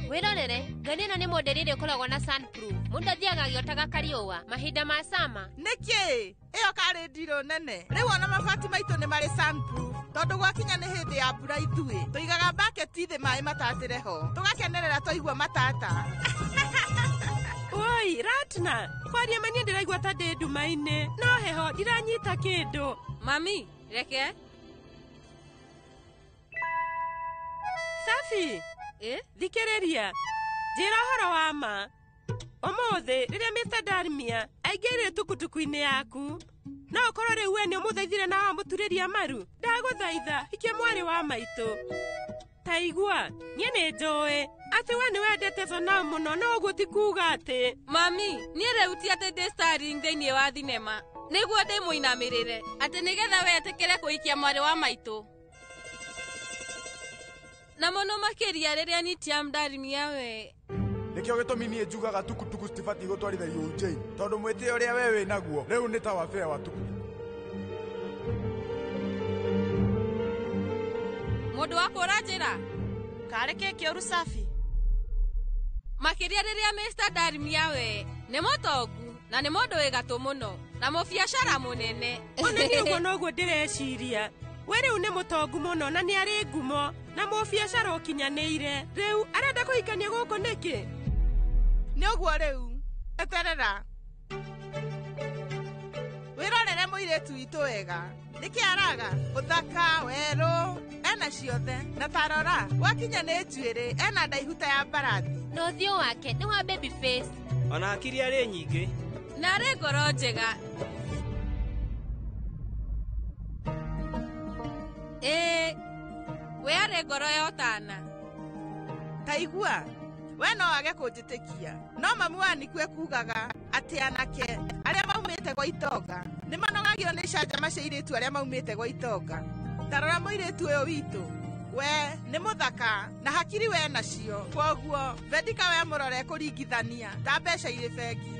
wĩrorere ngari ĩno nĩ moderi ĩrĩa ĩkoragwo na sunproof. Mũndũ athiaga agĩotaga kariũa mahinda ma sama. Nĩkĩ ĩyo karĩ ndirũ nene? Rĩu ona mabati maitũ nĩ marĩ sunproof, tondũ gwakinya nĩ hĩndĩ ya mbura ithuĩ tũigaga baketi thĩ maĩ matatĩre ho, tũgakenerera twaigua matata. Oi, Ratna, kwaria ma niĩ ndĩraigua ta ndĩ nduma-inĩ, no heho ndiranyita kĩndũ. Mami, reke. Safi. Eh? Thikĩrĩria. Njĩra ũhoro wa ma. Ũmũthĩ rĩrĩa Mr. Darmia aingĩrire tukutuku-inĩ yaku, no ũkorwo rĩu we nĩ ũmũthaithire na wamũturĩria maru. Ndagũthaitha, hikia mwarĩ wa maitũ. Ta igua, niĩ nĩ njũĩ Atĩ we nĩ wendete Sonam mũno no ũguo ti kuuga atĩ. Mami, niĩ rĩu ti atĩ ndĩ starring thĩinĩ wa thinema. Nĩguo ndĩmũinamĩrĩre atĩ nĩgetha wetĩkĩre kũhikia mwarĩ wa maitũ. Na mũno makĩria rĩrĩa Nitiam Dalmia we. Nĩkĩo gĩtũmi niĩ njugaga tukutuku citibatiĩ gũtwarithagio Ujjain tondũ mwĩtĩo ũrĩa we wĩ naguo rĩu nĩ ta wa bea wa tukutuku. Mũndũ wa kũra njĩra karĩ kĩ kĩũru Safi? Makĩria rĩrĩa Mr. Dalmia we nĩ mũtongu na nĩ mũndũ wĩ gatũ mũno na mũbiacara mũnene. Ona niĩ ũguo noguo ndĩreciria. We rĩu nĩ mũtongu mũno na nĩ arĩ ngumo na mũbiacara ũkinyanĩire. Rĩu arenda kũhikania gũkũ nĩkĩ? Nĩ ũguo rĩu eterera wĩrorere mũirĩtu witũ wega. Nĩkĩ araga ũthaka werũ ena ciothe na tarora wakinya nĩ njuĩrĩ ena ndaihu ta ya mbarathi na ũthiũ wake nĩ wa baby face ona hakiri arĩ nyingĩ na arĩ ngoro njega. Ĩĩ we arĩ ngoro ya ũtana. Ta igua we no wage kũnjĩtĩkia no mamu wa Niku ekugaga atĩ anake arĩa maumĩte gwa itonga nĩ manogagio nĩ icanjama cia airĩtu arĩa maumĩte gwa itonga. Ta rora mũirĩtu ũyũ witũ we nĩ mũthaka na hakiri we nacio kwoguo Vedika we mũrore kũringithania ta mbeca irĩ bengi.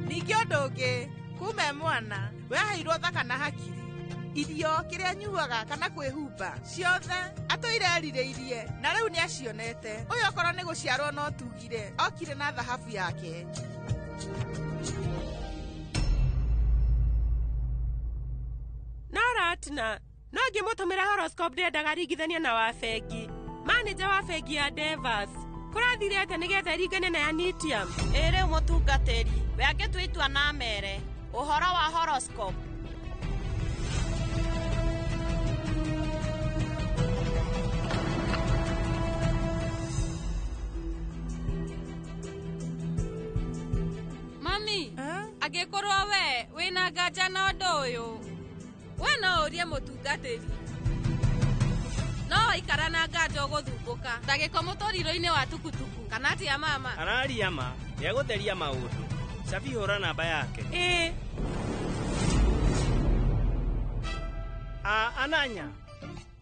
Ningĩ ũndũ ũngĩ kuma e mwana we aheirwo thaka na hakiri irio kĩrĩa anyuaga kana kwĩhumba ciothe atũire erirĩirie na rĩu nĩ acionete. Ũyũ okorwo nĩ gũciarwo no tugire okire na thahabu yake. No Ratna no ngĩmũtũmĩra horoscope ndĩendaga ringithania na wa bengi. Manager wa bengi ya Devas kũrathire atĩa nĩgetha ĩringane na ya Nitiam? Ĩ rĩu mũtungatĩri we angĩtua itua na mere ũhoro wa horoscope. Mami, angĩkorwo we wĩna nganja na ũndũ ũyũ we no ũrie mũtungatĩri. No waikara na nganja ũgũthumbũka ta gĩko mũtũriro-inĩ wa tukutuku kana atĩa mama? Araria ma nĩegũtheria maũndũ. Safi hũra namba yake. Ĩĩ. A Ananya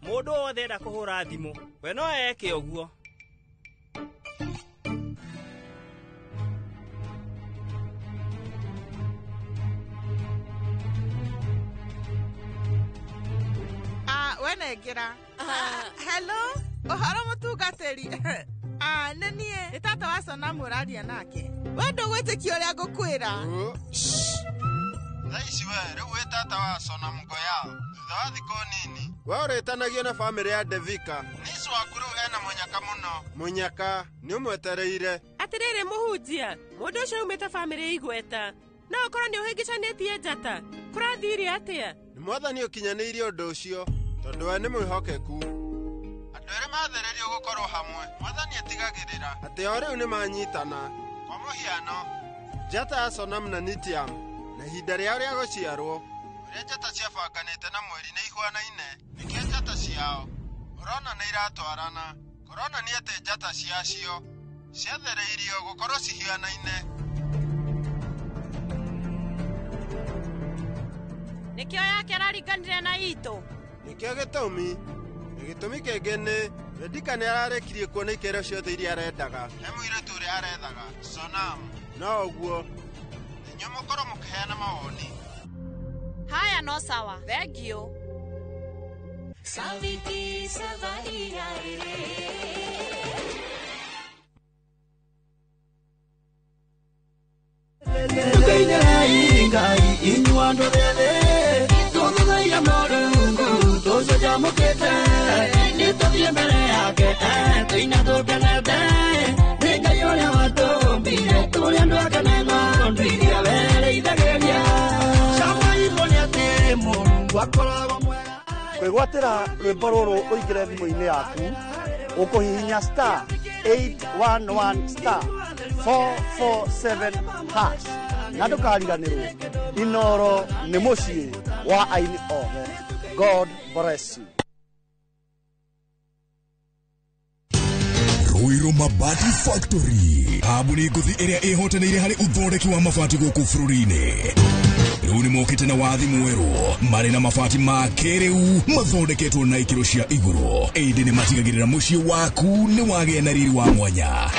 mũndũ wothe enda kũhũra thimũ we no eke ũguo. Wenengera. Hello ũhoro mũtungatĩri. Nĩ niĩ nĩ tata wa Sonam ũraria nake. We ndũgwĩtĩkia ũrĩa ngũkwĩra. Thaa ici we rĩu wĩ tata wa Sonam Goyal thutha wa thikũ nini we ũrĩtanagio na bamĩrĩ ya Devika. Nici waku rĩu ena mũnyaka mũno. Mũnyaka nĩ ũmwetereire. Atĩrĩrĩ mũhunjia mũndũ ũcio aumĩte bamĩrĩ igweta no ũkorwo nĩ ũhĩngĩcanĩtie njata kũrathire atĩa? Nĩ mwathani ũkinyanĩirie ũndũ ũcio tondũ we nĩ mwĩhokeku. Andũ erĩ mathererio gũkorwo hamwe mwathani atigagĩrĩra atĩ o rĩu nĩ manyitana. Kwa mũhiano njata ya Sonam na Nitiam na ihinda rĩao rĩa gũciarwo ũrĩa njata ciabanganĩte na mweri nĩ ihuanaine nĩkĩo njata ciao ũrona nĩ iratwarana kũronania atĩ njata ciacio ciathereirio gũkorwo cihianaine. Nĩkĩo yake araringanire na itũ. Nĩkĩo gĩtũmi na gĩtũmi kĩngĩ nĩ Vedika nĩ ararĩkirie kuona ikĩro ciothe iria arendaga he mũirĩtu ũrĩa arethaga Sonam. No ũguo inyuĩ mũkorwo mũkĩheana mawoni. Haya no sawa thengiũ. Ngai inyuĩ andũ ethĩ tũthathaiya Mũrungu tũcanjamũkĩte nĩ tũthiĩ mbere yake tũine tũkenete nĩ Ngai ũrĩa watũmbire tũrĩ andũ ake na ng'ondu iria werĩithagĩria. Camairwo nĩ atĩ Mũrungu akoragwo mwega. Kwĩgwatĩra rwĩmbo rũrũ ũingĩre thimũ-inĩ yaku ũkũhihinya star 811 star 447 hash na ndũkariganĩrwo Inoro nĩ mũciĩ wa aini othe. God bless you. Ruiru Mabati Factory, kambuni ngũthi ĩrĩa ĩhotanĩire harĩ ũthondeki wa mabati gũkũ bũrũri-inĩ. Rĩu nĩ mokĩte na wathi mwerũ, marĩ na mabati ma kĩrĩu mathondeketwo na ikĩro cia igũrũ, ĩndĩ nĩ matigagĩrĩra mũciĩ waku nĩ wagĩa na riri wa mwanya.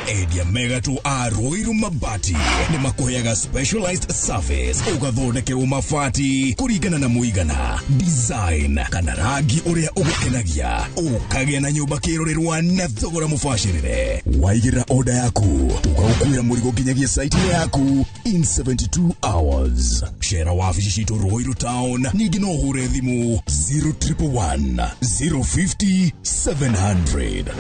Endia megatũ a Ruiru Mabati nĩ makũheaga specialized service, ũgathondekerwo mabati kũringana na mũigana, design kana rangi ũrĩa ũgũkenagia, ũkagĩa na nyũmba kĩrorerwa na thogora mũbacĩrĩre. Waigĩrĩra order yaku, tũgagũkuĩra mũrigo nginyagia site-inĩ yaku in 72 hours. Cera wabici citũ Ruiru Town, ningĩ no ũhũre thimũ 0111 050 700.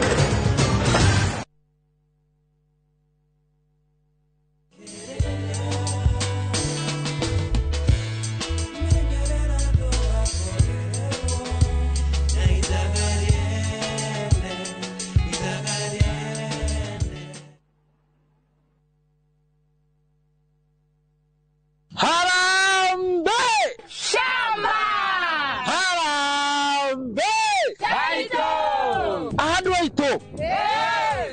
Harambee! Shamba! Harambee! Taito! Andũ aitũ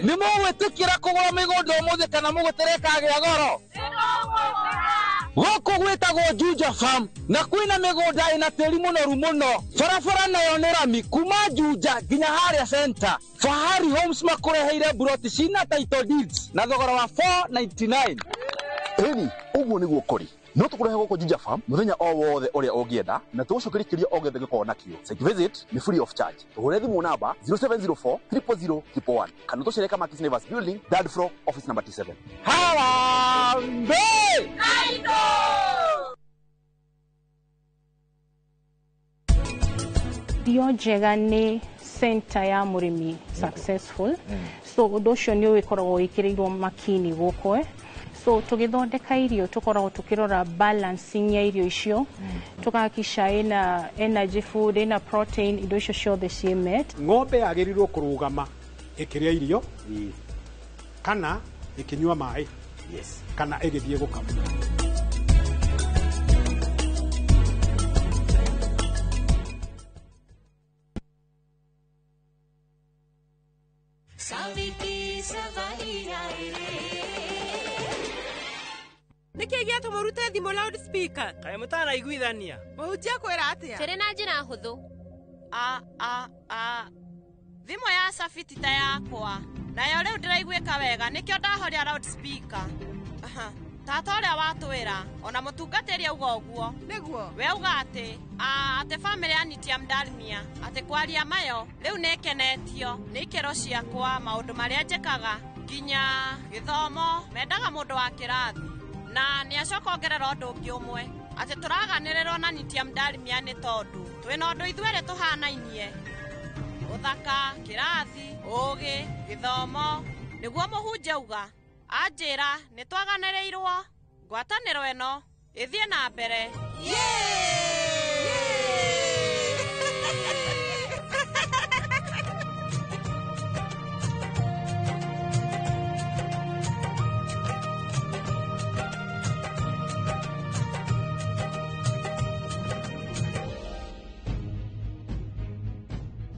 nĩ mũgwĩtĩkĩra kũgũra mĩgũnda ũmũthĩ kana mũgũtere ĩkagĩa goro? Gũkũ gwĩtagwo Juja Farm na kwĩna mĩgũnda ĩna tĩri mũnoru mũno, barabara nayo nĩ rami kuma Juja nginya harĩa center. Fahari Homes makũreheire buroti cina title deeds na thogora wa 499. Ĩni ũguo nĩguo kũrĩ. No tũkũrehe gũkũ Juja Farm mũthenya o wothe ũrĩa ũngĩenda na tũgũcokerie kĩũria o gĩothe gĩkorwo nakĩo. Site visit nĩ free of charge. Tũhũre thimũ namba 0704 000 111 kana tũcere Kamakis Neighbors Building, third floor, office number T7. Harambee! Irio njega nĩ center ya mũrĩmi successful, so ũndũ ũcio nĩ ũgĩkoragwo wĩkĩrĩirwo makini gũkũ. So tũgĩthondeka irio tũkoragwo tũkĩrora balancing ya irio icio, tũkahakikisha ĩna energy food, ĩna protein, indo icio ciothe ciĩ met. Ng'ombe yagĩrĩirwo kũrũgama ĩkĩrĩa irio kana ĩkĩnyua maĩ kana ĩgĩthiĩ gũkama. Nĩkĩ gĩatũma ũrute thimũ loudspeaker? Kaĩ mũtaraiguithania? Mũhunjia kwĩra atĩa? Tũrĩ na njĩra hũthũ. A a a thimũ ya Safi ti ta yakwa, nayo rĩu ndĩraiguĩka wega nĩkĩo ndahoria loudspeaker. Aha, tata ũrĩa watwĩra ona mũtungatĩri auga ũguo. Nĩguo. We auga atĩ atĩ bamĩrĩ ya Nitiam Dalmia atĩ kwaria mayo rĩu nĩĩkenetio nĩ ikĩro ciakwa, maũndũ marĩa njĩkaga nginya gĩthomo, mendaga mũndũ wa kĩrathi. Na nĩ acoka ongerera ũndũ ũngĩ ũmwe atĩ tũraganĩrĩrwo na Nitiam Dalmia nĩ tondũ twĩna ũndũ ithuerĩ tũhanainie, ũthaka, kĩrathi, ũũgĩ, gĩthomo. Nĩguo mũhunjia auga anjĩra nĩ twaganĩrĩirwo ngwatanĩro ĩno ĩthiĩ na mbere.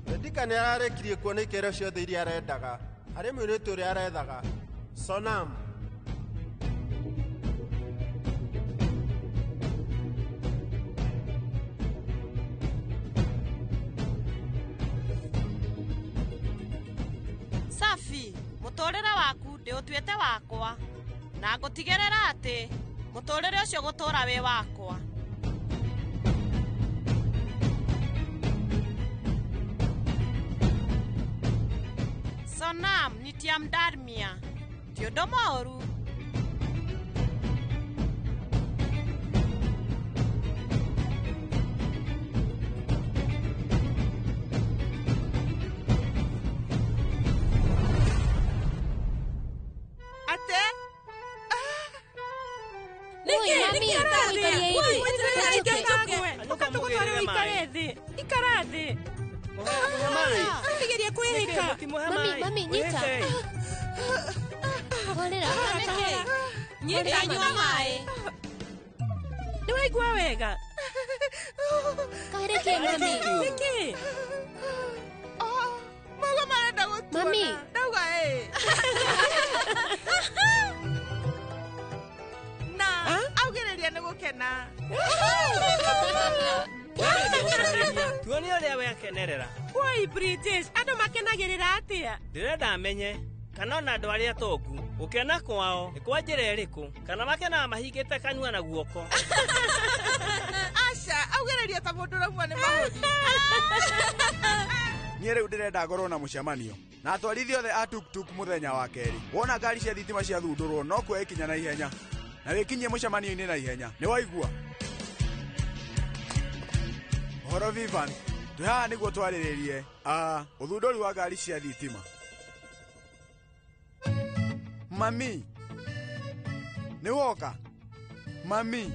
Vedika nĩ ararĩkirie kuona ikĩro ciothe iria arendaga harĩ mũirĩtu ũrĩa arethaga. Sonam. Safi, mũtũrĩre waku ndĩũtuĩte wakwa na ngũtigĩrĩra atĩ mũtũrĩre ũcio gũtũra wĩ wakwa. Sonam Nitiam Dalmia ti ũndũ mũũru. Ate? Nĩkĩ? Nĩkĩ ũrathĩa? Ũka tũgũtware ũikare thĩ. Ikara thĩ. Ũkĩgeria kwĩhĩka. Mami, mami, nyita. Horera. Nyita, nyua maĩ. Nĩ waigua wega? Kaĩ nĩkĩ, mami? Nĩkĩ? Mago marenda gũtuona. Mami. Ndauga Auga ĩ. Na augĩrĩria nĩ gũkena. Tuone ũrĩa we akenerera. Woi Bridges, andũ makenagĩrĩra atĩa? Ndĩrenda menye kana ona andũ arĩa atongu gũkena kwao nĩ kwa njĩra ĩrĩkũ, kana makenaga mahingĩte kanua na guoko. Aca, augĩrĩria ta mũndũ ũraumwo nĩ mahũri. Niĩ rĩu ndĩrenda ngorwo na mũcemanio na atwarithia othe a tuktuk mũthenya wa kerĩ. Wona ngari cia thitima ciathundũrwo no kuoya ikinya na ihenya, na wĩkinyie mũcemanio-inĩ na ihenya. Nĩ waigua? Ũhoro Vivan, twĩ haha nĩguo twarĩrĩrie ũthundũri wa ngari cia thitima. Mami, nĩ woka? Mami,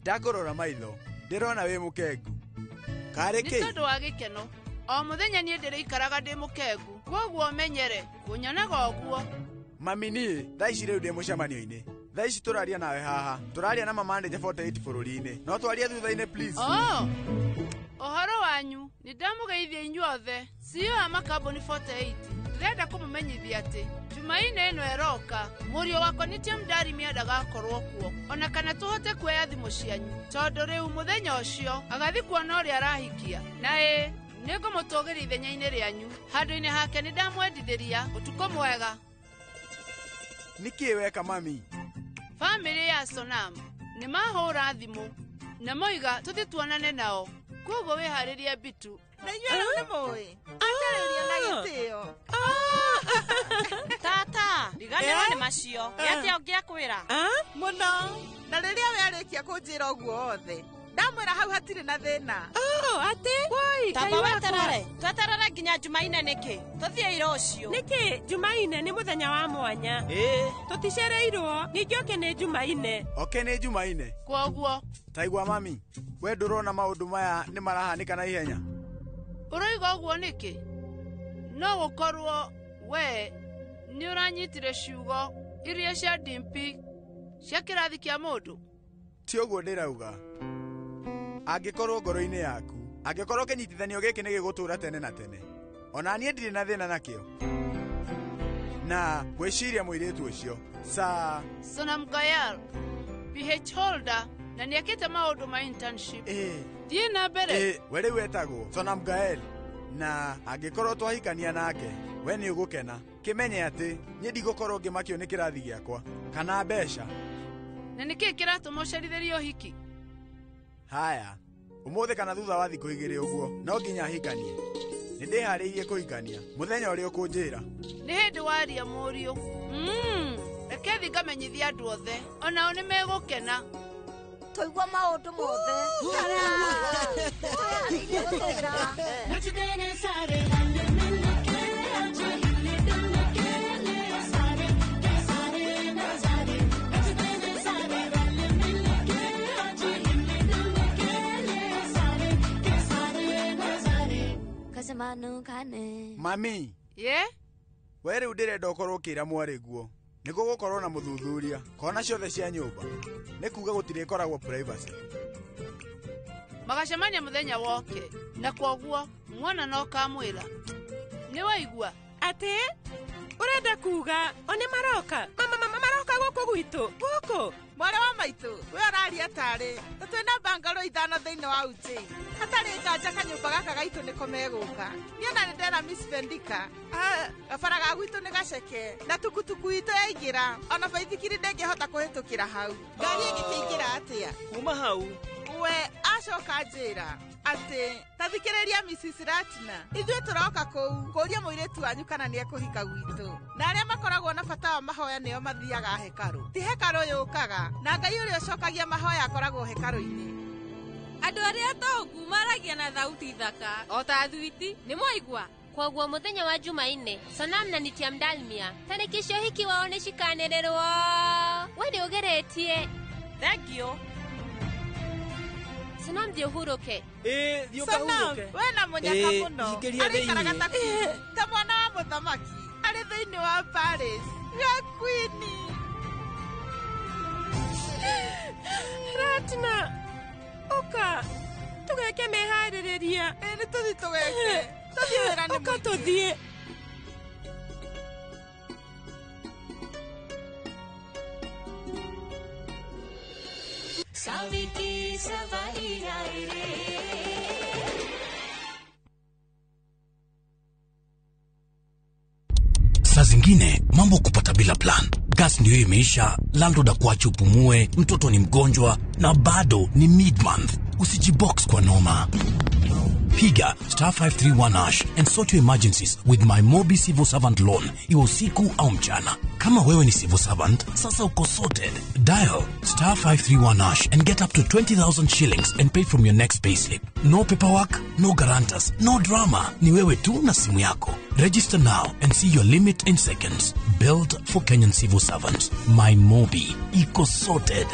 ndakũrora maitho, ndĩrona wĩ mũkengu. Karĩ Nĩ kĩ? tondũ wa gĩkeno. O mũthenya niĩ ndĩrĩikaraga ndĩ mũkengu. Kwoguo menyere kũnyonaga ũguo. Mami niĩ thaa ici rĩu ndĩ mũcemanio-inĩ. Thaa ici tũraria nawe haha. Tũraria na mamanĩnja 48 bũrũri-inĩ. No twarie thutha-inĩ please. Oh. Ũhoro wanyu, nĩ ndamũgeithia inyuothe. CEO a makambuni 48. Ndĩrenda kũmũmenyithia atĩ Jumaine ĩno ĩroka, mũriũ wakwa nĩ Tim Darimi ndagakorwo kuo, ona kana tũhote kuoya thimũ cianyu, tondũ rĩu mũthenya ũcio agathiĩ kuona ũrĩa arahikia. Na ĩ, nĩngũmũtũgĩria ithenya-inĩ rĩanyu. Handũ-inĩ hake nĩ ndamwendithĩria ũtukũ mwega. Nĩkĩ weka mami? Bamĩrĩ ya Sonam nĩ mahũra thimũ na moiga tũthiĩ tuonane nao, kwoguo wĩharĩrie Bitu. Na inyuĩ rĩu nĩ mũĩ anjarĩria na gĩtĩo. Tata, riganĩrwo nĩ macio. Gĩatĩa ũngĩakwĩra? Mũno. Na rĩrĩa we arĩkia kũnjĩra ũguo othe, ndamwĩra hau hatirĩ na thĩna. Atĩ? Woi, Tamba Ngai wakwa. weterere. Tweterere nginya Jumaine nĩkĩ? Tũthiĩ ira ũcio. Nĩkĩ Jumaine nĩ mũthenya wa mwanya? Tũticereirwo, ningĩ oke nĩ Jumaine. Oke nĩ Jumaine. Kwoguo Taigua mami, we ndũrona maũndũ maya nĩ marahanĩka na ihenya? ũroiga ũguo nĩkĩ? No gũkorwo we nĩ ũranyitire ciugo iria cia Dimpi cia kĩrathi kĩa mũndũ. Ti ũguo ndĩrauga. Angĩkorwo ngoro-inĩ yaku, angĩkorwo kĩnyitithanio gĩkĩ nĩ gĩgũtũũra tene na tene, ona niĩ ndirĩ na thĩna nakĩo. Na ngwĩciria mũirĩtu ũcio sa Sonam Goyal, PH holder na nĩekĩte maũndũ ma internship. Thiĩ na mbere. We rĩu etagwo Sonam Gael, na angĩkorwo twahikania nake we nĩ ũgũkena. Kĩmenye atĩ niĩ ndigũkorwo ngĩmakio nĩ kĩrathi gĩakwa kana mbeca. Na nĩkĩĩ kĩratũma ũcerithĩrie ũhiki? Haya, ũmũthĩ kana thutha wa thikũ igĩrĩ ũguo no nginya hikanie. Nĩ ndĩharĩirie kũhikania mũthenya ũrĩa ũkũnjĩra. Nĩ hĩndĩ waria mũriũ. Reke thiĩ ngamenyithie andũ othe, onao nĩ megũkena. Tũigua maũndũ mothe. Twĩharĩirie gũtũra. Mami, Ye? we rĩu ndĩrenda ũkorwo ũkĩra mwarĩ guo nĩ gũgũkorwo na mũthuthuria kona ciothe cia nyũmba, nĩ kuga gũtirĩkoragwo privacy. Magacemania mũthenya woke, na kwoguo mwana no kamwĩra. Nĩ waigua? Atĩ? Ũrenda kuga o nĩ maroka? Maroka gũkũ gwitũ? Gũkũ? Mwarĩ wa maitũ, we ũraria tarĩ ta twĩna bangalo 5 thĩinĩ wa Ujei. Hatarĩ nganja kanyũmba gaka gaitũ nĩko megũka. Niĩ ona nĩ ndera Miss Vendika. Gabara ga gwitũ nĩ gaceke na tukutuku itũ yaingĩra, ona baithikiri ndĩngĩhota kũhĩtũkĩra hau. Ngari ĩngĩkĩingĩra atĩa? Kuma hau. We acoka njĩra atĩ ta thikĩrĩria Mrs. Ratna, ithuĩ tũroka kũu kũũria mũirĩtu wanyu kana nĩekũhika gwitũ. Na arĩa makoragwo na bata wa mahoya nĩo mathiaga hekarũ. Ti hekarũ yũkaga, na Ngai ũrĩa ũcokagia mahoya akoragwo hekarũ-inĩ. Andũ arĩa atongu maragia na thauti thaka o ta thwiti, nĩ mwaigua? Kwoguo mũthenya wa Jumaine, Sonam na Nitiam Dalmia tarĩki cia ũhiki wao nĩ cikanĩrĩrwo. We nĩ ũgeretie. Thank you. Sonam, thiĩ ũhurũke. Thiĩ Sonam, ũkahurũke. we na mũnyaka mũno. Ingĩria Arĩikaraga thĩinĩ. ta queen, ta mwana wa mũthamaki. Arĩ thĩinĩ wa Paris. Ya queen. Ratna, ũka tũgeke meharĩrĩria. Nĩ tũthiĩ tũgeke. Tũthiĩ wĩra nĩ Ũka mũingĩ. tũthiĩ. Saviki सवारी आए रे। Saa zingine mambo kupata bila plan. Gas ndio imeisha, landlord akuache upumue, mtoto ni mgonjwa na bado ni mid-month. Usijibox kwa noma. Piga star 531 hash and sort your emergencies with my Mobi Civil Servant Loan, iwe usiku au mchana. Kama wewe ni civil servant, sasa uko sorted. Dial star 531 hash and get up to 20,000 shillings and pay from your next payslip. No paperwork, no guarantors, no drama. Ni wewe tu na simu yako. Register now and see your limit in seconds. Built for Kenyan civil servants. My Mobi. Iko sorted.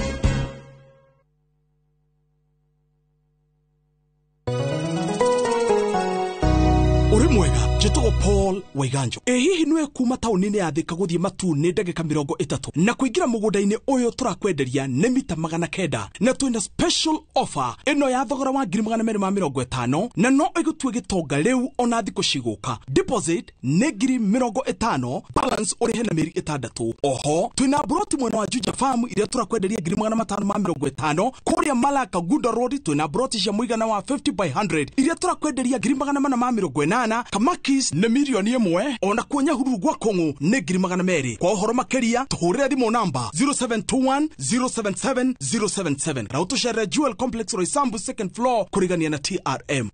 Uri mwega njĩtagwo Paul Waiganjo. Ĩ hihi nĩwe kuma taũni-inĩ ya Thika gũthiĩ Matuu nĩ ndagĩka 30 na kũingĩra mũgũnda-inĩ ũyũ tũrakwenderia nĩ mita 900 na twĩna special offer ĩno ya thogora wa 250,000 na no ĩgũtue gĩtonga rĩu ona thikũ cigũka. Deposit nĩ 50,000, balance ũrĩhe na mĩeri 6. Oho twĩna broti mwena wa Juja Farm iria tũrakwenderia 550,000. Kũrĩa Malaka Gunda Road twĩna broti cia mũigana wa 50 by 100 iria tũrakwenderia 480,000. Kamakis nĩ 1,000,000 ona kuo Nyahururu gwa Kũng'ũ nĩ 200,000. Kwa ũhoro makĩria tũhũrĩre thimũ namba 0721 077 077 na ũtũcerere Jewel Complex Roysambu second floor kũrigania na TRM.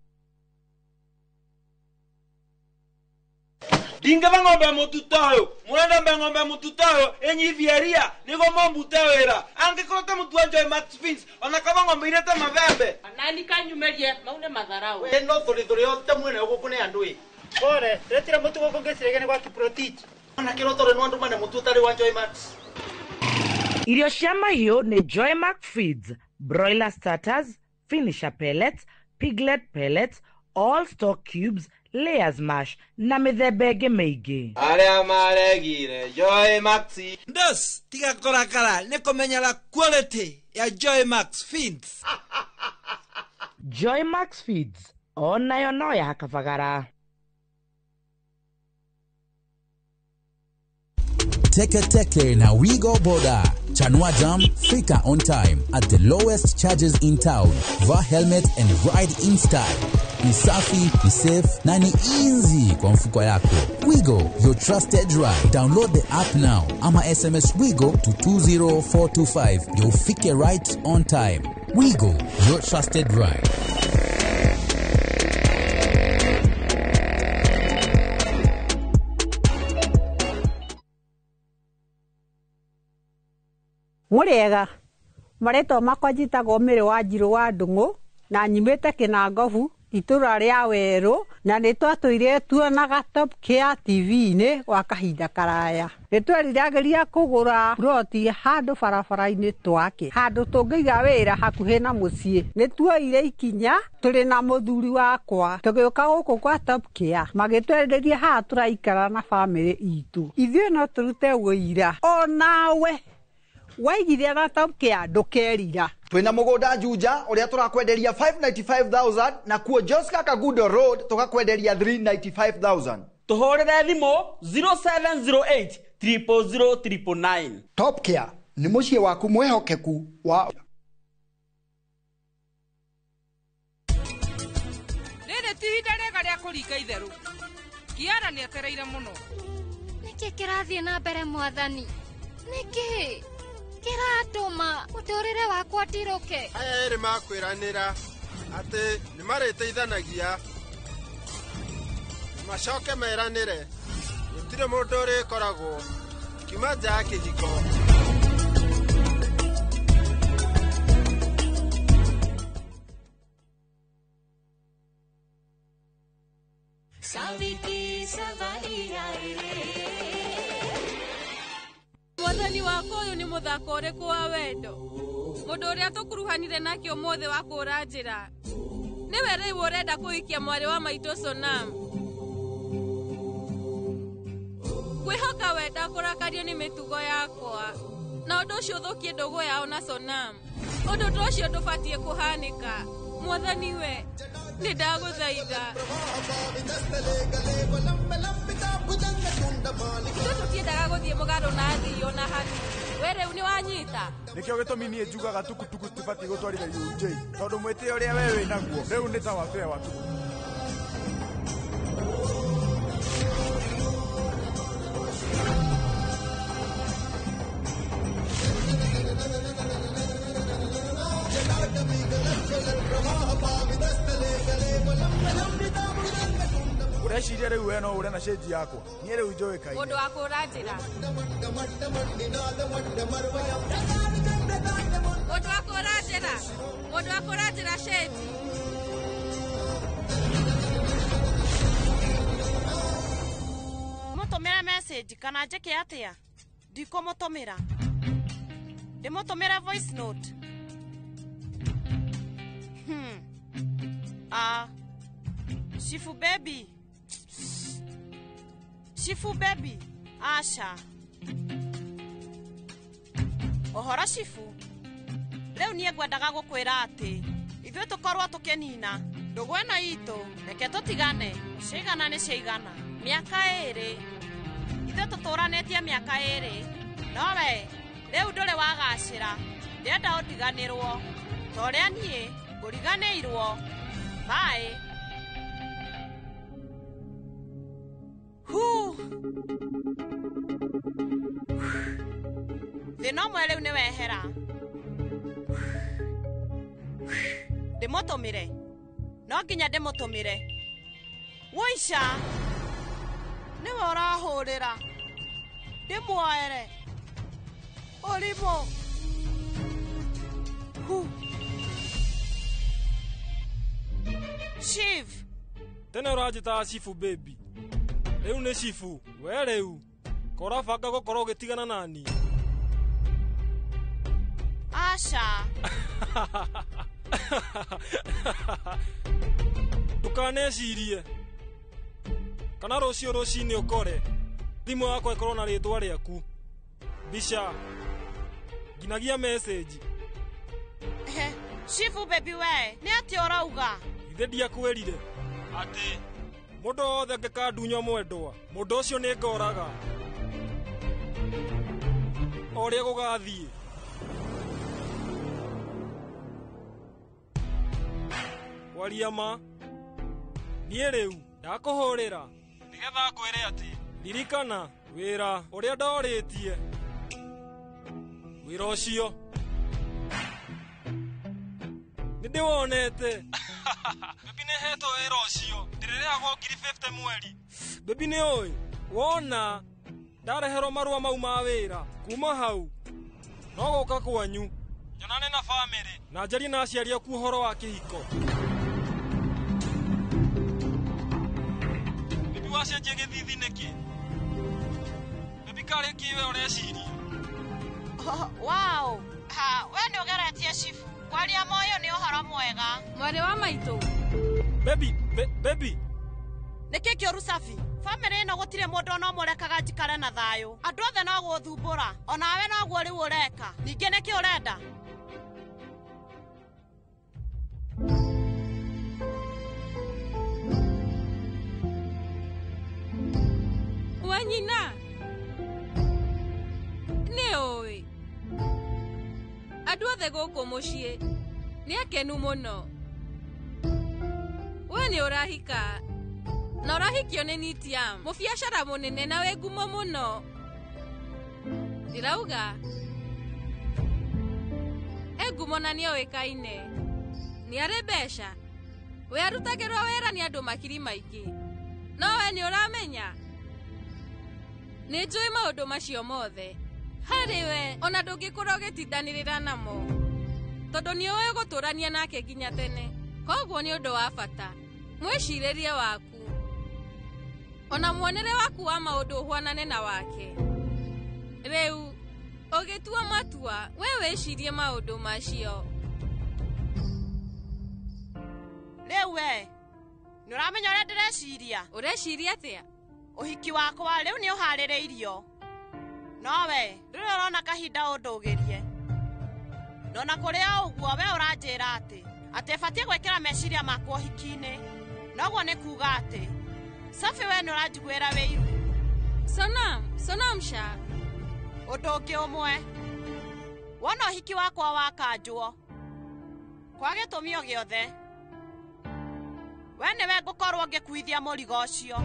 Ndingĩba ng'ombe mũtuta ũyũ mũrenda mbe ng'ombe mũtuta ũyũ ĩnyithie nĩguo mũmbute wĩra angĩkorwo ta mũtu wa Joy Max Beans ona kaba ng'ombe irete mabembe nani kanyumerie maune matharau we no thũrĩ yote mwene gũkũ nĩ andũ ĩ pore retira mũtu gũkũ ngĩciragia nĩ gwa Kiprotich ona kĩroto rĩ no andũ mane mũtu ũtarĩ wa Joy Max. Irio cia mahiũ nĩ Joy Max Feeds, broiler starters, finisher pellets, piglet pellets, all stock cubes, layers mash na mĩthemba ĩngĩ mĩingĩ. Arĩa maregire Joy Max ndos tiga kũrakara nĩ kũmenyera quality ya Joy Max Feeds. Joy Max Feeds onayo no ya kabagara. Teke Teke na Wigo Boda. Chanua Jam, fika on time at the lowest charges in town. Vaa helmet and ride in style. Ni safi, ni safe na ni easy kwa mfuko yako. Wigo, your trusted ride. Download the app now ama SMS Wigo to 20425. You'll fike right on time. Wigo, your trusted ride. Mũrĩega marĩtwa makwa njĩtagwo Mĩrĩ wa Njirũ wa Ndung'u na nyumĩte Kĩnangobu itũra rĩa Werũ na nĩ twatũire tuonaga Top Care TV-inĩ gwa kahinda karaya. Nĩ tweriragĩria kũgũra ploti handũ barabara-inĩ twake handũ tũngĩiga wĩra hakuhĩ na mũciĩ. Nĩ tuoire ikinya tũrĩ na mũthuri wakwa tũgĩũka gũkũ kwa Top Care magĩtwenderia haha tũraikara na bamĩrĩ itũ. Ithuĩ no tũrute ũira onawe waigithia na Top Care ndũkerira. Twina mũgũnda Juja ũrĩa tũrakwenderia 595,000 na kuo Joska Kagudo Road tũgakwenderia 395,000. Tũhũrĩre thimũ 0708 000 999. Top Care nĩ mũciĩ waku mwĩhokeku wa Rĩrĩ ti ihinda rĩega rĩa kũringa itherũ. Kiara nĩetereire mũno. Nĩkĩ kĩrathiĩ na mbere mwathani? Nĩkĩ kĩratũma mũtũrĩre wakwa ndirũke? Aya erĩ makwĩranĩra atĩ nĩ marĩteithanagia macoke meranĩre gũtirĩ mũndũ ũrĩkoragwo kiuma nja ya kĩhiko. Saviki सवारी आए रे। Mwathani wakwa ũyũ nĩ mũthako ũrĩkũ wa wendo mũndũ ũrĩa tũkuruhanire nake ũmũthĩ wa kũra njĩra nĩwe rĩu ũrenda kũhikia mwarĩ wa maitũ Sonam. Kwĩhoka wenda kũrakario nĩ mĩtugo yakwa na ũndũ ũcio ũthũkie ndũgũ yao na Sonam. Ũndũ ta ũcio ndũbatiĩ kũhanĩka. Mwathani we nĩ ndagũthaitha. Ithuĩ tũtiendaga gũthiĩ mũgarũ na athii ona hanini. We rĩu nĩ wanyita. Nĩkĩo gĩtũmi niĩ njugaga tukutuku citibatiĩ gũtwarithagio UJ tondũ mwĩtĩo ũrĩa we wĩ naguo rĩu nĩ ta wa fare wa tukutuku. Ũreciria rĩu we no ũre na cĩnji yakwa niĩ rĩu njũĩkaine. Mũndũ wa kũra njĩra. Mũndũ wa kũra njĩra. Mũndũ wa kũra njĩra cĩnji. Mũtũmĩre message kana njĩke atĩa? Ndikũmũtũmĩra. Ndĩmũtũmĩre voice note. Ah. Shifu baby. Shifu baby. Asha. Ũhoro Shifu. Rĩu niĩ ngwendaga gũkwĩra atĩ ithuĩ tũkorwo tũkĩnina ndũgũ ĩno itũ, reke tũtigane. Ciigana nĩ ciigana. Mĩaka 2. Ithuĩ tũtũranĩtie mĩaka 2. No we rĩu ndũrĩ wagacĩra. Ndĩrenda ũndiganĩrwo ta ũrĩa niĩ ngũriganĩirwo. Bye. Hu. Thĩna ũmwe rĩu nĩ wehera. Ndĩmũtũmĩre. No nginya ndĩmũtũmĩre. Woica. Nĩwe ũrahũrĩra. Ndĩmuoere. Ũrimũ. Hu. Shiv. Tene ũranjĩtaga Shifu baby. Rĩu nĩ Shifu. We rĩu ko ũrabanga gũkorwo ũgĩtigana nani? Asha. Ndũkanecirie kana rũciũ rũcinĩ ũkore thimũ yakwa ĩkorwo na rĩtwa rĩaku, mbica, nginagia message. Shifu baby we, nĩ atĩa ũrauga? Ithe ndiakwĩrire atĩ mũndũ wothe angĩkandunywo mwendwa, mũndũ ũcio nĩ ngoraga o ũrĩa gũgathiĩ. Kwaria ma, niĩ rĩu ndakũhũrĩra nĩgetha ngwĩre atĩ ririkana wĩra ũrĩa ndorĩtie. Wĩra ũcio nĩ ndĩwonete. Bebi nĩ hetwo wĩra ũcio, ndĩrĩrĩhagwo 50,000 mweri. Bebi nĩ ũĩ wona ndareherwo marũa mau ma wĩra, kuma hau no gũka kwanyu nyonane na bamĩrĩ na njarie na aciari aku ũhoro wa kĩhiko. Bebi wacenjia gĩthithi nĩkĩ? Bebi karĩ kĩ we ũreciria? Wow. Ha, we nĩ ũgeretie Shifu. Kwaria moyo nĩ ũhoro mwega. Mwarĩ wa maitũ. Baby, baby. Nĩkĩ kĩũru Safi? Bamĩrĩ ĩno gũtirĩ mũndũ ona ũmwe ũrekaga njikare na thayũ. Andũ othe no gũthumbũra. Onawe noguo rĩu ũreka. Ningĩ nĩkĩ ũrenda? Wanyina. Nĩ ũĩ andũ othe gũkũ mũciĩ nĩ akenu mũno. We nĩ ũrahika na ũrahikio nĩ Nitiam, mũbiacara mũnene na wĩ ngumo mũno. Ndĩrauga e ngumo na nĩoĩkaine, nĩ arĩ mbeca. We arutagĩrwo wĩra nĩ andũ makiri maingĩ. No we nĩ ũramenya nĩ njũĩ maũndũ macio mothe. Harĩ we ona ndũngĩkorwo ũgĩtindanĩrĩra namo tondũ nĩ ũĩ gũtũrania nake nginya tene. Koguo nĩ ũndũ wa bata mwĩcirĩrie waku ona muonere waku wa maũndũ ũhuanane na wake. Rĩu ũgĩtua matua we wĩcirie maũndũ macio. Rĩu we nĩ ũramenya ũrĩa ndĩreciria? Ũreciria atĩa? Ũhiki wakwa rĩu nĩ ũharĩrĩirio. No we ndũrĩ ũrona kahinda ũndũgĩrie. Nona kũrĩ o ũguo we ũranjĩra atĩ batiĩ gwĩkĩra meciria makwa ũhiki-inĩ. Noguo nĩ kuga atĩ Safi we nĩ ũranjiguĩra wĩiru. Sonam, Sonam sha. Ũndũ ũngĩ ũmwe. Wona ũhiki wakwa wakanjwo kwa gĩtũmi o gĩothe, we nĩwe ngũkorwo ngĩkuithia mũrigo ũcio.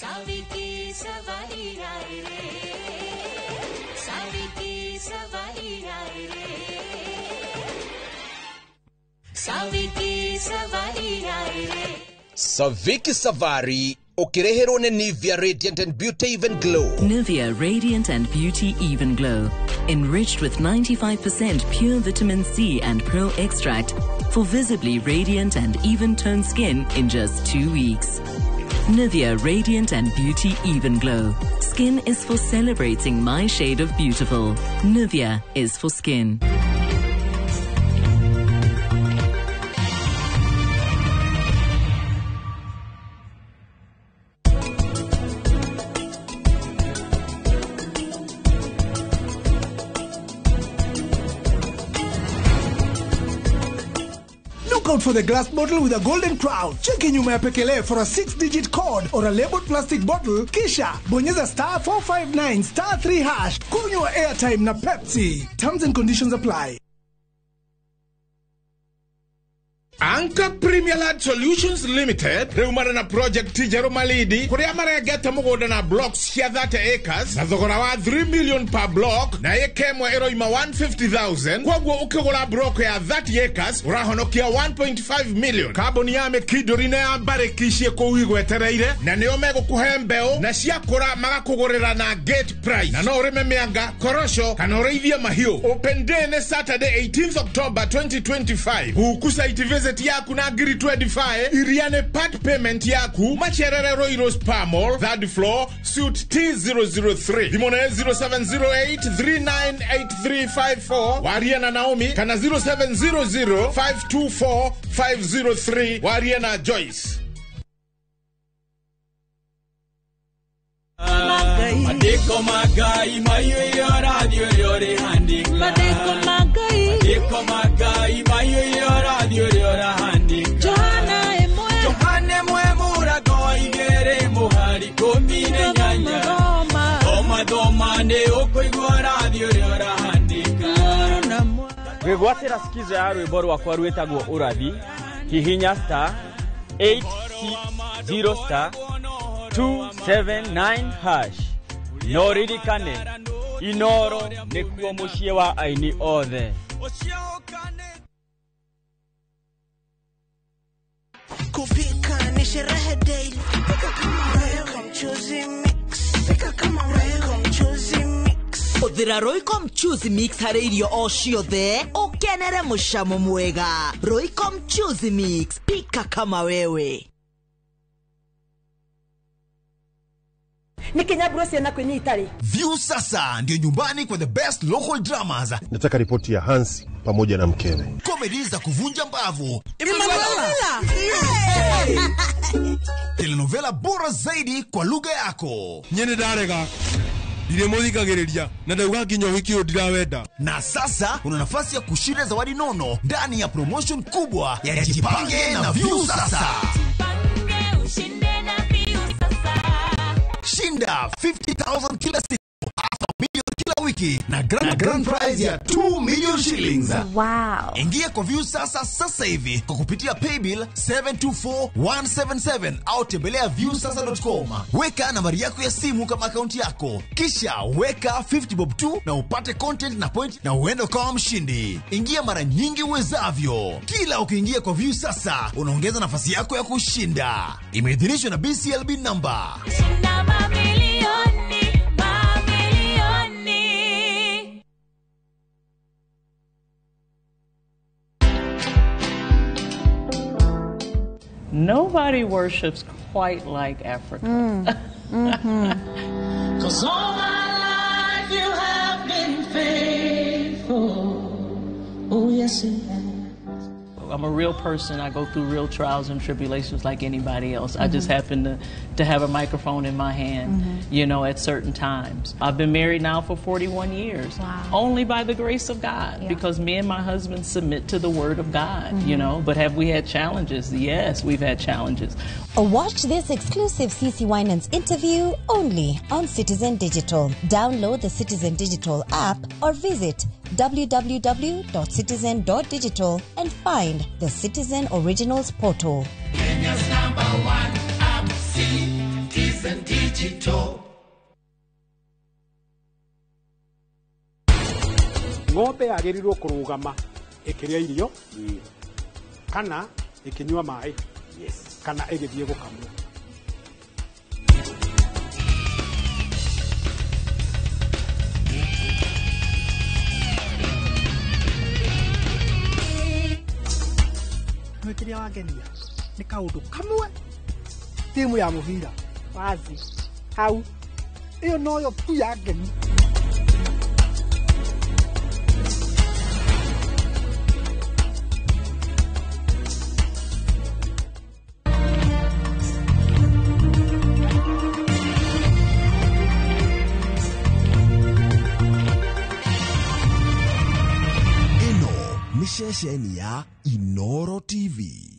Saviki सवारी आए रे, साविकी सवारी आए रे, साविकी सवारी आए रे। Saviki Savari ukireherwo nĩ Nivea Radiant and Beauty Even Glow. Nivea Radiant and Beauty Even Glow, enriched with 95% pure vitamin C and pearl extract for visibly radiant and even-toned skin in just 2 weeks. Nivea Radiant and Beauty Even Glow. Skin is for celebrating my shade of beautiful. Nivea is for skin. Look out for the glass bottle with a golden crown. Cheki nyuma ya pekele for a 6-digit code or a labeled plastic bottle. Kisha bonyeza star 459 star 3 hash. Kunywa airtime na Pepsi. Terms and conditions apply. Anchor Premier Land Solutions Limited rĩu marĩ na project njerũ Malindi kũrĩa marengete mũgũnda na blocks cia 30 acres na thogora wa 3 million per block na ĩka ĩmwe ĩroima 150,000. Kwoguo ũkĩgũra block ya 30 acres ũrahonokia 1.5 million. Kambuni ya Mĩkindũri na ya Mbarĩki ciĩ kũu igwetereire na nĩo megũkũhe mbeũ na ciakũra magakũgũrĩra na gate price, na no ũrĩme mĩanga, korosho kana ũrĩithie mahiũ. Open day nĩ Saturday 18th October 2025. Huku site visit yaku na ngiri 25 iria nĩ part payment yaku Macherere Royal Spa Mall, 3rd floor, suite T003. Thimũ nĩ 0708 398354 warie na Naomi kana 0700 524 503 warie na Joyce. Mandĩko ma Ngai maiyũire ũrathi ũrĩa ũrĩhandĩka. Mandĩko ma Ngai, Mandĩko ma Ngai maiyũire ũrathi ũrĩa ũrahandĩka. Johana ĩmwe, Johana ĩmwe mũrango wa igĩrĩ mũhari 18. Thoma thoma nĩ ũkũigua ũrathi ũrĩa ũrahandĩka. Gwĩgwatĩra skizo ya rwĩmbo rwakwa rwĩtagwo ũrathi, hihinya star 860 star 279 hash. No ririkane Inoro nĩkuo mũciĩ wa aini othe. Kupika ni sherehe daily. Pika kama Royco Mchuzi Mix. Pika kama Royco Mchuzi Mix. Hũthĩra Royco Mchuzi Mix harĩ irio o ciothe ũkenere mũcamo mwega. Royco Mchuzi Mix, pika kama wewe. View sasa ndio nyumbani kwa the best local dramas. Nataka ripoti ya Hansi pamoja na mkewe. Comedy za kuvunja mbavu. Emanuela. Telenovela bora zaidi kwa lugha yako. Nyene ndarega. Ndiremuthikagiriria na ndauga nginya ũhiki ũyũ ndirawenda. Na sasa una nafasi ya kushinda zawadi nono ndani ya promotion kubwa ya Jipange na View Sasa. Jipange ushinde na View Sasa. Shinda 50,000 kila siku, 500,000 kila wiki na grand prize ya 2 million shillings. Wow. Ingia kwa View Sasa sasa hivi kwa kupitia paybill 724177 au tembelea viewsasa.com. Weka nambari yako ya simu kama akaunti yako, kisha weka 50 bob 2 na upate content na point na uende kama mshindi. Ingia mara nyingi uwezavyo. Kila ukiingia kwa View Sasa unaongeza nafasi yako ya kushinda. Imeidhinishwa na BCLB number. Shinda mamilioni, mamilioni. Nobody worships quite like Africa. Mm. 'Cause all my life you have been faithful. Oh, yes, you have. I'm a real person. I go through real trials and tribulations like anybody else. I just happen to have a microphone in my hand, you know, at certain times. I've been married now for 41 years. Wow. Only by the grace of God, because me and my husband submit to the Word of God, you know. But have we had challenges? Yes, we've had challenges. Watch this exclusive CC Winans interview only on Citizen Digital. Download the Citizen Digital app or visit www.citizen.digital and find the Citizen Originals portal. Kenya's number one app, Citizen Digital. Ng'ombe yagĩrĩirwo kũrũgama ĩkĩrĩa irio kana ĩkĩnyua maĩ kana ĩgĩthiĩ gũkamwo. Kĩrĩa wangenia nĩ kaũndũ kamwe timu ya mũbira wazi hau ĩyo noyo tu yangeni. Ĩno nĩ ceceni ya Inoro TV.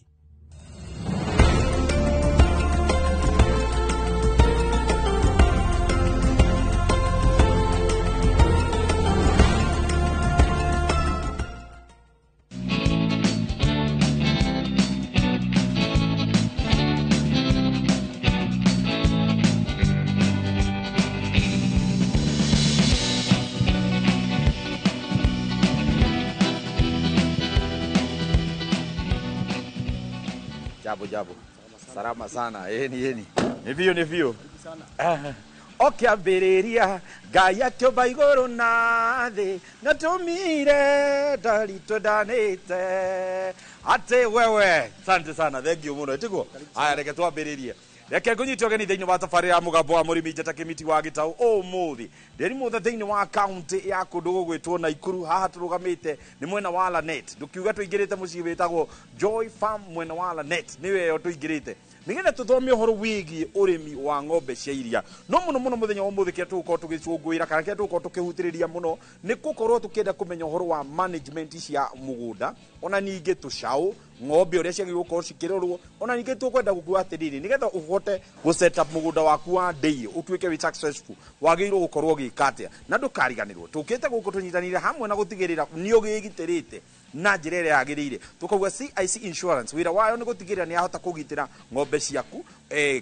Jambo jambo. Salama sana. Yeni yeni. Ni vio ni vio. Okiambĩrĩria Ngai akĩũmba igũrũ na thĩ natũmire ndari twendanĩte atĩ wewe. Asante sana, thank you mũno. Tiguo aya, reke twambĩrĩrie. Reke ngũnyite ũgeni thĩinĩ wa tabarĩra ya mũgambo wa mũrĩmi Njata Kĩmiti wa Gĩtaũ ũmũthĩ. Ndĩri mũthe thĩinĩ wa kaunti ya kũndũ gũgwĩtwo Naikuru. Haha tũrũgamĩte nĩ mwena wa Lanet. Ndũkiuga tũingĩrĩte mũciĩ wĩtagwo Joy Farm mwena wa Lanet, nĩwe ĩyo tũingĩrĩte nĩgetha tũthome ũhoro wĩgiĩ ũrĩmi wa ng'ombe cia iria. No mũno mũno mũthenya wa ũmũthĩ kĩrĩa tũgũkorwo tũgĩcũngũĩra kana kĩrĩa tũgũkorwo tũkĩhutĩrĩria mũno nĩ gũkorwo tũkĩenda kũmenya ũhoro wa management cia mũgũnda, ona ningĩ tũcaũ ng'ombe ũrĩa ciagĩrĩirwo gũkorwo cikĩrorwo, ona ningĩ tũkwenda gũkua atĩrĩrĩ nĩgetha ũhote gũ set up mũgũnda waku wa dairy ũtuĩke wĩ successful wagĩrĩirwo gũkorwo ũgĩka atĩa. Na ndũkariganĩrwo tũkĩte gũkũ tũnyitanĩire hamwe na gũtigĩrĩra nĩ ũgĩgitĩrĩte na njĩra ĩrĩa yagĩrĩire. Tũkauga CIC Insurance wĩra wayo nĩ gũtigĩrĩra nĩ yahota kũgitĩra ng'ombe ciaku,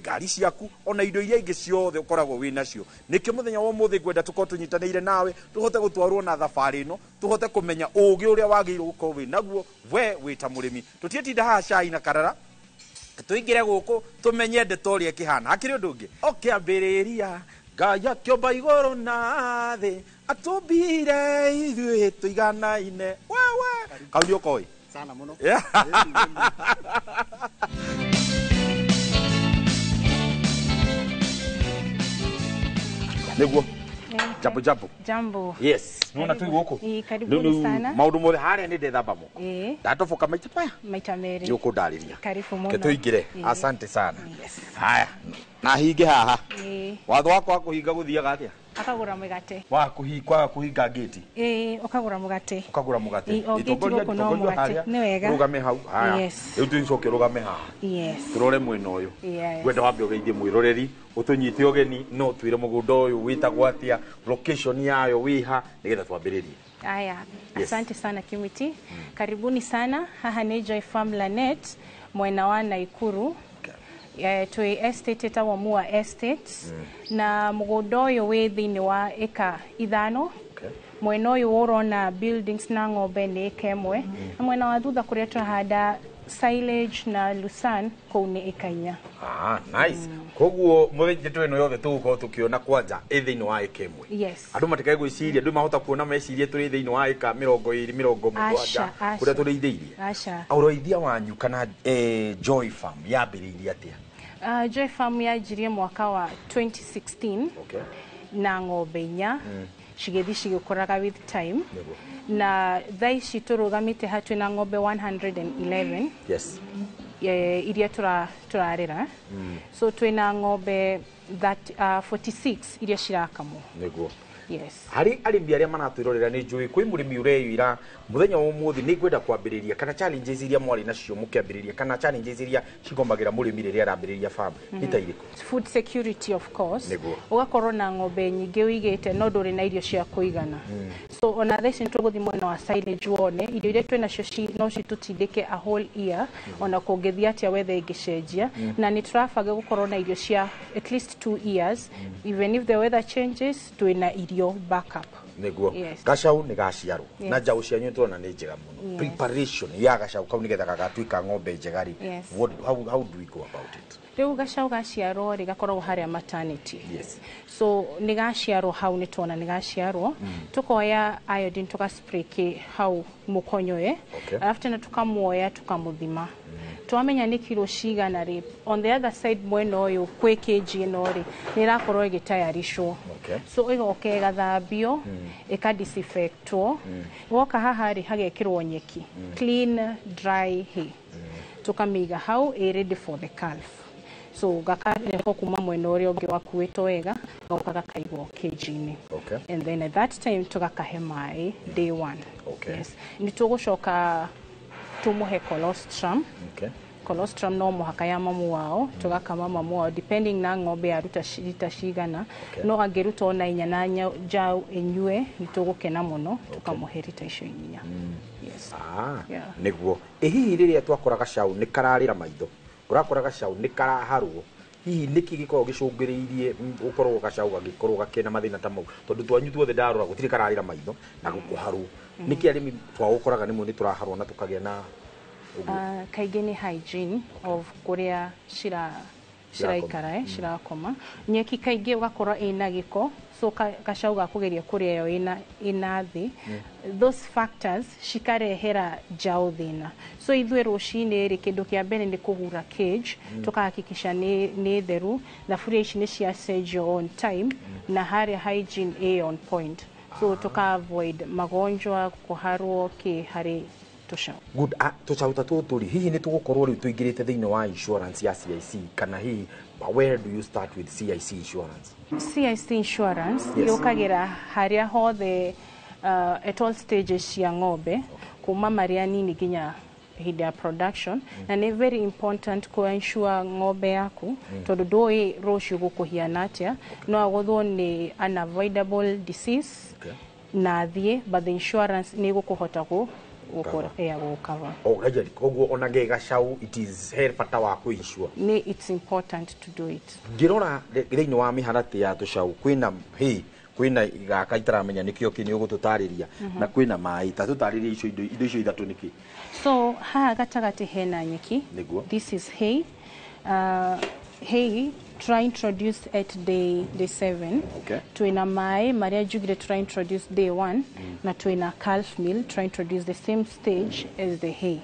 ngari ciaku, ona indo iria ingĩ ciothe ũkoragwo wĩ nacio. Nĩkĩo mũthenya wa ũmũthĩ ngwenda tũkorwo tũnyitanĩire nawe tũhote gũtwarwo na thabarĩ ĩno, tũhote kũmenya ũgĩ ũrĩa wagĩrĩirwo gũkorwo wĩ naguo we wĩ ta mũrĩmi. Tũtiĩtinda haha cai na karara, tũingĩre gũkũ tũmenye ndeto ũrĩa ĩkĩhana. Hakĩrĩ ũndũ ũngĩ ũkĩambĩrĩria Ngai akĩũmba igũrũ na thĩ atũmbire ithuĩ tũiganaine. Wewe kau nĩ ũkoĩ sana mũno. Nĩguo. Jambo jambo. Jambo. Yes. Nona tu gũkũ. Karibuni sana. Maũndũ mothe harĩa nĩ ndethamba moko. Ndatoboka maita maya. Maita merĩ. Nĩ ũkũndarĩria. Karibu mũno. Ke tũingĩre. Asante sana. Yes. Haya. Na hinge haha. Watho wakwa wa kũhinga gũthiaga atĩa? Akagũra mũgate. Wa kũhinga kũhinga ngĩti. Ũkagũra mũgate. Ũkagũra mũgate. O ngĩti gũkũ no mũgate. Nĩ wega. Rũgame hau. Haya. Rĩu tũcoke rũgame haha. Yes. Tũrore mwena ũyũ. Ngwenda wambe ũgeithie mwĩroreri, ũtũnyite ũgeni, no ũtwĩre mũgũnda ũyũ wĩtagwo atĩa, location yayo wĩha, nĩgetha twambĩrĩrie. Aya, asante sana Kimiti. Karibuni sana. Haha nĩ Joy Farm Lanet mwena wa Naikuru. Twĩ estate ĩtagwo Mua Estate na mũgũnda ũyũ wĩ thĩinĩ wa ĩka 5. Mwena ũyũ ũrona buildings na ng'ombe nĩ ĩka 1, na mwena wa thutha kũrĩa twahanda silage na lucerne kũu nĩ ĩka 4. Ah, nice. Koguo mũthenya ĩno yothe tũgũkorwo tũkĩona kwanja ĩ thĩinĩ wa ĩka 1. Yes. Andũ matikae gwĩciria andũ mahota kuona mecirie tũrĩ thĩinĩ wa ĩka 20 70 kũrĩa tũrĩithĩirie. Aca. Ũrĩithia wanyu kana Joy Farm yambĩrĩirie atĩa? Joy Farm yanjirie mwaka wa 2016. Okay. Na ng'ombe 4. Cigĩthiĩ cigĩkũraga with time. Na thaa ici tũrũgamĩte ha twĩna ng'ombe 111 iria tũrarera. So twĩna ng'ombe that 46 iria cirakamwo. Nĩguo. Yes. Harĩ arĩmi arĩa maratwĩrorera, nĩ njũĩ kwĩ mũrĩmi ũreyũira mũthenya wa ũmũthĩ nĩ ngwenda kwambĩrĩria, kana challenges iria mwarĩ nacio mũkĩambĩrĩria, kana challenges iria cigomagĩra mũrĩmi rĩrĩa arambĩrĩria farm nĩ ta irĩkũ? Food security, of course. Nĩguo. Ũgakorwo na ng'ombe nyingĩ ũigĩte no ndũrĩ na irio cia kũigana. So ona thaa ici nĩtũgũthiĩ mwena wa silage, wone irio iria twĩ nacio no citũtindĩke a whole year, ona kũngĩthiĩ atĩa weather ĩngĩcenjia. Na nĩ tũrabanga gũkorwo na irio cia at least 2 years. Even if the weather changes, twĩna irio backup. Nĩguo. Yes. Gacau nĩ gaciarwo na njaũ cianyu tũrona nĩ njega mũno. Preparation ya gacau kau nĩgetha gagatuĩka ng'ombe njega rĩ, how do we go about it? Rĩu gacau gaciarwo rĩ, gakoragwo harĩa maternity. So nĩ gaciarwo hau, nĩ tuona nĩ gaciarwo, tukoya iodine tugaspray kĩ hau mũkonyoe. Alafu tena tukamuoya, tukamuthima, twamenya nĩ kiro cigana rĩ. On the other side, mwena ũyũ kwĩ kĩnji ĩno rĩ, nĩ ĩrakorwo ĩgĩtayarishwo. So ĩgoka ĩgathambio, ĩkadisinfectwo. Woka haha rĩ, hagekĩrwo nyeki, clean dry hay, tukamĩiga hau ĩ ready for the calf. So gakarehwo kuma mwena ũrĩa ũngĩ wakuĩtwo wega, goka gakaigwo cage-inĩ. And then at that time tũgakahe maĩ day one. Yes. Nĩ tũgũcoka tũmũhe colostrum. Colostrum no mũhaka ya mamu wao, tũgakama mamu wao depending na ng'ombe yaruta rita cigana. No angĩruta ona inya na njaũ ĩnyue, nĩ tũgũkena mũno, tũkamũhe rita icio 4. Yes. Ah, Yeah. nĩguo. Ĩ hihi rĩrĩa twakora gacau nĩ kararĩra maitho, ũrakora gacau nĩ karaharwo, hihi nĩkĩ gĩkoragwo gĩcũngĩrĩirie gũkorwo gacau gagĩkorwo gakĩna mathĩna ta mau? Tondũ twanyu tuothe ndarora gũtirĩ kararĩra maitho na gũkũharwo. Nĩkĩ arĩmi twagũkoraga nĩmwe nĩ tũraharwo na tũkagĩa na ũguo? Kaingĩ nĩ hygiene of kũrĩa ciraikara, cirakoma. Nyeki kaingĩ ũgakora ĩna gĩko, so gacau gakũgeria kũrĩa ĩyo ĩna thĩ. Those factors cikarehera njaũ thĩna. So ithuĩ rũcinĩ rĩ, kĩndũ kĩa mbere nĩ kũhura cage, tũkahakikisha nĩ theru, thaburia ici nĩ ciacenjio on time, na harĩa hygiene ĩ on point, so tuka avoid magonjwa, kũharwo kĩ harĩ tũcaũ. Good. Ah, tũcaũ ta tũtũ rĩ, hihi nĩ tũgũkorwo rĩu tũingĩrĩte thĩinĩ wa insurance ya CIC, kana hihi where do you start with CIC insurance? CIC insurance yũkagĩra harĩa hothe, at all stages cia ng'ombe, kuma marĩa nini nginya hĩndĩ ya production. Na nĩ very important ku ensure ng'ombe yaku, tondũ ndũĩ rũciũ gũkũhiana atĩa. No agũthwo nĩ unavoidable disease na athiĩ, but the insurance nĩ ĩgũkũhota Cover. yeah, gũcover. Oh, really? Koguo ona ge gacau it is he bata wa kũ insure. Nĩ it's important to do it. Ngĩrora thĩinĩ wa mĩharatĩ ya tũcaũ, kwĩna hay, kwĩna gaka itaramenya nĩkĩo kĩ, nĩ ũgũtũtarĩria, na kwĩna maĩ. Ta tũtarĩrie icio indo icio ithatũ nĩkĩ. So haha gatagatĩ hena nyeki. Nĩguo. This is hay. Hay try introduce at day 7. Twina maĩ marĩa njugire try introduce day 1, na twina calf meal try introduce the same stage as the hay.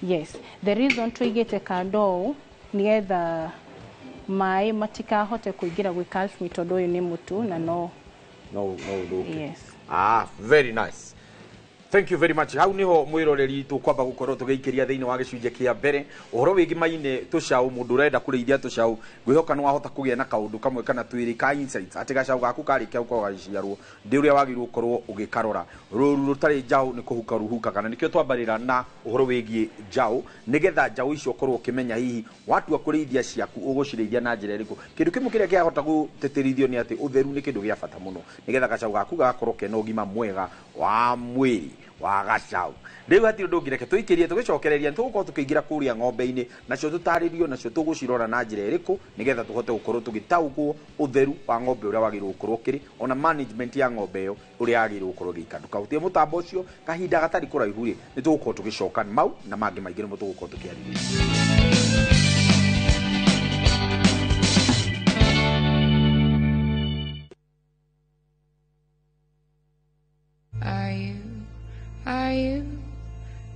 Yes, the reason tuigĩte kando ũũ nĩgetha maĩ matikahote kũingĩra gwĩ calf meal, tondũ ũyũ nĩ mũtu na no No ũthũke. Yes. Ah, very nice. Thank you very much. Hau niho mwiroreri tukwamba gukorwo tugĩikĩria thĩinĩ wa gĩcunjĩ kĩa mbere ũhoro wĩgimaine tũcaũ. Mũndũ ũrenda kũrĩithia tũcaũ, ngwĩhoka nĩ wahota kũgĩa na kaũndũ kamwe kana twĩrĩ ka insights atĩ gacaũ gaku karĩkia gũkorwo gagĩciarwo ndĩ ũrĩa wagĩrĩirwo gũkorwo ũgĩkarora. Rũru rũtarĩ njaũ nĩ kũhuka ruhukaga, na nĩkĩo twambarĩra na ũhoro wĩgiĩ njaũ, nĩgetha njaũ icio ũkorwo ũkĩmenya hihi watua kũrĩithia ciaku ũgũcirĩithia na njĩra ĩrĩkũ. Kĩndũ kĩmwe kĩrĩa kĩahota gũtĩtĩrithio nĩ atĩ ũtheru nĩ kĩndũ gĩa bata mũno, nĩgetha gacaũ gaku gagakorwo kena ũgima mwega wa mwĩrĩ wa gacaũ. Rĩu hatirĩ ũndũ ũngĩ, reke tũikĩrie. Tũgĩcokereria nĩ tũgũkorwo tũkĩingĩra kũrĩa ng'ombe-inĩ, nacio tũtarĩrio nacio tũgũcirora na njĩra ĩrĩkũ, nĩgetha tũhote gũkorwo tũgĩtaũkwo ũtheru wa ng'ombe ũrĩa wagĩrĩirwo gũkorwo ũkĩrĩ, ona management ya ng'ombe ĩyo ũrĩa yagĩrĩirwo gũkorwo ĩgĩika. Ndũkahutie mũtambo ũcio, kahinda gatarĩ kũraihu rĩ, nĩ tũgũkorwo tũgĩcoka mau na mangĩ maingĩ nĩmo tũgũkorwo tũkĩarĩrĩria. Are you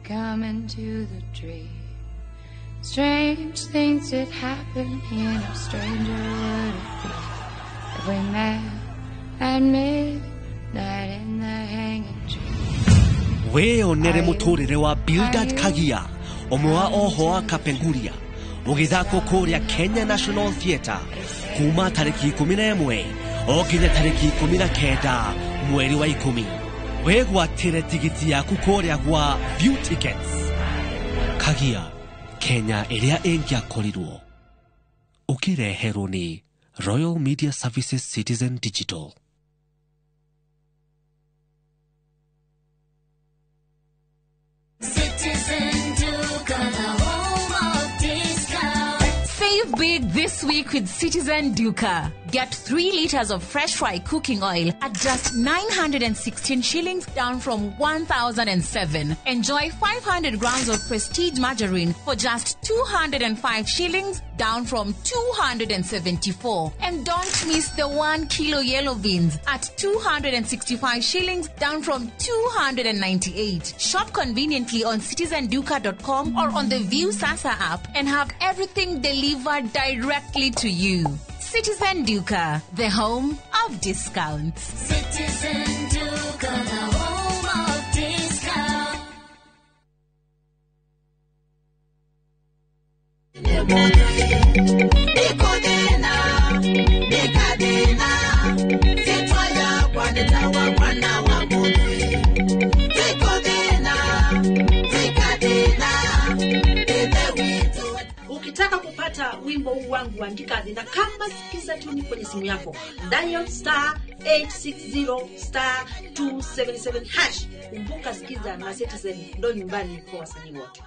coming to the tree? Strange things did happen here, no stranger would it be if we met at midnight. Night in the hanging tree. Wĩyonere mũtũrĩre wa Bildad Kagia, ũmwe wa oho a Kapenguria, ũgĩthakwo kũrĩa Kenya National Theatre kuma tarĩki 11 o nginya tarĩki 19 mweri wa 10. Wĩgwatĩre tigiti yaku kũrĩa gwa View Tickets. Kagia, Kenya ĩrĩa ĩngĩakorirwo. Ũkĩreherwo nĩ Royal Media Services Citizen Digital. Citizen Duka, the home of discount. Save big this week with Citizen Duka. Get 3 liters of fresh fry cooking oil at just 916 shillings, down from 1,007. Enjoy 500 grams of Prestige margarine for just 205 shillings, down from 274. And don't miss the 1 kilo yellow beans at 265 shillings, down from 298. Shop conveniently on citizenduka.com or on the View Sasa app and have everything delivered directly to you. Citizen Duka, the home of discounts. Citizen Duka, the home of discount. Ukitaka kupata wimbo huu wangu andika na kama sikiza tuni kwenye simu yako, dial star 860 star 277 hash. Kumbuka sikiza na Citizen ndo nyumbani kwa wasanii wote.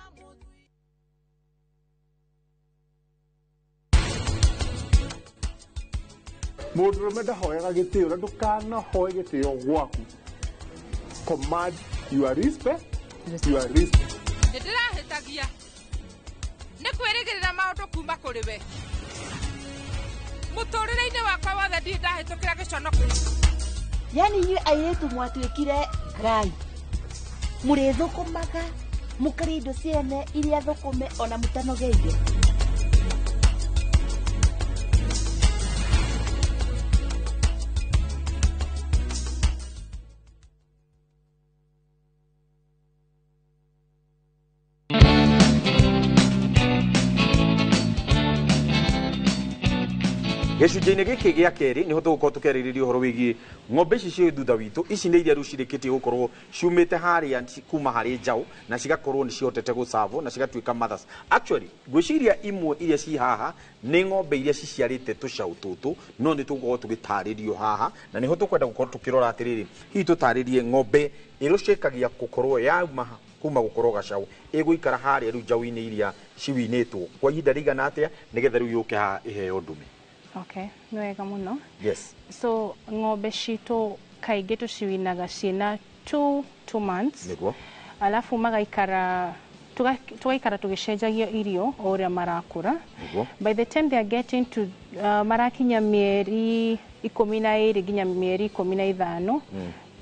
Mũndũrũme ndahoyaga gĩtĩo na ndũkanahoe gĩtĩo gwaku. Command your respect, your respect. Nĩndĩrahĩtagia nĩ kwĩrĩgĩrĩra maũndũ kuma kũrĩ we. Mũtũrĩre-inĩ wakwa wothe ndirĩ ndahĩtũkĩra gĩconoko. Yani inyuĩ airĩtu mwatuĩkire ngai, mũrĩthũkũmaga mũkarĩa indo ciene iria thũkũme ona mũtanogeire. Gĩcunjĩ-inĩ gĩkĩ gĩa kerĩ nĩho tũgũkorwo tũkĩarĩrĩria ũhoro wĩgiĩ ng'ombe ici ciĩ thutha witũ. Ici nĩ iria rĩu cirĩkĩtie gũkorwo ciumĩte harĩa kuma harĩ njaũ na cigakorwo nĩ cihotete gũcavwo na cigatuĩka mothers. Actually ngwĩciria imwe iria ci haha nĩ ng'ombe iria ciciarĩte tũcaũ tũtũ, no nĩ tũgũkorwo tũgĩtarĩrio haha na nĩho tũkwenda gũkorwo tũkĩrora atĩrĩrĩ, hihi tũtarĩrie ng'ombe ĩrũcĩkagia gũkorwo yauma kuma gũkorwo gacaũ ĩgũikara harĩa rĩu njaũ-inĩ iria ciwinĩtwo kwa ihinda rĩigana atĩa nĩgetha rĩu yũke haha ĩheo ndume. Okay, nĩ wega mũno. Yes. So ng'ombe citũ kaingĩ tũciwinaga ciĩna 2 months. Nĩguo. Alafu magaikara tugaikara tũgĩcenjagia irio o ũrĩa marakũra. Nĩguo. By the time they are getting to marakinya mĩeri 12 nginya mĩeri 15,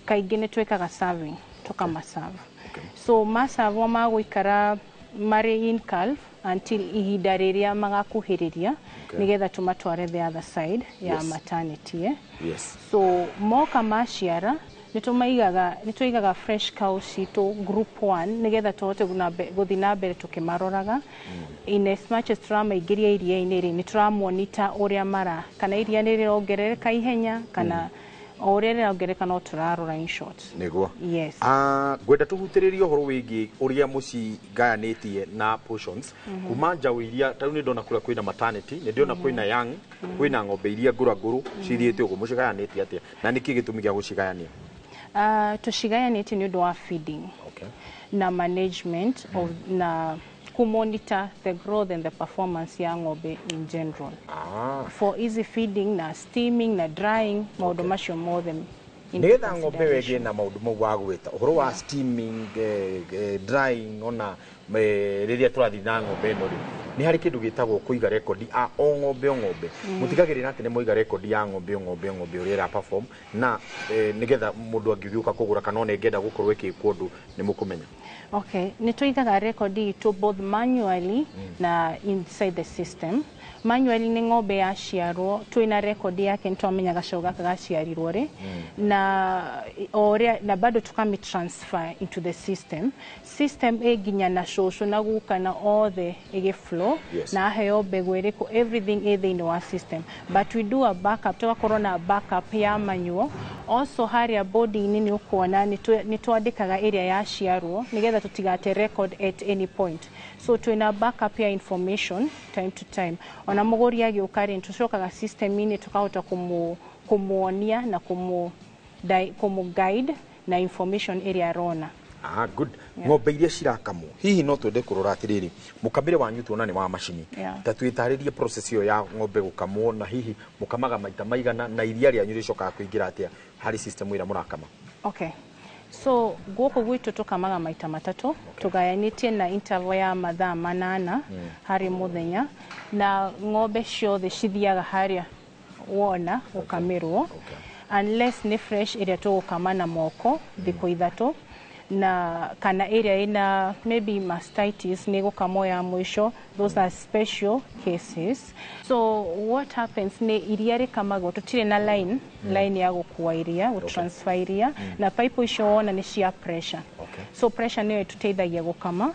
kaingĩ nĩ twĩkaga serving, tũkamaserve. Okay. So maservwo magũikara marĩ in calf until ihinda rĩrĩa magakuhĩrĩria, Okay. nĩgetha tũmatware the other side ya Yes. maternity. Eh? Yes. So moka maciara nĩtũigaga fresh cow citũ group 1 nĩgetha tũhote gũthiĩ na mbere tũkĩmaroraga. In as much as tũramaingĩria iria-inĩ rĩ, nĩ tũramonita ũrĩa mara kana iria nĩ rĩrongerereka ihenya kana o ũrĩa rĩrongerereka no tũrarora in short. Nĩguo. Yes. Ngwenda tũhutĩrĩrie ũhoro wĩgiĩ ũrĩa mũcigayanĩtie na portions. Kuma njaũ iria ta rĩu nĩ ndona kũrĩa kwĩna maternity, nĩ ndĩrona kwĩna young, kwĩna ng'ombe iria ngũrangũrũ cirĩte ũguo, mũcigayanĩtie atĩa na nĩkĩ gĩtũmi gĩa gũcigayania? Tũcigayanĩtie nĩ ũndũ wa feeding. Okay. Na management of na kumonitor the growth and the performance ya ng'ombe in general. For easy feeding na steaming na drying maũndũ macio mothe into Nĩgetha ng'ombe consideration. wegĩe na maũndũ mau wa gwĩta ũhoro wa steaming, drying ona rĩrĩa tũrathiĩ na ng'ombe ĩno rĩ, Nĩ harĩ kĩndũ gĩtagwo kũiga rekondi a o ng'ombe o ng'ombe. Mũtigagĩrĩra atĩ nĩ mwaiga rekondi ya ng'ombe o ng'ombe o ng'ombe ũrĩa ĩra perform na nĩgetha mũndũ angĩgĩũka kũgũra kana ona ĩngĩenda gũkorwo ĩkĩkwo ũndũ nĩ mũkũmenya. Okay, nĩ tũigaga rekondi itũ both manually na inside the system. Manually nĩ ng'ombe yaciarwo twĩna rekondi yake, nĩ twamenya gacaũ gaka gaciarirwo rĩ na o ũrĩa, na bado tukami transfer into the system. System ĩ nginya na cũcũ na guka na othe ĩgĩ flow na aheo mbegũ ĩrĩkũ, everything ĩ thĩinĩ wa system, but we do a backup, tũgakorwo na backup ya manual also. Harĩa board-inĩ nĩ ũkuona nĩ twandĩkaga ĩrĩa yaciarwo nĩgetha tũtigate record at any point, so twĩna backup ya information time to time. Ona mũgũri agĩũka rĩ, tũcokaga system-inĩ tũkahota kũmuonia na kũmũ guide na information ĩrĩa arona. Ah, good. Ng'ombe iria cirakamwo, hihi no twende kũrora atĩrĩrĩ, mũkamĩre wanyu tuona nĩ wa macini. Ta twĩtarĩrie process ĩyo ya ng'ombe gũkamwo, na hihi mũkamaga maita maigana, na iria rĩanyu rĩcokaga kũingĩra atĩa harĩ system ĩrĩa mũrakama? Okay. So gũkũ gwitũ tũkamaga maita matatũ, tũgayanĩtie na interval ya mathaa 8 harĩ mũthenya, na ng'ombe ciothe cithiaga harĩa wona gũkamĩrwo, unless nĩ fresh ĩrĩa tũgũkama na moko thikũ 3, na kana ĩrĩa ĩna maybe mastitis nĩ gũkamwo ya mũico. Those are special cases. So what happens nĩ iria rĩkamagwo, tũtirĩ na line ya gũkua iria, gũtransfer iria, na pipe icio wona nĩ cia pressure. So pressure nĩyo ĩtũteithagia gũkama,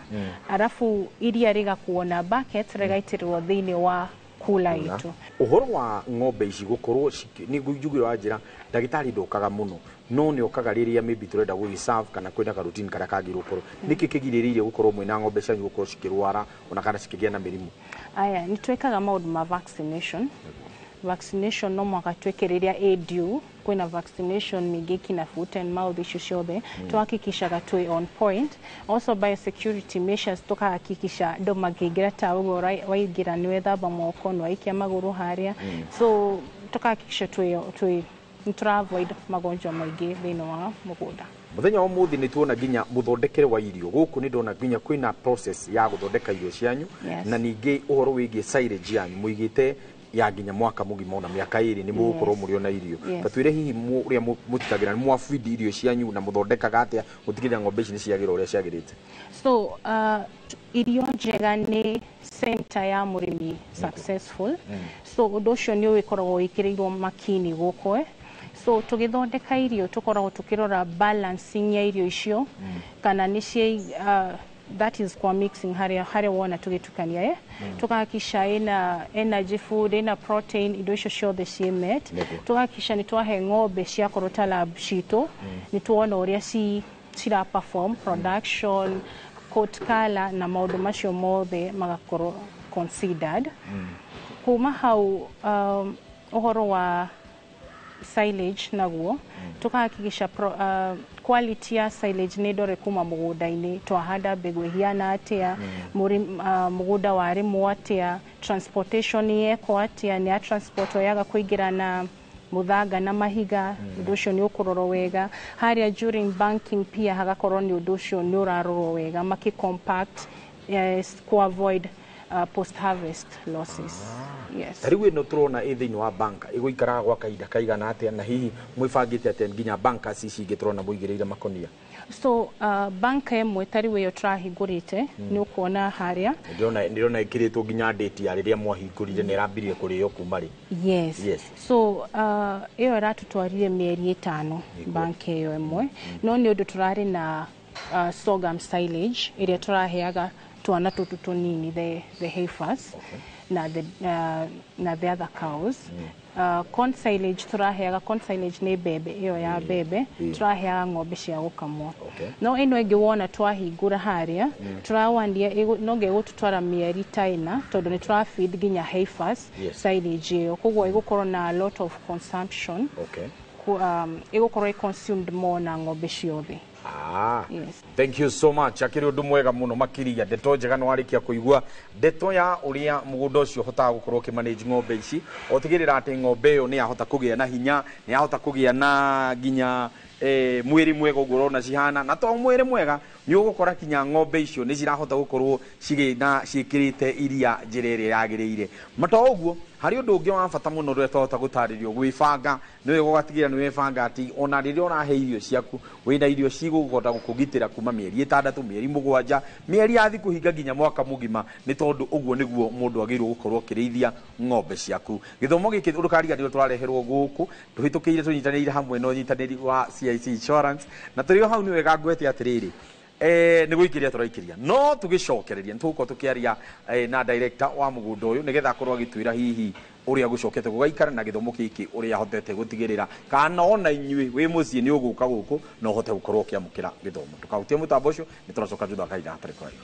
arabu iria rĩgakuo na bucket rĩgaitĩrĩrwo thĩinĩ wa kula itũ. Ũhoro wa ng'ombe ici gũkorwo nĩ njugire wa njĩra ndagĩtarĩ ndokaga mũno, no nĩ okaga rĩrĩa maybe tũrenda gũgĩ serve kana kwĩna ka routine karĩa kagĩrĩirwo gũkorwo. Nĩkĩ kĩgirĩrĩirie gũkorwo mwĩna ng'ombe cianyu gũkorwo cikĩrwara ona kana cikĩgĩa na mĩrimũ? Aya, nĩ twĩkaga maũndũ ma vaccination. Vaccination no mũhaka twĩke rĩrĩa ĩ due. Kwĩna vaccination mĩingĩ kina foot and mouth, icio ciothe tuhakikishaga twĩ on point. Also biosecurity measures, tukahakikisha andũ makĩingĩra, ta ũguo waingĩra nĩ wethamba moko, nĩ waikia magũrũ harĩa, so tukahakikisha twĩ nĩ tũra avoid magonjwa maingĩ thĩinĩ wa mũgũnda. Mũthenya wa ũmũthĩ nĩ tuona nginya mũthondekere wa irio gũkũ, nĩ ndona nginya kwĩna process ya gũthondeka irio cianyu. Na ningĩ ũhoro wĩgiĩ silage yanyu mũigĩte ya nginya mwaka mũgima ona mĩaka 2 nĩ mũgũkorwo mũrĩ ona irio. Ta twĩre hihi ũrĩa mũtigagĩra nĩ mwabidi irio cianyu na mũthondekaga atĩa gũtigĩrĩra ng'ombe ici nĩ ciagĩra ũrĩa ciagĩrĩte? So irio njega nĩ center ya mũrĩmi successful. So ũndũ ũcio nĩ ũgĩkoragwo wĩkĩrĩirwo makini gũkũ. So tũgĩthondeka irio tũkoragwo tũkĩrora balancing ya irio icio, kana nĩ cia that is kwa mixing harĩa wona tũgĩtukania, tukahakikisha ina energy food, ina protein, indo icio ciothe ciĩ met. Tukahakikisha nĩ twahe ng'ombe ciakorwo ta lab citũ, nĩ tuona ũrĩa cira perform, production, coat color na maũndũ macio mothe magakorwo considered. Kuma hau, ũhoro wa silage naguo, tukahakikisha quality ya silage nĩ ndore kuma mũgũnda-inĩ, twahanda mbegũ ĩhiana atĩa, mũgũnda warĩmwo atĩa, transportation yekwo atĩa, nĩ ya transport yaga kũingĩra na mũthanga na mahiga, ũndũ ũcio nĩ ũkũrorwo wega. Harĩa during banking pia hagakorwo nĩ ũndũ ũcio nĩ ũrarorwo wega, maki compact, yes, ku avoid post harvest losses. Yes. Ta rĩu ĩno tũrona ĩ thĩinĩ wa banka ĩgũikaraga gwa kahinda kaigana atĩa, na hihi mwĩbangĩte atĩa nginya bankers ici ingĩ tũrona mũigĩrĩire makonia? So banka ĩmwe ta rĩu ĩyo tũrahingũrĩte, nĩ ũkuona harĩa Ndĩrona ĩkĩrĩtwo nginya date ya rĩrĩa mwahingũrire, nĩ ĩrambirie kũrĩo kuma rĩ? Yes. So ĩyo ĩratũtwarire mĩeri 5, banka ĩyo ĩmwe, no nĩ ũndũ tũrarĩ na sorghum silage ĩrĩa tũraheaga twana tũtũ tũnini, the heifers na the other cows. Corn silage tũraheaga, corn silage nĩ mbembe ĩyo ya mbembe, tũraheaga ng'ombe cia gũkamwo. No ĩno ĩngĩ wona twahingũra harĩa, tũrawania no gĩgũtũtwara mĩeri ta 4, tondũ nĩ tũra feed nginya heifers silage ĩyo, koguo ĩgũkorwo na a lot of consumption. Ĩgũkorwo ĩ consumed more na ng'ombe ciothe. Yes. Thank you so much. Akĩrĩ ũndũ mwega mũno makĩria, ndeto njega nĩ warĩkia kũigua ndeto ya ũrĩa mũgũnda ũcio ũhotaga gũkorwo ũkĩmanage ng'ombe ici, ũtigĩrĩra atĩ ng'ombe ĩyo nĩ yahota kũgĩa na hinya, nĩ yahota kũgĩa na nginya Mwĩrĩ mwega ũguo ũrona cihana na to mwĩrĩ mwega nĩ ũgũkora kinya ng'ombe icio nĩ cirahota gũkorwo cigĩ ciĩkĩrĩte iria njĩra ĩrĩa yagĩrĩire. Ma to ũguo harĩ ũndũ ũngĩ wa bata mũno ũrĩa twahota gũtarĩrio gwĩbanga nĩ wega ũgatigĩrĩra nĩ webanga atĩ ona rĩrĩa ũrahe irio ciaku wĩna irio cigũhota gũkũgitĩra kuma mĩeri 6, mĩeri 7, mĩeri ya thikũ hinga nginya mwaka mũgima nĩ tondũ ũguo nĩguo mũndũ agĩrĩirwo gũkorwo akĩrĩithia ng'ombe ciaku. Gĩthomo gĩkĩ ndũkariganĩrwo tũrareherwo gũkũ tũhĩtũkĩire tũnyitanĩire hamwe na ũnyitanĩri wa CIC Insurance na tũrĩ o hau nĩ wega ngwete atĩrĩrĩ nĩ gũikĩria tũraikĩria no tũgĩcokereria nĩ tũgũkorwo tũkĩaria na director wa mũgũnda ũyũ nĩgetha akorwo agĩtwĩra hihi ũrĩa gũcokete gũgaikara na gĩthomo gĩkĩ ũrĩa ahotete gũtigĩrĩra kana ona inyuĩ wĩ mũciĩ nĩ ũgũka gũkũ na ũhote gũkorwo ũkĩamũkĩra gĩthomo. Ndũkahutie mũtambo ũcio nĩ tũracoka thutha wa kahinda hatarĩ kũraihu.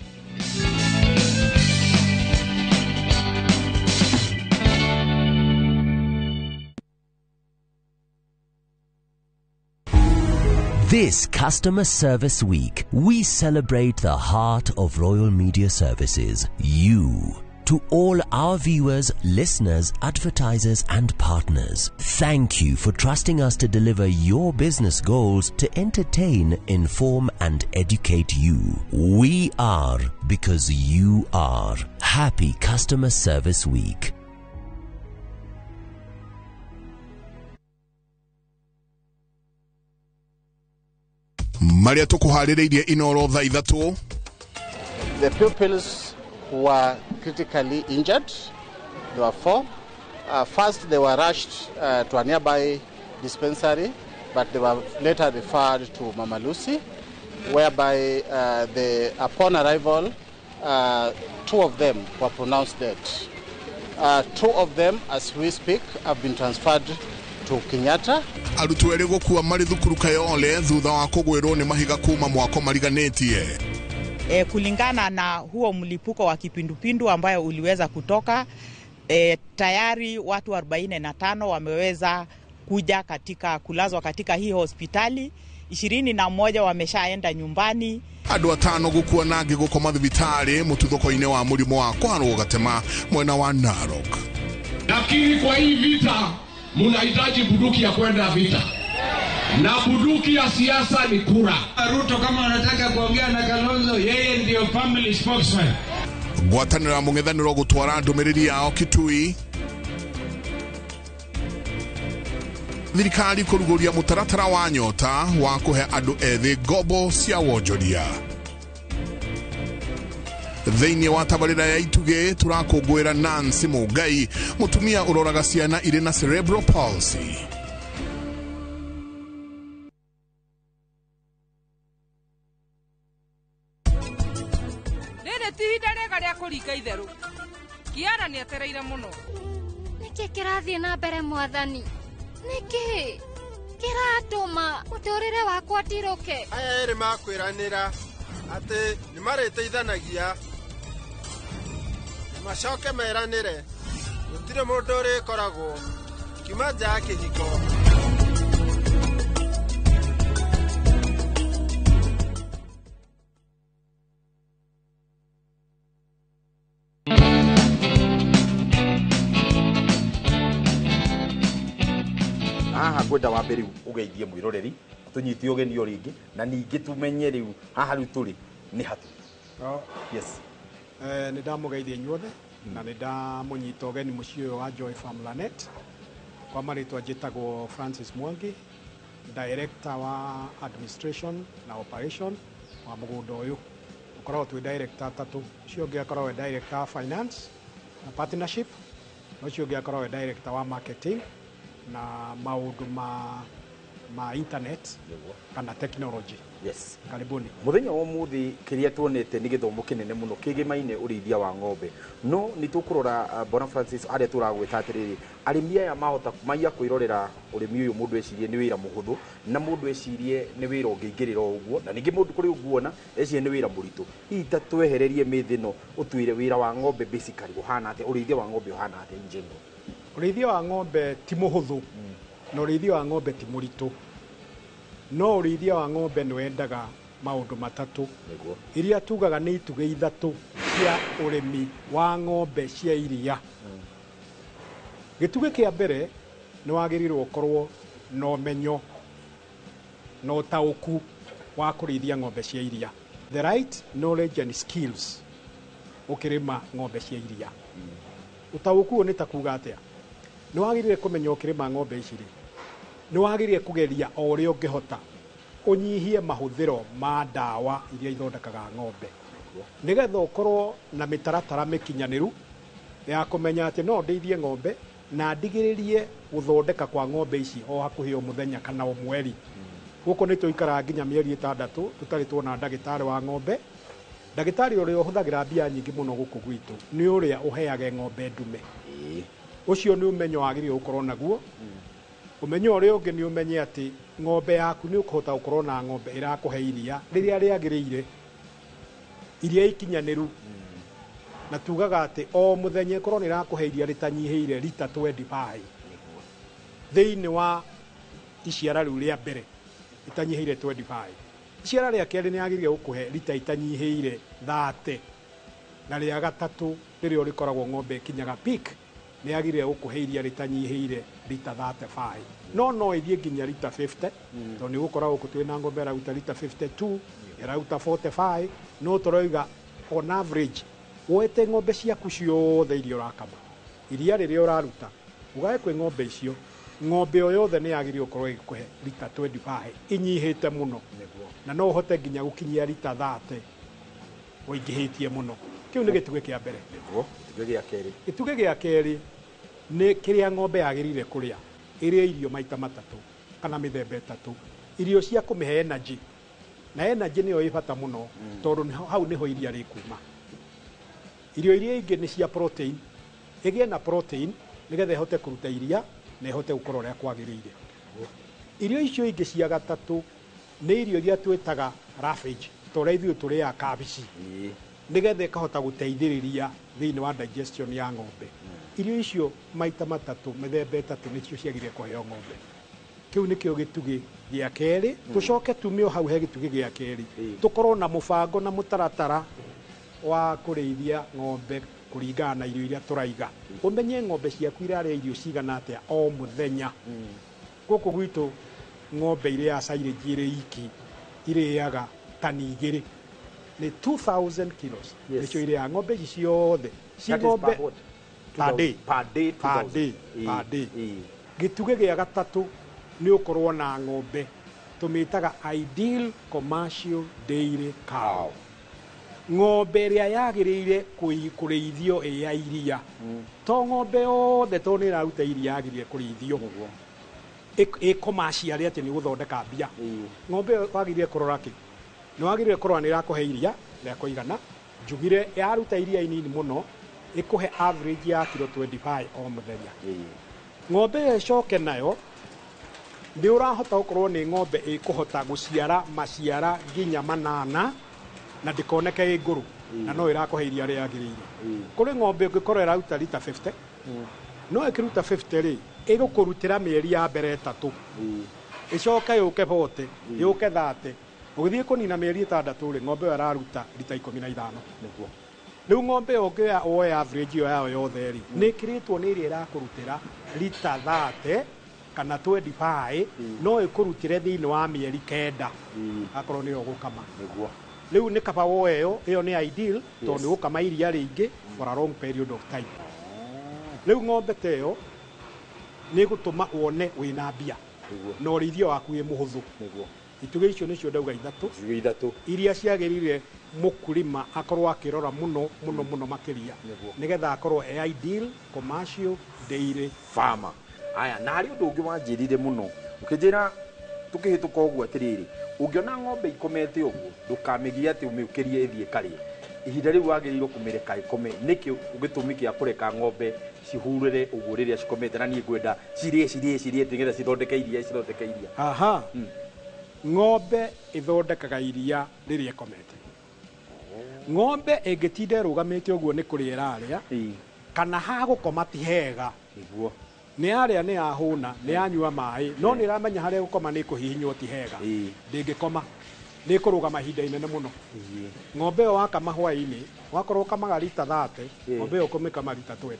This Customer Service Week, we celebrate the heart of Royal Media Services, you. To all our viewers, listeners, advertisers, and partners, thank you for trusting us to deliver your business goals to entertain, inform, and educate you. We are because you are. Happy Customer Service Week. Maria tũkũharĩrĩirie Inoro thaa 3. The pupils were critically injured. There were 4. First, they were rushed to a nearby dispensary, but they were later referred to Mama Lucy, whereby upon arrival, 2 of them were pronounced dead. 2 of them, as we speak, have been transferred to Kenyatta. Arutwo erĩ gũkua marĩ thukuru Kayole thutha wa kũgwĩrwo nĩ mahiga kuma mwako mariganĩtie. Kulingana na huo mlipuko wa kipindupindu ambayo uliweza kutoka, tayari watu 45 wameweza kuja katika kulazwa katika hii hospitali, 21 wameshaenda nyumbani. Andũ 5 gũkua na angĩ gũkoma thibitarĩ mũtuthũko-inĩ wa mũrimũ wa kwarwo gatema mwena wa Narok. Lakini kwa hii vita munahitaji bunduki ya kwenda vita. Na bunduki ya siasa ni kura. Ruto kama anataka kuongea na Kalonzo, yeye ndio family spokesman. Ngwatanĩro ya mũng'ethanĩro gũtwara ndũmĩrĩri yao Kitui. Thirikari kũrugũria mũtaratara wa nyota wa kũhe andũ ethĩ ngombo cia wonjoria. Thĩinĩ wa tabarĩra ya Itugĩ tũrakũngũĩra Nancy Mũngai, mũtumia ũroraga ciana irĩ na cerebral palsy. Rĩrĩ ti ihinda rĩega rĩa kũringa itherũ. Kiara nĩ etereire mũno. Nĩkĩ kĩrathiĩ na mbere mwathani? Nĩkĩ kĩratũma mũtũrĩre wakwa ndirũke? Aya erĩ makwĩranĩra atĩ nĩ marĩteithanagia macoke meranĩre gũtirĩ mũndũ ũrĩkoragwo kiuma nja ya kĩhiko. Haha ngwenda wambe rĩu ũgeithie mwĩroreri tũnyite ũgeni o rĩngĩ na ningĩ tumenye rĩu haha rĩu tũrĩ nĩ hatu. Yes. Nĩ ndamũgeithia inyuothe na nĩ ndamũnyita ũgeni mũciĩ ũyũ wa Joy Farm Lanet. Kwa marĩtwa njĩtagwo Francis Mwangi, director wa administration na operation wa mũgũnda ũyũ. Ũkoragwo twĩ director atatũ, ũcio ũngĩ akoragwo e director wa finance na partnership, na ũcio ũngĩ akoragwo e director wa marketing na maũndũ ma internet kana technology. Yes. Karibuni. Muthenya wa umuthi kiria tuonete ni githomo kinene muno kigimaine urithia wa ng'ombe. No ni tukurora Bona Francis aria turagweta atiriri arimi aya mahota maiya kwirorera urimi uyu mundu ecirie ni wira muhuthu na mundu ecirie ni wira ungiingirira uguo na ningi mundu kuri uguona ecirie ni wira muritu. Hihi ta twehererie mithi no utwire wira wa ng'ombe basically uhana atia, urithia wa ng'ombe uhana atia in general? Urithia wa ng'ombe ti muhuthu na urithia wa ng'ombe ti muritu. No urithia wa ng'ombe nĩ wendaga maũndũ matatũ iria tugaga nĩ itugĩ ithatũ cia ũrĩmi wa ng'ombe cia iria. Gĩtugĩ kĩa mbere nĩ wagĩrĩirwo ũkorwo na ũmenyo na ũtaũku wa kũrĩithia ng'ombe cia iria, the right knowledge and skills ũkĩrĩma ng'ombe cia iria. Ũtaũku ũyũ nĩ ta kuga atĩa? Nĩ wagĩrĩire kũmenya ũkĩrĩma ng'ombe ici rĩ, nĩ wagĩrĩire kũgeria o ũrĩa ũngĩhota ũnyihie mahũthĩro ma ndawa iria ithondekaga ng'ombe, nĩgetha ũkorwo na mĩtaratara mĩkinyanĩru ya kũmenya atĩ no ndĩithie ng'ombe na ndigĩrĩrie gũthondeka kwa ng'ombe ici o hakuhĩ o mũthenya kana o mweri. Gũkũ nĩ tũikaraga nginya mĩeri 6 tũtarĩ tuona ndagĩtarĩ wa ng'ombe. Ndagĩtarĩ ũrĩa ũhũthagĩra mbia nyingĩ mũno gũkũ gwitũ nĩ ũrĩa ũheage ng'ombe ndume. Ũcio nĩ ũmenyo wagĩrĩire gũkorwo naguo. Ũmenyo ũrĩa ũngĩ nĩ ũmenye atĩ ng'ombe yaku nĩ ũkũhota gũkorwo na ng'ombe ĩrakũhe iria rĩrĩa rĩagĩrĩire, iria ikinyanĩru. Na tugaga atĩ o mũthenya ĩkorwo nĩ ĩrakũhe iria rĩtanyihĩire rita 25 thĩinĩ wa iciara rĩu rĩa mbere, ĩtanyihĩire 25. Iciara rĩa kerĩ nĩ yagĩrĩire gũkũhe rita itanyihĩire 30, na rĩa gatatũ rĩrĩa rĩkoragwo ng'ombe ĩkinyaga peak nĩ yagĩrĩire gũkũhe iria rĩtanyihĩire rita 35. No ĩthiĩ nginya rita 50, tondũ nĩ ũgũkora gũkũ twĩna ng'ombe ĩraruta rita 52, ĩraruta 45, no tũroiga on average woete ng'ombe ciaku ciothe iria ũrakama, iria rĩrĩa ũraruta ũgae kwĩ ng'ombe icio, ng'ombe o yothe nĩ yagĩrĩirwo gũkorwo ĩgĩkũhe rita 25 inyihĩte mũno, na no ũhote nginya gũkinyia rita 30 ũingĩhĩtie mũno. Kĩu nĩ gĩtugĩ kĩa mbere. Gĩtugĩ gĩa kerĩ. Gĩtugĩ gĩa kerĩ nĩ kĩrĩa ng'ombe yagĩrĩire kũrĩa. Ĩrĩe irio maita 3 kana mĩthemba 3, irio cia kũmĩhe energy, na energy nĩyo ĩ bata mũno tondũ hau nĩho iria rĩkuma. Irio iria ingĩ nĩ cia protein, ĩgĩe na protein nĩgetha ĩhote kũruta iria na ĩhote gũkorwo ũrĩa kwagĩrĩire. Irio icio ingĩ cia gatatũ nĩ irio iria twĩtaga roughage, ta ũrĩa ithuĩ tũrĩaga kabici, nĩgetha ĩkahota gũteithĩrĩria thĩinĩ wa digestion ya ng'ombe. Irio icio maita 3 mĩthemba 3 nĩcio ciagĩrĩire kũheo ng'ombe. Kĩu nĩkĩo gĩtugĩ gĩa kerĩ. Tũcoke tume o hau he gĩtugĩ gĩa kerĩ, tũkorwo na mũbango na mũtaratara wa kũrĩithia ng'ombe kũringana na irio iria tũraiga. Ũmenye ng'ombe ciaku irarĩa irio cigana atĩa o mũthenya. Gũkũ gwitũ ng'ombe irĩaga silage ĩrĩ iki irĩaga tani 2, nĩ 2000 kilos. Nĩcio irĩaga ng'ombe ici ciothe. Ci ng'ombe per day. Per day, Per day, per day. Gĩtugĩ gĩa gatatũ nĩ ũkorwo na ng'ombe tũmĩtaga ideal commercial dairy cow. Ng'ombe ĩrĩa yagĩrĩire kũrĩithio ĩ ya iria. To ng'ombe yothe tondũ nĩ ĩraruta iria yagĩrĩire kũrĩithio ĩ commercial atĩ nĩ gũthondeka mbia. Ng'ombe ĩyo wagĩrĩire kũrora kĩ? Nĩ wagĩrĩire kũrora nĩ ĩrakũhe iria rĩa kũigana. Njugire yaruta iria inini mũno ĩkũhe average ya kilo 25 o mũthenya. Ng'ombe ĩyo ĩcoke nayo nĩ ũrahota gũkorwo nĩ ng'ombe ĩkũhota gũciara maciara nginya 8 na ndĩkoneke ĩ ngũrũ, na no ĩrakũhe iria rĩagĩrĩire. Kũrĩ ng'ombe ũngĩkorwo ĩraruta rita 50, no ĩkĩruta 50 rĩ, ĩgũkũrutĩra mĩeri ya mbere 3, ĩcoke yũke 40, yũke 30. Ũgĩthiĩ kũnina mĩeri 6 rĩ, ng'ombe ĩyo ĩraruta rita 15. Rĩu ng'ombe ĩyo ũngĩoya woe average ĩyo yayo yothe rĩ, nĩ ĩkĩrĩtwo nĩ ĩrĩa ĩrakũrutĩra rita 30 kana 25, no ĩkũrutĩre thĩinĩ wa mĩeri 9 akorwo nĩyo ũgũkama. Rĩu nĩ kaba woe ĩyo, ĩyo nĩ ideal tondũ nĩ ũgũkama iria rĩingĩ for a long period of time. Rĩu ng'ombe ta ĩyo nĩ ĩgũtũma wone wĩna mbia na ũrĩithio waku wĩ mũhũthũ. Itugĩ icio nĩcio ndauga 3 iria ciagĩrĩire mũkulima akorwo akĩrora mũno mũno mũno makĩria, nĩgetha akorwo e ideal commercial dairy farmer. Aya, na harĩ ũndũ ũngĩ wanjĩrire mũno ũkĩnjĩra tũkĩhĩtũka ũguo atĩrĩrĩ, ũngĩona ng'ombe ikomete ũguo ndũkamĩgie atĩ ũmĩũkĩrie ĩthiĩ ĩkarĩe. Ihinda rĩu wagĩrĩirwo kũmĩreka ĩkome. Nĩkĩ gĩtũmi kĩa kũreka ng'ombe cihurĩre ũguo rĩrĩa cikomete? Na niĩ ngwenda cirĩe cirĩe cirĩe nĩgetha cithondeke iria, cithondeke iria. Aha. Ng'ombe ĩthondekaga iria rĩrĩa ĩkomete. Ng'ombe ĩngĩtinda ĩrũgamĩte ũguo nĩ kũrĩa ĩrarĩa, kana hagũkoma ti hega, nĩ yarĩa nĩ yahũna, nĩ yanyua maĩ, no nĩ ĩramenya harĩa ĩgũkoma nĩ ĩkũhihinywo ti hega, ndĩngĩkoma, nĩ ĩkũrũgama ihinda inene mũno. Ng'ombe ĩyo wakama hwaĩ-inĩ, wakorwo ũkamaga rita 30, ng'ombe ĩyo ũkũmĩkama rita 20.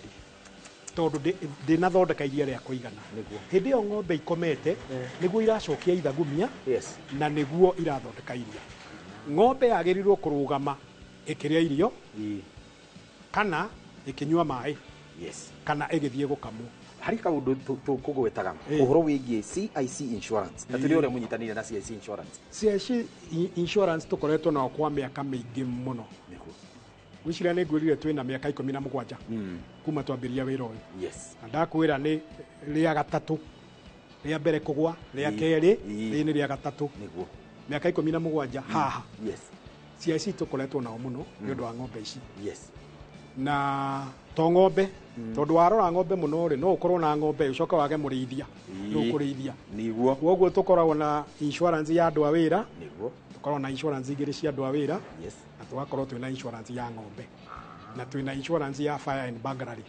Tondũ ndĩnathondeka iria rĩa kũigana. Hĩndĩ ĩyo ng'ombe ikomete nĩguo iracokia ithagumia na nĩguo irathondeka iria. Ng'ombe yagĩrĩirwo kũrũgama ĩkĩrĩa irio kana ĩkĩnyua maĩ kana ĩgĩthiĩ gũkamwo. Harĩ kaũndũ tũkũgwetaga ũhoro wĩgiĩ CIC Insurance na tũrĩ ũrĩa mũnyitanĩire na CIC Insurance. CIC Insurance tũkoretwo nao kwa mĩaka mĩingĩ mũno. Gwĩciria nĩ ngwĩrire twĩna mĩaka 17 kuma twambĩrĩria wĩra ũyũ. Na ndakwĩra nĩ rĩa gatatũ, rĩa mbere kũgwa, rĩa kerĩ, rĩrĩ nĩ rĩa gatatũ. Mĩaka 17 haha. CIC tũkoretwo nao mũno nĩ ũndũ wa ng'ombe ici. Na to ng'ombe, tondũ warora ng'ombe mũno rĩ, no ũkorwo na ng'ombe ũcoke wage mũrĩithia, nĩ ũkũrĩithia. Nĩguo. Kwoguo tũkoragwo na insurance ya andũ a wĩra, tũkoragwo na insurance igĩrĩ cia andũ a wĩra, na tũgakorwo twĩna insurance ya ng'ombe, na twĩna insurance ya fire and burglary,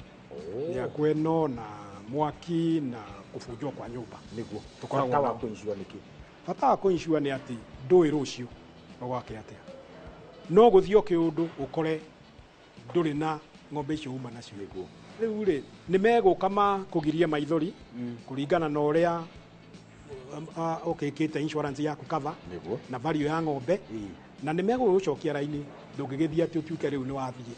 ya kweno na mwaki na kũbunjwo kwa nyũmba. Nĩguo. Tũkoragwo Bata wa nao. kũ-insure nĩkĩ? Bata wa kũ-insure nĩ atĩ ndũĩ rũciũ ũgwake atĩa. No gũthiĩ o kĩũndũ ũkore ndũrĩ na ng'ombe icio uma nacio. Rĩu rĩ, nĩ megũka makũgirie maithori kũringana na ũrĩa ũkĩkĩte insurance yaku cover na value ya ng'ombe, na nĩ megũgũcokia raini, ndũngĩgĩthiĩ atĩ ũtuĩke rĩu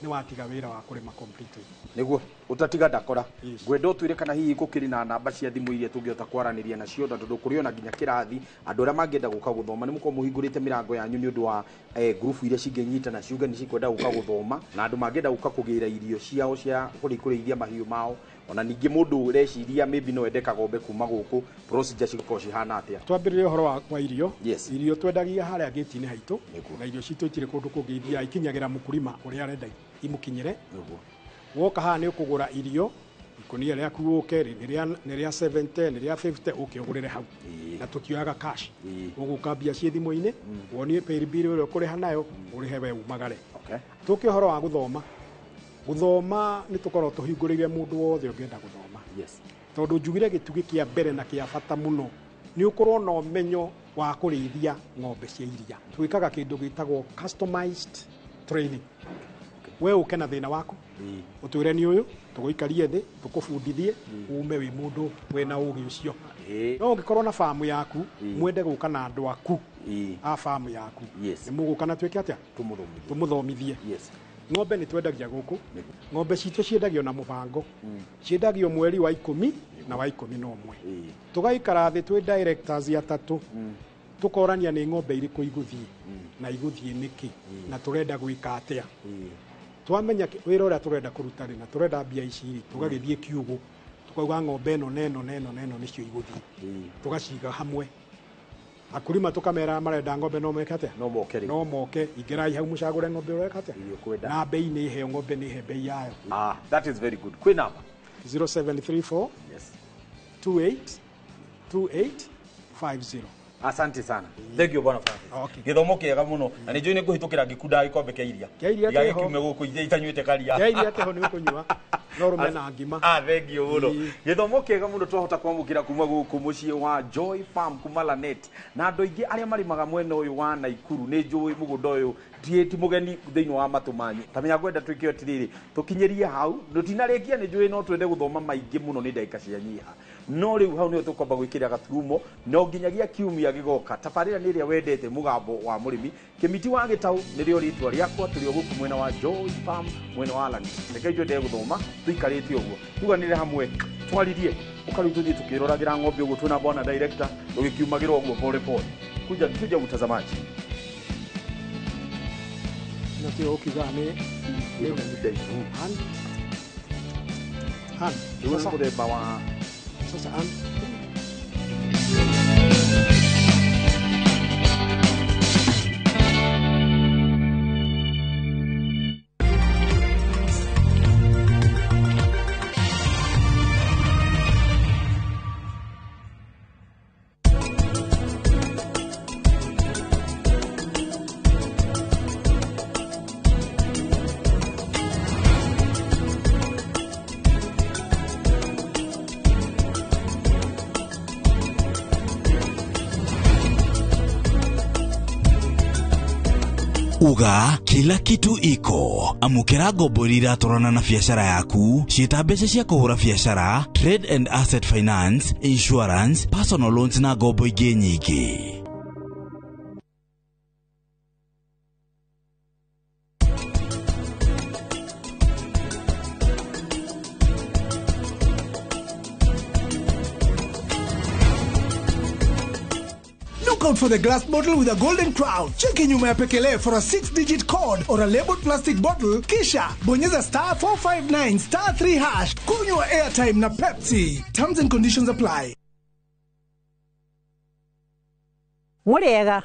nĩ watiga wĩra wa kũrĩma completely. Nĩguo ũtatiga ndakora. Ngwenda ũtwĩre kana hihi gũkĩrĩ na namba cia thimũ iria tũngĩhota kwaranĩria nacio, na tondũ kũrĩ ona nginya kĩrathi andũ arĩa mangĩenda gũka gũthoma nĩ mũkorwo mũhingũrĩte mĩrango yanyu nĩ ũndũ wa ngurubu iria cingĩnyitana ciuge nĩ cikwenda gũka gũthoma, na andũ mangĩenda gũka kũgĩra irio ciao cia kũrĩithia mahiũ mao, ona ningĩ mũndũ ũreciria maybe no ende kagombe kuma gũkũ, procedure cigũkorwo cihana atĩa? Twambĩrĩrie ũhoro wa irio. Irio twendagia harĩa gĩti-inĩ haitũ, na irio citũ itirĩ kũndũ kũngĩ ithiaga, ikinyagĩra mũkũrima ũrĩa arenda imũkinyĩre. Woka haha nĩ ũkũgũra irio ikũnia rĩaku ũke nĩ rĩa 70 nĩ rĩa 50 ũke ũgũrĩre hau, na tũtioyaga cash. Ũgũka mbia ciĩ thimũ-inĩ, wonie pay bill ĩrĩa ũkũrĩha nayo, ũrĩhe we umagare. Tũke ũhoro wa gũthoma. Gũthoma nĩ tũkoragwo tũhingũrĩire mũndũ wothe ũngĩenda gũthoma. Tondũ njugire gĩtugĩ kĩa mbere na kĩa bata mũno nĩ ũkorwo na ũmenyo wa kũrĩithia ng'ombe cia iria. Twĩkaga kĩndũ gĩtagwo customized training. We ũke na thĩna waku, ũtwĩre nĩ ũyũ, tũgũikarie thĩ, tũkũbundithie, ume wĩ mũndũ wĩna ũgĩ ũcio. No ũngĩkorwo na famu yaku, mwende gũka na andũ aku a famu yaku, nĩ mũgũka na twĩke atĩa? Tũmũthomithie. Ng'ombe nĩ twendagia gũkũ. Ng'ombe citũ ciendagio na mũbango. Ciendagio mweri wa 10 na wa 11. Tũgaikara thĩ twĩ directors atatũ, tũkorania nĩ ng'ombe irĩkũ igũthiĩ na igũthiĩ nĩkĩ na tũrenda gwĩka atĩa. Twamenya wĩra ũrĩa tũrenda kũruta rĩ, na tũrenda mbia ici rĩ, tũgagĩthiĩ kiugũ, tũkauga ng'ombe ĩno na ĩno na ĩno na ĩno nĩcio igũthiĩ, tũgaciga hamwe. Akulima tũkamera marenda ng'ombe no meke atĩa? No moke rĩ. No moke, ingĩrai hau mũcagũre ng'ombe ũreka atĩa? Na bei nĩ iheo, ng'ombe nĩ ihe bei yayo. That is very good. Kwĩ namba? 0734 28 28 50. Asante sana. Thank you bwana Francis. Gĩthomo kĩega mũno na nĩ njũĩ nĩ ngũhĩtũkĩra ngĩkunda gĩkombe kĩa iria. Kĩa iria kĩho. Gĩkiume gũkũ itanyuĩte karia. Kĩa iria kĩho nĩ ũkũnyua. No rũme na ngima. Thank you mũno. Gĩthomo kĩega mũno twahota kwamũkĩra kuma gũkũ mũciĩ wa Joy Farm kuma Lanet. Na andũ aingĩ arĩa marĩmaga mwena ũyũ wa Naikuru nĩ njũĩ mũgũnda ũyũ ti mũgeni thĩinĩ wa matũ manyu. Ta menya ngwenda twĩke atĩrĩrĩ, tũkinyĩrie hau, tũtinarĩkia nĩ njũĩ no twende gũthoma maingĩ mũno nĩ ndagĩka cianyiha. No rĩu hau nĩho tũkwamba gwĩkĩra gaturumo no nginyagia kiumia gĩgoka. Tabarĩra nĩ ĩrĩa wendete mũgambo wa mũrĩmi. Kĩmiti wa Gĩtaũ nĩrĩo rĩtwa rĩakwa, tũrĩ o gũkũ mwena wa Joy Farm mwena wa Lanet. Rekei twende gũthoma tũikarĩte ũguo, tuganĩre hamwe, twaririe ũkarĩu tũthiĩ tũkĩroragĩra ng'ombe ũguo twĩna bwana director tũgĩkiumagĩra ũguo pole pole. Kuja kuja mtazamaji. Na tio ukiuga nĩ Rĩu mũthemba wa sasa an Uga kila kitu iko. Amũkĩra ngombo iria iratwarana na biacara yaku, ciĩta mbeca cia kũhũra biacara, trade and asset finance, insurance, personal loans na ngombo ingĩ nyingĩ. Look out for the glass bottle with a golden crown. Cheki nyuma ya pekele for a 6-digit code or a labeled plastic bottle. Kisha bonyeza star 459 star 3 hash. Kunywa airtime na Pepsi. Terms and conditions apply. Muriega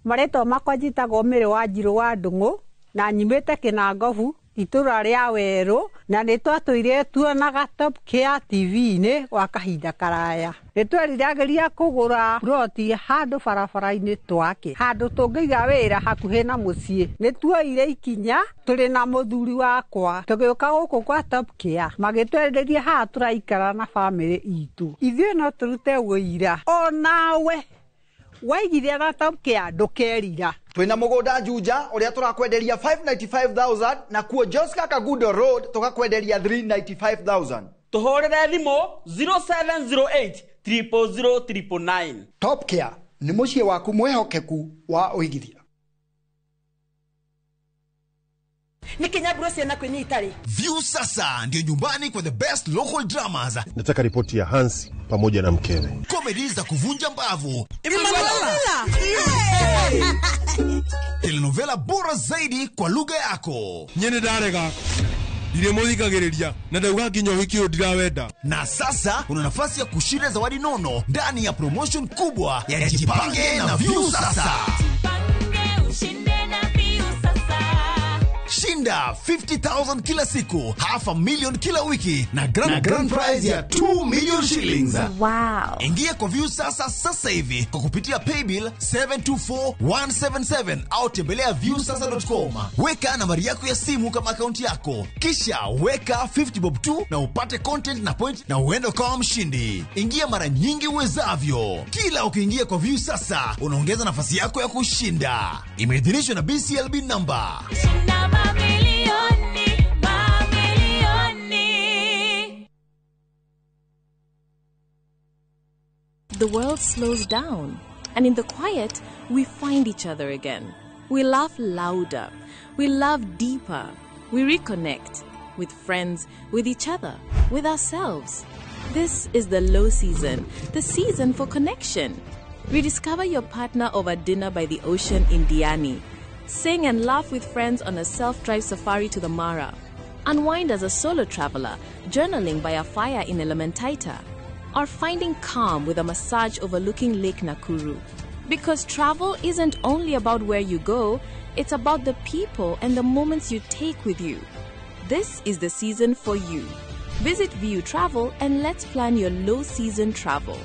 maretwa makwa njitagwo Mary wa Njirũ wa Ndung'u na nyumĩte Kĩnangobu itũra rĩa Werũ na nĩ twatũire tuonaga Top Care TV-inĩ gwa kahinda karaya. Nĩ tweriragĩria kũgũra ploti handũ barabara-inĩ twake, handũ tũngĩiga wĩra hakuhĩ na mũciĩ. Nĩ tuoire ikinya tũrĩ na mũthuri wakwa tũgĩũka gũkũ kwa Top Care, magĩtwenderia haha tũraikara na bamĩrĩ itũ. Ithuĩ no tũrute wũira onawe waigithia na Top Care ndũkerira. Twina mugunda Juja uria turakwenderia 595,000 na kuo Joska Kagudo Road tukakwenderia 395,000. Tuhurire thimu 0708 000 999. Top Care ni muciĩ waku mwihokeku wa uigithia. Nikinyaburo ciana kwinyi itari. View sasa ndio nyumbani kwa the best local dramas. Nataka ripoti ya Hansi pamoja na mkewe. Comedy za kuvunja mbavu. Telenovela bora zaidi kwa lugha yako. Nyene ndarega. Ndire muthikagiriria na ndauga nginya uhiki uyu ndirawenda. Na sasa una nafasi ya kushinda zawadi nono ndani ya promotion kubwa ya Jipange na View Sasa. Jipange ushinde na View Sasa. Shinda 50,000 kila siku, 500,000 kila wiki na grand prize ya 2 million shillings. Wow. Ingia kwa View Sasa sasa hivi kwa kupitia paybill 724177 au tembelea viewsasa.com. Weka nambari yako ya simu kama akaunti yako, kisha weka 50 bob tu na upate content na point na uende kama mshindi. Ingia mara nyingi uwezavyo. Kila ukiingia kwa View Sasa unaongeza nafasi yako ya kushinda. Imeidhinishwa na BCLB number. Shinda mamilioni, mamilioni. The world slows down, and in the quiet, we find each other again. We laugh louder, we love deeper, we reconnect with friends, with each other, with ourselves. This is the low season, the season for connection. Rediscover your partner over dinner by the ocean in Diani. Sing and laugh with friends on a self-drive safari to the Mara. Unwind as a solo traveler, journaling by a fire in Elementaita. Or finding calm with a massage overlooking Lake Nakuru. Because travel isn't only about where you go, it's about the people and the moments you take with you. This is the season for you. Visit VU Travel and let's plan your low season travel.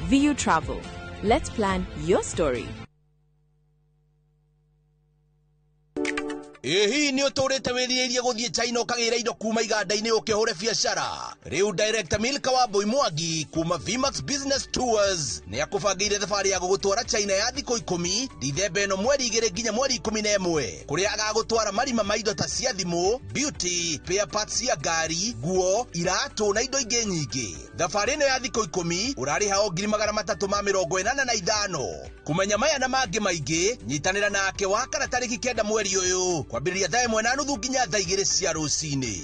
VU Travel. Let's plan your story. Ĩ nĩ ũtũrĩte wĩrirĩirie gũthiĩ China ũkagĩra indo kuma iganda-inĩ ũkĩhũre biacara. Rĩu Director Milka wa Mbui Mwangi kuma Vmax Business Tours nĩ akũbangĩire thabarĩ ya gũgũtwara China ya thikũ 10 Dithemba ĩno mweri 2 nginya mweri 11 kũrĩa agagũtwara marima ma indo ta cia thimũ, beauty, spare parts cia ngari, nguo, iratũ na indo ingĩ nyingĩ. Thabarĩ ĩno ya thikũ 10 ũrarĩha o 385. Kũmenya maya na mangĩ maingĩ nyitanĩra nake wa kana tarĩki 9 mweri ũyũ kwambĩrĩria thaa 1:30 nginya thaa 2 cia rũcinĩ.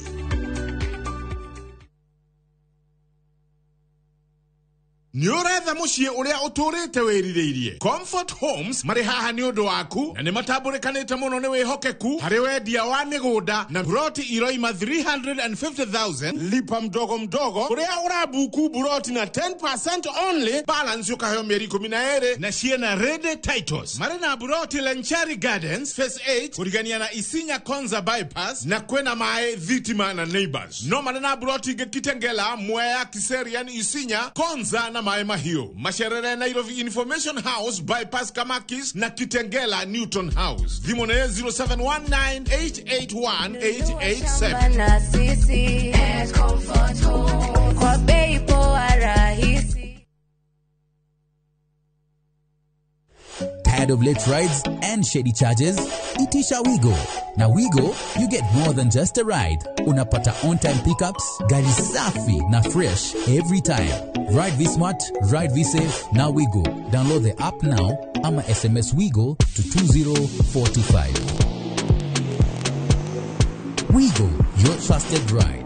Nĩ ũretha mũciĩ ũrĩa ũtũrĩte wĩrirĩirie. Comfort Homes marĩ haha nĩ ũndũ waku na nĩ matambũrĩkanĩte mũno nĩ wĩhokeku harĩ wendia wa mĩgũnda na buroti iroima 350,000 lipa mdogo mdogo kũrĩa ũrabuku buroti na 10% only balance ũkaheo mĩeri 12 na ciĩna ready titles. Marĩ na buroti Lenchari Gardens Phase 8 kũrigania na Isinya Konza Bypass na kwĩna maĩ thitima na neighbors. No marĩ na buroti ingĩ Kitengela, Mwea, Kiserian, Isinya, Konza na Maĩ Mahiũ. Macerere Nairobi Information House Bypass Kamakis na Kitengela Newton House. Thimũ nĩ 0719881887. Na sisi at Comfort Home kwa bei poa rahisi. Tired of late rides and shady charges? Itisha Wigo. Na Wigo, you get more than just a ride. Unapata on-time pickups, gari safi na fresh every time. Ride V-Smart, ride V-Safe, na Wigo. Download the app now ama SMS Wigo to 20425. Wigo, your trusted ride.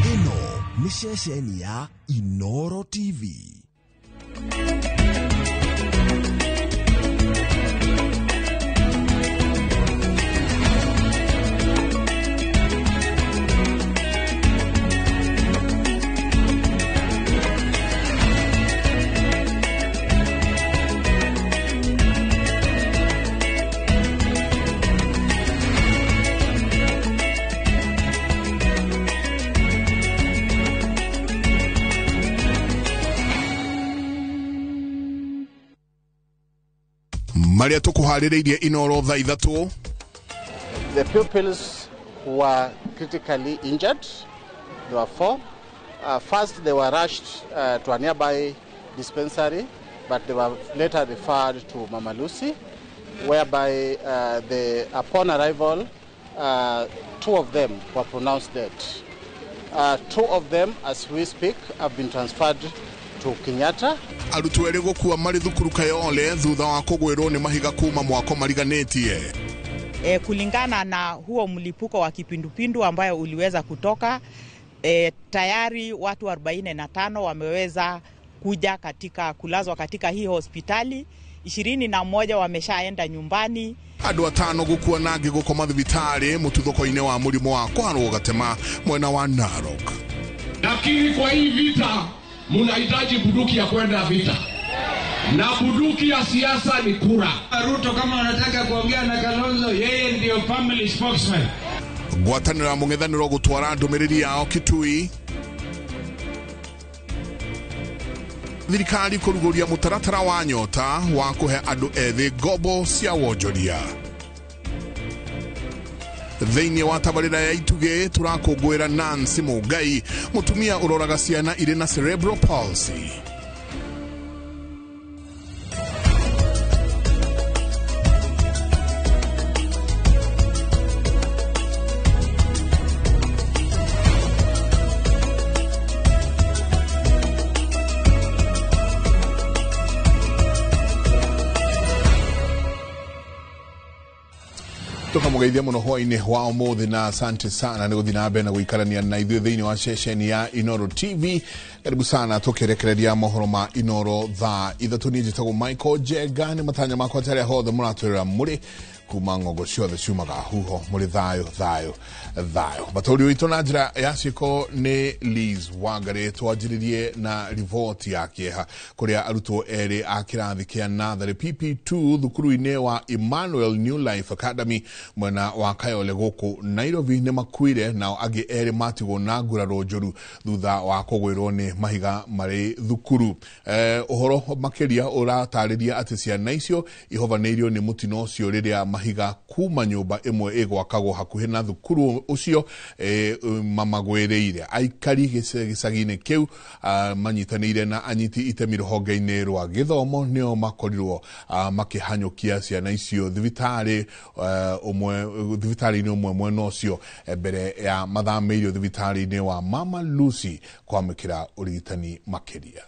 Ĩno nĩ ceceni ya Inoro TV. Maria tukuharĩrĩirie Inoro thaa 3. The pupils were critically injured. There were 4. First, they were rushed to a nearby dispensary, but they were later referred to Mama Lucy, whereby upon arrival, 2 of them were pronounced dead. 2 of them, as we speak, have been transferred to Kenyatta. Arutwo erĩ gũkua marĩ thukuru Kayole thutha wa kũgwĩrwo nĩ mahiga kuma mwako mariganĩtie. Kulingana na huo mlipuko wa kipindupindu ambayo uliweza kutoka, tayari watu 45 wameweza kuja katika kulazwa katika hii hospitali, 21 wameshaenda nyumbani. Andũ 5 gũkua na angĩ gũkoma thibitarĩ mũtuthũko-inĩ wa mũrimũ wa kwarwo gatema mwena wa Narok. Lakini kwa hii vita munahitaji bunduki ya kwenda vita, na bunduki ya siasa ni kura. Ruto kama anataka kuongea na Kalonzo, yeye ndio family spokesman. Ngwatanĩro ya mũng'ethanĩro gũtwara ndũmĩrĩri yao Kitui. Thirikari kũrugũria mũtaratara wa nyota wa kũhe andũ ethĩ ngombo cia wonjoria. Thĩinĩ wa tabarĩra ya Itugĩ tũrakũngũĩra Nancy Mũngai, mũtumia ũroraga ciana irĩ na cerebral palsy. Tukamũgeithia mũno hwainĩ wa ũmũthĩ na asante sana nĩ gũthiĩ na mbere na gũikarania na ithuĩ thĩinĩ wa ceceni ya Inoro TV. Karibu sana tũkĩrekereria mohoro ma Inoro thaa 3. Niĩ njĩtagwo Michael Njenga. Nĩ matanya makwa atĩ arĩa hothe mũratwĩrĩra mũrĩ kuma ng'ongo ciothe ciumaga huho mũrĩ thayũ thayũ thayũ. Matũri witũ na njĩra ya ciĩko nĩ Liz Wangari. Twanjĩrĩrie na riboti ya kĩeha kũrĩa arutwo erĩ a kĩrathi kĩa natharĩ PP2 thukuru-inĩ wa Emmanuel New Life Academy mwena wa Kayole gũkũ Nairobi nĩ makuire, nao angĩ erĩ matigwo na nguraro njũru thutha wa kũgwĩrwo nĩ mahiga marĩ thukuru. Ũhoro makĩria ũratarĩria atĩ ciana icio ihovanĩirio nĩ mũtino ũcio rĩrĩa mahiga kuma nyũmba ĩmwe ĩgwakagwo hakuhĩ na thukuru ũcio mamagwĩrĩire. Aikari gĩcagi-inĩ kĩu manyitanĩire na anyiti itemi rũhonge-inĩ rwa gĩthomo nĩo makorirwo makĩhanyũkia ciana icio thibitarĩ thibitarĩ-inĩ ũmwe mwena ũcio mbere ya mathamĩirio thibitarĩ-inĩ wa Mama Lucy kwamũkĩra ũrigitani makĩria.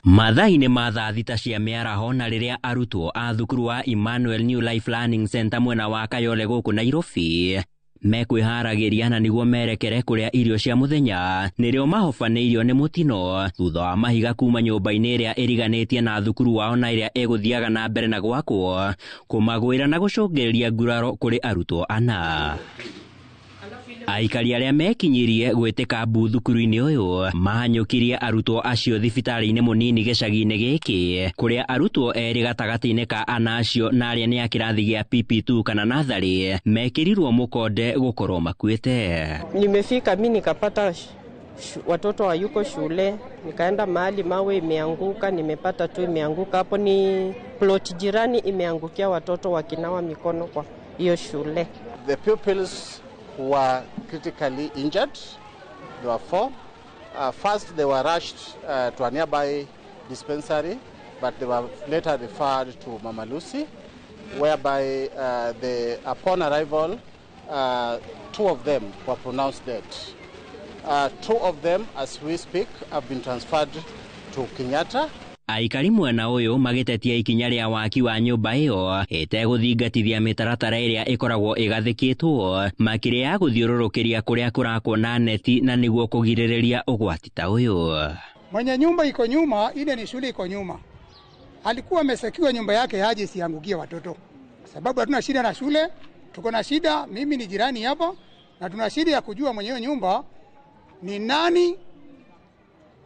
Mathaa-inĩ ma thaa 6 cia mĩaraho na rĩrĩa arutwo a thukuru wa Emmanuel New Life Learning Center mwena wa Kayole gũkũ Nairobi mekwĩharagĩria na nĩguo merekere kũrĩa irio cia mũthenya nĩrĩo mahobanĩirio nĩ mũtino thutha wa mahiga kuma nyũmba-inĩ ĩrĩa ĩriganĩtie na thukuru wao na ĩrĩa ĩgũthiaga na mbere na gwakwo kũmagwĩra na gũcũngĩrĩria nguraro kũrĩ arutwo 4. Aikari arĩa mekinyirie gwĩtĩka mbu thukuru-inĩ ũyũ mahanyũkirie arutwo acio thibitarĩ-inĩ mũnini gĩcagi-inĩ gĩkĩ kũrĩa arutwo erĩ gatagatĩ-inĩ ka ana acio na arĩa nĩ a kĩrathi gĩa PP2 kana natharĩ mekĩrirwo mũkonde gũkorwo makuĩte. Nimefika mi nikapata Watoto hayuko shule, nikaenda mahali mawe imeanguka, nimepata tu imeanguka hapo, ni plot jirani imeangukia watoto wakinawa mikono kwa hiyo shule. The pupils were critically injured. There were four. First, they were rushed to a nearby dispensary, but they were later referred to Mama Lucy, whereby upon arrival, two of them were pronounced dead. Two of them, as we speak, have been transferred to Kenyatta. Aikari mwena ũyũ magĩtetia ikinya rĩa waki wa nyũmba ĩyo ĩtegũthingatithia mĩtaratara ĩrĩa ĩkoragwo ĩgathĩkĩtwo makĩria ya gũthiũrũrũkĩria kũrĩa kũrakwo na neti na nĩguo kũgirĩrĩria ũgwati ta ũyũ. Mwenye nyumba iko nyuma, ile ni shule iko nyuma, alikuwa amesekiwa nyumba yake aje isiangukie watoto, sababu hatuna shida na shule, tuko na shida, mimi ni jirani hapa, na tuna shida ya kujua mwenye nyumba ni nani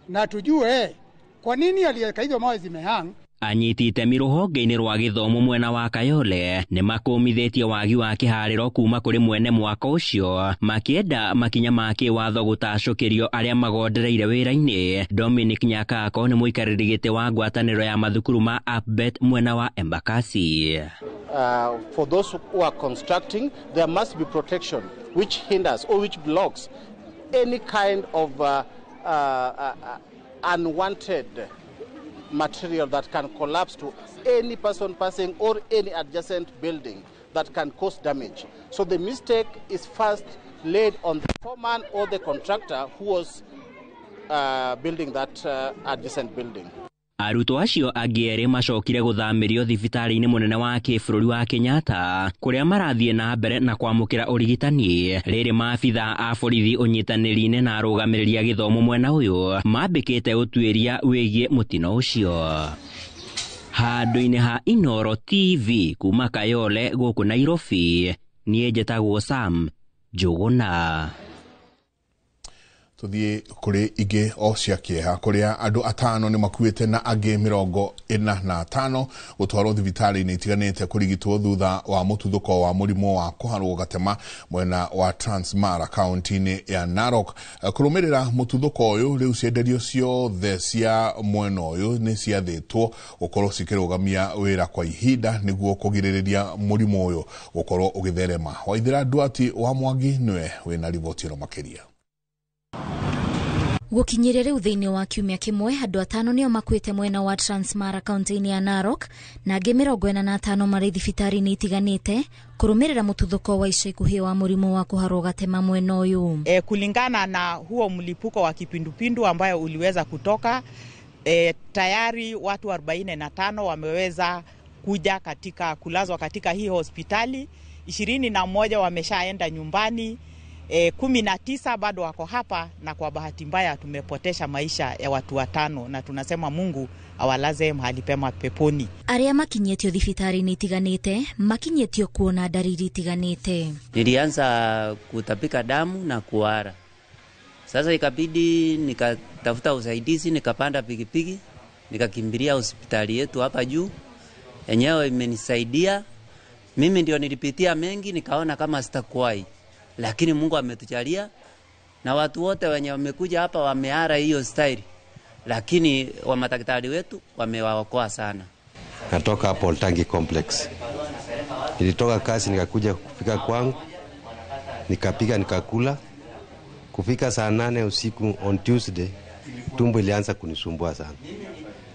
na tujue kwa nini aliweka hizo mawe zimehang. Anyiti itemi rũhonge-inĩ rwa gĩthomo mwena wa Kayole nĩ makũmithĩtie wagi wa kĩharĩro kuma kũrĩ mwene mwako ũcio makĩenda makinya ma kĩwatho gũtacũkĩrio arĩa magondereire wĩra-inĩ. Dominic Nyakako nĩ mũikarĩri gĩtĩ wa ngwatanĩro ya mathukuru ma APBET mwena wa Embakasi. For those who are constructing, there must be protection which hinders or which blocks any kind of unwanted material that can collapse to any person passing or any adjacent building that can cause damage. So the mistake is first laid on the foreman or the contractor who was building that adjacent building. Arutwo acio angĩ erĩ macokire gũthamĩrio thibitarĩ-inĩ mũnene wa kĩbũrũri wa Kenyatta kũrĩa marathiĩ na mbere na kwamũkĩra ũrigitani. Rĩrĩ maabitha a borithi ũnyitanĩri-inĩ na arũgamĩrĩri a gĩthomo mwena ũyũ mambĩkĩte ũtuĩria wĩgiĩ mũtino ũcio. Handũ-inĩ ha Inooro TV kuma Kayole gũkũ Nairobi, niĩ njĩtagwo Sam Njũgũna. Tuthie kuri ingĩ o cia kĩeha kũrĩa andũ atano nĩ makuĩte na angĩ 45 gũtwarwo thibitarĩ-inĩ itiganĩte kũrigitwo thutha wa mũtuthũko wa mũrimũ wa kũharwo gatema mwena wa Transmara kaunti-inĩ ya Narok. Kũrũmĩrĩra mũtuthũko ũyũ rĩu cienderio ciothe cia mwena ũyũ nĩ ciathĩtwo gũkorwo cikĩrũgamia wĩra kwa ihinda nĩguo kũgirĩrĩria mũrimũ ũyũ gũkorwo ũgĩtherema. Waithĩra Nduati wa Mwangi nĩwe wĩna riboti ĩno makĩria. Gũkinyĩria rĩu thĩinĩ wa kiumia kĩmwe andũ atano nĩo makuĩte mwena wa Transmara kaunti-inĩ ya Narok na angĩ 45 marĩ thibitarĩ-inĩ itiganĩte kũrũmĩrĩra mũtuthũko wa ica ikuhĩ wa mũrimũ wa kũharwo gatema mwena ũyũ. Kulingana na huo mlipuko wa kipindupindu ambayo uliweza kutoka, tayari watu 45 wameweza kuja katika kulazwa katika hii hospitali, 21 wameshaenda nyumbani, 19 bado wako hapa, na kwa bahati mbaya tumepotesha maisha ya watu watano, na tunasema Mungu awalaze mahali pema peponi. Arĩa makinyĩtio thibitarĩ-inĩ itiganĩte makinyĩtio kuona dalili itiganĩte. Nilianza kutapika damu na kuhara. Sasa ikabidi nikatafuta usaidizi, nikapanda pikipiki, nikakimbilia hospitali yetu hapa juu. Enyewe imenisaidia. Mimi ndio nilipitia mengi, nikaona kama sitakuwahi. Lakini Mungu ametujalia na watu wote wenye wamekuja hapa wameara hiyo style. Lakini wa madaktari wetu wamewaokoa sana. Natoka hapo Oltangi Complex. Nilitoka kazi nikakuja kufika kwangu. Nikapiga nikakula. Kufika saa 8 usiku on Tuesday, tumbo ilianza kunisumbua sana.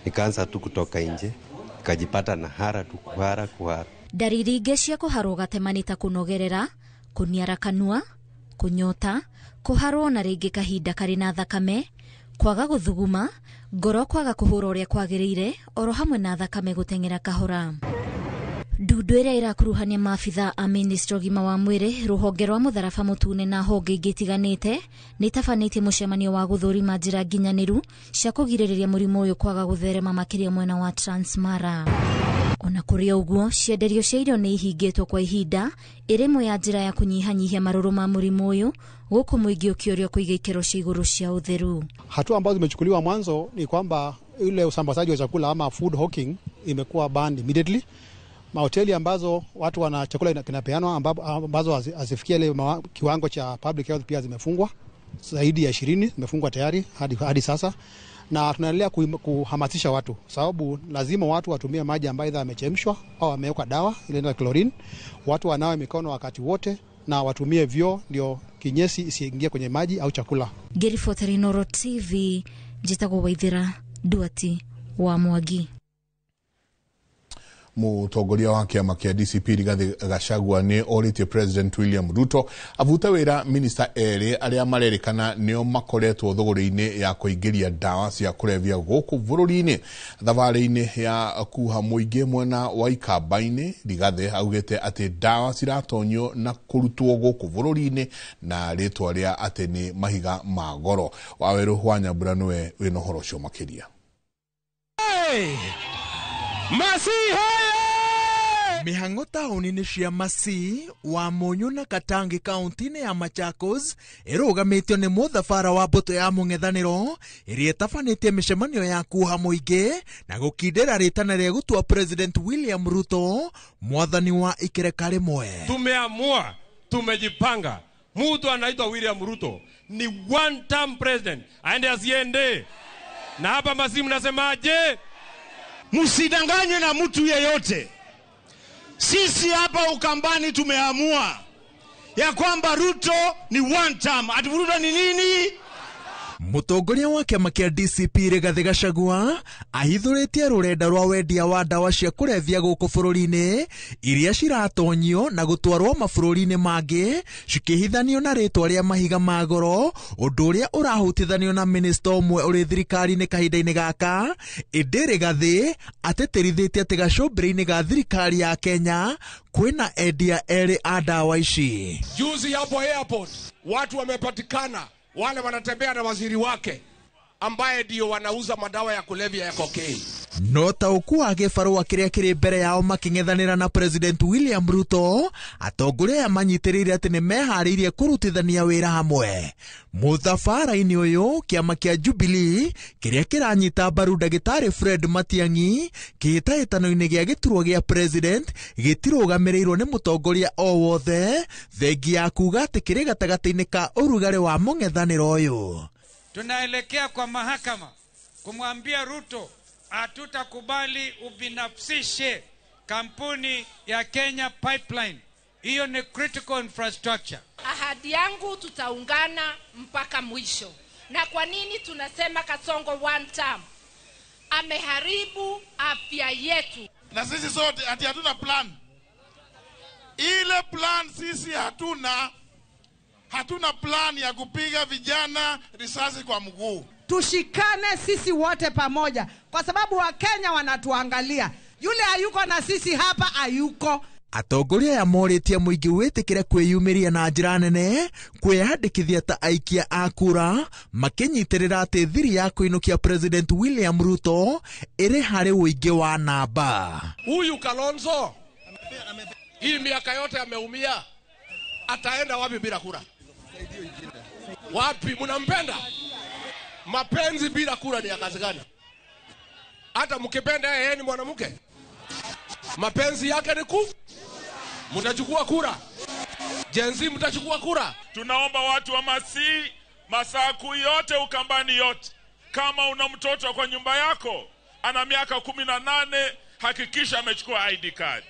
Nikaanza tu kutoka nje, nikajipata na hara tu kuhara kuhara. Dalili ingĩ cia kũharwo gatema nĩ ta kũnogerera, kũniara kanua, kũnyota, kũharwo na rĩngĩ kahinda karĩ na thakame, kwaga gũthuguma, ngoro kwaga kũhũra ũrĩa kwagĩrĩire, oro hamwe na thakame gũteng'era kahora. Ndundu ĩrĩa ĩrakuruhania maabitha a ministry ũgima wa mwĩrĩ, rũhonge rwa mũtharaba mũtune na honge ingĩ itiganĩte nĩ itabanĩtie mũcemanio wa gũthũrima njĩra nginyanĩru cia kũgirĩrĩria mũrimũ ũyũ kwaga gũtherema makĩria mwena wa Transmara. Ona kũrĩ ũguo, cienderio cia irio nĩ ihingĩtwo kwa ihinda ĩrĩ ĩmwe ya njĩra ya kũnyihanyihia marũrũ ma mũrimũ ũyũ, gũkũ mũingĩ ũkĩũrio kũiga ikĩro cia igũrũ cia ũtheru. Hatua ambazo zimechukuliwa mwanzo ni kwamba ile usambazaji wa chakula ama food hawking imekuwa banned immediately. Mahoteli ambazo watu wana chakula kinapeanwa ambazo hazifikia ile kiwango cha public health pia zimefungwa. zaidi ya 20 zimefungwa tayari hadi sasa, na tunaendelea kuhamasisha watu, sababu lazima watu watumie maji ambayo aidha yamechemshwa au yamewekwa dawa ile inaitwa chlorine. Watu wanawe mikono wakati wote na watumie vyoo ndio kinyesi isiingie kwenye maji au chakula. Ngĩribotera Inooro TV njĩtagwo Waithĩra Duati wa Mwangi. Mutongoria wa kiama kia DCP Rigathi Gachagua ni oritie President William Ruto avute wira minista eri aria marerikana nio makoretwo thogori-ini ya kuingiria ndawa cia kulevya guku bururi-ini. Thabarĩ-inĩ ya kuha mũingĩ mwena wa Ikamba-inĩ, Rigathi augĩte atĩ ndawa ciratonyio na kũrutwo gũkũ bũrũri-inĩ na rĩtwa rĩa atĩ nĩ mahiga ma goro. Wawerũ wa Nyambura nĩwe wĩna ũhoro ũcio makĩria. Hey! Mihango taũni-inĩ cia Masii, Wamunyũ na Katangi kaunti-inĩ ya Machakos ĩrũgamĩtio nĩ mũthabara wa mbũtũ ya mũng'ethanĩro ĩrĩa ĩtabanĩtie mĩcemanio ya kuha mũingĩ na gũkindĩra rĩtana rĩa gũtua President William Ruto mwathani wa ikereka rĩmwe. Tumeamua, tumejipanga, mtu anaitwa William Ruto ni one term president, aende asiende. Na hapa Masii mnasemaje? Msidanganywe na mtu yeyote. Sisi hapa Ukambani tumeamua ya kwamba Ruto ni one term. Ati Ruto ni nini? Mũtongoria wa kĩama kĩa DCP Rigathi Gachagua ahithũrĩtie rũrenda rwa wendia wa ndawa cia kũrebia gũkũ bũrũri-inĩ iria ciratonyio na gũtwarwo mabũrũri-inĩ mangĩ cikĩhithanio na rĩtwa rĩa mahiga ma goro, ũndũ ũrĩa ũrahutithanio na minista ũmwe ũrĩ thirikari-inĩ kahinda-inĩ gaka. Ĩndĩ Rigathi atĩtĩrithĩtie atĩ gacũmbĩrĩ-inĩ ga thirikari ya Kenya kwĩna endia erĩ a ndawa ici. Juzi hapo airport watu wamepatikana wale wanatembea na waziri wake ambaye ndio wanauza madawa ya kulevya ya cocaine. No taũku wa gĩbarũa kĩrĩa kĩrĩ mbere yao makĩng'ethanĩra na President William Ruto, atongoria aya manyitĩrĩire atĩ nĩ meharĩirie kũrutithania wĩra hamwe. Mũthabara-inĩ ũyũ, kĩama kĩa Jubilee kĩrĩa kĩranyita mbaru ndagĩtarĩ Fred Matiang'i kĩhĩtahĩtano-inĩ gĩa gĩturwa gĩa President gĩtirũgamĩrĩirwo nĩ mũtongoria o wothe, thengia ya kuuga atĩ kĩrĩ gatagatĩ-inĩ ka ũrugarĩ wa mũng'ethanĩro ũyũ. Tunaelekea kwa mahakama kumwambia Ruto hatutakubali ubinafsishe kampuni ya Kenya Pipeline. Hiyo ni critical infrastructure. Ahadi yangu tutaungana mpaka mwisho. Na kwa nini tunasema Kasongo one term? Ameharibu afya yetu. Na sisi sote ati hatuna plan. Ile plan sisi hatuna. Hatuna plan ya kupiga vijana risasi kwa mguu. Tushikane sisi wote pamoja, kwa sababu Wakenya wanatuangalia. Yule hayuko na sisi hapa hayuko. Atongoria aya morĩtie mũingĩ wĩtĩkĩre kwĩyumĩria na njĩra nene kwĩyandĩkithia ta aikia a kura, makĩnyitĩrĩra atĩ thiri ya kũinũkia President William Ruto ĩrĩ harĩ ũingĩ wa namba. Huyu Kalonzo hii miaka yote ameumia, ataenda wapi bila kura? Wapi? Mnampenda? Mapenzi bila kura ni ya kazi gani? Hata mkipenda yeye ni mwanamke, mapenzi yake ni ku. Mtachukua kura. Gen Z mtachukua kura. Tunaomba watu wa Masii, Masaku yote, Ukambani yote, kama una mtoto kwa nyumba yako ana miaka 18, hakikisha amechukua ID card.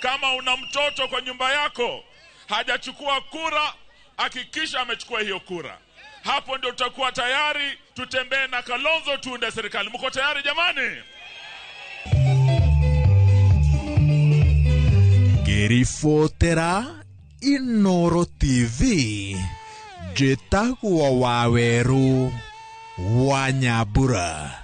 Kama una mtoto kwa nyumba yako hajachukua kura, hakikisha amechukua hiyo kura. Hapo ndio tutakuwa tayari tutembee na Kalonzo tuunde serikali. Mko tayari jamani? Ngĩribotera Inooro TV, njĩtagwo Wawerũ wa Nyambura.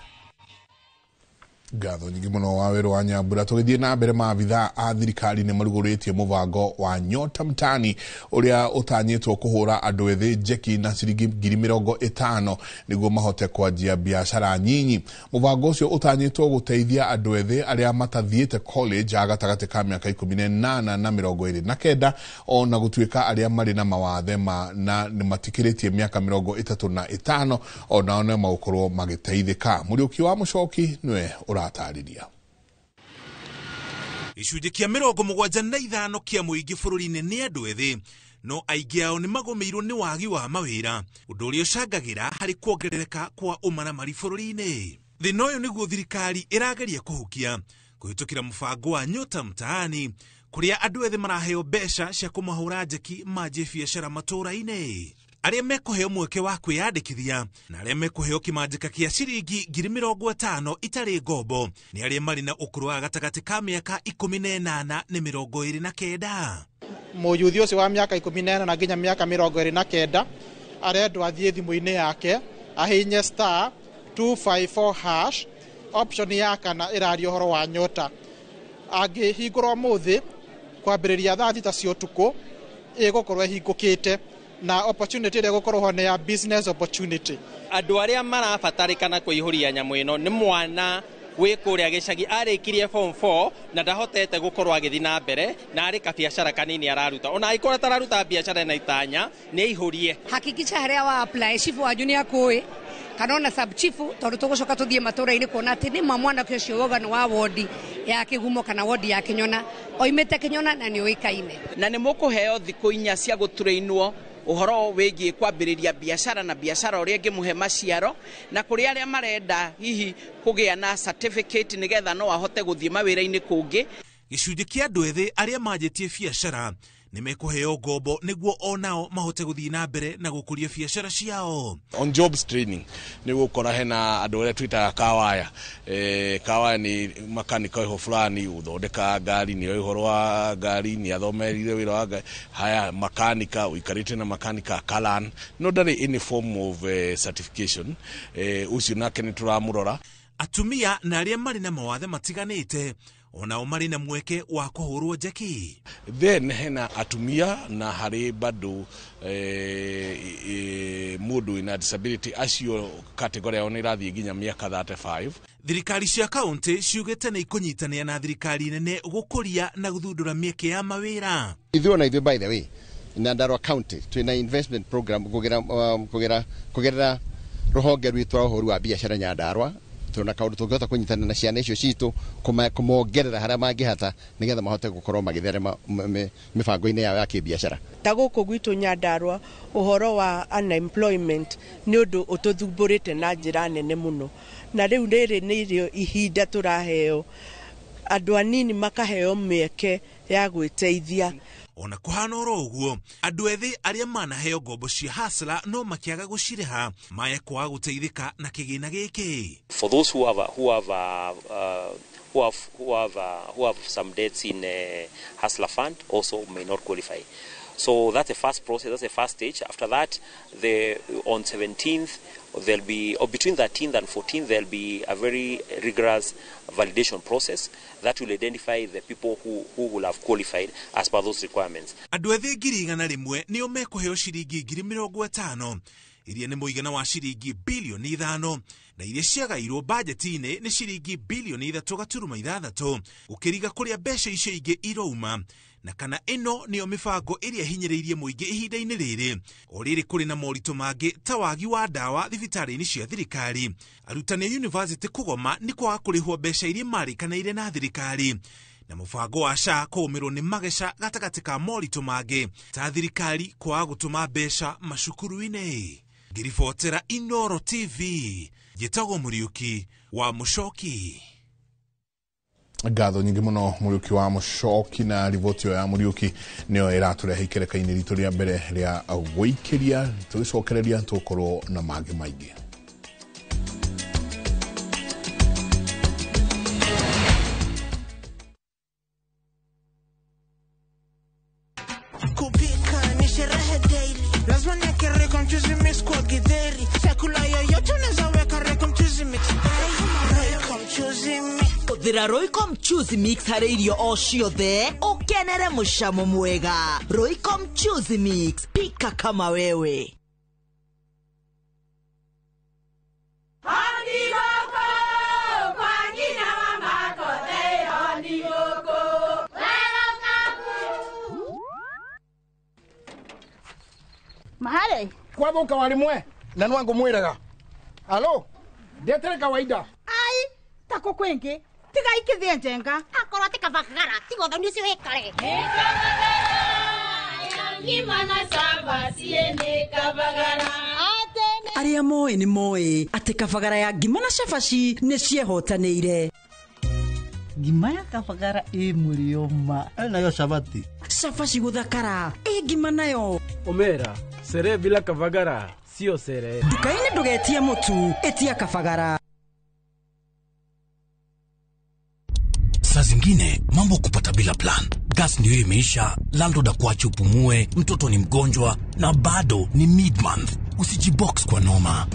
Ngatho nyingĩ mũno Wawerũ wa Nyambura. Tũgĩthiĩ na mbere, maabithaa a thirikari nĩ marugũrĩtie mũbango wa Nyota Mtaani ũrĩa ũtanyĩtwo kũhũra andũ ethĩ njeki na ciringi 50,000 nĩguo mahote kwanjia biacara nyinyi. Mũbango ũcio ũtanyĩtwo gũteithia andũ ethĩ arĩa matathiĩte college a gatagatĩ ka mĩaka 18 na 29, ona gũtuĩka arĩa marĩ na mawathe na nĩmatikĩrĩtie mĩaka 35 onao no magũkorwo magĩteithĩka. Mũriũki wa Mũcoki nĩwe ũratarĩria. Gĩcunjĩ kĩa 75 kĩa mũingĩ bũrũri-inĩ nĩ andũ ethĩ, No aingĩ ao nĩ magũmĩirwo nĩ wagi wa mawĩra, ũndũ ũrĩa ũcangagĩra harĩ kuongerereka kwa ũmaramari bũrũri-inĩ. Thĩna ũyũ nĩguo thirikari ĩrageria kũhukia kũhĩtũkĩra mũbango wa Nyota Mtaani, kũrĩa andũ ethĩ maraheo mbeca cia kũmahũra njeki manjie biacara matũũra-inĩ. Arĩa mekũheo mweke wa kwĩyandĩkithia na arĩa mekũheo kĩmanjĩka kĩa ciringi 50,000 itarĩ ngombo nĩ arĩa marĩ na ũkũrũ wa gatagatĩ ka mĩaka 18 na 29. Mũyuthi ũcio wa mĩaka 18 na nginya mĩaka 29 arendwo athiĩ thimũ-inĩ yake ahihinye star 254 hash option ya kana ĩraria ũhoro wa Nyota. Angĩhingũra ũmũthĩ kwambĩrĩria thaa 6 cia ũtukũ ĩgũkorwo ĩhingũkĩte na opportunity ĩrĩa ĩgũkorwo ho nĩ ya business opportunity. Andũ arĩa marabatarĩkana kũihũria nyamũ ĩno nĩ mwana wĩ kũrĩa gĩcagi arĩkirie form 4 na ndahotete gũkorwo agĩthiĩ na mbere na arĩ kabiacara kanini araruta, ona angĩkorwo atararuta biacara na itanya nĩ aihũrie. Hakikisha harĩa wa apply chifu wa junior kũĩ kana ona sub chief tondu tugucoka tuthie matura-ini kuona ati ni ma mwanake ucio woga ni wa wodi ya Kigumo kana wodi ya Kinyona oimite Kinyona na ni uikaine na ni mukuheo thiku inya cia guturainwo uhoro wigie kwambiriria biacara na biacara uria ngimuhe maciaro na kuri aria marenda hihi kugia na certificate nigetha no ahote guthie mawira-ini kungi. Gĩcunjĩ kĩa andũ ethĩ arĩa manjĩtie biacara nĩ mekũheo ngombo nĩguo onao mahote gũthiĩ na mbere na gũkũria biacara ciao. On jobs training nĩ gũkora hena andũ arĩa twĩtaga kawaya. Kawaya nĩ makanika iho fulani ũthondeka ngari, nĩ ũhoro wa ngari, nĩ athomerire wĩra wa ngari. Haya makanika ũikarĩte na makanika kalan no ndarĩ any form of certification. Ũcio nake nĩ tũramũrora. Atumia na arĩa marĩ na mawathe matiganĩte onao marĩ na mweke wa kũhũrwo njeki. Then hena atumia na harĩ bado mũndũ wĩna disability acio category yao nĩ ĩrathiĩ nginya mĩaka 35. Thirikari cia kaunti ciugĩte nĩ ikũnyitanĩra na thirikari nene gũkũria na gũthundũra mĩeke ya mawĩra. Ithuĩ ona ithuĩ by the way Nyandarua County twĩna investment program kũgerera rũhonge rwitũ rwa ũhũri wa biacara Nyandarua. Tuna kaundu tungihota kunyitana na ciana icio citu kumongerera haria mangihata nigetha mahote gukorwo magitherema mibango-ini yao ya kibiacara. Ta guku gwitu Nyandarua uhoro wa unemployment ni undu ututhumburite na njira nene muno, na riu riri ni ihinda turaheo andu anini makaheo mieke ya gwiteithia. Ona kuhana oro ũguo andũ ethĩ arĩa manaheo ngombo cia Hustler no makĩaga gũcirĩha maya kwaga gũteithĩka na kĩgĩna gĩkĩ. For those who have some debts in Hustler Fund also may not qualify. So that's the first process, that's the first stage. After that, on 17th there'll be, or between 13th and 14th, there'll be a very rigorous validation process that will identify the people who will have qualified as per those requirements. Andũ ethĩ 100,000 nĩo mekũheo ciringi 50,000 iria nĩ mũigana wa ciringi bilioni 5 na iria ciagairwo bajeti-inĩ nĩ ciringi bilioni 3.6 ũkĩriga kũrĩa mbeca icio ingĩ irouma na kana ĩno nĩyo mĩbango ĩrĩa hinyĩrĩirie mũingĩ ihinda-inĩ rĩrĩ. O rĩrĩ kũrĩ na moritũ mangĩ ta wagi wa ndawa thibitarĩ-inĩ cia thirikari, arutani a yunivasĩtĩ kũgoma nĩ kwaga kũrĩhwo mbeca iria marĩkanĩire na thirikari, na mũbango wa SHA kũũmĩrwo nĩ mageca gatagatĩ ka moritũ mangĩ ta thirikari kwaga gũtũma mbeca macukuru-inĩ. Ngĩribotera Inooro TV, njĩtagwo Mũriũki wa Mũcoki. Ngatho nyingĩ mũno Mũriũki wa Mũcoki, na riboti ya Mũriũki nĩyo ĩratũrehe ikereka-inĩ ritũ rĩa mbere rĩa gũikĩria. Tũgĩcokereria tũkorwo na mangĩ maingĩ. Kupika ni sherehe daily, lazima niweke Royco mchuzi mix kwa githeri, chakula yoyote unaweza weka Royco mchuzi mix. Royco mchuzi mix. Hũthĩra Royco mchuzi mix harĩ irio o ciothe ũkenere mũcamo mwega. Royco mchuzi mix, pika kama wewe. Mahale kwathuka warimwe na nwangu mwiraga alo ndetere kawaida ai tako kwingi tiga ikithie njenga akorwo ti kabagara tiga ũthoni ũcio wĩkare. Ngima na cabaci nĩ kabagara. Arĩa moĩ nĩ moĩ atĩ kabagara ya ngima na cabaci nĩ ciehotanĩire. Ngima ya kabagara ĩ mũrĩo ma. Nayo cabati. Cabaci gũthakara ĩ ngima nayo. Omera, sherehe bila kabagara sio sherehe. Nduka-inĩ ndũgetie mũtu, ĩtia kabagara. Saa zingine mambo kupata bila plan. Gas ndio imeisha, landlord akuache upumue, mtoto ni mgonjwa na bado ni mid month. Usijibox kwa noma.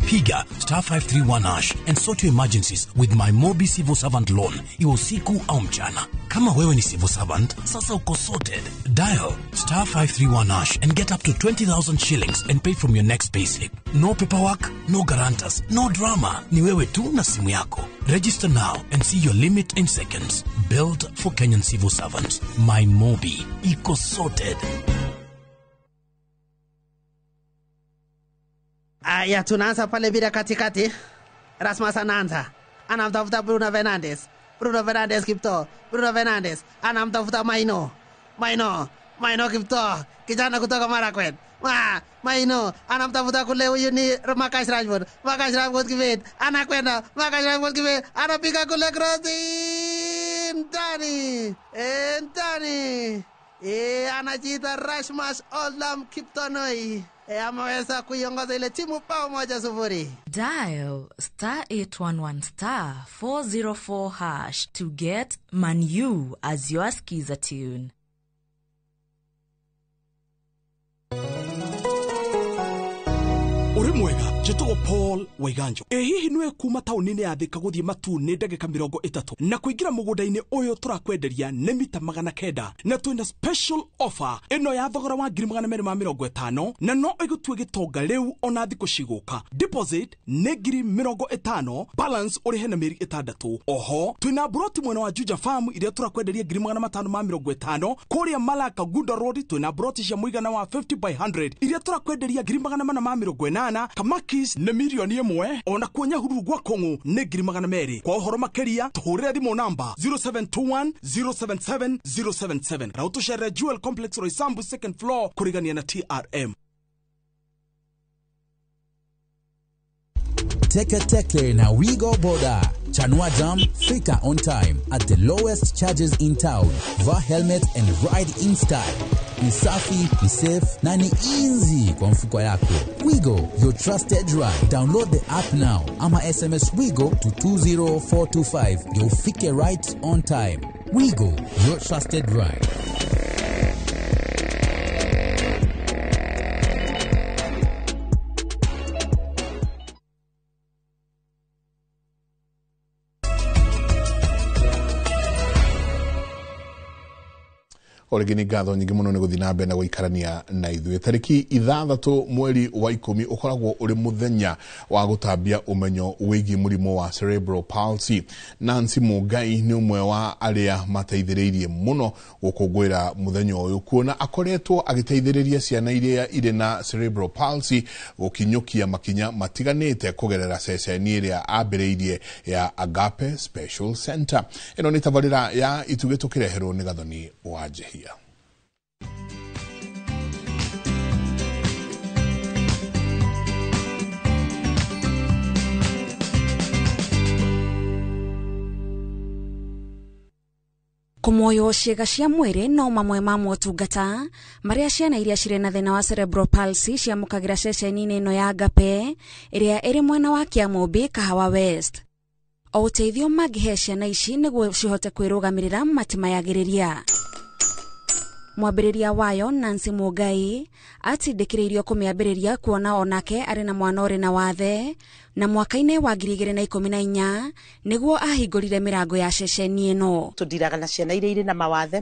Piga star 531 hash and sort your emergencies with my Mobi Civil Servant Loan, iwe usiku au mchana. Kama wewe ni civil servant, sasa uko sorted. Dial star 531 hash and get up to 20,000 shillings and pay from your next payslip. No paperwork, no guarantors, no drama. Ni wewe tu na simu yako. Register now and see your limit in seconds. Built for Kenyan civil servants. My Mobi. Iko sorted. Aya, tunaanza pale bila katikati. Rasmus anaanza, anamtafuta Bruno Fernandes. Bruno Fernandes Kipto. Bruno Fernandes anamtafuta Maino. Maino, Maino Kipto, kijana kutoka Marakwet. Maino anamtafuta kule, huyu ni Marcus Rashford. Marcus Rashford Kibet anakwenda, Marcus Rashford Kibet anapiga kule krosi ndani, ndani. Anajiita Rasmus Olam Kiptonoi. Ameweza kuiongoza ile timu bao 1-0. Dial star 811 star 404 hash to get Manu as your skiza tune. Uri mwega njĩtagwo Paul Waiganjo. Ĩ hihi nĩwe kuma taũni-inĩ ya Thika gũthiĩ Matuu nĩ ndagĩka 30 na kũingĩra mũgũnda-inĩ ũyũ tũrakwenderia nĩ mita 900 na twĩna special offer ĩno ya thogora wa 250,000 na no ĩgũtue gĩtonga rĩu ona thikũ cigũka. Deposit nĩ 50,000, balance ũrĩhe na mĩeri 6. Oho twĩna broti mwena wa Juja Farm iria tũrakwenderia 550,000. Kũrĩa Malaka Gunda Road twĩna broti cia mũigana wa 50 by 100 iria tũrakwenderia 480,000. Kamakis nĩ 1,000,000 ona kuo Nyahururu gwa Kong'u nĩ 200,000. Kwa ũhoro makĩria tũhũrĩre thimũ namba 0721 077 077 na ũtũcerere Jewel Complex Roysambu second floor kũrigania na TRM. Teke Teke na Wigo Boda. Chanua Jam, fika on time at the lowest charges in town. Vaa helmet and ride in style. Ni safi, ni safe na ni easy kwa mfuko yako. Wigo, your trusted ride. Download the app now ama SMS Wigo to 20425. You'll fike right on time. Wigo, your trusted ride. Orĩngĩ nĩ ngatho nyingĩ mũno nĩ gũthiĩ na mbere na gũikarania na ithuĩ. Tarĩki 6 mweri wa 10 ũkoragwo ũrĩ mũthenya wa gũtambia ũmenyo wĩgiĩ mũrimũ wa cerebral palsy. Nancy Mũngai nĩ ũmwe wa arĩa mateithĩrĩirie mũno gũkũngũĩra mũthenya ũyũ, kuona akoretwo agĩteithĩrĩria ciana iria irĩ na cerebral palsy gũkinyũkia makinya matiganĩte kũgerera ceceni ĩrĩa ambĩrĩirie ya Agape Special Center. Ĩno nĩ tabarĩra ya Itugĩ tũkĩreherwo nĩ Gathoni wa Njehia. Kũmoywo ciĩga cia mwĩrĩ no mamwe ma motungata marĩa ciana iria cirĩ na thĩna wa cerebral palsy ciamũkagĩra ceceni-inĩ ĩno ya Agape ĩrĩa ĩrĩ mwena wa Kĩamũmbi, Kahawa West. O ũteithio mangĩhe ciana ici nĩguo cihote kwĩrũgamĩrĩra matimayagĩrĩria. Mwambĩrĩria wayo Nancy Mũngai atindĩkĩrĩirio kũmĩambĩrĩria kuona onake arĩ na mwana ũrĩ na wathe, na mwaka-inĩ wa 2014 nĩguo ahingũrire mĩrango ya ceceni ĩno. Tũndiraga na ciana iria irĩ na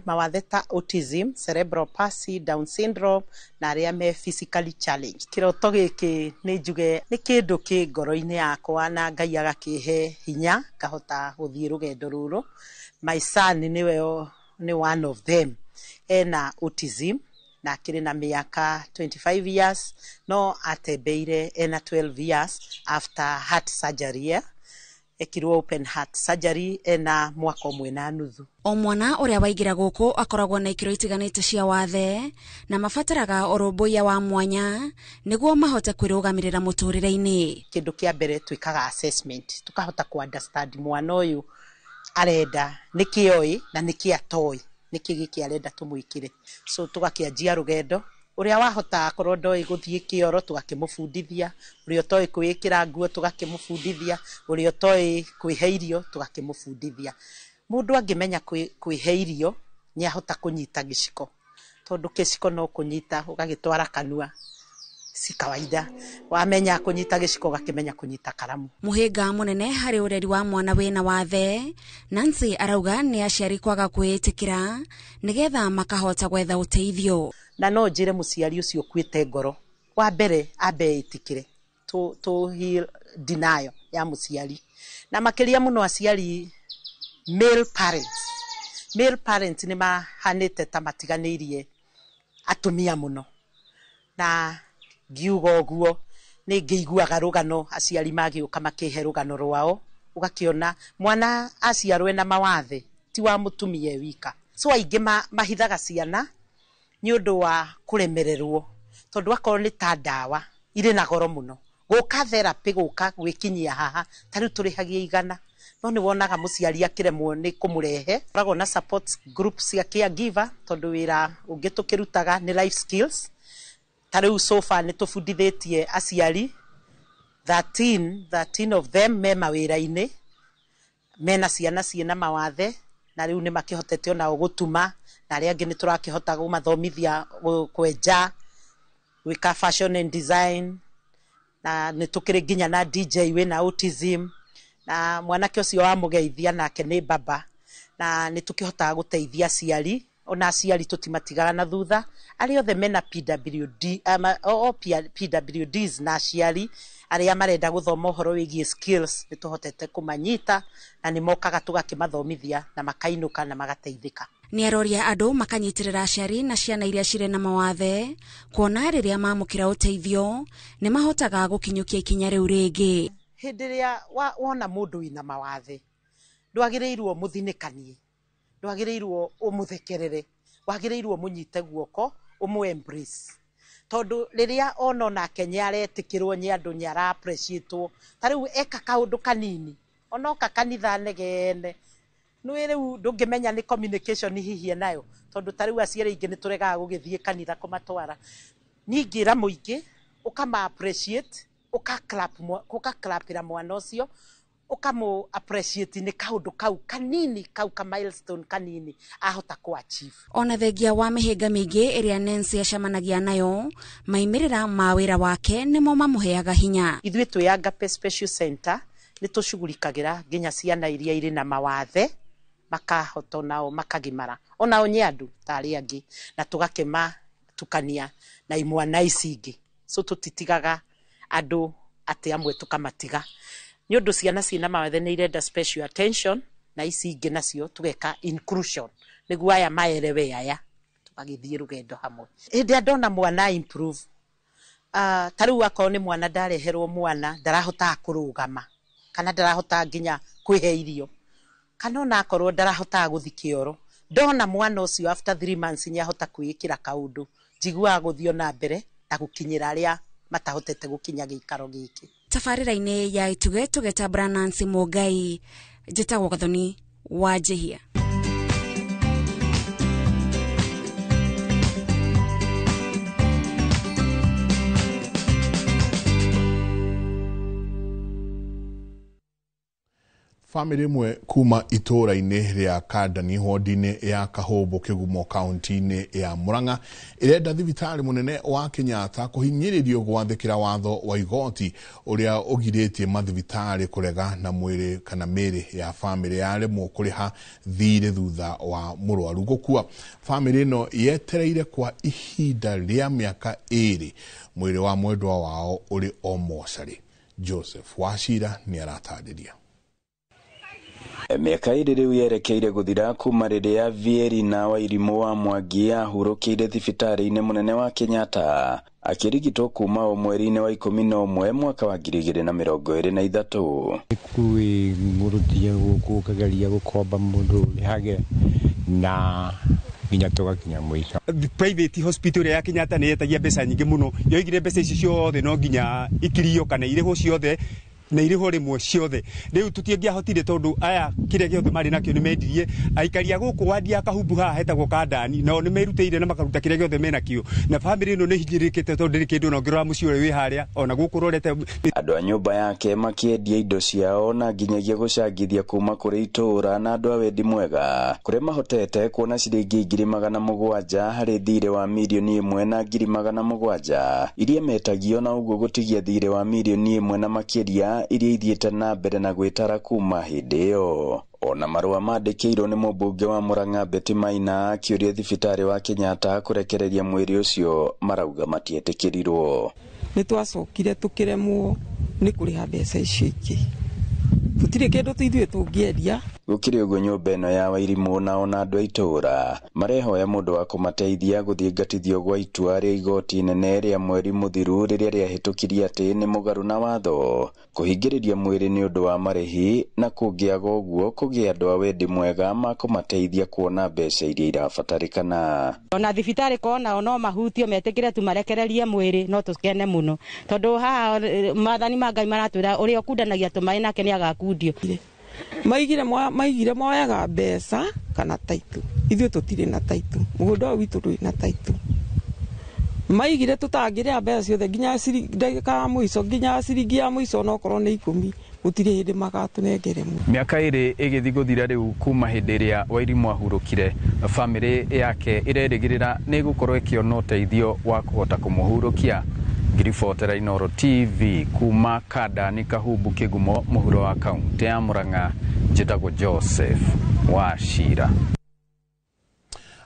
mawathe ta autism, cerebral palsy, Down syndrome na arĩa me physically challenged. Kĩroto gĩkĩ nĩ njuge nĩ kĩndũ kĩ ngoro-inĩ yakwa na Ngai agakĩhe hinya ngahota gũthiĩ rũgendo rũrũ. My son nĩwe nĩ one of them. Ena autism na akĩrĩ na mĩaka 25 years no atembeire ena 12 years after heart surgery. Ekirwo open heart surgery ena mwaka ũmwe na nuthu. O mwana ũrĩa waingĩra gũkũ akoragwo na ikĩro itiganĩte cia wathe na mabataraga ũrũmbũiya wa mwanya nĩguo mahote kwĩrũgamĩrĩra mũtũrĩre-inĩ. Kĩndũ kĩa mbere twĩkaga assessment, tukahota ku understand mwana ũyũ arenda nĩkĩ oĩ na nĩkĩ atoĩ, nĩkĩ gĩkĩ arenda tũmwĩkĩre. So tũgakĩanjia rũgendo, ũrĩa wahota akorwo ndoĩ gũthiĩ kĩoro tũgakĩmũbundithia, ũrĩa ũtoĩ kwĩĩkĩra nguo tũgakĩmũbundithia, ũrĩa ũtoĩ kwĩhe irio tũgakĩmũbundithia. Mũndũ angĩmenya kwĩhe irio nĩ ahota kũnyita gĩciko, tondũ gĩciko no kũnyita ũgagĩtwara kanua si kawaida. Wamenya kũnyita gĩciko ũgakĩmenya kũnyita karamu. Mũhĩnga mũnene harĩ ũreri wa mwana wĩna wathe, Nancy arauga nĩ aciari kwaga kwĩĩtĩkĩra nĩgetha makahota gwetha ũteithio. Na no njĩre mũciari ũcio ũkuĩte ngoro, wa mbere ambe ĩtĩkĩre to heal denial ya mũciari, na makĩria mũno aciari male parents. Male parents nĩ mahanĩte ta matiganĩirie atumia mũno, na ngiuga ũguo nĩ ngĩiguaga rũgano aciari magĩũka makĩhe rũgano rwao, ũgakĩona mwana aciarwo ena mawathe ti wa mũtumia e wika. So aingĩ mahithaga ciana nĩ ũndũ wa kũremererwo, tondũ akorwo nĩ ta ndawa irĩ na goro mũno gũka therapy, gũka gwĩkinyia haha ta rĩu tũrĩhagia 100, no nĩ wonaga mũciari akĩremwo nĩ kũmũrehe. Koragwo na support group cia caregiver, tondũ wĩra ũngĩ tũkĩrutaga nĩ life skills. Ta rĩu so far nĩ tũbundithĩtie aciari 13 of them me mawĩra-inĩ, mena ciana ciĩna mawathe, na rĩu nĩ makĩhotete onao gũtuma, na arĩa angĩ nĩ tũrakĩhota kũmathomithia kwenja, gwĩka fashion and design, na nĩ tũkĩrĩ nginya na DJ wĩna autism, na mwanake ũcio wamũgeithia nake nĩ baba, na nĩ tũkĩhotaga gũteithia aciari. Ona aciari tũtimatigaga na thutha, arĩa othe mena PWD, PWDs na aciari arĩa marenda gũthoma ũhoro wĩgiĩ skills nĩ tũhotete kũmanyita, na nĩ mokaga tũgakĩmathomithia na makainũka na magateithĩka. Nĩ aroria andũ makanyitĩrĩra aciari na ciana iria cirĩ na mawathe, kuona rĩrĩa mamũkĩra ũteithio nĩ mahotaga gũkinyũkia ikinya rĩu rĩngĩ. Hĩndĩ ĩrĩa wona mũndũ wĩna mawathe ndwagĩrĩirwo mũthinĩkanie, ndwagĩrĩirwo ũmũthekerere, wagĩrĩirwo mũnyite guoko ũmũ embrace, tondũ rĩrĩa ona onake nĩ aretĩkĩrwo nĩ andũ, nĩ ara appreciate-wo. Ta rĩu eka kaũndũ kanini, onoka kanitha negene, nĩ rĩu ndũngĩmenya nĩ communication hihi enayo, tondũ ta rĩu aciari aingĩ nĩ tũregaga gũgĩthiĩ kanitha kũmatwara. Ningĩra mũingĩ ũkama appreciate, ũka clapĩra mwana ũcio, ũkamũ appreciate nĩ kaũndũ kau kanini, kau ka milestone kanini ahota kũ achieve. Ona thengia wa mĩhĩnga mĩingĩ ĩrĩa Nancy acemanagia nayo, maimĩrĩra ma wĩra wake nĩmo mamũheaga hinya. Ithuĩ twĩ Agape Special Center nĩ tũcugurikagĩra nginya ciana iria irĩ na mawathe, makahota onao makagimara, onao nĩ andũ ta arĩa angĩ, na tũgakĩmatukania na imwana ici ingĩ. So tũtitigaga andũ atĩ amwe tũkamatiga, nĩ ũndũ ciana ciĩna mawathe nĩ irenda special attention, na ici ingĩ nacio tũgeka inclusion nĩguo aya maelewe aya, tũgagĩthiĩ rũgendo hamwe. Hĩndĩ ĩrĩa ndona mwana improve, ta rĩu akorwo nĩ mwana ndareherwo mwana ndarahotaga kũrũgama, kana ndarahotaga nginya kwĩhe irio, kana ona akorwo ndarahotaga gũthiĩ kĩoro, ndona mwana ũcio after 3 months nĩ ahota kwĩĩkĩra kaũndũ, njiguaga gũthiĩ ona mbere na gũkinyĩra arĩa matahotete gũkinya gĩikaro gĩkĩ. Tabarĩra-inĩ ya Ituge tũgetambũra Nancy Mũngai, njĩtagwo Gathoni wa Njĩhia. Famĩlĩ ĩmwe kuma itũũra-inĩ rĩa Kandani wodi-inĩ ya Kahũmbũ Kĩgumo kaunti-inĩ ya Murang'a ĩrenda thibitarĩ mũnene wa Kenyatta kũhinyĩrĩrio gwathĩkĩra watho wa igoti ũrĩa ũgirĩtie mathibitarĩ kũrega na mwĩrĩ kana mĩĩrĩ ya famĩlĩ yaremwo kũrĩha thirĩ thutha wa mũrwaru gũkua. Famĩlĩ ĩno yetereire kwa ihinda rĩa mĩaka 2 mwĩrĩ wa mwendwa wao ũrĩ o mocarĩ. Joseph Wachira nĩ aratarĩria. Mĩaka 2 rĩu yerekeire gũthira kuma rĩrĩa Vierina Wairimu wa Mwangi ahurũkĩire thibitarĩ-inĩ mũnene wa Kenyatta akĩrigitwo kuma o mweri-inĩ wa 11 mwaka wa 2023. Kwĩng'ũrũtia gũkũ ũkĩgeria gũkomba mũndũ ũrĩhage na nginya tũgakinya mũico. Private hospital ĩrĩa ya Kenyatta nĩ yetagia mbeca nyingĩ mũno, yoigire mbeca ici ciothe no nginya ikirio kana irĩhwo ciothe na irĩhwo rĩmwe ciothe. Rĩu tũtingĩahotire tondũ aya kĩrĩa gĩothe marĩ nakĩo nĩ mendirie. Aikari a gũkũ wadi ya Kahumbu haha hetagwo Kandani, nao nĩ merutĩire na makaruta kĩrĩa gĩothe menakĩo, na bamĩrĩ ĩno nĩ hinyĩrĩrĩkĩte tondũ ndĩrĩ kĩndũ, na ũngĩrora mũciĩ ũrĩa wĩ harĩa ona gũkũ ũrorete. Andũ a nyũmba yake makĩendia indo ciao na nginyagia gũcangithia kuma kũrĩ itũũra na andũ a wendi mwega kũrĩa mahotete kuona ciringi 700,000 harĩ thirĩ wa 1,700,000 iria metagio, na ũguo gũtigia thirĩ wa 1,000,000 na makĩria iria ithiĩte na mbere na gwĩtara kuma hĩndĩ ĩyo. Ona marũa mandĩkĩirwo nĩ mũmbunge wa Murang'a Betty Maina akĩũria thibitarĩ wa Kenyatta kũrekereria mwĩrĩ ũcio marauga matietĩkĩrirwo. Nĩ twacokire tũkĩremwo nĩ kũrĩha mbeca icio ingĩ, tũtirĩ kĩndũ ithuĩ tũngĩendia. Gũkĩrĩ ũguo nyũmba ĩno ya Wairimu na ona andũ a itũũra marehoya mũndũ wa kũmateithia gũthiĩ ngatithio gwa itua rĩa igoti inene rĩa mweri mũthiru rĩrĩa rĩahĩtũkirie atĩ nĩ mũgarũ na watho kũhingĩrĩria mwĩrĩ nĩ ũndũ wa marĩhi, na kũngĩaga ũguo kũgĩa andũ a wendi mwega makũmateithia kuona mbeca iria irabatarĩkana. Ona thibitarĩ kona no mahutio metĩkĩre tu marekererie mwĩrĩ no tũkene mũno, tondũ haha maathani ma Ngai maratwĩra ũrĩa ũkundanagia tũmaĩ nake nĩ agakundio. Maigire moyaga mbeca kana taitũ, ithuĩ tũtirĩ na taitũ, mũgũnda ũyũ witũ ndũrĩ na taitũ. Maigire tũtangĩrĩa mbeca ciothe nginya ndagĩka ya mũico, nginya ciringi ya mũico onokorwo nĩ 10, gũtirĩ hĩndĩ magatũnengere. Mĩaka 2 ĩgĩthiĩ gũthira rĩu kuma hĩndĩ ĩrĩa Wairimu ahurũkire, bamĩrĩ yake ĩrerĩgĩrĩra nĩ ĩgũkorwo ĩkĩona ũteithio wa kũhota kũmũhurũkia. Ngiribotera Inooro TV kuma Kandani Kahumbu Kĩgumo mũhuro wa kaunti ya Murang'a, njĩtagwo Joseph Wachira.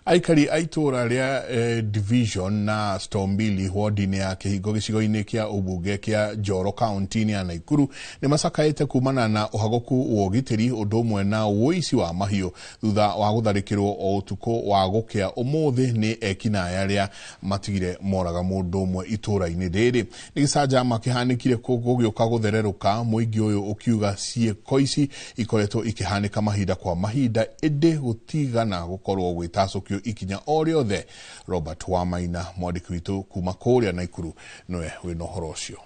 Aikari a itũũra rĩa division na Stombili ward-inĩ ya Kĩhingo gĩcigo-inĩ kĩa ũmbunge kĩa Njoro kaunti-inĩ ya Naikuru nĩ macakaĩte kumana na ũhagũku wa ũgitĩri ũndũ ũmwe na ũici wa mahiũ thutha wa gũtharĩkĩrwo o ũtukũ wa gũkĩa ũmũthĩ nĩ ekinaĩ arĩa matigire moraga mũndũ ũmwe itũũra-inĩ rĩrĩ. Nĩ gĩcanjama kĩhanĩkire gũgĩũka gũthererũka, mũingĩ ũyũ ũkiuga ciĩko ici ikoretwo ikĩhanĩka mahinda kwa mahinda ĩndĩ gũtigana gũkorwo gwĩtacũkio ikinya o rĩothe. Robert Wamaina mwandĩki witũ kuma kũrĩa Naikuru nĩwe wĩna ũhoro ũcio.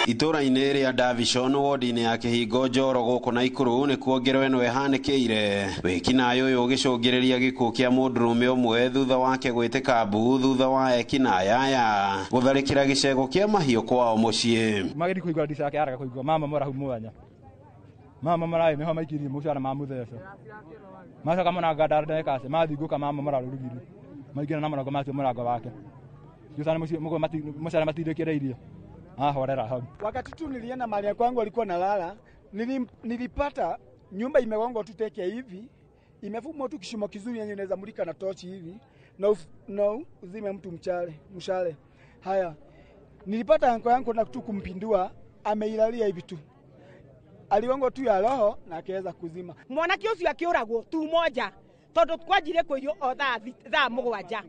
Itũũra-inĩ rĩa Davishon ward-inĩ ya Kĩhingo Njoro gũkũ Naikuru nĩkuo ngero ĩno ĩhanĩkĩire. Wĩkinaĩ ũyũ ũgĩcũngĩrĩria gĩkuũ kĩa mũndũrũme ũmwe thutha wake gwĩtĩka mbu thutha wa ekinaĩ aya gũtharĩkĩra gĩcego kĩa mahiũ kwao mũciĩ. Magĩthiĩ kũigua ndica yake araga kũigua mama morahu mwanya mama maraĩ nĩho maikirie mũcara ma mũtheco macoka mũnanga ndandekase mathingũka mama mararũrugire maingĩra na mũrango macio mũrango wake mũcara matindĩkĩrĩirie ahorera hau. Wakati tu nilienda mahali kwangu alikuwa nalala, nilipata nyumba imegongwa tu teke hivi, imefumwa tu kishimo kizuri yenye inaweza mulika na tochi hivi na uzime mtu mshale. Haya, nilipata anko yangu na tu kumpindua, ameilalia hivi tu. Aligongo tu ya roho na akaweza kuzima. Mwanake ucio akiuragwo tu moja tondu kwanjire kuirio o thaa 7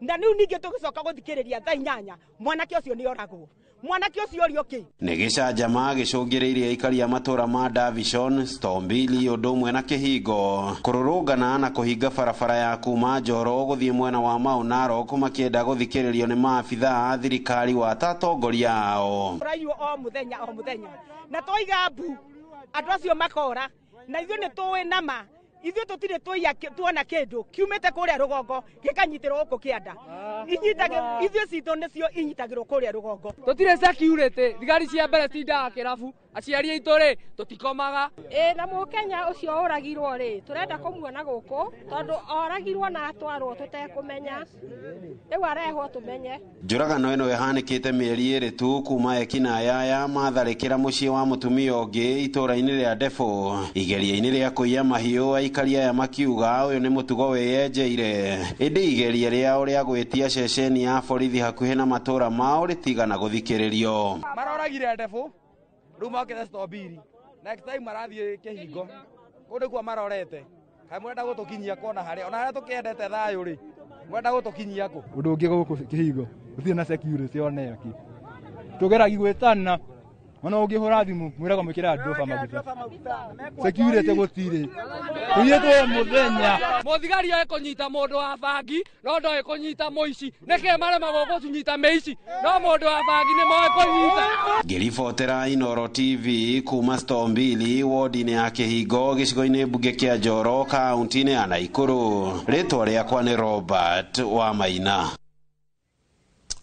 na riu ningi tugicoka guthikiriria thaa 8 mwanake ucio ni oragwo. Mwanake ucio uri okay. Nĩ gĩcanjama gĩcũngĩrĩirie aikari a matũũra ma Davishon, Stombili ũndũ ũmwe na Kĩhingo kũrũrũngana na kũhinga barabara ya kuma Njoro gũthiĩ mwena wa Mau Narok makĩenda gũthikĩrĩrio nĩ maabithaa a thirikari wa atongoria ao. Tũraiywo o mũthenya o mũthenya na twaiga mbu andũ acio makora na ithuĩ nĩ tũĩ nama ithuĩ tũtirĩ tuona kĩndũ kiumĩte kũrĩa rũgongo gĩkanyitĩrwo gũkũ kĩanda. Ithuĩ citũ nĩcio inyitagĩrwo kũrĩa rũgongo. Tũtirĩ security, thigari cia mbere citindaga kĩrabu, aciari aitũ rĩ tũtikomaga. Ĩ na mũkenya ũcio ũragirwo rĩ tũrenda kũmuona gũkũ tondũ oragirwo na atwarwo tũtekũmenya, rĩu arehwo tũmenye. Njũragano ĩno ĩhanĩkĩte mĩeri 2 tu kuma ekinaĩ aya matharĩkĩra mũciĩ wa mũtumia ũngĩ itũũra-inĩ rĩa Ndebũ igeria-inĩ rĩa kũiya mahiũ. Aikari aya makiuga ũyũ nĩ mũtugo wĩyenjeire, ĩndĩ igeria rĩao rĩa gwĩtia ceceni ya borithi hakuhĩ na matũũra mao rĩtigana gũthikĩrĩrio. Maroragire Ndebũ Rĩu mokĩte store mbiri. Next time marathiĩ Kĩhingo. Kũu nĩkuo marorete. Kaĩ mũrenda gũtũkinyia kona harĩa ona harĩa tũkĩendete thayũ rĩ, mũrenda gũtũkinyia kũ? Ũndũ ũngĩ gũkũ Kĩhingo gũtirĩ na security ona ĩyo tũgeragi gwĩtana ona ũngĩhũra thimũ mwĩragwo mwĩkĩre nduba maguta security gũtirĩ tũiyĩtwo mũthenya. Mũthigari oĩ kũnyita mũndũ wa bangi no ndoĩ kũnyita mũici. Nĩkĩ maremagwo gũcinyita mĩici no mũndũ wa bangi nĩ moĩ kũnyita. Ngĩribotera Inooro TV kuma store mbili wodi-inĩ ya Kĩhingo gĩcigo-inĩ mbunge kĩa Njoro kaunti-inĩ ya Naikuru. Rĩtwa rĩakwa nĩ Robert wa Maina.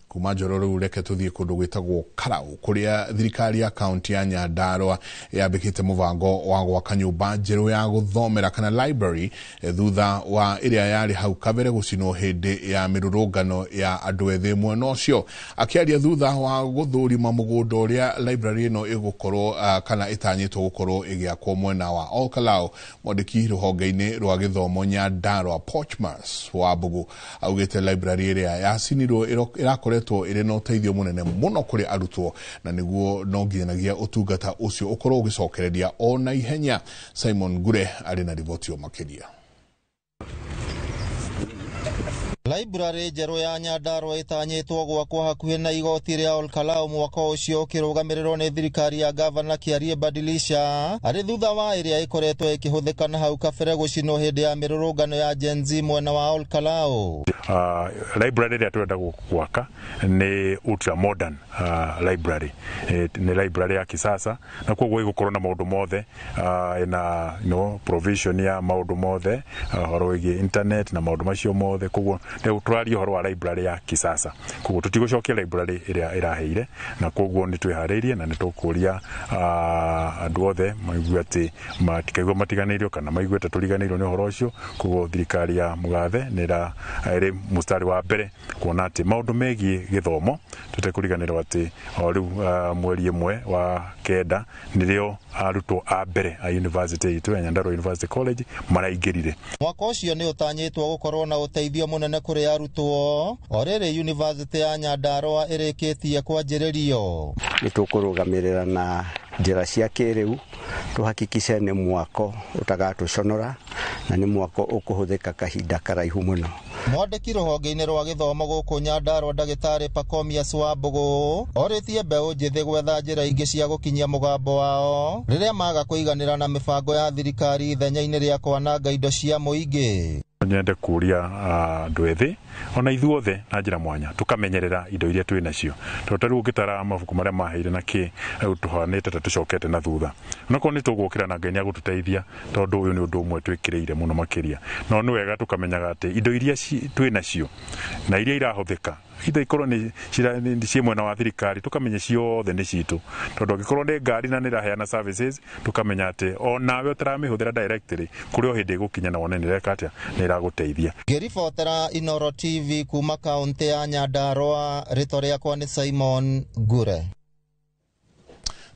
Kuma Njoro rĩu reke tũthiĩ kũndũ gwĩtagwo Karau kũrĩa thirikari ya kaunti ya Nyandarua yambĩkĩte mũbango wa gwaka nyũmba njerũ ya gũthomera kana library thutha wa ĩrĩa yarĩ hau kabere gũcinwo hĩndĩ ya mĩrũrũngano ya andũ ethĩ mwena ũcio. Akĩaria thutha wa gũthũrima mũgũnda ũrĩa library ĩno ĩgũkorwo kana ĩtanyĩtwo gũkorwo ĩgĩakwo mwena wa Olkalau, mwandĩki rũhonge-inĩ rwa gĩthomo Nyandarua Porchmas Wambugu augĩte library ĩrĩa yacinirwo ĩrakoretwo ĩrĩ na ũteithio mũnene mũno kũrĩ arutwo na nĩguo no nginyagia ũtungata ũcio ũkorwo ũgĩcokereria o na ihenya. Simon Ngure arĩ na riboti o makĩria. Library njerũ ya Nyandarua ĩtanyĩtwo gwakwo hakuhĩ na igoti rĩa Olkalau mwaka ũcio ũkĩrũgamĩrĩrwo nĩ thirikari ya gavana Kiarie Badilisha arĩ thutha wa ĩrĩa ĩkoretwo ĩkĩhũthĩka na hau kabere gũcinwo hĩndĩ ya mĩrũrũngano ya Gen Z mwena wa Olkalau. Library ĩrĩa tũrenda gwaka nĩ ultra modern library, nĩ library ya kisasa na koguo ĩgũkorwo na maũndũ mothe, ĩna provision ya maũndũ mothe, ũhoro wĩgiĩ internet na maũndũ macio mothe. Koguo tũraria ũhoro wa library ya kisasa, koguo tũtigũcokia library ĩrĩa ĩraheire, na koguo nĩ twĩharĩirie na nĩ tũkũria andũ othe maigue atĩ matikaigua matiganĩirio kana maigue ta tũriganĩirwo nĩ ũhoro ũcio. Koguo thirikari ya Mũgathe nĩ ĩrĩ mũstari wa mbere kuona atĩ maũndũ megiĩ gĩthomo tũtekũriganĩrwo atĩ o rĩu mweri 1 wa 9 nĩrĩo arutwo a mbere a university itũ ya Nyandarua University College maraingĩrire. Mwaka ũcio nĩ ũtanyĩtwo gũkorwo na ũteithio mũnene kũrĩ arutwo o rĩrĩ university ya Nyandarua ĩrĩkĩtie kwanjĩrĩrio. Nĩ tũkũrũgamĩrĩra na njĩra cia kĩrĩu tũhakikice nĩ mwako ũtagatũconora na nĩ mwako ũkũhũthĩka kahinda karaihu mũno. Mwandĩki rũhonge-inĩ rwa gĩthomo gũkũ Nyandarua ndagĩtarĩ Pacomius Wambugu orĩtie mbeũ njĩthĩ gwetha njĩra ingĩ cia gũkinyia mũgambo wao rĩrĩa maga kũiganĩra na mĩbango ya thirikari ithenya-inĩ rĩa kwananga indo cia mũingĩ. Nyende kũria andũ ethĩ ona ithuothe na njĩra mwanya tũkamenyerera indo iria twĩ nacio, tondũ ta rĩu ũngĩtara mabuku marĩa maheire na kĩ rĩu tũhanĩte ta tũcokete na thutha. Onokorwo nĩ tũgũkĩra na Ngai nĩ agũtũteithia, tondũ ũyũ nĩ ũndũ ũmwe twĩkĩrĩire mũno makĩria. No nĩ wega tũkamenyaga atĩ indo iria twĩ nacio na iria irahũthĩka ithe ikorwo nĩ ciĩ mwena wa thirikari tũkamenya ciothe nĩ citũ, tondũ angĩkorwo nĩ ngari na nĩ ĩraheana services tũkamenya atĩ onawe ũtaramĩhũthĩra directly kũrĩ o hĩndĩ ĩgũkinya na wone nĩ ĩreka atĩa, nĩ ĩragũteithia. Ngĩribotera Inooro TV kuma kaunti ya Nyandarua, rĩtwa rĩakwa nĩ Simon Ngure.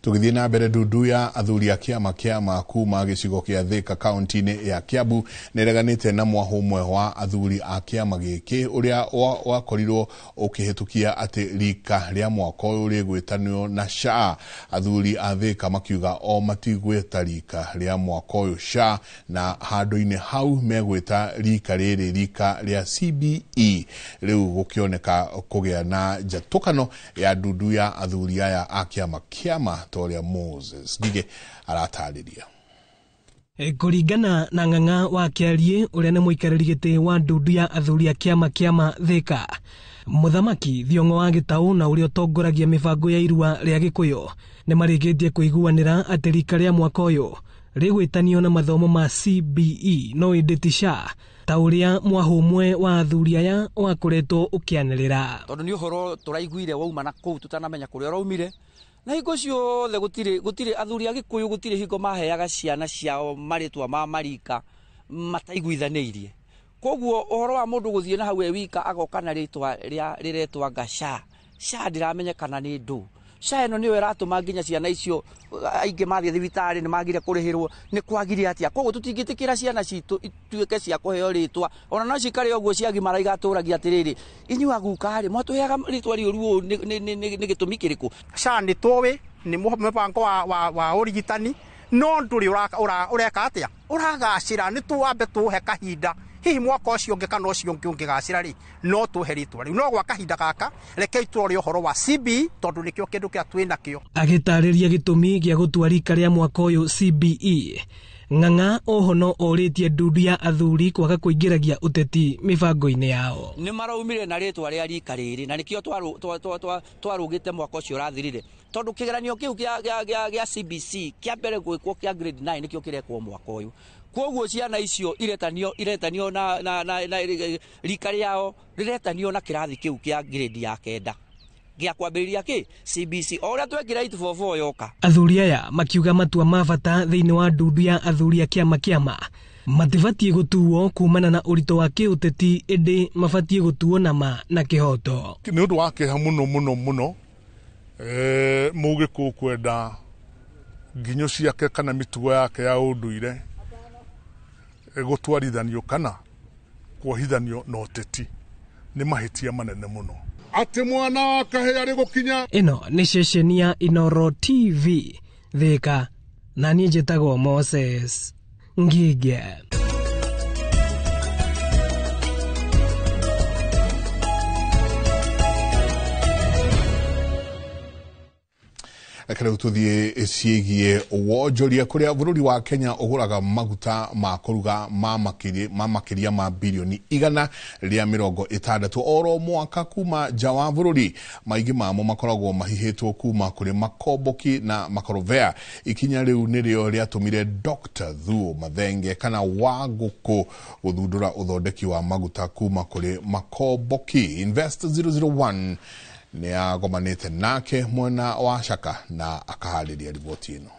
Tũgĩthiĩ na mbere, ndundu ya athuri a kĩama kĩama kuma gĩcigo kĩa Thika kaunti-inĩ ya Kiambu nĩreganĩte na mwahũ ũmwe wa athuri a kĩama gĩkĩ ũrĩa wakorirwo ũkĩhĩtũkia atĩ rika rĩa mwaka ũyũ rĩgwĩtanio na SHA. Athuri a Thika makiuga o matigwĩta rika rĩa mwaka ũyũ SHA na handũ-inĩ hau megwĩta rika rĩrĩ rika rĩa CBE. Rĩu gũkĩoneka kũgĩa na njatũkano ya ndundu ya athuri aya a kĩama kĩama Toria Moses Ngige aratarĩria. Kũringana na Ng'ang'a wa Kĩariĩ ũrĩa nĩ mũikarĩri gĩtĩ wa ndundu ya athuri a kĩama kĩama Thika, Mũthamaki Thiong'o wa Gĩtaũ na ũrĩa ũtongoragia mĩbango ya irua rĩa Gĩkũyũ nĩ marĩkĩtie kũiguanĩra atĩ rika rĩa mwaka ũyũ rĩgwĩtanio na mathomo ma CBE no ĩndĩ ti SHA ta ũrĩa mwahũ ũmwe wa athuri aya wakoretwo ũkĩanĩrĩra. Tondũ nĩ ũhoro tũraiguire wauma na kũu tũtanamenya kũrĩa ũraumire, na hingo ciothe gũtirĩ athuri a Gĩkũyũ gũtirĩ hingo maheaga ciana ciao marĩtwa ma marika mataiguithanĩirie. Koguo ũhoro wa mũndũ gũthiĩ na hau e wika agoka na rĩtwa rĩa rĩretwa nga SHA, SHA ndĩramenyekana nĩ ndũ. SHA ĩno nĩyo ĩratũma nginya ciana icio aingĩ mathiĩ thibitarĩ nĩ magire kũrĩhĩrwo, nĩ kwagire atĩa? Koguo tũtingĩtĩkĩra ciana citũ ituĩke cia kũheo rĩtwa, ona no cikare ũguo ciagimara igatũragia atĩrĩrĩ, inyuĩ aguka rĩ, mwatũheaga rĩtwa rĩũru ũũ nĩ gĩtũmi kĩrĩkũ? SHA nĩ tũĩ nĩ mũbango wa ũrigitani, no ndũrĩ ũreka atĩa, ũragacĩra. Nĩ tuwambe tũhe kahinda, hihi mwaka ũcio ũngĩ kana ũcio ũngĩ ũngĩgacĩra rĩ, no tũhe rĩtwa rĩu. No gwa kahinda gaka rekei tũrore ũhoro wa CBE, tondũ nĩkĩo kĩndũ kĩrĩa twĩ nakĩo. Agĩtarĩria gĩtũmi gĩa gũtua rika rĩa mwaka ũyũ CBE, Ng'ang'a oho no orĩtie ndundu ya athuri kwaga kũingĩragia ũteti mĩbango-inĩ yao. Nĩ maraumire na rĩtwa rĩa rika rĩrĩ, na nĩkĩo twarũgĩte mwaka ũcio ũrathirire, tondũ kĩgeranio kĩu gĩa CBC kĩa mbere gwĩkwo kĩa grade 9 nĩkĩo kĩrekwo mwaka ũyũ. Koguo ciana icio iretanio na rika rĩao rĩretanio na kĩrathi kĩu kĩa grade ya 9 gĩa kwambĩrĩria kĩ CBC, o ũrĩa twekire 844 yoka. Athuri aya makiuga matua ma bata thĩinĩ wa ndundu ya athuri a kĩama kĩama matibatiĩ gũtuo kumana na ũritũ wa kĩũteti, ĩndĩ mabatiĩ gũtuo na ma na kĩhoto. Nĩ ũndũ wa kĩeha mũno mũno mũno, Mũgĩkũyũ kwenda nginyo ciake kana mĩtugo yake ya ũndũire gũtwarithanio kana kuohithanio na ũteti nĩ mahĩtia manene mũno. Atĩ mwana wa kahĩĩ arĩ gũkinya. Ĩno nĩ ceceni ya Inooro TV Thika, na niĩ njĩtagwo Moses Ngige. Reke rĩu tũthiĩ ciĩgiĩ wonjoria kũrĩa bũrũri wa Kenya ũgũraga maguta ma kũruga ma makĩria ma birioni 160 oro mwaka kuma nja wa bũrũri. Maingĩ mamo makoragwo mahihĩtwo kuma kũrĩ makomboki na makorovea. Ikinya rĩu nĩrĩo rĩatũmire Dr. Thuo Mathenge kana Wangũkũ gũthundũra ũthondeki wa maguta kuma kũrĩ makomboki. Invest 001 nĩ agomanĩte nake mwena wa Shaka na akaharĩria riboti ĩno.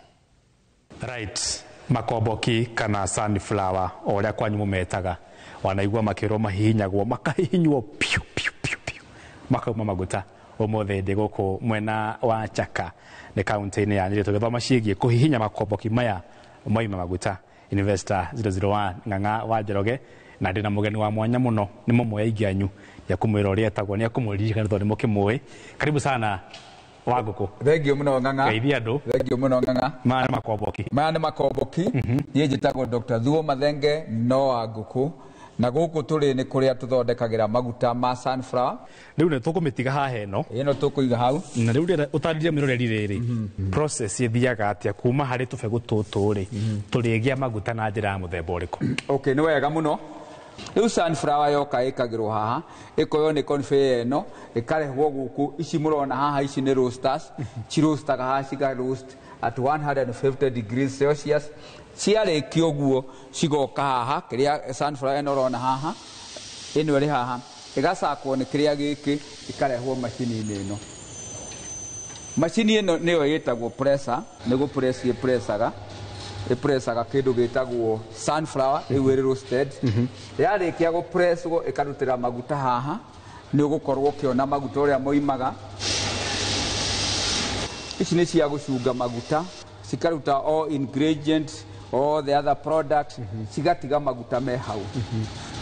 Right, makomboki kana sunflower o ũrĩa kwanyu mũmetaga, wanaigua makĩrwo mahihinyagwo makahihinywo piu piu piu piu makauma maguta. Ũmũthĩ ndĩ gũkũ mwena wa Chaka nĩ kaunti-inĩ ya Nyĩrĩ tũgĩthoma ciĩgiĩ kũhihinya makomboki maya moima maguta. Investor 001 Ng'ang'a wa Njoroge, na ndĩna mũgeni wa mwanya mũno, nĩ mũmwe aingĩ anyu ya kumwĩra ũrĩa etagwo, nĩ akũmũririkana tondũ nĩ mũkĩmũĩ. Karibu sana Wangũkũ. Thengiũ mũno Ng'ang'a. Geithia andũ. Thengiũ mũno Ng'ang'a. Maya nĩ makomboki. Maya nĩ makomboki. Niĩ njĩtagwo Dr. Thuo Mathenge no Wangũkũ, na gũkũ tũrĩ nĩ kũrĩa tũthondekagĩra maguta ma sunflower. Rĩu nĩ tũkũmĩtiga haha ĩno. Ĩno tũkũiga hau. Na rĩu rĩrĩa ũtarĩrie mwĩroreri rĩrĩ, process ĩthiaga atĩa kuma harĩ tũbegũ tũtũ rĩ, tũrĩgĩa maguta na njĩra ya mũthemba ũrĩkũ? Okay, nĩ wega mũno. Rĩu sunflower yoka ĩkagĩrwo haha, ĩkoywo nĩ conveyor ĩno, ĩkarehwo gũkũ. Ici mũrona haha ici nĩ roasters, ciroastaga haha, ciga roast at 150 degrees Celsius. Ciarĩkia ũguo cigoka haha, kĩrĩa sunflower ĩno ũrona haha, ĩno ĩrĩ haha, ĩgacakwo nĩ kĩrĩa gĩkĩ, ĩkarehwo macini-inĩ ĩno. Macini ĩno nĩyo ĩtagwo presser, nĩ gũ press ĩpressaga. Ĩpressaga kĩndũ gĩtagwo sunflower, rĩu ĩrĩ roasted. Yarĩkia gũpresswo ĩkarutĩra maguta haha, nĩ ũgũkorwo ũkĩona maguta ũrĩa moimaga. Ici nĩ cia gũcunga maguta, cikaruta all ingredients, all the other products, cigatiga maguta me hau.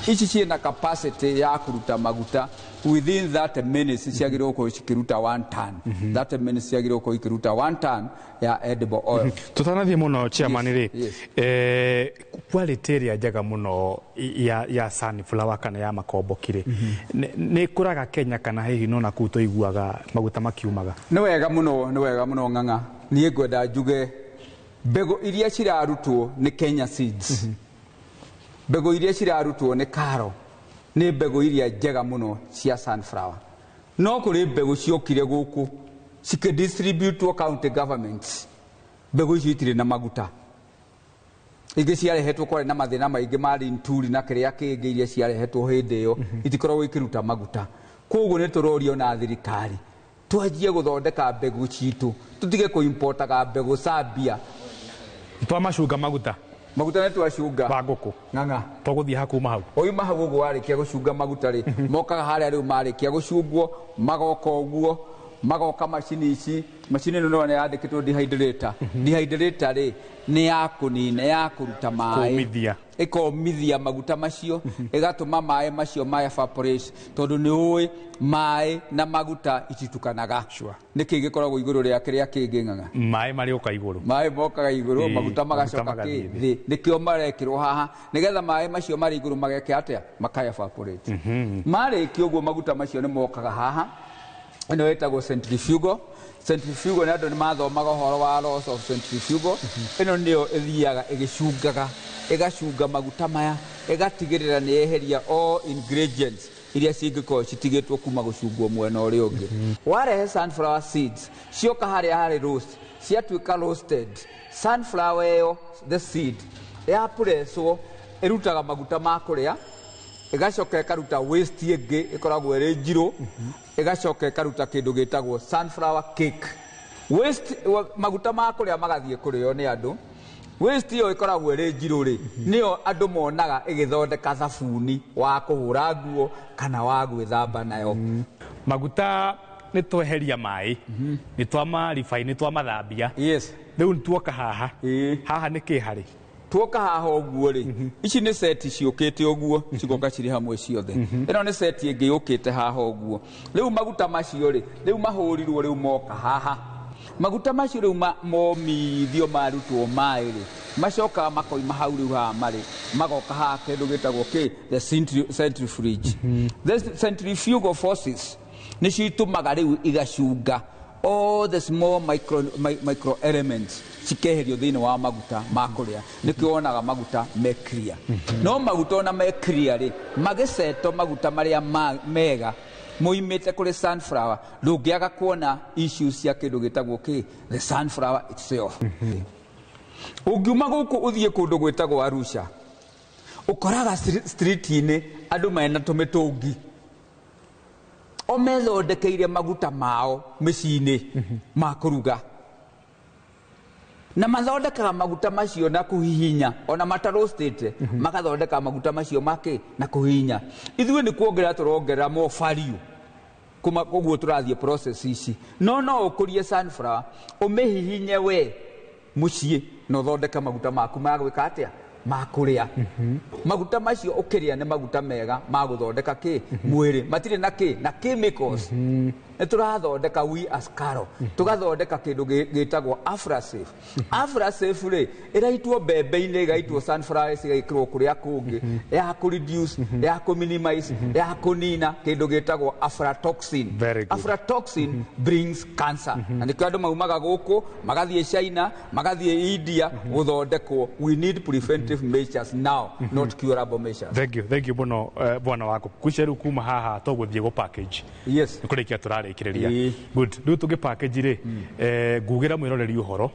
Ici ciĩna capacity ya kũruta maguta within 30 minutes, ciagĩrĩirwo gũkorwo cikĩruta 1 ton. 30 minutes ciagĩrĩirwo gũkorwo ikĩruta 1 ton ya edible oil. Tũtanathiĩ mũno chairman rĩ, quality ĩrĩa njega mũno ya sunflower kana ya makomboki rĩ, nĩ ĩkũraga Kenya kana hihi no nakũu tũiguaga maguta makiumaga? Nĩ wega mũno, nĩ wega mũno Ng'ang'a. Niĩ ngwenda njuge mbegũ iria cirarutwo nĩ Kenya Seeds, mbegũ iria cirarutwo nĩ Karo, nĩ mbegũ iria njega mũno cia sunflower. No kũrĩ mbegũ ciokire gũkũ cikĩdistributwo county governments, mbegũ icio itirĩ na maguta. Ingĩ ciarehetwo kwarĩ na mathĩna maingĩ ma Linturi na kĩrĩa kĩngĩ iria ciarehetwo hĩndĩ ĩyo, itikoragwo ikĩruta maguta. Koguo nĩ tũrorio na thirikari twanjie gũthondeka mbegũ citũ, tũtige kũimportaga mbegũ Zambia. Twamacunga maguta. Maguta nĩ twacunga. Wangũkũ. Ng'ang'a. Tũgũthiĩ ha kuma hau? Oima hau ũguo warĩkia gũcunga maguta rĩ, mokaga harĩa rĩu marĩkia gũcungwo, magoka ũguo, Magoka macini ici, macini ĩno nĩwona yandĩkĩtwo dehydrator. Dehydrator rĩ nĩ ya kũnina, ya kũruta maĩ, Kũmithia. Ĩkomithia maguta macio, ĩgatũma maĩ macio ma evaporate, tondũ nĩ ũĩ maĩ na maguta ititukanaga. Nĩkĩ gĩkoragwo igũrũ rĩa kĩrĩa kĩngĩ, Ng'ang'a? Maĩ marĩũka igũrũ. Maĩ mokaga igũrũ, maguta magacoka magathiĩ kĩ thĩ. Nĩkĩo marekĩrwo haha, nĩgetha maĩ macio marĩ igũrũ mageke atĩa? Maka evaporate. Marĩkia ũguo, maguta macio nĩ mokaga haha. Ĩno ĩtagwo centrifugal. Centrifugal nĩ andũ nĩ mathomaga ũhoro wa laws of centrifugal. Ĩno nĩyo ĩthiaga ĩgĩcungaga, ĩgacunga maguta maya, ĩgatigĩrĩra nĩ yeheria all ingredients iria cingĩkorwo citigĩtwo kuma gũcungwo mwena ũrĩa ũngĩ. Warehe sunflower seeds, cioka harĩa harĩ roast, ciatuĩka roasted sunflower ĩyo, the seed yapurecwo, ĩrutaga maguta ma kũrĩa, ĩgacoka ĩkaruta waste ĩngĩ ĩkoragwo ĩrĩ njirũ, ĩgacoka ĩkaruta kĩndũ gĩtagwo sunflower cake. Waste maguta ma kũrĩa magathiĩ kũrĩo nĩ andũ. Waste ĩyo ĩkoragwo ĩrĩ njirũ rĩ, nĩyo andũ monaga ĩgĩthondeka thabuni wa kũhũra nguo kana wa gwĩthamba nayo. Maguta nĩ tweheria maĩ, nĩ twama refine, nĩ twamathambia. Rĩu nĩ tuoka haha. Haha nĩ kĩ harĩ? Tuoka haha ũguo rĩ, ici nĩ seti ciũkĩte ũguo, cigoka cirĩ hamwe ciothe. Ĩno nĩ seti ĩngĩ yũkĩte haha ũguo. Rĩu maguta macio rĩ, rĩu mahũrirwo, rĩu moka haha. Maguta macio rĩu momithio, marutwo maĩ rĩ, macokaga makoima hau rĩu haha marĩ, magoka haha kĩndũ gĩtagwo kĩ the centrifuge. The centrifugal forces nĩcio itũmaga rĩu igacunga all the small micro elements, cikeherio thĩinĩ wa maguta ma kũrĩa. Nĩkĩo wonaga maguta me clear. No maguta ona me clear rĩ, magĩceto maguta marĩa mega moimĩte kũrĩ sunflower, ndũngĩaga kuona issues cia kĩndũ gĩtagwo kĩ the sunflower itself. Ũngiuma gũkũ ũthiĩ kũndũ gwĩtagwo Arusha, ũkoraga street-inĩ andũ mena tũmĩtũngi o methondekeire maguta mao mĩciĩ-inĩ ma kũruga, na mathondekaga maguta macio na kũhihinya, ona matarostĩte, magathondeka maguta macio makĩ na kũhihinya. Ithuĩ nĩ kuongerera tũrongerera more value kuma koguo tũrathiĩ process ici. No ũkũrie sunflower, ũmĩhihinye we mũciĩ na ũthondeke maguta maku ma gwĩka atĩa, ma kũrĩa. Maguta macio ũkĩrĩa nĩ maguta mega ma gũthondeka kĩ mwĩrĩ, matirĩ na kĩ na chemicals. Nĩ tũrathondeka, we as Caro tũgathondeka kĩndũ gĩtagwo Afrasafe. Afrasafe rĩ, ĩraitwo mbembe-inĩ, ĩgaitwo sunflowers, ĩgekĩrwo kũrĩa kũngĩ, ya kũ reduce, ya kũ minimize, ya kũnina kĩndũ gĩtagwo aflatoxin. Aflatoxin brings cancer, na nĩkĩo andũ maumaga gũkũ magathiĩ China, magathiĩ India gũthondekwo. We need preventive measures now, not curable measures. Thank you, thank you mũno, bwana wako kucia. Rĩu kuma haha tũgũthiĩ gũ package. Yes. Nĩ kũrĩkia tũrarĩkĩrĩria. Good. Rĩu tũngĩ package rĩ, ngugĩra mwĩroreri ũhoro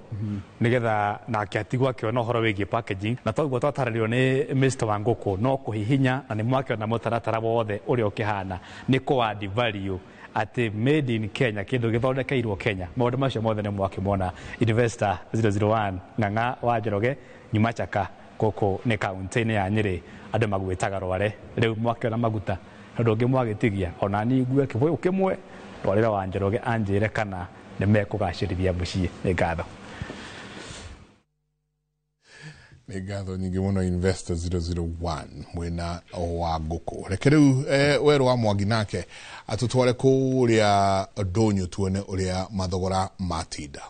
nĩgetha nake atigwo akĩona ũhoro wĩgiĩ packaging, na toguo twatarĩrio nĩ Mr. Wangũkũ, no kũhihinya, na nĩ mwakĩona mũtaratara wothe ũrĩa ũkĩhana nĩ kũ add value atĩ made in Kenya, kĩndũ gĩthondekeirwo Kenya. Maũndũ macio mothe nĩ mwakĩmona. Investor 001 Ng'ang'a wa Njoroge, nyuma Chaka, gũkũ nĩ kaunti-inĩ ya Nyĩrĩ, andũ magwĩtaga Rware. Rĩu mwakĩona maguta, ũndũ ũngĩ mwagĩtigia ona niĩ ngue kĩbũyũ kĩmwe ndwarĩra wa Njoroge anjĩre kana nĩ mekũgacĩrithia mũciĩ. Nĩ ngatho. Nĩ ngatho nyingĩ mũno, Investor 001 mwena wa ngũkũ. Reke rĩu werũ wa Mwangi nake atũtware kũrĩa ndũnyũ, tuone ũrĩa mathogora matinda.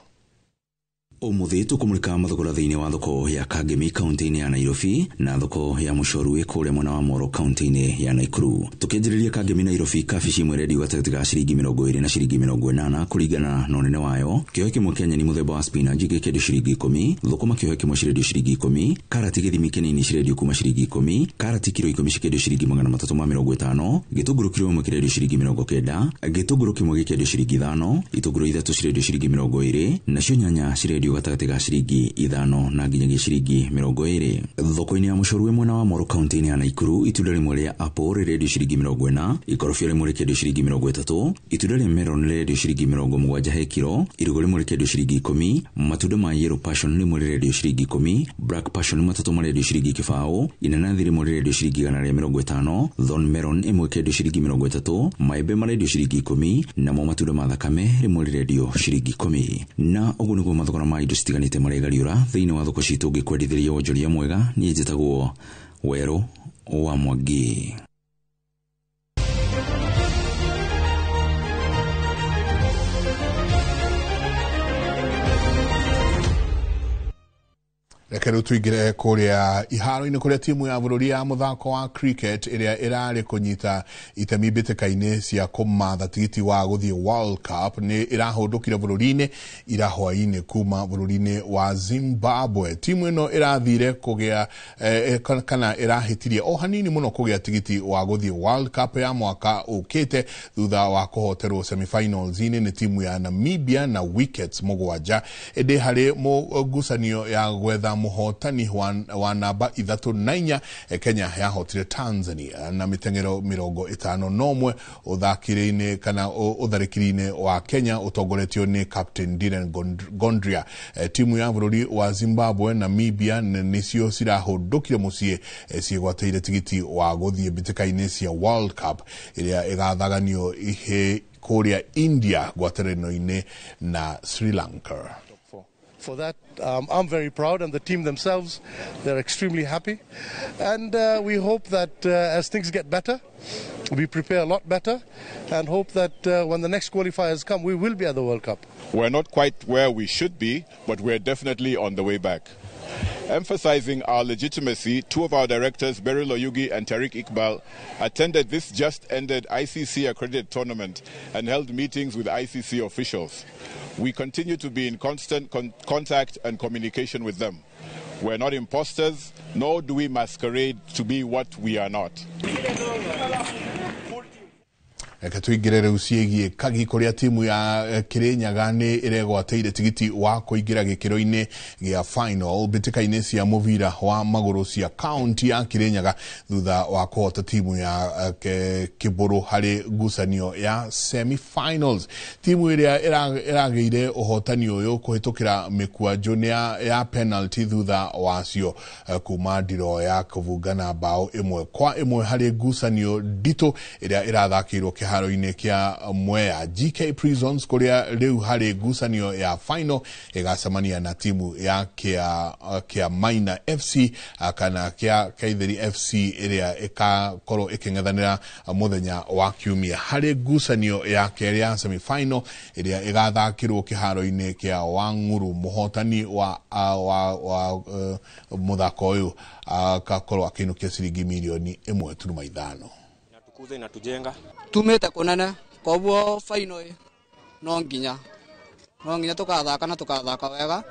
Umuthi tukumurika mathogora thiini wa thoko ya Kangemi kaunti-inĩ ya Nairobi na thoko ya Mũcorwe kũrĩa mwena wa Moro kaunti-inĩ ya Nakuru. Tukianjĩrĩria Kangemi Nairobi, kabici imwe irendio gatagatĩ ga ciringi 20 na ciringi 80 kũringana na ũnene wayo. Kĩohe kĩmwe kĩa nyeni mũthemba wa spinach gĩkĩendio ciringi 10, thũkũma kĩohe kĩmwe cirendio ciringi 10, karati gĩthimi kĩnini cirendio kuma ciringi 10, karati kiro 10 cikĩendio ciringi 350, gĩtũngũrũ kiro ĩmwe kĩrendio ciringi 90, gĩtũngũrũ kĩmwe gĩkĩendio ciringi 5, itũngũrũ 3 cirendio ciringi 20, nacio nyanya cirendio rĩrendio gatagatĩ ga ciringi 5 na nginyagia ciringi 20. Thoko-inĩ ya Mũcorwe mwena wa Moro kaunti-inĩ ya Naikuru, itunda rĩmwe rĩa apple rĩrendio ciringi 40, ikorobia rĩmwe rĩkĩendio ciringi 30, itunda rĩa melon rĩrendio ciringi 70 he kiro, irigũ rĩmwe rĩkĩendio ciringi 10, matunda ma yellow passion rĩmwe rĩrendio ciringi 10, black passion matatũ marendio ciringi 0, inanathi rĩmwe rĩrendio ciringi 150, thorn melon ĩmwe ĩkĩendio ciringi 30, maembe marendio ciringi 10, namo matunda ma thakame rĩmwe rĩrendio ciringi 10. Na ũguo nĩguo mathogora ma indo citiganĩte maregariũra thĩinĩ wa thoko citũ. Ngĩkwendithĩria wonjoria mwega, niĩ njĩtagwo Werũ wa Mwangi. Reke rĩu tũingĩre kũrĩa iharo-inĩ kũrĩa timu ya bũrũri ya mũthako wa cricket ĩrĩa ĩrarĩ kũnyita itemi mbĩtĩka-inĩ cia kũmatha tigiti wa gũthiĩ World Cup nĩ ĩrahũndũkire bũrũri-inĩ ira hwaĩ-inĩ kuma bũrũri-inĩ wa Zimbabwe. Timu ĩno ĩrathire kũgĩa kana ĩrahĩtirie o hanini mũno kũgĩa tigiti wa gũthiĩ World Cup ya mwaka ũkĩte thutha wa kũhoterwo semifinals-inĩ nĩ timu ya Namibia na wickets 7. Ĩndĩ harĩ ngucanio ya gwetha muhotani wa namba 3 na 4, Kenya yahotire Tanzania na miteng'ero 51 ũthakĩri-inĩ kana ũtharĩkĩri-inĩ wa Kenya ũtongoretio nĩ Captain Dylan Gondria. Timu ya bũrũri wa Zimbabwe, Namibia nĩcio cirahũndũkire mũciĩ ciĩgwatĩire tigiti wa gũthiĩ mbĩtĩka-inĩ cia World Cup ĩrĩa ĩgathaganio kũrĩa India ngwatanĩro-inĩ na Sri Lanka. For that, I'm very proud, and the team themselves, they're extremely happy. And we hope that as things get better, we prepare a lot better, and hope that when the next qualifiers come, we will be at the World Cup. We're not quite where we should be, but we're definitely on the way back. Emphasizing our legitimacy, two of our directors, Beryl Oyugi and Tariq Iqbal, attended this just-ended ICC-accredited tournament and held meetings with ICC officials. We continue to be in constant contact and communication with them. We're not imposters, nor do we masquerade to be what we are not. Reke tũingĩre rĩu ciĩgiĩ kagi kũrĩa timu ya Kĩrĩnyaga nĩ ĩregwatĩire tigiti wa kũingĩra gĩkĩro-inĩ gĩa final mbĩtĩka-inĩ cia mũbira wa magũrũ cia kaunti ya Kĩrĩnyaga thutha wa kũhota timu ya Kĩbũrũ harĩ ngucanio ya semi-finals. Timu ĩrĩa ĩragĩire ũhotani ũyũ kũhĩtũkĩra mĩkwanjũ ya penalty thutha wacio kuma ndiro ya kũbungana bao 1-1 harĩ ngucanio nditũ ĩrĩa ĩrathakĩirwo kĩharo-inĩ kĩa Mwea GK Prisons kũrĩa rĩu harĩ ngucanio ya final ĩgacemania na timu ya kĩa Maina FC kana kĩa Kaitheri FC ĩrĩa ĩkakorwo ĩkĩng'ethanĩra mũthenya wa kiumia harĩ ngucanio ya kerĩ ya semi-final ĩrĩa ĩgathakĩrwo kĩharo-inĩ kĩa Wang'uru. Mũhotani wa mũthako ũyũ akakorwo akĩinũkia ciringi mirioni 1.5. Inatukuza, inatujenga. Tumĩte kũnene koguo final no nginya tukathaka na tukathaka wega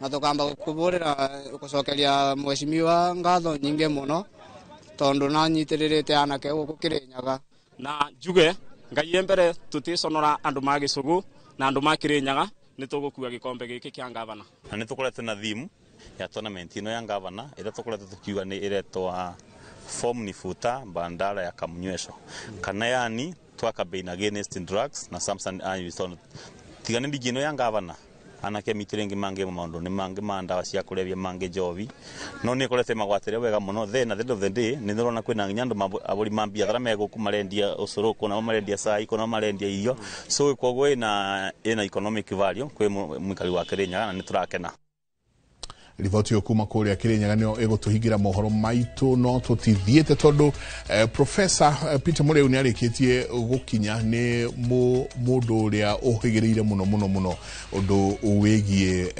na tukamba kũbũrĩra gũcokeria mheshimiwa ngatho nyingĩ mũno tondũ nanyitĩrĩrĩte anake gũkũ Kĩrĩnyaga. Na njuge Ngai e mbere tũticonora andũ ma gĩcũgũ na andũ ma Kĩrĩnyaga nĩ tũgũkua gĩkombe gĩkĩ kĩa ngavana. Na nĩ tũkoretwo na theme ya tournament ĩno ya ngavana ĩrĩa tũkoretwo tũkiuga nĩ ĩretwa form ni futa bandara ya kamunywesho kana yani twaka campaign against drugs na Samson ayu tigane ndigino ya ngavana anake mitirengi mange maundu ni mange mandawa cia kurebia mange njovi no ni korete magwatire wega muno. Then at the end of the day ni ndirona kwina nginya andu aburi ma biathara meguku marendia ucuru kuna marendia cai kuna marendia irio, so koguo ina economic value kwi mwikari wa Kirinyaga na ni turakena. Riboti yo kuma kũrĩa Kĩrĩnyaga nĩyo ĩgũtũhingĩra mohoro maitũ, no tũtithiĩte tondũ Professor Peter Mũrĩu nĩ arĩkĩtie gũkinya. Nĩ mũndũ ũrĩa ũhĩgĩrĩire mũno mũno mũno ũndũ wĩgiĩ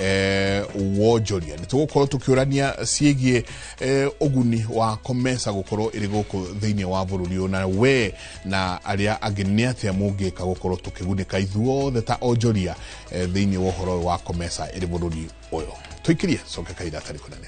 wonjoria. Nĩ tũgũkorwo tũkĩũrania ciĩgiĩ ũguni wa COMESA gũkorwo ĩrĩ gũkũ thĩinĩ wa bũrũri ũyũ, na we na arĩa angĩ nĩ atĩa mũngĩka gũkorwo tũkĩgunĩka ithuothe ta onjoria thĩinĩ wa ũhoro wa COMESA ĩrĩ bũrũri ũyũ. Tuikirie soke kaida tarĩ kũnene.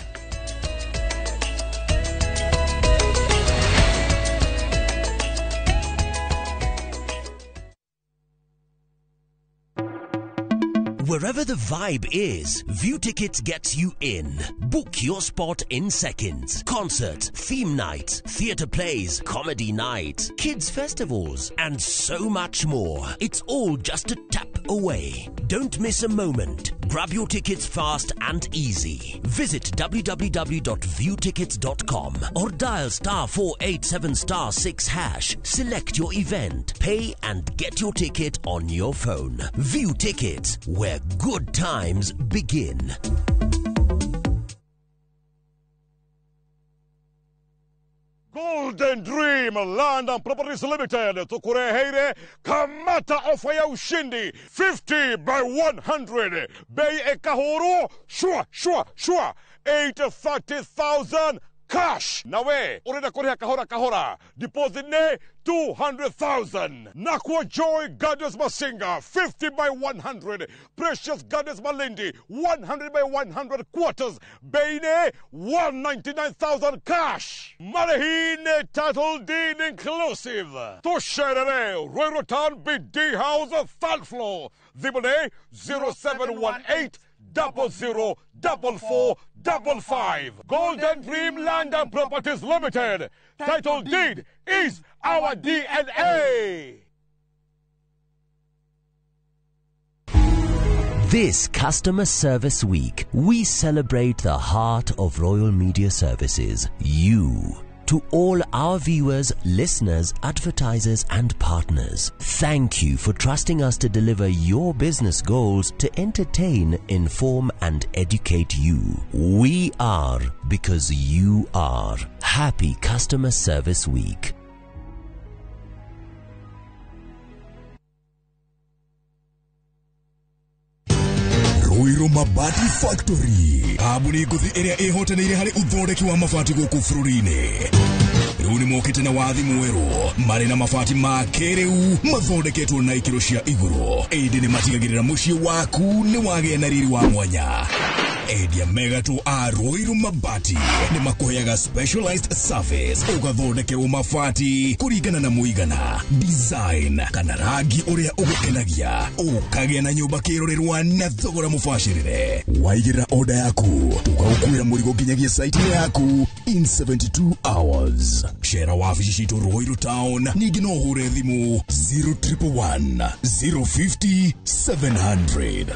Wherever the vibe is, View Tickets gets you in. Book your spot in seconds. Concerts, theme nights, theatre plays, comedy nights, kids festivals, and so much more. It's all just a tap away. Don't miss a moment. Grab your tickets fast and easy. Visit www.viewtickets.com or dial *487*6#. Select your event, pay and get your ticket on your phone. View Tickets, where good times begin. Golden Dream Land and Properties Limited tukureheire kamata ofa ya ushindi 50 by 100 bei ekahuru shwa shwa shwa 830,000 cash nawe urenda kuriha kahora kahora deposit ne 200,000. Nakwa Joy Gardens Masinga 50 by 100, Precious Gardens Malindi 100 by 100 quarters Beine 199,000 cash. Marihine title deed inclusive. Tusherere Ruiru Town BD House third floor. Thimũ 0718 00 44 55. Golden Dream Land and Properties Limited. Title deed is our DNA. This Customer Service Week, we celebrate the heart of Royal Media Services, you. To all our viewers, listeners, advertisers, and partners, thank you for trusting us to deliver your business goals to entertain, inform, and educate you. We are because you are. Happy Customer Service Week. Ruiru Mabati Factory kambuni ngũthi ĩrĩa ĩhotanĩire harĩ ũthondeki wa mabati gũkũ bũrũri-inĩ. Rĩu nĩ mokĩte na wathi mwerũ marĩ na mabati ma kĩrĩu mathondeketwo na ikĩro cia igũrũ, ĩndĩ nĩ matigagĩrĩra mũciĩ waku nĩ wagĩa na riri wa mwanya. Endia megatũ a Ruiru Mabati nĩ makũheaga specialized service ũgathondekerwo mabati kũringana na mũigana, design kana rangi ũrĩa ũgũkenagia, ũkagĩa na nyũmba kĩrorerwa na thogora mũbacĩrĩre. Waigĩrĩra order yaku tũgagũkuĩra mũrigo nginyagia site yaku in 72 hours. Cera wabici citũ Ruiru Town, ningĩ no ũhũre thimũ 0111 050 700.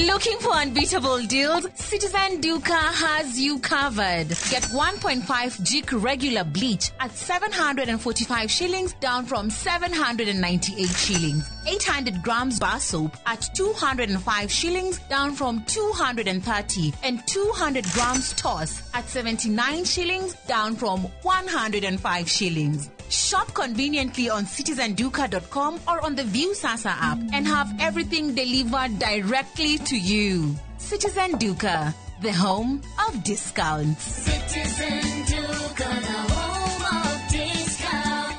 Looking for unbeatable deals? Citizen Duka has you covered. Get 1.5 Jik regular bleach at 745 shillings, down from 798 shillings. 800 grams bar soap at 205 shillings, down from 230. And 200 grams toss at 79 shillings, down from 105 shillings. Shop conveniently on citizenduka.com or on the View Sasa app and have everything delivered directly to you. Citizen Duka, the home of discounts. Citizen Duka, the home of discounts.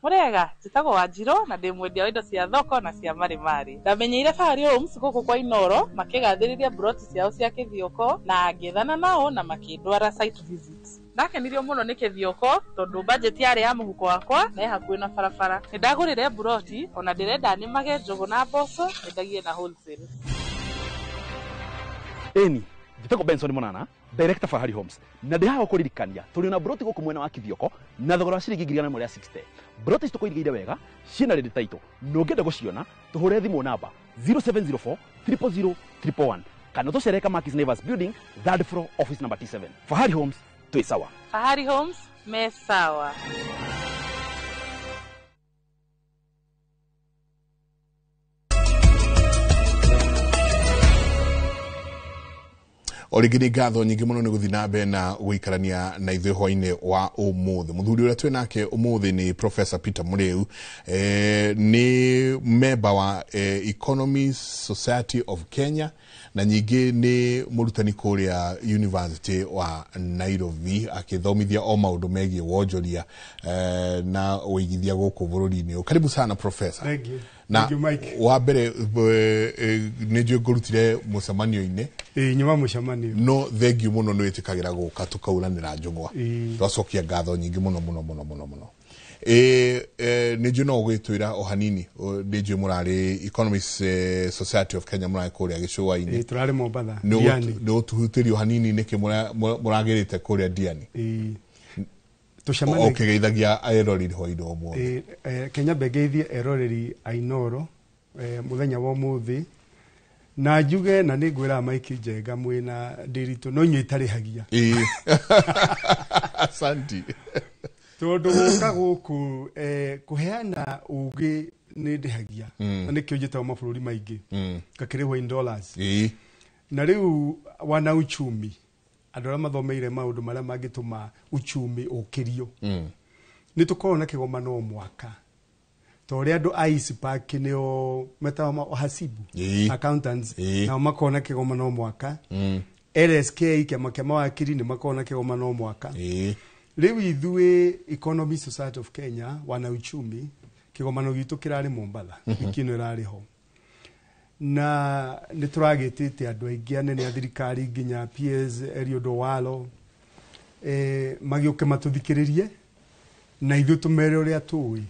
Murega njĩtagwo Wanjirũ na ndĩ mwendia wa indo cia thoko na cia marimari. Ndamenyeire Fahari Homes gũkũ kwa Inoro makĩgathĩrĩria broti ciao cia Kĩthioko na ngĩethana nao na makĩndwara site visit. Ndakenirio mũno nĩ Kĩthioko tondũ budget yarĩ ya mũhuko wakwa na ĩ hakuhĩ na barabara. Nĩndagũrire broti ona ndĩrenda nĩmage njũgũ na mboco nyendagie na wholesale. Ĩni njĩtagwo Benson Monana, director Fahari Homes, na ndĩ haha gũkũririkania tũrĩ na broti gũkũ mwena wa Kĩthioko na thogora wa ciringi 160. Broti ici tũkũigĩire wega ciĩna ready title na ũngĩenda gũciona tũhũre thimũ namba 0704 000 111 kana tũcere Kamakis Neighbors Building, third floor, office number T7. Fahari Homes, twĩ sawa. Fahari Homes me sawa. O rĩngĩ nĩ ngatho nyingĩ mũno nĩ gũthiĩ na mbere na gũikarania na ithuĩ hwainĩ wa ũmũthĩ. Mũthuri ũrĩa twĩ nake ũmũthĩ nĩ Professor Peter Mũrĩu, nĩ member wa Economy Society of Kenya na nyingĩ nĩ mũrutani kũrĩa University wa Nairobi akĩthomithia o maũndũ megiĩ wonjoria na ũigithia gũkũ bũrũri-inĩ. Karibu sana Professor. Thank you. Na wa mbere nĩ njũĩ ngũrutire mũcemanio-inĩ. Ĩĩ, nyuma mũcemanio. No thengiũ mũno nĩ wĩtĩkagĩra gũka tũkauranĩra njũng'wa. Twacokia ngatho nyingĩ mũno mũno mũno mũno mũno. Nĩ njũĩ no ũgĩtwĩra o hanini, nĩ njũĩ mũrarĩ Economics Society of Kenya, mũrarĩ kũrĩa gĩcũa-inĩ. Ĩĩ, tũrarĩ Mombatha, Diani. Nĩ ũtũhutĩrie o hanini nĩkĩ mũragĩrĩte kũrĩa Diani. Ĩĩ, tũcemanie. Ũkĩgeithagia eroreri hwainĩ ũmũthĩ. Ĩĩ, Kenya mbengeithie eroreri a Inooro mũthenya wa ũmũthĩ, na njuge na nĩ ngwĩraga Mike Njenga mwĩna Ndiritu no inyuĩ itarĩhagia. Ĩĩ, asanti. Tondũ gũka gũkũ kũheana ũgĩ nĩ ndĩhagia, na nĩkĩo njĩtagwo mabũrũri maingĩ, ngakĩrĩhwo in dollars. Na rĩu wana uchumi, andũ arĩa mathomeire maũndũ marĩa mangĩtũma uchumi ũkĩrio, nĩ tũkoragwo na kĩgomano o mwaka, ta ũrĩa andũ a ICPAK nĩo metagwo wahasibu, accountants, nao makoragwo na kĩgomano o mwaka. LSK, kĩama kĩa mawakiri, nĩ makoragwo na kĩgomano o mwaka. Rĩu ithuĩ Economic Society of Kenya, wana uchumi, kĩgomano gitũ kĩrarĩ Mombatha, wiki ĩno ĩrarĩ ho, na nĩ tũragĩtĩte andũ aingĩ anene a thirikari nginya PS Eliud Owalo, magĩũke matũthikĩrĩrie na ithuĩ tũmere ũrĩa tũĩ.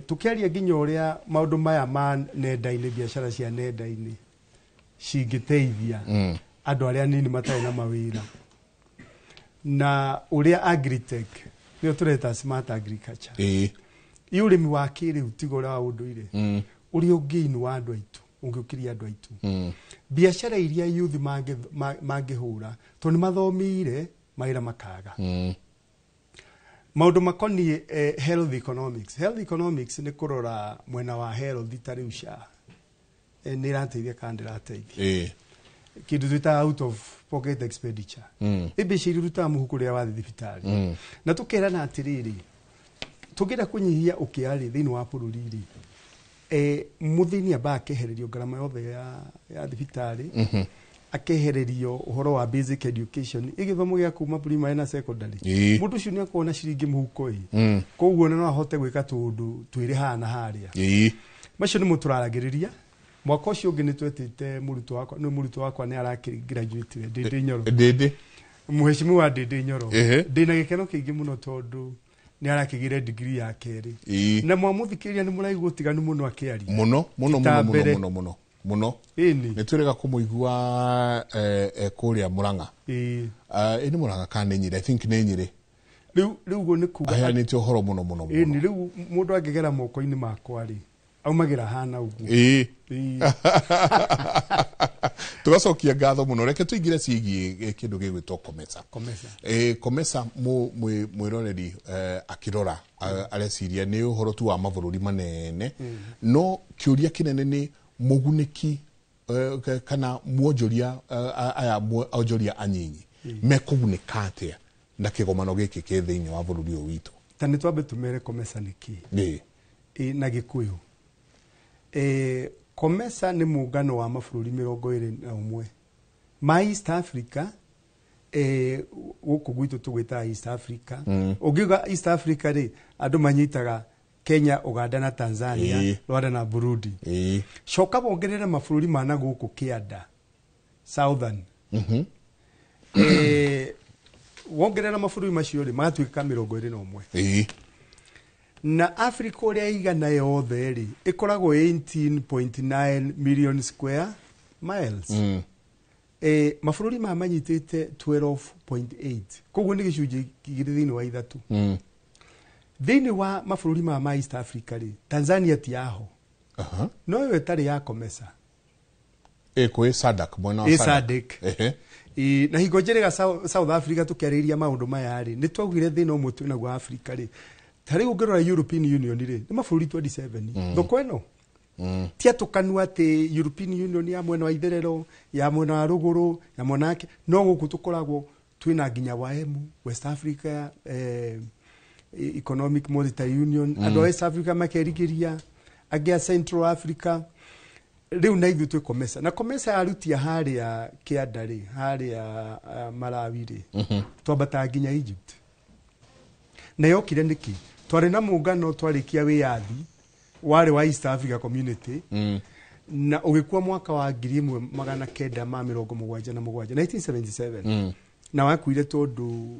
Tũkĩaria nginya ũrĩa maũndũ maya ma nenda-inĩ, biacara cia nenda-inĩ cingĩteithia andũ arĩa anini matarĩ na mawĩra, na ũrĩa agritech nĩyo tũreta smart agriculture, ĩ ũrĩmi wa kĩrĩu tiga ũrĩa wa ũndũire, ũrĩa ũngĩinua andũ aitũ, ũngĩũkĩria andũ aitũ, biacara iria youth mangĩhũra tondũ nĩ mathomeire mawĩra makaga. Maũndũ makoniĩ health economics. Health economics nĩ kũrora mwena wa health, ta rĩu SHA nĩ ĩrateithia kana ndĩrateithia, kĩndũ twĩtaga out of pocket expenditure, nĩ mbeca iria ũrutaga mũhuko rĩrĩa wathiĩ thibitarĩ. Na tũkerana atĩrĩrĩ, tũngĩenda kũnyihia ũkĩa rĩ thĩinĩ wa bũrũri rĩ, mũthĩni ambaga akehererio ngarama yothe ya thibitarĩ, akehererio ũhoro wa basic education, gĩthomo gĩa kuma primary na secondary, mũndũ ũcio nĩ akorwo na ciringi mũhuko ĩ, koguo no ahote gwĩka tũũndũ twĩrĩ haha na harĩa. Macio nĩmo tũraragĩrĩria. Mwaka ũcio ũngĩ nĩ twetĩte mũrutwo wakwa, nĩ mũrutwo wakwa nĩ arakĩgraduate, Ndĩndĩ Nyoro. Ndĩndĩ. Mheshimiwa Ndĩndĩ Nyoro. Ndĩna gĩkeno kĩingĩ mũno tondũ nĩ arakĩgĩre degree ya kerĩ. Na mwamũthikĩrĩria nĩ mũraigua ũtiganu mũno akĩaria. Mũno mũno mũno mũno mũno mũno mũno. Nĩ twĩrĩga kũmũigua kũrĩa Murang'a. Ĩ nĩ Murang'a kana nĩ Nyĩrĩ? I think nĩ Nyĩrĩ. Rĩu ũguo nĩ kuga aheanĩte ũhoro mũno mũno mũno. Ĩni rĩu mũndũ angĩgera moko-inĩ makwa rĩ, aumagĩra hana ũguo. Tũgacokia ngatho mũno. Reke tũingĩre ciĩgiĩ kĩndũ gĩgwĩtwo COMESA. COMESA mwĩroreri akĩrora areciria nĩ ũhoro tu wa mabũrũri manene, no kĩũria kĩnene nĩ mũgunĩki kana mwonjoria aya onjoria anyinyi mekũgunĩka atĩa na kĩgomano gĩkĩ kĩ thĩinĩ wa bũrũri ũyũ witũ. Ta nĩ twambe tũmere COMESA nĩ kĩ na Gĩkũyũ. COMESA nĩ mũngano wa mabũrũri 21 ma East Africa. Gũkũ gwitũ tũgwĩtaga East Africa. Ũngiuga East Africa rĩ, andũ manyitaga Kenya, Uganda na Tanzania, Rwanda na Burundi. Coka wongerere mabũrũri ma na gũkũ kĩanda, Southern. Wongerera mabũrũri macio rĩ, magatuĩka 21. Na Africa ũrĩa igana yothe rĩ, ĩkoragwo 18.9 million square miles. Mabũrũri maya manyitĩte 12.8, koguo nĩ gĩcunjĩ 2 thĩinĩ wa 3. Thĩinĩ wa mabũrũri maya ma East Africa rĩ, Tanzania ti yaho. No ĩyo ĩtarĩ ya COMESA. Kwĩ SADC, mwena wa SADC. Na hingo njĩrĩga South Africa tũkĩarĩrĩria maũndũ maya rĩ, nĩ twaugire thĩna ũmwe twĩnaguo Africa rĩ, ta rĩu ũngĩrora European Union rĩ, nĩ mabũrũri 27. Thoko ĩno ti atũkanu atĩ European Union ya mwena wa itherero, ya mwena wa rũgũrũ, ya mwena wake, no gũkũ tũkoragwo twĩna nginya wa EMU, West Africa Economic Monetary Union, andũ a West Africa makerigĩria, angĩ a Central Africa. Rĩu na ithuĩ twĩ COMESA, na COMESA yarutia harĩa kĩanda rĩ, harĩa Malawi rĩ, twambataga nginya Egypt. Na yokire nĩkĩ? Twarĩ na mũngano twarĩkia wĩyathi, Warĩ wa East Africa Community na ũgĩkua mwaka wa 1977, 1977. Na wakuire tondũ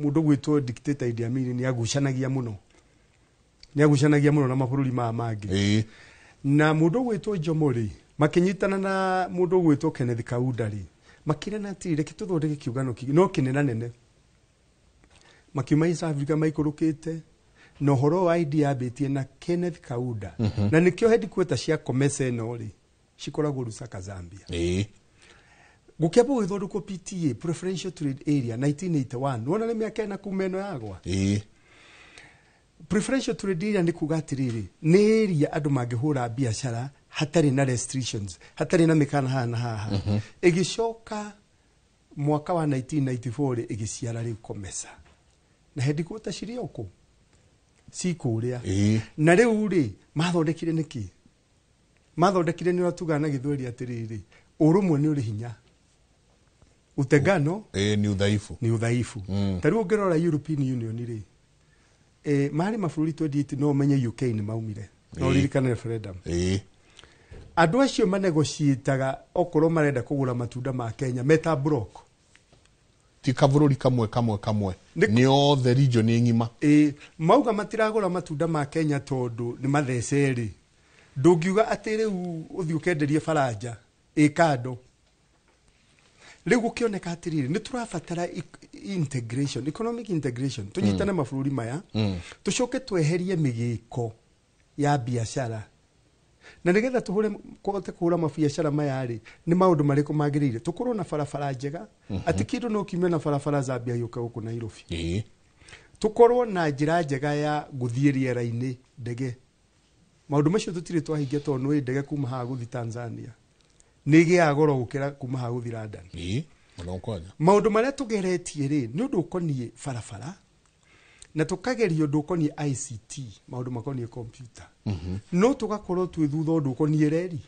mũndũ gwĩtwo dictator Idi Amin nĩ agucanagia mũno, nĩ agucanagia mũno na mabũrũri maya mangĩ. Na mũndũ ũgwĩtwo Jomo rĩ, makĩnyitana na mũndũ ũgwĩtwo Kenneth Kaunda rĩ, makĩrana atĩrĩ, reke tũthondeke kĩũngano kĩngĩ no kĩnenanene. Makiuma East Africa maikũrũkĩte na ũhoro wa ID yambĩtie na Kenneth Kaunda. Na nĩkĩo headquarter cia COMESA ĩno rĩ cikoragwo Lusaka, Zambia. Gũkĩamba gũgĩthondekwo PTA, Preferential Trade Area, 1981. Wona nĩ mĩaka 4 kuma ĩno yagwa. Preferential Trade Area nĩ kuga atĩrĩrĩ, nĩ area andũ mangĩhũra biacara hatarĩ na restrictions, hatarĩ na mĩkana haha na haha. Ĩgĩcoka mwaka wa 1994 rĩ, ĩgĩciara rĩu COMESA na headquarter cirĩ o kũ cikũrĩa. Na rĩu rĩ, mathondekire nĩkĩ? Mathondekire nĩ ũrĩa tugaga na gĩthweri atĩrĩrĩ, ũrũmwe nĩ ũrĩ hinya, utengano Ni udhaifu. Ni udhaifu. Ta rĩu ũngĩrora European Union rĩ, marĩ mabũrũri 28, no ũmenye UK nĩ maumire no ũririkane referendum. Andũ acio manegotiataga okorwo marenda kũgũra matunda ma Kenya meta block. Ti kabũrũri kamwe kamwe kamwe, nĩ othe, region ng'ima. Ĩ, mauga matiragũra matunda ma Kenya tondũ nĩ mathece rĩ, ndũngiuga atĩ rĩu ũthiĩ ũkenderie Faranja ĩ kando. Rĩu gũkĩoneka atĩrĩrĩ, nĩ tũrabatara integration, economic integration, tũnyitane mabũrũri maya, tũcoke tweherie mĩgĩko ya biacara, na nĩgetha tũhũre kũhote kũhũra mabiacara maya rĩ, nĩ maũndũ marĩkũ magĩrĩire? Tũkorwo na barabara njega, atĩ kĩndũ no kiume na barabara Zambia gĩũke gũkũ Nairobi. Tũkorwo na njĩra njega ya gũthiĩ rĩera-inĩ, ndege. Maũndũ macio tũtirĩ twahingia, tondũ nĩ ndege kuma haha gũthiĩ Tanzania nĩ ĩgĩaga goro gũkĩra kuma haha gũthiĩ London. Ona ũkwanja. Maũndũ marĩa tũgeretie rĩ, nĩ ũndũ ũkoniĩ barabara, na tũkageria ũndũ ũkoniĩ ICT, maũndũ makoniĩ computer, no tũgakorwo twĩ thutha ũndũ ũkoniĩ reri,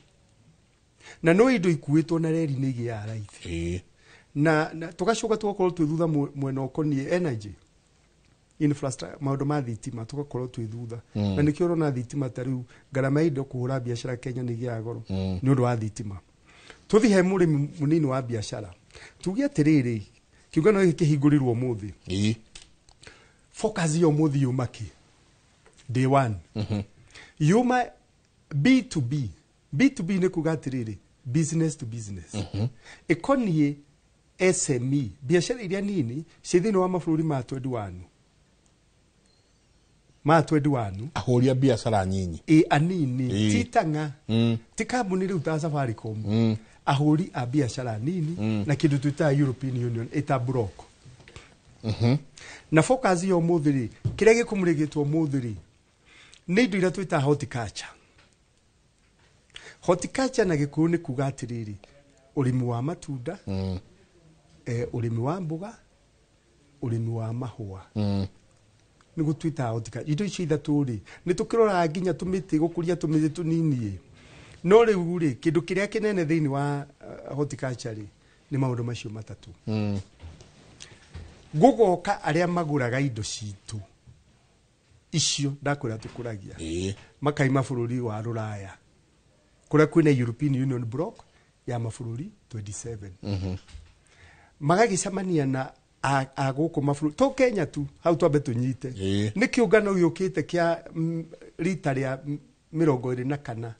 na no indo ikuĩtwo na reri nĩ igĩaga raithi. Na tũgacoka tũgakorwo twĩ thutha mwena ũkoniĩ energy infrastructure, maũndũ ma thitima, tũgakorwo twĩ thutha. Na nĩkĩo ũrona thitima ta rĩu ngarama ya indo kũhũra biacara Kenya nĩ igĩaga goro nĩ ũndũ wa thitima. Tũthiĩ he mũrĩmi mũnini wa biacara, tuge atĩrĩrĩ, kĩũngano gĩkĩ kĩhingũrirwo ũmũthĩ, focus ya ũmũthĩ yuma kĩ day one yuma B2B. B2B nĩ kuga atĩrĩrĩ, business to business, ĩkoniĩ SME, biacara iria nini ciĩ thĩinĩ wa mabũrũri ma 21, ma 21. Ahũri a biacara nyinyi. Ĩ, anini. Ti tang'a, ti kambuni rĩu ta Safaricom, ahũri a biacara nini na kĩndũ twĩtaga European Union ĩta block. Na focus ya ũmũthĩ rĩ, kĩrĩa gĩkũmũrĩkĩtwo ũmũthĩ rĩ, nĩ indo iria twĩtaga horticulture. Horticulture na Gĩkũyũ nĩ kuga atĩrĩrĩ, ũrĩmi wa matunda, ũrĩmi wa mboga, ũrĩmi wa mahũa, nĩguo twĩtaga horticulture. Indo icio ithatũ rĩ, nĩ tũkĩroraga nginya tũmĩtĩ, gũkũria tũmĩtĩ tũnini ĩ. No rĩu rĩ, kĩndũ kĩrĩa kĩnene thĩinĩ wa horticulture rĩ, nĩ maũndũ macio matatũ. Gũgoka arĩa magũraga indo citũ icio ndakwĩra tũkũragia, makaima bũrũri wa rũraya kũrĩa kwĩna European Union bloc ya mabũrũri 27, magagĩcemania na a gũkũ mabũrũri to Kenya tu. Hau twambe tũnyite nĩ kĩũngano gĩũkĩte kĩa rita rĩa 24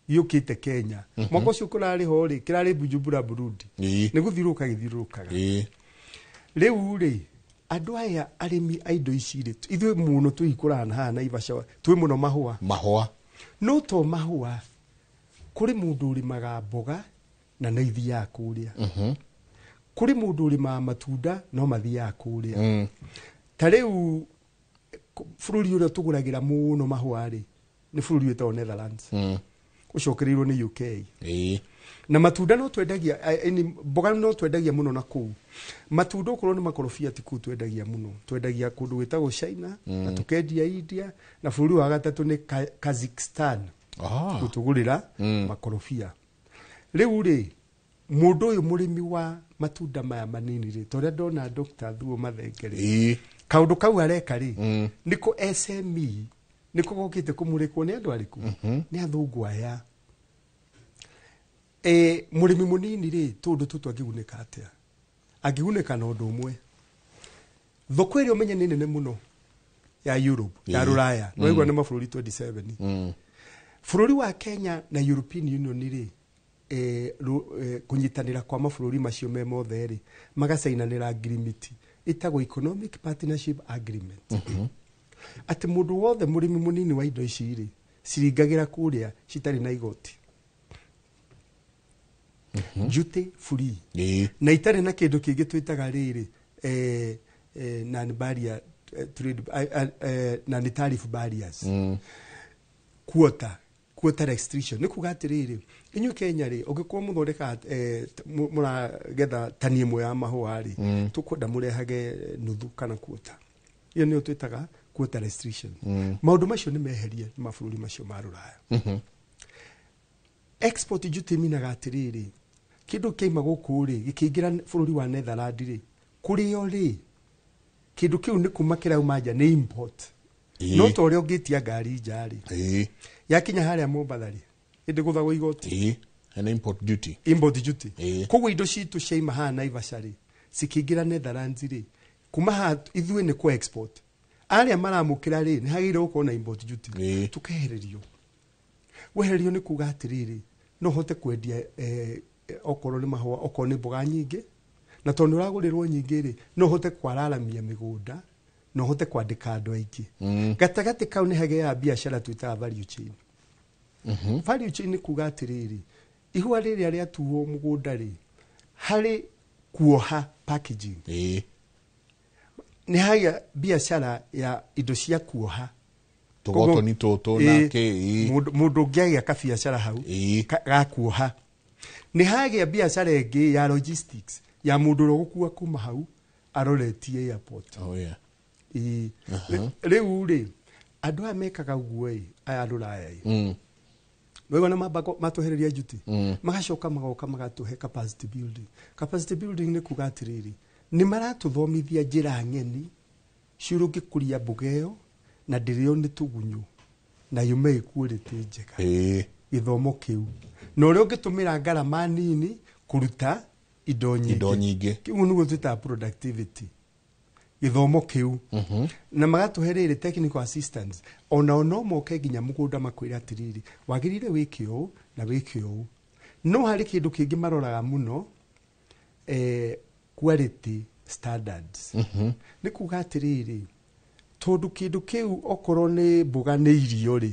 gĩũkĩte Kenya. Mwaka ũcio kũrarĩ ho rĩ, kĩrarĩ Bujumbura, Burundi. Nĩ gũthiũrũrũka gĩthiũrũrũkaga. Rĩu rĩ, andũ aya arĩmi a indo ici rĩ, ithuĩ mũno tũikũraga na haha Naivasha twĩ mũno mahũa. Mahũa. No to mahũa, kũrĩ mũndũ ũrĩmaga mboga na nĩ ithiaga kũrĩa, kũrĩ mũndũ ũrĩmaga matunda no mathiaga kũrĩa. Ta rĩu bũrũri ũrĩa tũgũragĩra mũno mahũa rĩ, nĩ bũrũri wĩtagwo Netherlands, ũcokereirwo nĩ UK. Na matunda no twendagia, mboga no twendagia mũno na kũu. Matunda okorwo nĩ makorobia, ti kũu twendagia mũno, twendagia kũndũ gwĩtagwo China, na tũkendia India, na bũrũri wa gatatũ nĩ Kazakhstan gũtũgũrĩra makorobia. Rĩu rĩ, mũndũ ũyũ mũrĩmi wa matunda maya manini rĩ, ta ũrĩa ndona Dr. Thuo Mathenge rĩ, kaũndũ kau areka rĩ, nĩko SME. Nĩko gokĩte kũmũrĩkwo nĩ andũ arĩkũ? Nĩ athũngũ aya. Mũrĩmi mũnini rĩ, tũndũ tũtũ angĩgunĩka atĩa? Angĩgunĩka na ũndũ ũmwe. Thoko ĩrĩa ũmenye nĩ nene mũno ya Europe, ya Rũraya. Nĩwaigua nĩ mabũrũri 27. Bũrũri wa Kenya na European Union rĩ, kũnyitanĩra kwa mabũrũri macio me mothe rĩ, magacainanĩra agreement ĩtagwo Economic Partnership Agreement. Atĩ mũndũ wothe mũrĩmi mũnini wa indo ici rĩ, ciringagĩra kũrĩa citarĩ na igoti. Duty free. Na itarĩ na kĩndũ kĩngĩ twĩtaga rĩrĩ non barrier trade, non tariff barriers. Quota restriction nĩ kuga atĩrĩrĩ, inyuĩ Kenya rĩ, ũngĩkorwo mũthondeka mũragetha tani ĩmwe ya mahũa rĩ, tũkwenda mũrehage nuthu kana quota. Iyo nĩyo twĩtaga quota restriction. Maũndũ macio nĩ meherie nĩ mabũrũri macio ma Rũraya. Export duty minaga atĩrĩrĩ, kĩndũ kĩaima gũkũ rĩ, gĩkĩingĩra bũrũri wa Netherland rĩ, kũrĩo rĩ, kĩndũ kĩu nĩ kuma kĩrauma nja, nĩ import. No ta ũrĩa ũngĩtia ngari nja rĩ, yakinya harĩa Mombatha rĩ, ĩndĩ gũthagwo igoti. Ena import duty. Import duty. Koguo indo citũ ciaima haha Naivasha rĩ, cikĩingĩra Netherlands rĩ, kuma haha ithuĩ nĩ kũ export. Arĩa maramũkĩra rĩ, nĩ hagĩrĩire gũkorwo na import duty. Tũkehererio. Wehererio nĩ kuga atĩrĩrĩ, no hote kwendia okorwo nĩ mahũa, okorwo nĩ mboga nyingĩ, na tondũ ũragũrĩrwo nyingĩ rĩ, no hote kwararamia mĩgũnda, no hote kwandĩka andũ aingĩ. Gatagatĩ kau nĩ hagĩaga biacara twĩtaga value chain. Value chain nĩ kuga atĩrĩrĩ, ihũa rĩrĩa rĩatuo mũgũnda rĩ, harĩ kuoha packaging. Nĩ hagĩa biacara ya indo cia kuoha. Tũgotoni tũtũ na kĩ. Mũndũ ũngĩagĩa kabiacara hau ga kuoha. Nĩ hagĩa biacara ĩngĩ ya logistics ya mũndũ ũrĩa ũgũkua kuma hau aroretie airport. Oh yeah. Rĩu rĩ, andũ aya mekaga ũguo ĩ, aya Rũraya ĩ. Nĩwaigua nĩ mamba matwehereria duty. Magacoka magoka magatũhe capacity building. Capacity building nĩ kuga atĩrĩrĩ, nĩ maratũthomithia njĩra ng'eni ciũrũ ũngĩkũria mboga ĩyo na ndĩrĩo nĩ tũgunyũ na yume ĩ quality njega. Gĩthomo kĩu. Na ũrĩa ũngĩtũmĩra ngarama nini kũruta indo nyingĩ. Indo nyingĩ. Kĩu nĩguo twĩtaga productivity. Gĩthomo kĩu. Na magatũhe rĩrĩ technical assistance. Onao no moke nginya mũgũnda makwĩre atĩrĩrĩ, wagĩrĩire wĩke ũũ na wĩke ũũ. No harĩ kĩndũ kĩngĩ maroraga mũno, quality standards. Nĩ kuga atĩrĩrĩ, tondũ kĩndũ kĩu okorwo nĩ mboga nĩ irio rĩ,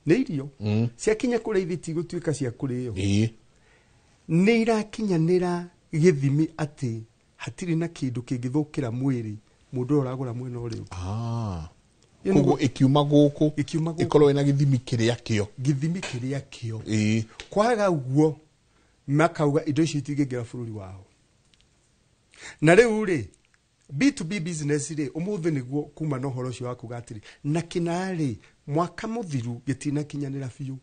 nĩ irio ciakinya kũrĩa ithe itigũtuĩka cia kũrĩo. Nĩ irakinyanĩra gĩthimi atĩ hatirĩ na kĩndũ kĩngĩthũkĩra mwĩrĩ mũndũ ũrĩa ũragũra mwena ũrĩa ũngĩ. Koguo ĩkiuma gũkũ, ĩkorwo ĩna gĩthimi kĩrĩa kĩo. Gĩthimi kĩrĩa kĩo. Kwaga ũguo makauga indo ici itingĩingĩra bũrũri wao. Na rĩu rĩ, B2B business rĩ, ũmũthĩ nĩguo kuma na ũhoro ũcio wa kuga atĩrĩ, na kĩna rĩ, mwaka mũthiru gĩtinakinyanĩra biũ.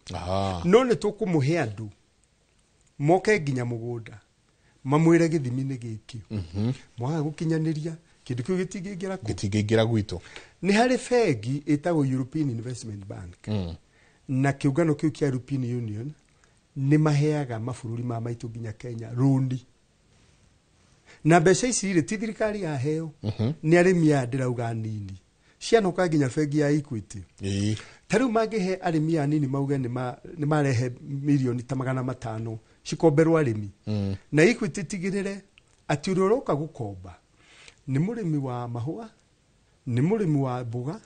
No nĩ tũkũmũhe andũ moke nginya mũgũnda mamwĩre gĩthimi nĩ gĩkĩ. Mwaga gũkinyanĩria kĩndũ kĩu gĩtingĩingĩra kũ? Gĩtingĩingĩra gwitũ. Nĩ harĩ bengi ĩtagwo European Investment Bank. Na kĩũngano kĩu kĩa European Union nĩ maheaga mabũrũri ma maitũ nginya Kenya rũni. Na mbeca ici rĩ, ti thirikari yaheo, nĩ arĩmi aya ndĩrauga nini. Cianoka nginya bengi ya Equity. Ta rĩu mangĩhe arĩmi aya nini mauge nĩ marehe mirioni ta 500 cikomberwo arĩmi. Na Equity tigĩrĩre atĩ ũrĩa ũroka gũkomba nĩ mũrĩmi wa mahũa, nĩ mũrĩmi wa mboga,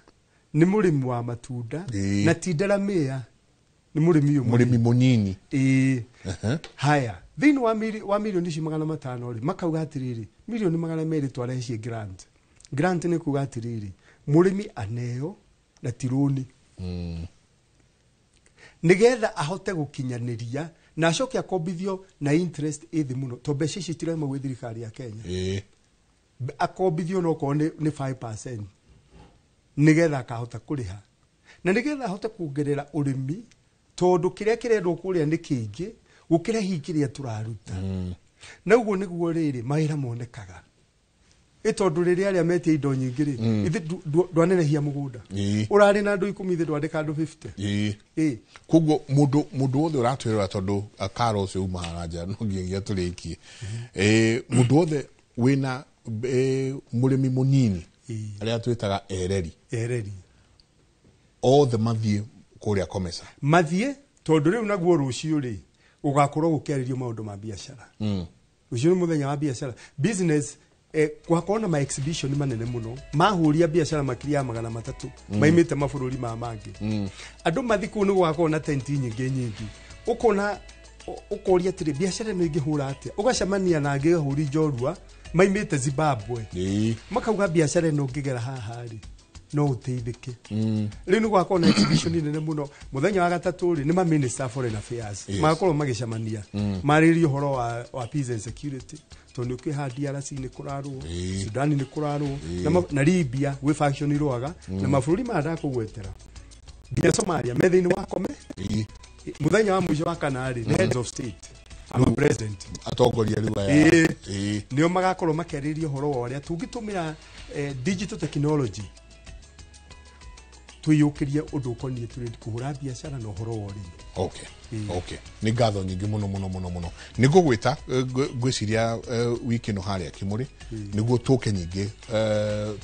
nĩ mũrĩmi wa matunda, na ti ndaramĩa, nĩ mũrĩmi ũyũ mũrĩmi mũnini. Haya, thĩinĩ wa mirioni ici 500 rĩ, makauga atĩrĩrĩ, mirioni 200 twarehe ciĩ grant. Grant nĩ kuga atĩrĩrĩ, mũrĩmi aneo na ti rũni. Nĩgetha ahote gũkinyanĩria na acoke akombithio na interest ĩ thĩ mũno, tondũ mbeca ici itirauma gwĩ thirikari ya Kenya. Akombithio no okorwo nĩ 5% nĩgetha akahota kũrĩha. Na nĩgetha ahote kuongerera ũrĩmi, tondũ kĩrĩa kĩrendwo kũrĩa nĩ kĩingĩ gũkĩra hihi kĩrĩa tũraruta. Na ũguo nĩguo rĩrĩ mawĩra monekaga. Tondu rĩrĩa arĩa metia indo nyingĩ rĩ, ithe ndwanenehia mũgũnda. Ũrarĩ na andũ 10 ithe ndwandĩka andũ 50. Koguo mũndũ wothe ũratwĩrora tondũ karo ũcio uma haranja no nginyagia tũrĩkie. Mũndũ wothe wĩna mũrĩmi mũnini arĩa twĩtaga ereri. Ereri. Othe mathiĩ kũrĩa Comesa. Mathiĩ tondũ rĩu naguo rũciũ rĩ gũgakorwo gũkĩarĩrio maũndũ ma biacara. Rũciũ nĩ mũthenya wa biacara. Business gwakorwo na ma exhibition manene mũno mahũria biacara makĩria ya 300 maimĩte mabũrũri ma mangĩ. Andũ mathi kũu nĩ gũgakorwo na tenti nyingĩ nyingĩ. Ũkona ũkoria atĩrĩ biacara ĩno ĩngĩhũra atĩa, ũgacemania na angĩ ahũri njorua maimĩte Zimbabwe. Makauga biacara ĩno ũngĩgera haha rĩ no ũteithĩke. Rĩu nĩ gũgakorwo na exhibition nene mũno mũthenya wa gatatũ rĩ nĩ ma minister foreign affairs magakorwo magĩcemania marĩrie ũhoro wa peace and security tondũ nĩ ũkĩha DRC nĩ kũrarwo, Sudan nĩ kũrarwo na Libya gwĩ faction irũaga na mabũrũri maya ndakũgwetera nginya Somalia me thĩinĩ wa Kome. Mũthenya wa mũico wa kana rĩ heads of state ama president atongoria rĩu aya nĩo magakorwo makĩarĩria ũhoro wa ũrĩa tũngĩtũmĩra digital technology twiyũkĩrie ũndũ ũkoniĩ trade kũhũra biacara na ũhoro wa ũrĩmi. Okay. Okay. Nĩ ngatho nyingĩ mũno mũno mũno mũno. Nĩ ngũgwĩta ngwĩciria wiki ĩno harĩa Kĩmũrĩ nĩguo tũke nyingĩ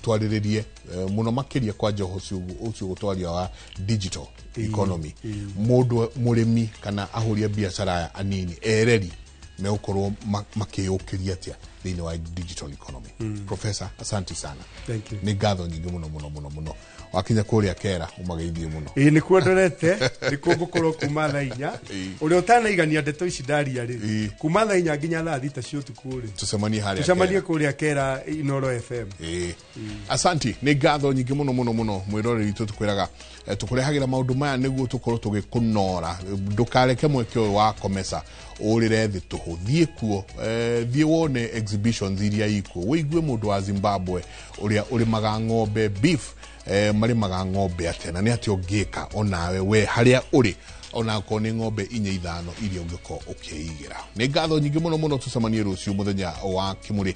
twarĩrĩrie mũno makĩria kwanja ũcio gũtwaria wa digital economy. Mũndũ mũrĩmi kana ahũri a biacara aya anini ereri megũkorwo makĩyũkĩria atĩa thĩinĩ wa digital economy. Professor, asante sana. Thank you. Nĩ ngatho nyingĩ mũno mũno mũno mũno. Wakinya kũrĩa Kera ũmageithie mũno. Ĩĩ nĩkuo ndorete, nĩkuo ngũkorwo kuma thaa 4. Ũrĩa ũtanaigania ndeto ici ndaria rĩ, kuma thaa 4 nginya thaa 6 cia ũtukũ rĩ. Tũcemanie harĩa. Tũcemanie kũrĩa Kera Inoro FM. Asanti, nĩ ngatho nyingĩ mũno mũno mũno mwĩroreri witũ tũkwĩraga tũkũrehagĩra maũndũ maya nĩguo tũkorwo tũgĩkũnora. Ndũkareke mweke ũyũ wa Comesa ũrĩre thĩ tũhũ. Thiĩ kuo, thiĩ wone exhibitions iria ikuo. Wĩigue mũndũ wa Zimbabwe ũrĩa ũrĩmaga ng'ombe beef, marĩmaga ng'ombe atĩa na nĩ atĩa ũngĩka onawe we harĩa ũrĩ onakorwo nĩ ng'ombe 4 5 iria ũngĩkorwo ũkĩigĩra. Nĩ ngatho nyingĩ mũno mũno tũcemanie rũciũ mũthenya wa Kĩmũrĩ.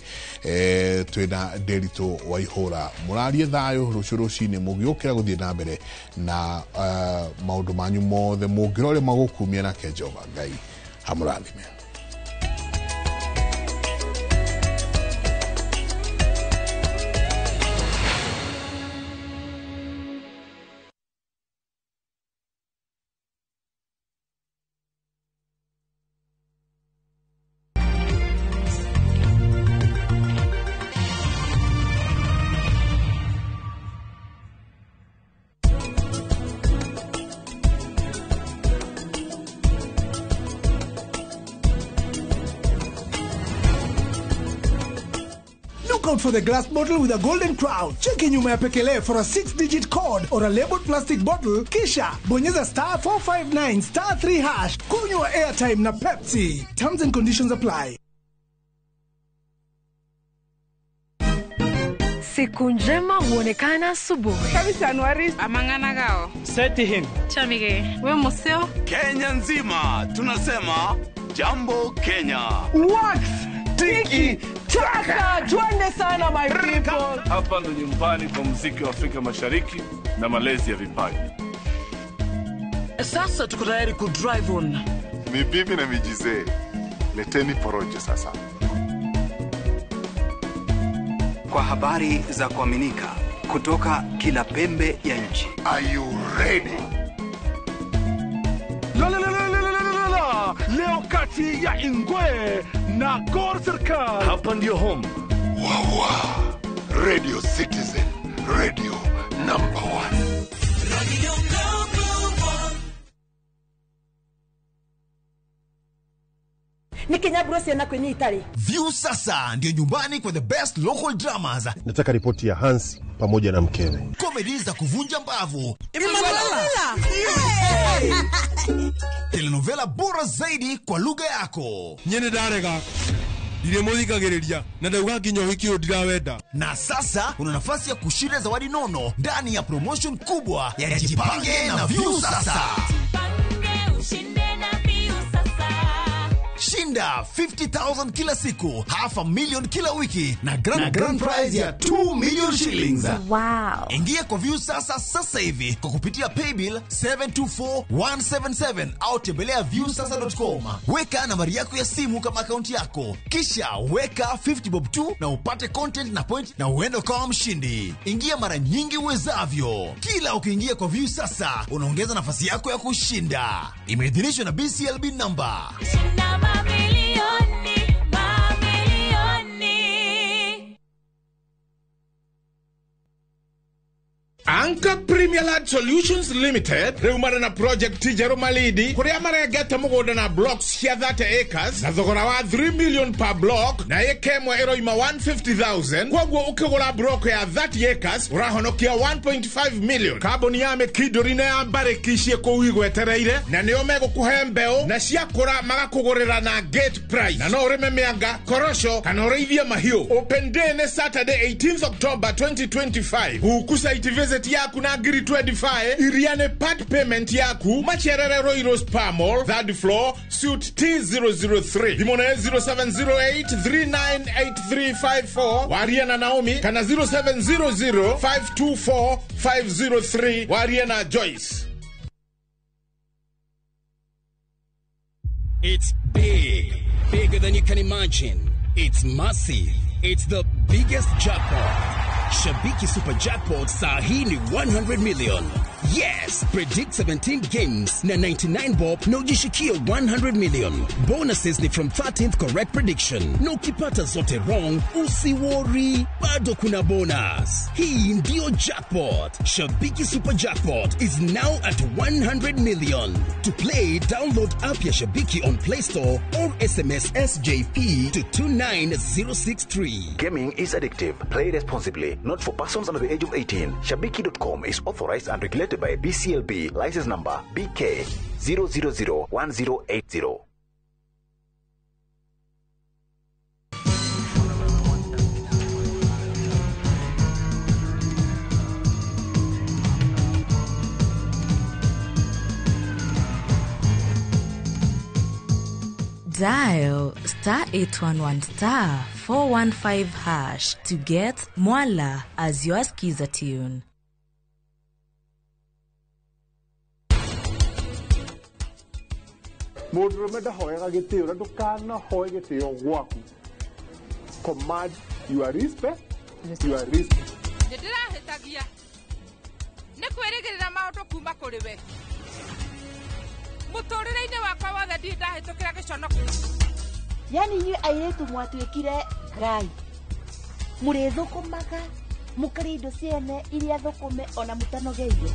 Twĩna Nderitu Waihũra. Mũrarie thayũ rũciũ rũcinĩ mũgĩũkĩra gũthiĩ na mbere na maũndũ manyu mothe mũngĩrore magũkumia nake Jehova Ngai amũrathime. Out for the glass bottle with a golden crown. Cheki nyuma ya pekele for a 6-digit code or a labeled plastic bottle. Kisha bonyeza *459 *3# kunywa airtime na Pepsi. Terms and conditions apply. Siku njema huonekana asubuhi. Kabisa amangana gao. Seti him. Chamige. We museo. Kenya nzima tunasema jambo Kenya. Wax tiki taka, twende sana my people. Hapa ndo nyumbani kwa muziki wa Afrika Mashariki na malezi ya vipaji. Sasa tuko tayari ku drive on. Ni bibi na mijizee. Leteni porojo sasa. Kwa habari za kuaminika kutoka kila pembe ya nchi. Are you ready? La la la la la la la. Leo kati ya Ingwe na Gor Serikal. Hapa ndio home. Wawa. Radio Citizen, radio number 1. Radio number 1. Nikinyabro na kwenye itari. View sasa ndio nyumbani kwa the best local dramas. Nataka ripoti ya Hans pamoja na mkewe. Comedy za kuvunja mbavu. Emanuela. Telenovela bora zaidi kwa lugha yako. Nyene ndarega. Ndiremuthikagiriria na ndauga nginya uhiki uyu ndirawenda. Na sasa una nafasi ya kushinda zawadi nono ndani ya promotion kubwa ya Jipange na View sasa. Jipange ushinde na View sasa. Shinda Shinda 50,000 kila siku, 500,000 kila wiki na grand prize ya 2 million shillings. Wow. Ingia kwa Viusasa sasa hivi kwa kupitia paybill 724177 au tembelea viusasa.com. Weka nambari yako ya simu kama akaunti yako, kisha weka 50 bob 2 na upate content na point na uende ukawa mshindi. Ingia mara nyingi uwezavyo. Kila ukiingia kwa Viusasa unaongeza nafasi yako ya kushinda. Imeidhinishwa na BCLB number. Shinda mamilioni, mamilioni. Anchor Premier Land Solutions Limited rĩu marĩ na project njerũ Malindi kũrĩa marengete mũgũnda na blocks cia 30 acres na thogora wa 3 million per block na ĩka ĩmwe ĩroima 150,000. Kwoguo ũkĩgũra block ya 30 acres ũrahonokia 1.5 million. Kambuni ya Mĩkindũri na ya Mbarĩki ciĩ kũu igwetereire na nĩo megũkũhe mbeũ na ciakũra magakũgũrĩra na gate price, na no ũrĩme mĩanga, korosho kana ũrĩithie mahiũ. Open day nĩ Saturday 18th October 2025. Huku site visit yaku na ngiri 25 iria nĩ part payment yaku Macherere Royal Spa Mall, third floor, suite T003. Thimũ nĩ 0708 398354 warie na Naomi kana 0700 524 503 warie na Joyce. It's big, bigger than you can imagine. It's massive. It's the biggest jackpot. Shabiki Super Jackpot saa hii ni 100 million. Yes, predict 17 games na 99 bob na ujishikie 100 million. Bonuses ni from 13th correct prediction. Na ukipata zote wrong, usiworry, bado kuna bonus. Hii ndio jackpot. Shabiki Super Jackpot is now at 100 million. To play, download app ya Shabiki on Play Store or SMS SJP to 29063. Gaming is addictive. Play responsibly. Not for persons under the age of 18. Shabiki.com is authorized and regulated by BCLB. License number BK 0001080. Dial star 811 star 415 hash to get Mwala as your skiza tune. Mũndũrũme ndahoyaga gĩtĩo na ndũkanahoe gĩtĩo gwaku. Command your respect, your respect. Nĩndĩrahĩtagia nĩ kwĩrĩgĩrĩra maũndũ kuma kũrĩ we. Mũtũrĩre-inĩ wakwa wothe ndirĩ ndahĩtũkĩra gĩconoko. Yani inyuĩ airĩtu mwatuĩkire ngai, mũrĩthũkũmaga mũkarĩa indo ciene iria thũkũme ona mũtanogeire.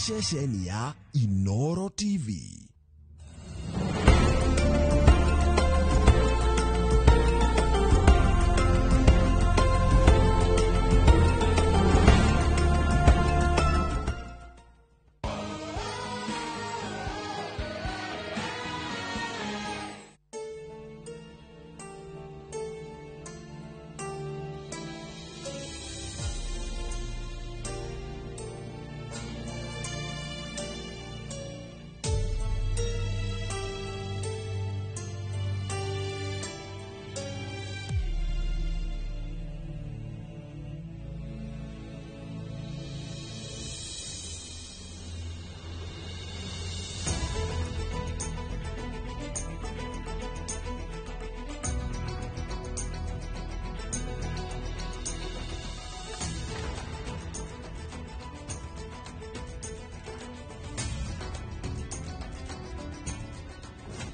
Ceceni ya Inoro TV.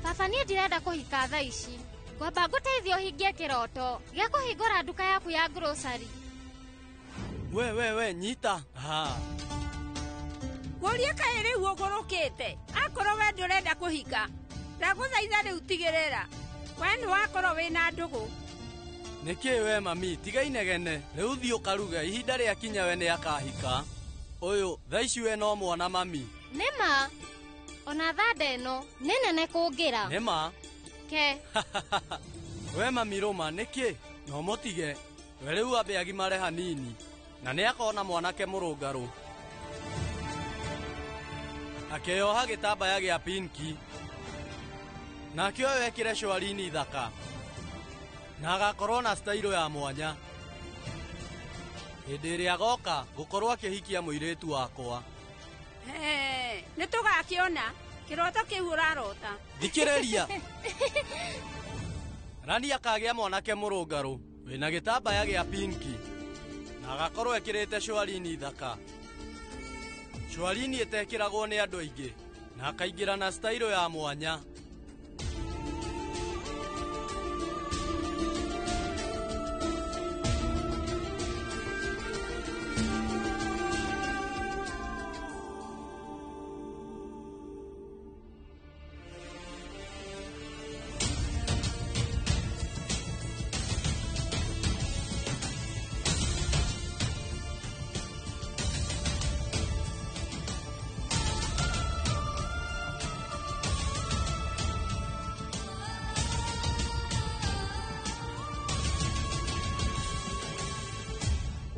Baba niĩ ndirenda kũhika thaa ici. Ngwamba ngũteithie ũhingie kĩroto gĩa kũhingũra nduka yaku ya grocery. We nyita. Ha. Ngũrie kaĩ rĩu ũgũrũkĩte. Akorwo we ndũrenda kũhika, ndagũthaitha rĩu tigĩrĩra we nĩ wakorwo wĩna ndũgũ. Nĩkĩ we mami, tiga inegene. Rĩu thiĩ ũkaruge, ihinda rĩakinya we nĩ akahika. Ũyũ, thaa ici we no mwana mami. Nĩma, Ona thanda ĩno nĩ nene kũngĩra. Nĩma. Ke. We mami Rũma nĩkĩ? No mũtige. We rĩu ambe agimare hanini na nĩ akona mwanake mũrũngarũ. Akĩoha gĩtambaya gĩa pinki. Nake ũyũ ekĩre cwarini thaka. Na agakorwo na stailo ya mwanya. Hĩndĩ ĩrĩa agoka gũkorwo akĩhikia mũirĩtu wakwa. Nĩ tũgakĩona kĩroto kĩu ũrarota. Thikĩrĩria. Rani akagĩa mwanake mũrũngarũ wĩna gĩtambaya gĩa pinki na agakorwo ekĩrĩte cwarini thaka. Cwarini ĩtekĩragwo nĩ andũ aingĩ na akaingĩra na stailo ya mwanya.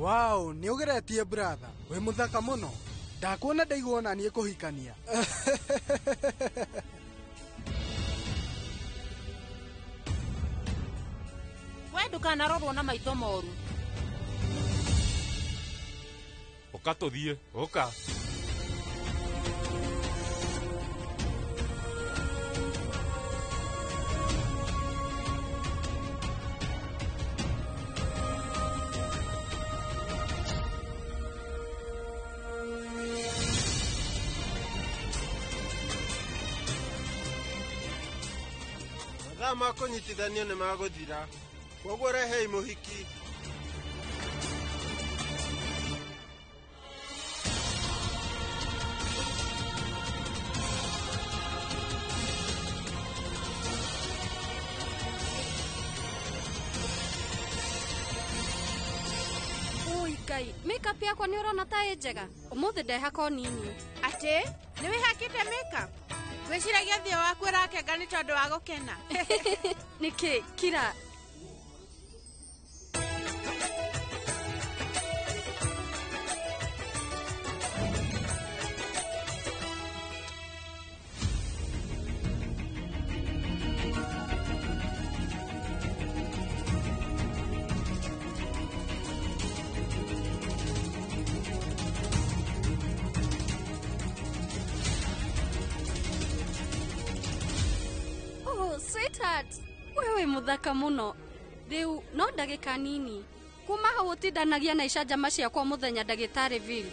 Wow, nĩ ũgeretie brother. Wĩ mũthaka mũno. Ndakuona ndaigua ona niĩ kũhikania. We ndũkanarorwo na maitho moru. Ũka tũthiĩ, ũka. Mathaa ma kũnyitithanio nĩ magũthira kwoguo rehei mũhiki. Ui Ngai, makeup yakwa nĩ ũrona ta ĩ njega? Ũmũthĩ ndehaka o nini. Atĩ, nĩ wĩhakĩte makeup? Ngwĩciragia ũthiũ waku ũrakenga nĩ tondũ wa gũkena. Nĩkĩ, kira. Sweetheart, wewe mũthaka mũno. Rĩu no ndagĩka nini. Kuma hau ũtindanagia na icanjama ciakwa mũthenya ndagĩtarĩ Bill.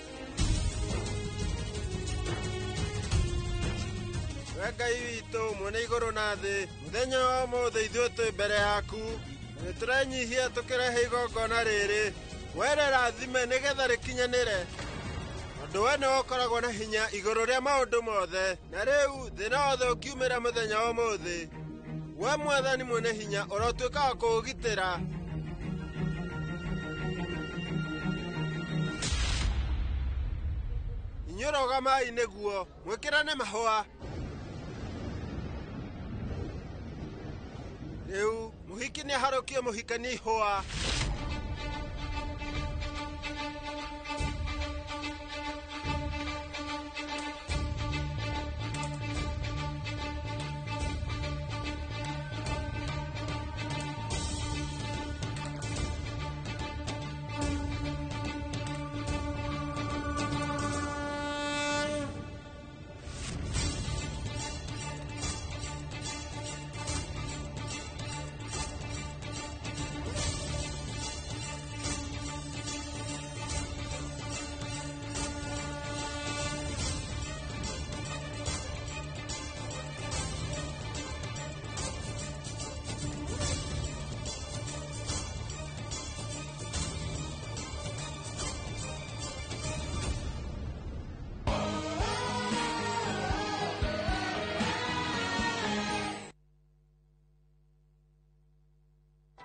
We Ngai witũ mwene igũrũ na thĩ, mũthenya wa ũmũthĩ ithuĩ twĩ mbere yaku na nĩtũrenyihia tũkĩrehe igongona rĩrĩ. We rĩrathime nĩgetha rĩkinyanĩre. Tondũ we nĩwe ũkoragwo na hinya igũrũ rĩa maũndũ mothe, na rĩu thĩna wothe ũkiumĩra mũthenya wa ũmũthĩ. We mwathani mwene hinya ũrotuĩka wa kũũgitĩra. Inyuĩ rũgamai nĩguo mwĩkĩrane mahũa. Rĩu mũhiki nĩaharũkie mũhikania ihũa.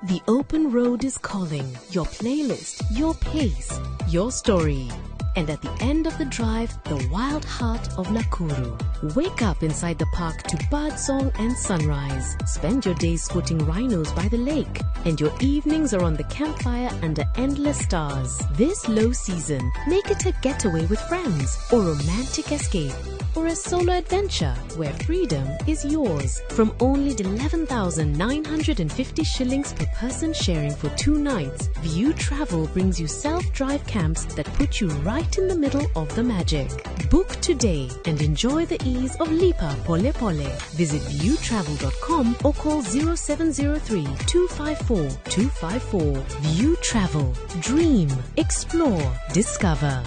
The open road is calling. Your playlist, your pace, your story. And at the end of the drive, the wild heart of Nakuru. Wake up inside the park to birdsong and sunrise. Spend your days spotting rhinos by the lake, and your evenings are on the campfire under endless stars. This low season, make it a getaway with friends, or romantic escape, or a solo adventure where freedom is yours. From only 11,950 shillings per person sharing for 2 nights, View Travel brings you self-drive camps that put you right in the middle of the magic. Book today and enjoy the ease of Lipa Pole Pole. Visit viewtravel.com or call 0703 254 254. View Travel. Dream, explore, discover.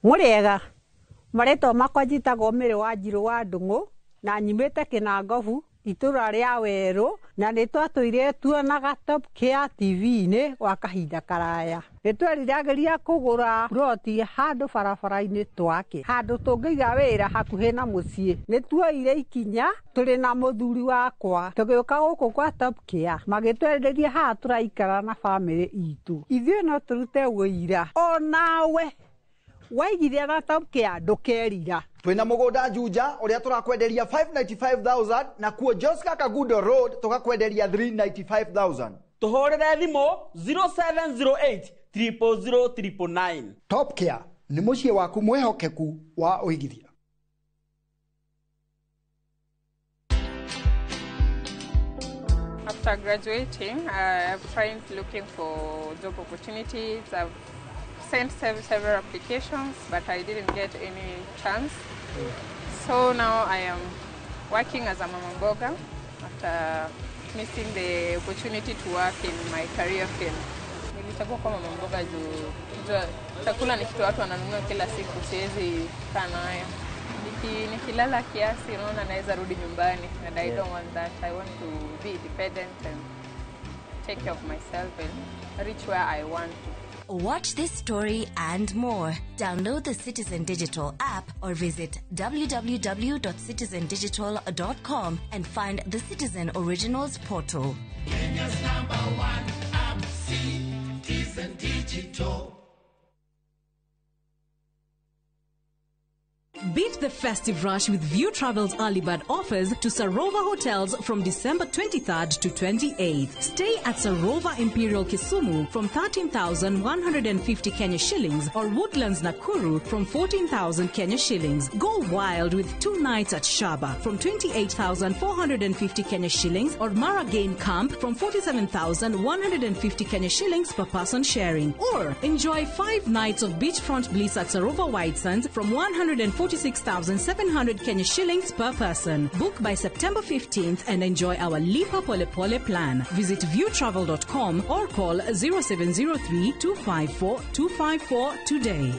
Mũrĩega, marĩtwa makwa njĩtagwo Mary Wanjirũ wa Ndung'u na nyumĩte Kĩnangobu itũra rĩa Werũ na nĩ twatũire tuonaga Top Care TV-inĩ gwa kahinda karaya. Nĩ tweriragĩria kũgũra ploti handũ barabara-inĩ twake, handũ tũngĩiga wĩra hakuhĩ na mũciĩ. Nĩ tuoire ikinya tũrĩ na mũthuri wakwa tũgĩũka gũkũ kwa Top Care, magĩtwenderia haha tũraikara na bamĩrĩ itũ. Ithuĩ no tũrute ũira onawe waigithia na Top Care ndũkerira. Twina mugunda Juja uria turakwenderia 595,000 na kuo Joska Kagudo Road tukakwenderia 395,000. Tuhurire thimu 0708 000 999. Top Care ni muciĩ waku mwihokeku wa uigithia. After graduating, I've tried looking for job opportunities. I've sent several applications, but I didn't get any chance. So now I am working as a mama mboga after missing the opportunity to work in my career field. Nilichagua kuwa mama mboga juu chakula ni kitu watu wananunua kila siku, siwezi kaa nayo. Nikilala kiasi, unaona naweza rudi nyumbani, and I don't want that. I want to be independent and take care of myself and reach where I want to. Watch this story and more. Download the Citizen Digital app or visit www.citizendigital.com and find the Citizen Originals portal. Kenya's number one app, Citizen Digital. Beat the festive rush with View Travel's early bird offers to Sarova Hotels from December 23rd to 28th. Stay at Sarova Imperial Kisumu from 13,150 Kenya shillings or Woodlands Nakuru from 14,000 Kenya shillings. Go wild with 2 nights at Shaba from 28,450 Kenya shillings or Mara Game Camp from 47,150 Kenya shillings per person sharing. Or enjoy 5 nights of beachfront bliss at Sarova White Sands from 146,700 Kenya shillings per person. Book by September 15th and enjoy our Lipa Pole Pole plan. Visit viewtravel.com or call 0703 254 254 today.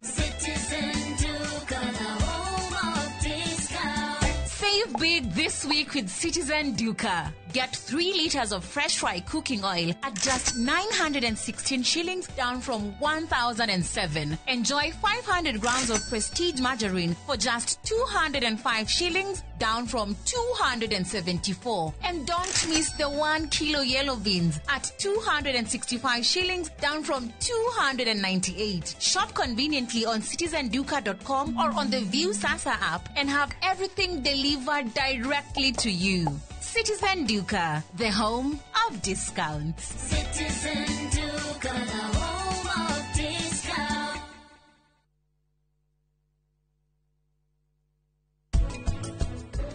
Citizen Duka, the home of discount. Save big this week with Citizen Duka. Get 3 liters of fresh fry cooking oil at just 916 shillings, down from 1,007. Enjoy 500 grams of Prestige margarine for just 205 shillings, down from 274. And don't miss the 1 kilo yellow beans at 265 shillings, down from 298. Shop conveniently on citizenduka.com or on the View Sasa app and have everything delivered directly to you. Citizen Duka, the home of discounts. Citizen Duka, the home of discounts.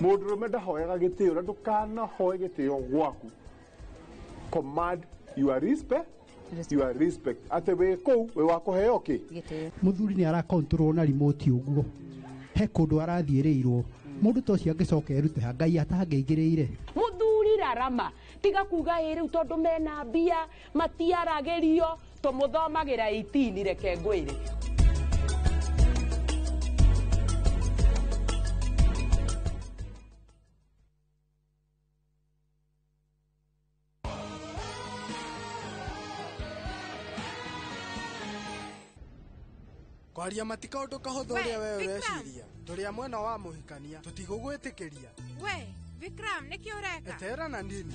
Mũndũrũme ndahoyaga gĩtĩo na ndũkanahoe gĩtĩo gwaku. Command your respect, your respect. Atĩ wĩ kũu wĩ wa kũheo kĩ? Mũthuri nĩ arakontrol na remote ũguo. He kũndũ arathiĩrĩirwo. Mũndũ ta ũcio angĩcoka erute ha Ngai atangĩingĩrĩire. Mũthuri rarama tiga kuga ĩ rĩu tondũ mena mbia matiaragĩrio tũmũthomagĩra 18 reke ngwĩre. Kwaria mati kaũndũ kahũthũ ũrĩa we ũreciria. Tũrĩ a mwena wa mũhikania tũtigũgwĩtĩkĩria. We Vikram, nĩkĩ ũreka? Etera na nini.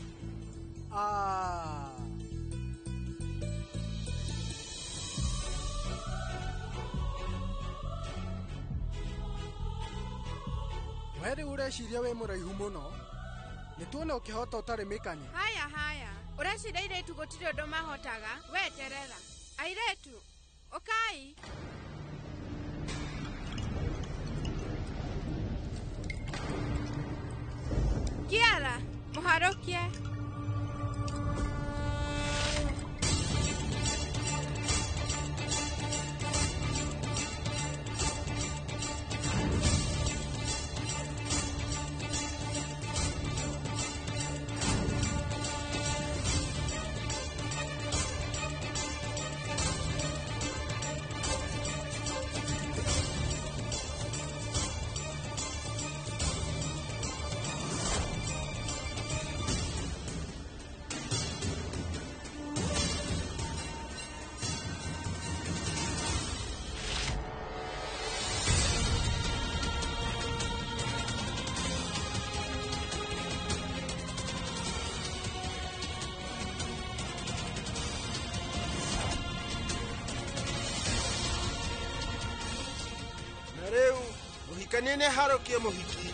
We rĩu ũreciria wĩ mũraihu mũno. Nĩ tuone ũkĩhota ũtarĩ mĩkanye. Haya haya, ũreciria airĩtu gũtirĩ ũndũ mahotaga? Weterera. Airĩtu, ũkai. Kiara, mũharũkie. Na rĩu mũhikania nĩ aharũkie mũhiki.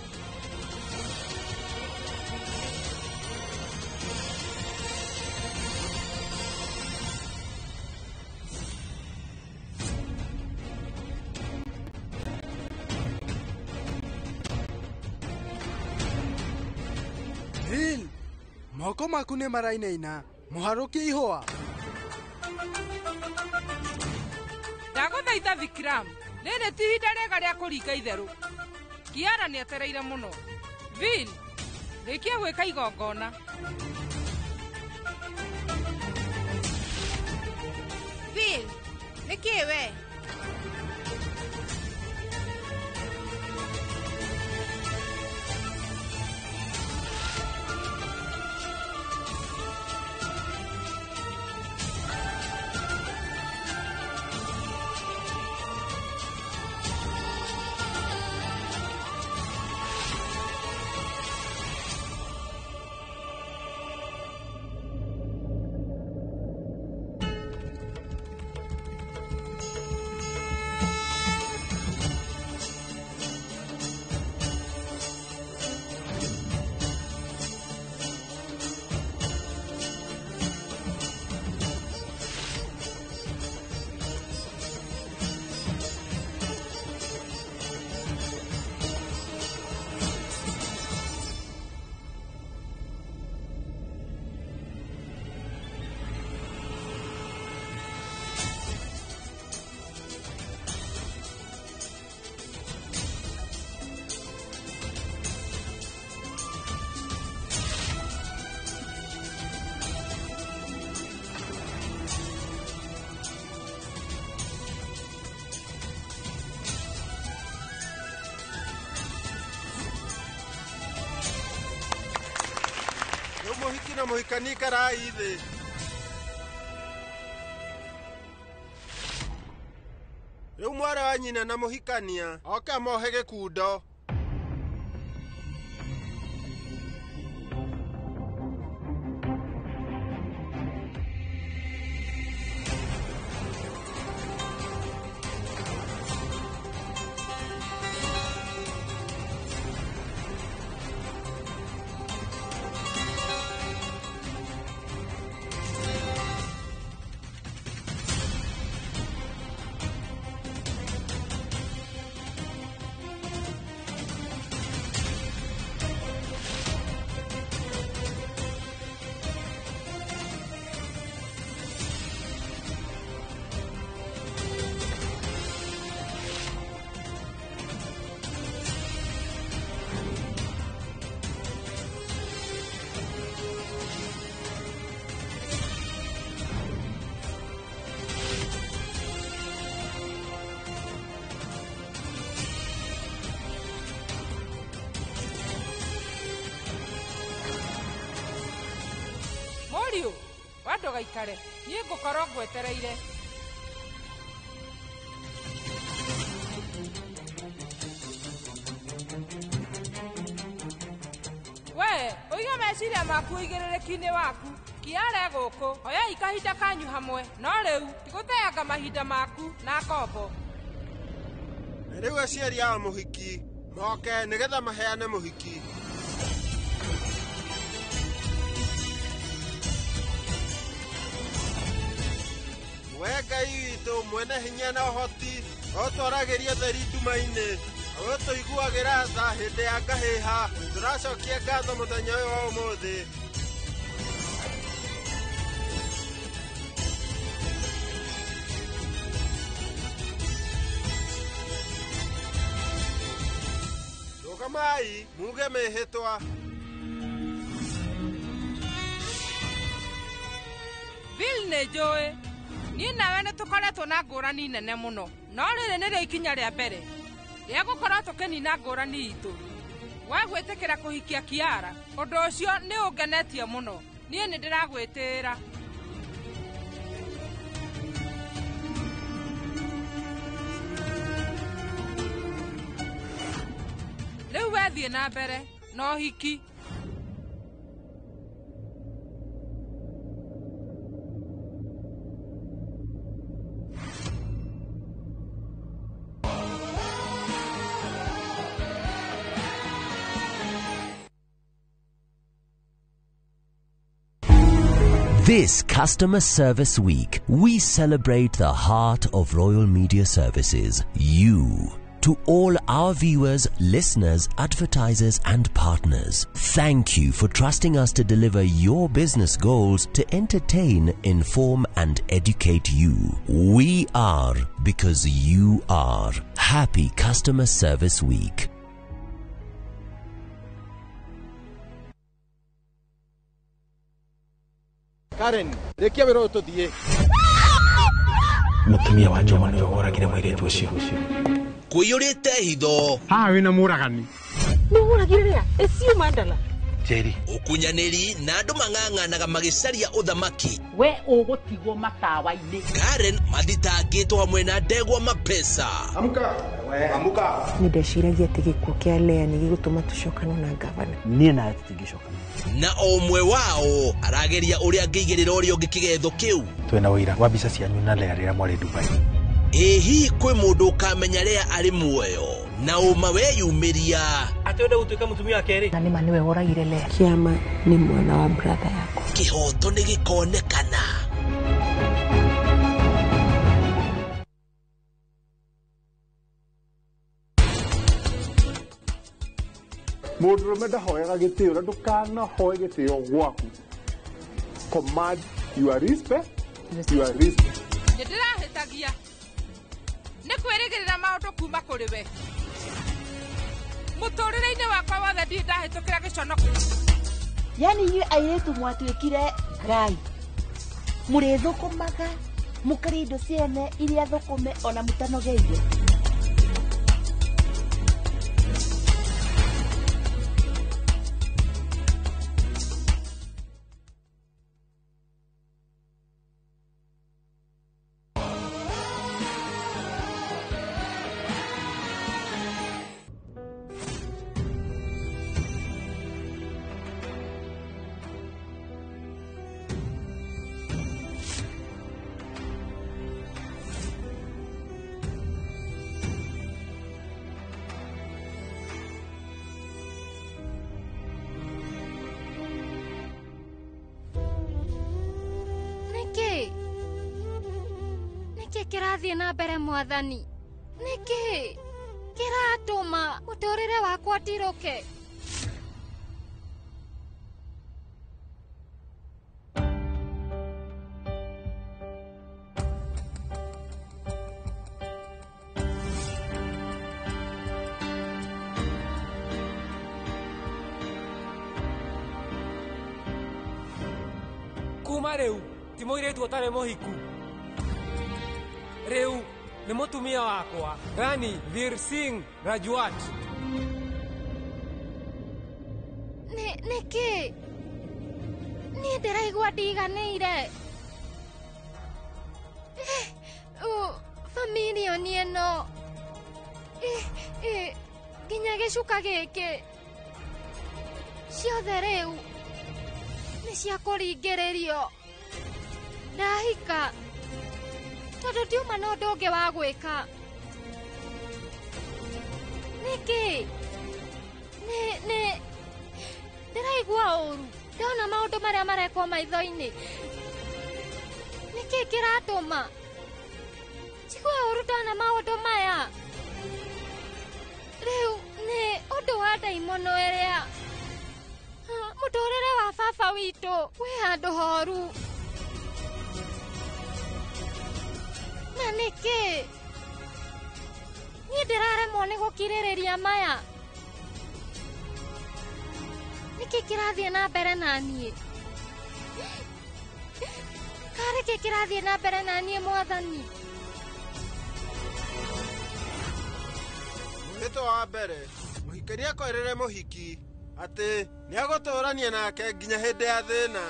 Bill, moko maku nĩ marainaina. Mũharũkie ihũa. Ndagũthaitha Vikram, rĩrĩ ti ihinda rĩega rĩa kũringa itherũ. Kiara nĩ etereire mũno. Vin, rĩkia gwĩka igongona. Bill, nĩkĩ we? Rĩu mũhiki na mũhikania ikarai thĩ. Rĩu mwarĩ wa nyina na mũhikania oke amohe gĩkundo. Mũriũ, we ndũgaikare, niĩ ngũkorwo ngwetereire. We, ũige meciria maku ũigĩrĩrĩki-inĩ waku. Kiara e gũkũ, oyai kahinda kanyu hamwe, no rĩu ti gũteanga mahinda maku na ngombo. Na rĩu aciari a mũhiki Moke nĩgetha maheane mũhiki. We Ngai witũ mwene hinya na ũhoti, ũtwaragĩria theri nduma-inĩ, ũtũiguagĩra tha hĩndĩ ya ngahĩha, tũracokia ngatho mũthenya ũyũ wa ũmũthĩ. Rũgamai muge mĩhĩtwa. Bill nĩ njũĩ niĩ nawe nĩ tũkoretwo na ngũrani nene mũno, no rĩrĩ nĩrĩo ikinya rĩa mbere rĩa gũkorwo tũkĩnina ngũrani itũ. We gwĩtĩkĩra kũhikia Kiara, ũndũ ũcio nĩ ũngenetie mũno. Niĩ nĩ ndĩragwĩtĩĩra. Rĩu we thiĩ na mbere na ũhiki. This Customer Service Week, we celebrate the heart of Royal Media Services, you. To all our viewers, listeners, advertisers, and partners, thank you for trusting us to deliver your business goals to entertain, inform, and educate you. We are because you are. Happy Customer Service Week. Karen, rĩkia wĩra ũyũ tũthiĩ. Mũtumia wa Njoma nĩwe woragire mũirĩtu ũcio. Kũiyũrĩte hitho. Haha wĩna mũragani. Nĩ ũragire rĩa? Ĩciũ Mandala. Njeri. Ũkunyanĩri na andũ mang'ang'anaga magĩcaria ũthamaki. We ũgũtigwo matawa-inĩ. Karen mathitangĩtwo hamwe na ndegwa mapesa. Amka. Amka. Nĩ ndeciragia atĩ gĩkuũ kĩa Lea nĩ gĩgũtũma tũcokane na ngavana. Niĩ nawe tũtingĩcokana. Na o ũmwe wao arageria ũrĩa angĩigĩrĩra ũrĩa ũngĩ kĩgetho kĩu. Twĩna ũira wa mbica cianyu na Lea rĩrĩa mwarĩ Dubai. Ĩ hihi kwĩ mũndũ ũkamenya Lea arĩ muoyo na ũma weyumĩria. Atĩ wenda gũtuĩka mũtumia wa kerĩ. Na nĩma nĩwe woragire Lea. Kĩama nĩ mwana wa brother yakwa. Kĩhoto nĩ gĩkonekana. Mũndũrũme ndahoyaga gĩtĩo na ndũkanahoe gĩtĩo gwaku. Command your respect, your respect. Nĩ ndĩrahĩtagia nĩ kwĩrĩgĩrĩra maũndũ kuma kũrĩ we. Mũtũrĩre-inĩ wakwa wothe ndirĩ ndahĩtũkĩra gĩconoko. Yani inyuĩ airĩtu mwatuĩkire ngai, mũrĩthũkũmaga mũkarĩa indo ciene iria thũkũme ona mũtanogeire. Kĩrathiĩ na mbere mwathani, nĩkĩ kĩratũma mũtũrĩre wakwa ndirũke? Kuma rĩu ti mũirĩtu ũtarĩ mũhiku. Rĩu nĩ mũtumia wakwa Rani Veer Singh Rajwat. Nĩkĩ niĩ ndĩraigua ndiganĩire? Bamirioni ĩno nginya gĩcuka gĩkĩ ciothe rĩu nĩ cia kũringĩrĩrio. Ndahika tondũ ndiuma na ũndũ ũngĩ wa gwĩka. Nĩkĩ? Nĩ nĩ ndĩraigua ũru ndona maũndũ marĩa marekwo maitho-inĩ. Nĩkĩ kĩratũma njigue ũru ndona maũndũ maya? Rĩu nĩ ũndũ wa ndaimono ĩrĩa mũtũrĩre wa baba witũ wĩ handũ horu. Na nĩkĩ niĩ ndĩraremwo nĩ gũkirĩrĩria maya? Nĩkĩ kĩrathiĩ na mbere na niĩ? Karĩ kĩ kĩrathiĩ na mbere na niĩ mwathani? Mwĩhĩtwa wa mbere, mũhikania akorĩre mũhiki atĩ nĩ agũtũũrania nake nginya hĩndĩ ya thĩna.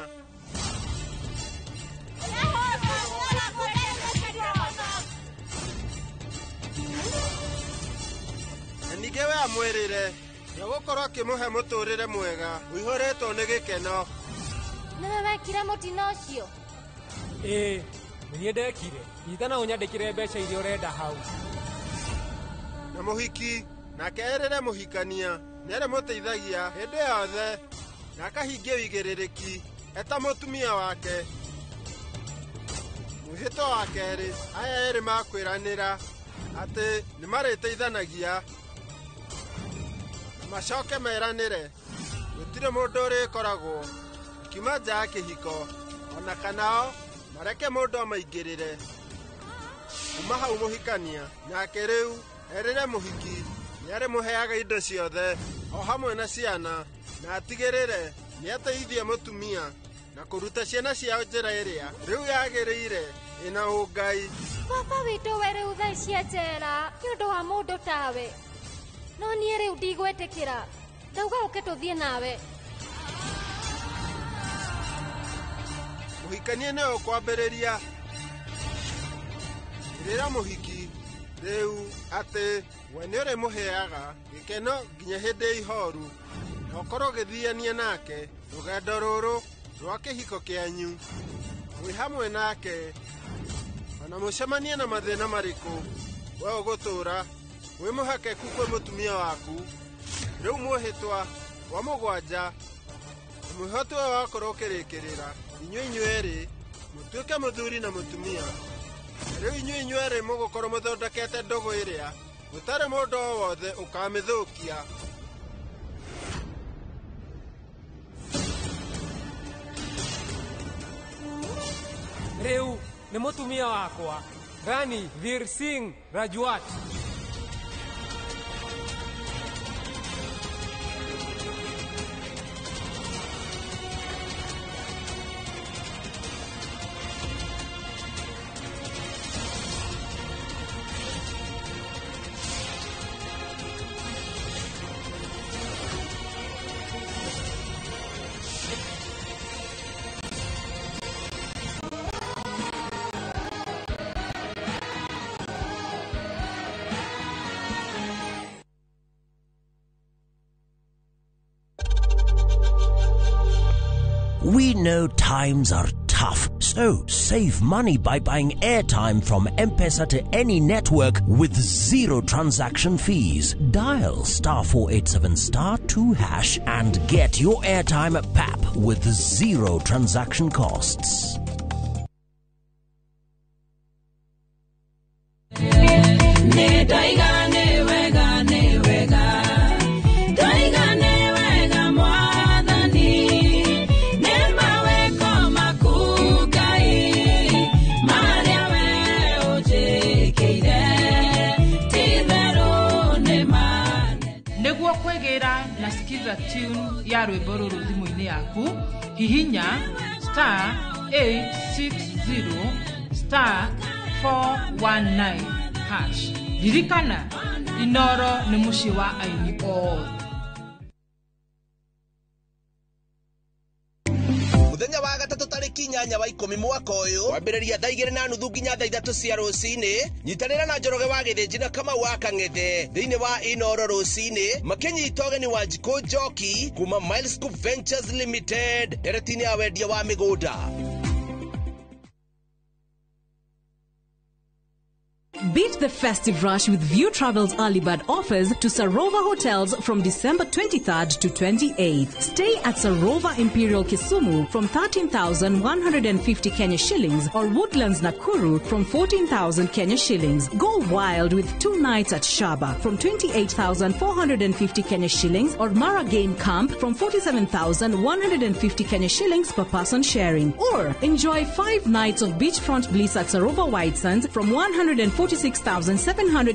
Na ningĩ we amwĩrĩre nĩ agũkorwo akĩmũhe mũtũũrĩre mwega ũihũrĩtwo nĩ gĩkeno. Nĩwe wekire mũtino ũcio? Ĩĩ, nĩ niĩ ndekire. Nyita na ũnyandĩkĩre mbeca iria ũrenda hau. Na mũhiki nake erĩre mũhikania nĩ arĩmũteithagia hĩndĩ yothe na akahingia ũigĩrĩrĩki eta mũtumia wake. Mwĩhĩtwa wa kerĩ, aya erĩ makwĩranĩra atĩ nĩ marĩteithanagia na macoke meranĩre gũtirĩ mũndũ ũrĩkoragwo akiuma nja ya kĩhiko ona kana o mareke mũndũ amaingĩrĩre. Kuma hau mũhikania nake rĩu erĩre mũhiki nĩ arĩmũheaga indo ciothe o hamwe na ciana na atigĩrĩre nĩ ateithie mũtumia na kũruta ciana ciao njĩra ĩrĩa rĩu yagĩrĩire ĩna ũngai. Baba witũ we rĩu thaa ici e njera nĩ ũndũ wa mũndũ tawe. No niĩ rĩu ndigwĩtĩkĩra. Ndauga ũke tũthiĩ nawe. Mũhikania nĩwe ũkwambĩrĩria. Ĩrĩra mũhiki rĩu atĩ we nĩ ũrĩmũheaga gĩkeno nginya hĩndĩ ya ihoru na ũkorwo ũgĩthiania nake rũgendo rũrũ rwa kĩhiko kĩanyu. Mwĩ hamwe nake ona mũcemanie na mathĩna marĩkũ, we ũgũtũũra wĩ mũhakeku kwĩ mũtumia waku. Rĩu mwĩhĩtwa wa mũgwanja mwĩhotwe wakorwo ũkĩrĩkĩrĩra inyuĩ inyuerĩ mũtuĩke mũthuri na mũtumia. Rĩu inyuĩ inyuerĩ mũgũkorwo mũthondekete ndũgũ ĩrĩa gũtarĩ mũndũ o wothe ũkamĩthũkia. Rĩu nĩ mũtumia wakwa Rani Veer Singh Rajwat. We know times are tough, so save money by buying airtime from M-Pesa to any network with zero transaction fees. Dial *487*2# and get your airtime at PAP with zero transaction costs. Nĩguo kwĩgĩra na skiza tune ya rwĩmbo rũrũ thimũ-inĩ yaku, hihinya *860*419#. Ririkana, Inoro nĩ mũciĩ wa aini othe. Muthenya wa gatatũ tarĩki 8 wa 10 mwaka ũyũ kwambĩrĩria thaa 2:30 nginya thaa 3 cia rũcinĩ, nyitanĩra na Njoroge wa Gĩthĩnji na Kamau wa Kang'ethe thĩinĩ wa Inoro rũcinĩ makĩnyita ũgeni wa Njikũ Njoki kuma Miles Scoop Ventures Limited ndereti-inĩ ya wendia wa mĩgũnda. Beat the the festive rush with View Travel's early bird offers to Sarova Hotels from December 23rd to 28th. Stay at Sarova Imperial Kisumu from 13,150 Kenya shillings or Woodlands Nakuru from 14,000 Kenya shillings. Go wild with 2 nights at Shaba from 28,450 Kenya shillings or Mara Game Camp from 47,150 Kenya shillings per person sharing. Or enjoy 5 nights of beachfront bliss at Sarova White Sands from 146,700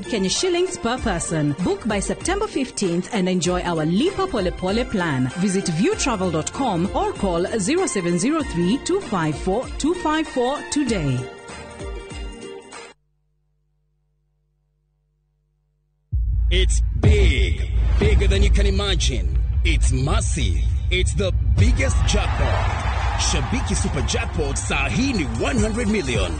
Kenya shillings per person. Book by September 15th and enjoy our Lipa Pole Pole plan. Visit viewtravel.com or call 0703 254 254 today. It's big, bigger than you can imagine. It's massive. It's the biggest jackpot. Shabiki Super Jackpot saa hii ni 100 million.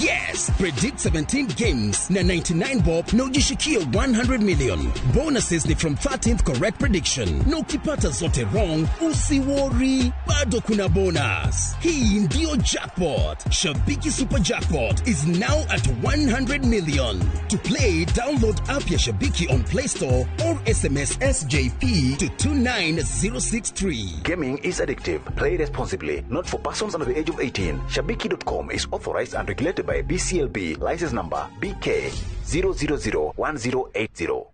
Yes, predict 17 games na 99 bob na ujishikie 100 million. Bonuses ni from 13th correct prediction. Na ukipata zote wrong, usiworry, bado kuna bonus. Hii ndio jackpot. Shabiki Super Jackpot is now at 100 million. To play, download app ya Shabiki on Play Store or SMS SJP to 29063. Gaming is addictive. Play responsibly. Not for persons under the age of 18. Shabiki.com is authorized and regulated by BCLB. License number BK 0001080.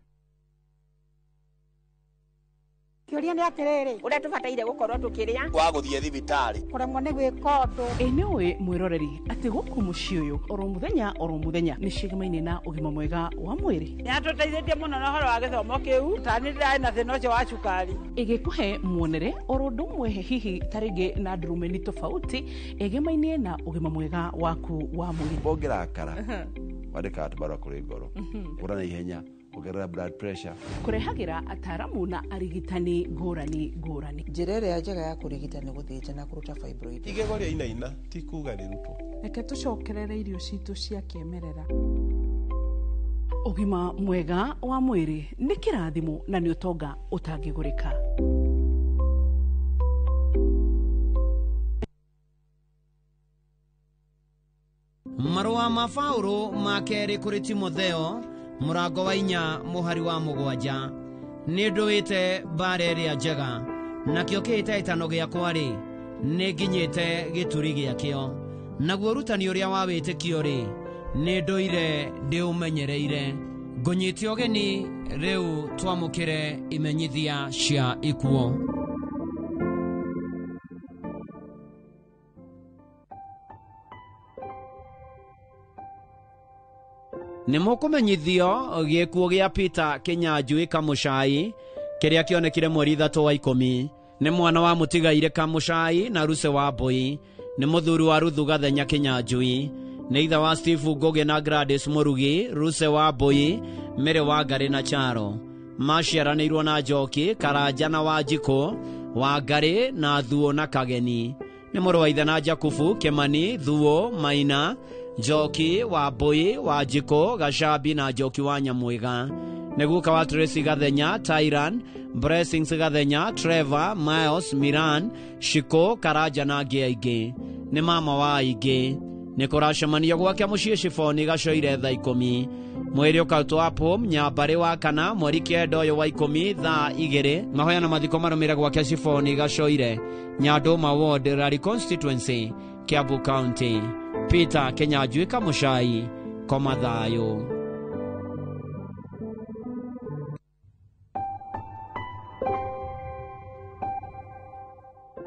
Kĩũria nĩ atĩrĩrĩ, ũrĩa tũbataire gũkorwo tũkĩrĩa wa gũthiĩ thibitarĩ kũremwo nĩ gwĩka ũndũ. Ĩ nĩũĩ mwĩroreri atĩ gũkũ mũciĩ ũyũ oro mũthenya oro mũthenya nĩ cigamaine na ũgima mwega wa mwĩrĩ. Nĩ atũteithĩtie mũno na ũhoro wa gĩthomo kĩu, tani ndĩrarĩ na thĩna ũcio wa cukari. Ĩgĩkũhe muonere oro ũndũ ũmwe hihi ta rĩngĩ na ndurumeni tofauti ĩgemaine na ũgima mwega waku wa mwĩrĩ. Ũngĩrakara wandĩkaga tũbarũa kũrĩ ngoro ũra na ihenya ongerera blood pressure. Kũrehagĩra ataaramu na arigitani ngũrani ngũrani. Njĩra ĩrĩa njega ya kũrigita nĩ gũthĩnja na kũruta fibroid. Igego rĩa inaina ti kuga rĩrutwo. Reke tũcokerere irio citũ cia kĩmerera. Ũgima mwega wa mwĩrĩ nĩ kĩrathimo na nĩ ũtonga ũtangĩgũrĩka. Marũa ma Paũlũ ma kerĩ kũrĩ Timotheo mũrango wa 4 mũhari wa 7. Nĩ ndũĩte mbara ĩrĩa njega, nakĩo kĩhĩtahĩtano gĩakwa-rĩ, nĩ nginyĩte gĩturi gĩakĩo. Naguo ũrutani ũrĩa wa wĩtĩkio-rĩ, nĩ ndũire ndĩũmenyereire. Ngũnyite ũgeni rĩu twamũkĩre imenyithia cia ikuũ. Nĩ mũkũmenyithio gĩkuũ gĩa Peter Kĩnyanjui Kamũcai kĩrĩa kĩonekire mweri 3 wa 10. Nĩ mwana wa mũtigaire Kamũcai na Ruse wa Mbui. Nĩ mũthuri wa Ruthu Gathenya Kĩnyanjui. Nĩ ithe wa Steve Ngugi na Gladys Mũrugi, Ruse wa Mbui, Mary wa Ngarĩ na Charo. Maciaranĩirwo na Njoki, Karanja na Wanjikũ, wa Ngarĩ na Thuo na Kageni. Nĩ mũrũ wa ithe na Jakubu, Kĩmani, Thuo, Maina, Njoki wa Mbui, Wanjikũ, Gacambi na Njoki wa Nyamwĩga. Nĩ guka wa Tracy Gathenya, Tyran, Blessings Gathenya, Trevor, Miles, Miran, Shiko, Karanja na angĩ aingĩ. Nĩ mama wa aingĩ. Nĩ kũracemanio gwake mũciĩ Ciboni Gacoire thaa 10. Mwĩrĩ ũkarutwo Apom Nyambarĩ wa kana mweri 9 ũyũ wa 10 thaa 2. Mahoya na mathiko marũmĩrĩre gwake Ciboni Gacoire, Nyandũma Ward, Rari Constituency, Kiambu County. Peter Kĩnyanjui Kamũcai, koma thayũ.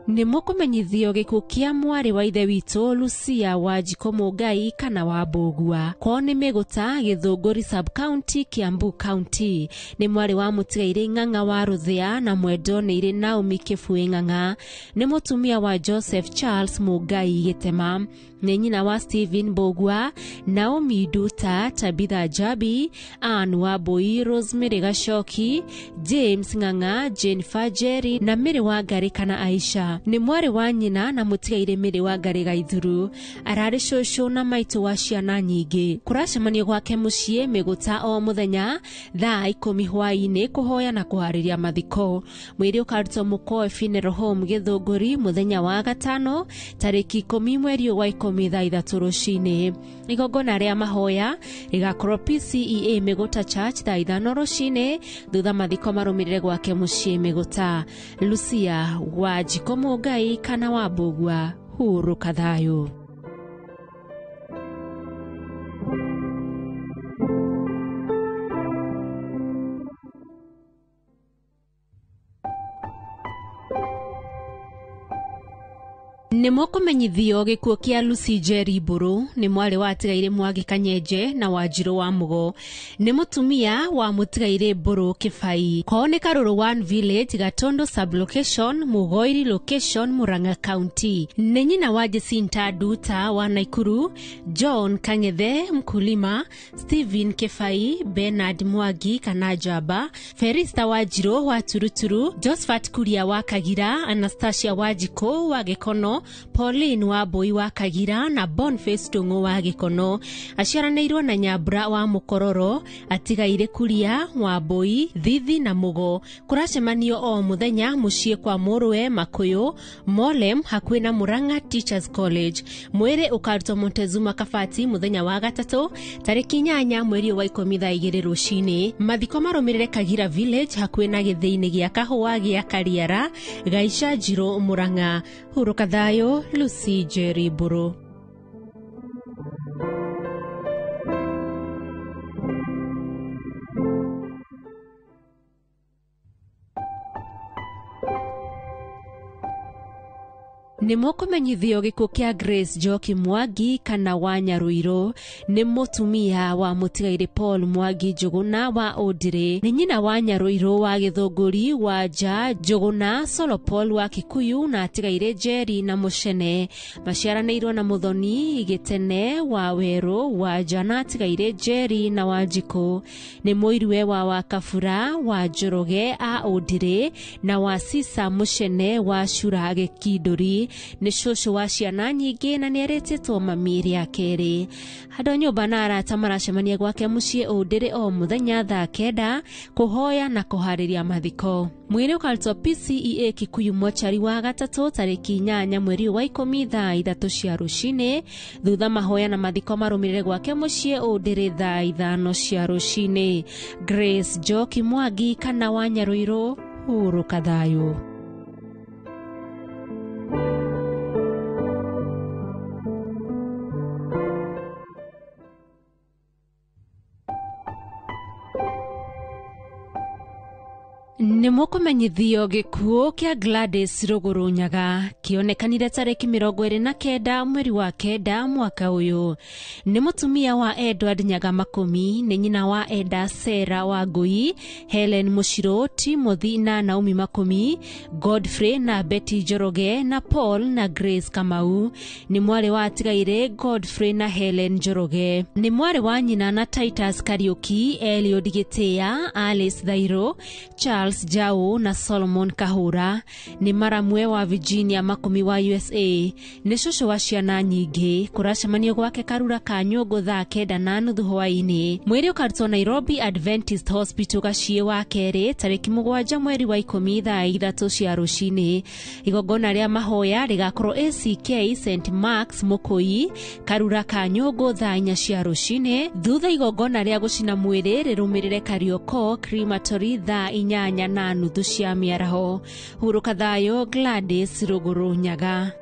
Nĩ mũkũmenyithio gĩkuũ kĩa mwarĩ wa ithe witũ Lucia Wanjikũ Mũngai kana wa Mbũgua. Kwao nĩ Mĩgũta, Gĩthũngũri sub-county, Kiambu County. Nĩ mwarĩ wa mũtigairĩ Ng'ang'a wa Rũthĩa na mwendo nĩ irĩ Naomi Kĩbuĩ Ng'ang'a. Nĩ mũtumia wa Joseph Charles Mũngai Gĩtema. Nĩ nyina wa Stephen Mbũgua, Naomi Nduta, Tabitha Jabi, Ann Wambui, Rosemary Gacoki, James Ng'ang'a, Jane Fajeri na Mary Wangari kana Aisha. Mũgũta. Nĩ mwarĩ wa nyina na mũtigairĩ Mĩrĩ wa Ngarĩ Gaithuru. Ararĩ cũcũ na maitũ wa ciana nyingĩ. Kũracemanio gwake mũciĩ Mĩgũta o mũthenya thaa 10 hwaĩ-inĩ kũhoya na kũharĩria mathiko. Mwĩrĩ ũkarutwo Mũkoe Funeral Home Gĩthũngũri mũthenya wa gatano tarĩki 10 mweri wa 10 thaa 3 rũcinĩ. Igongona rĩa mahoya rĩgakorwo PCEA Mĩgũta Church thaa 5 rũcinĩ, thutha mathiko marũmĩrĩre gwake mũciĩ Mĩgũta. Lucia wa Njiko Mũngai kana wa Mbũgua, hurũka thayũ. Nĩ mũkũmenyithio gĩkuũ kĩa Lucy Njeri Mbũrũ. Nĩ mwarĩ wa atigairĩ Mwangi Kanyenje na Wanjirũ wa Mũgo. Nĩ mũtumia wa mũtigairĩ Mbũrũ Kĩbai. Kwao nĩ Karũrũ 1 Village, Gatondo Sublocation, Mũgoiri Location, Murang'a County. Nĩ nyina wa Jacinta Nduta wa Naikuru, John Kang'ethe Mkulima, Stephen Kĩbai, Bernard Mwangi kana Njamba, Ferista Wanjirũ wa Turuturu, Josephat Kuria wa Kagira, Anastasia Wanjikũ wa Gĩkono, Pauline wa Mbui wa Kagira na Boniface Ndung'u wa Gĩkono. Aciaranĩirwo na Nyambura wa Mũkororo, atigaire Kuria wa Mbui, Thithi na Mũgo. Kũracemanio o mũthenya mũciĩ kwa mũrũwe Makũyũ, Molem hakuhĩ na Murang'a Teachers College. Mwĩrĩ ũkarutwo Montezuma Kabati mũthenya wa gatatũ tarĩki 8 mweri wa 10 thaa 2 rũcinĩ. Mathiko marũmĩrĩre Kagira Village hakuhĩ na gĩthĩi-inĩ gĩa kahũa gĩa Kariara, Gaica Njirũ, Murang'a. Hurũka thayũ, Lucy Njeri Mbũrũ. Nĩ mũkũmenyithio gĩkuũ kĩa Grace Njoki Mwangi kana wa Nyarũirũ. Nĩ mũtumia wa mũtigairĩ Paul Mwangi Njũgũna wa Ũndĩrĩ. Nĩ nyina wa Nyarũirũ wa Gĩthũngũri wa Nja Njũgũna, Solo Paul wa Kikuyu na atigairĩ Njeri na Mũcene. Maciaranĩirwo na Mũthoni Gĩtene wa Werũ wa Nja na atigairĩ Njeri na Wanjikũ. Nĩ mũiruwe wa Wakabura wa Njoroge a Ũndĩrĩ na wa Sisa Mũcene wa Cura Gĩkindũri. Nĩ cũcũ wa ciana nyingĩ na nĩ erĩtĩtwo mami rĩa kerĩ. Andũ a nyũmba na arata maracemania gwake mũciĩ Ũndĩrĩ o mũthenya thaa 9 kũhoya na kũharĩria mathiko. Mwĩrĩ ũkarutwo PCEA Kikuyu mochari wa gatatũ tarĩki 8 mweri wa 10 thaa 3 cia rũcinĩ, thutha mahoya na mathiko marũmĩrĩre gwake mũciĩ Ũndĩrĩ thaa 5 cia rũcinĩ. Grace Njoki Mwangi kana wa Nyarũirũ, hurũka thayũ. Nĩ mũkũmenyithio gĩkuũ kĩa Gladys Rũgũrũ Nyaga kĩonekanire tarĩki 29 mweri wa 9 mwaka ũyũ. Nĩ mũtumia wa Edward Nyaga Makũmi, nĩ nyina wa Eda Sera wa Ngui, Helen Mũcirũ, Timothy na Naomi Makũmi, Godfrey na Betty Njoroge na Paul na Grace Kamau. Nĩ mwarĩ wa atigairĩ Godfrey na Helen Njoroge. Nĩ mwarĩ wa nyina na Titus Kariuki, Eliud Gĩtĩa, Alice Thairũ, Charles Jau na Solomon Kahura. Nĩ maramwe wa Virginia Makũmi wa USA. Nĩ cũcũ wa ciana nyingĩ. Kũracemanio gwake Karura ka Nyũngũ thaa 9:30 hwaĩ-inĩ. Mwĩrĩ ũkarutwo Nairobi Adventist Hospital Gaciĩ wa kerĩ tarĩki 7 mweri wa 10 thaa 3 cia rũcinĩ. Igongona rĩa mahoya rĩgakorwo ACK St Marks Mũkũi, Karura ka Nyũngũ thaa 4 cia rũcinĩ. Thutha igongona rĩa gũcina mwĩrĩ rĩrũmĩrĩre Karioko Crematory thaa 8:30 cia mĩaraho. Hurũka thayũ, Gladys Rũgũrũ Nyaga.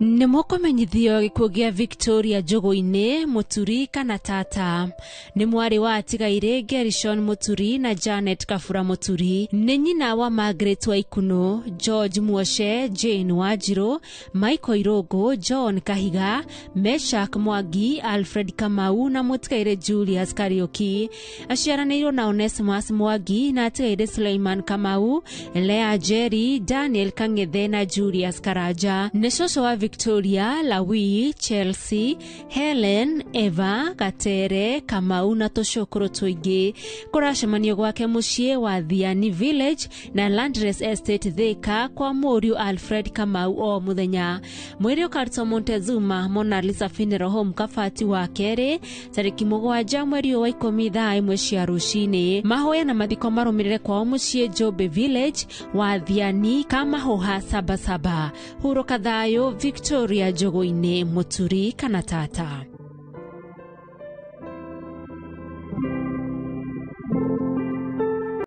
Nĩ mũkũmenyithio gĩkuũ gĩa Victoria Njũgũ-inĩ Mũturi kana tata. Nĩ mwarĩ wa atigairĩ Gerishon Mũturi na Janet Kabura Mũturi. Nĩ nyina wa Margaret Waikũnũ, George Muoshe, Jane Wanjirũ, Michael Irũngũ, John Kahiga, Meshak Mwangi, Alfred Kamau na mũtigairĩ Julius Kariuki. Aciaranĩirwo na Onesmus Mwangi na atigairĩ Suleiman Kamau, Lea Jerry, Daniel Kang'ethe na Julius Karanja. Nĩ cũcũ wa Victoria, Lawi, Chelsea, Helen, Eva, Gatere, Kamau na tũcũkũrũ tũingĩ. Kũracemanio gwake mũciĩ wa Thiani Village na Landress Estate Thika kwa mũriũ Alfred Kamau o mũthenya. Mwĩrĩ ũkarutwo Montezuma Mona Lisa Funeral Home Kabati wa kerĩ tarĩki 7 mweri wa 10 thaa 1 cia rũcinĩ. Mahoya na mathiko marũmĩrĩre kwao mũciĩ Njũmbĩ Village wa Thiani Kamahuha Sabasaba. Hurũka thayũ Victoria Njũgũ-inĩ Mũturi kana tata.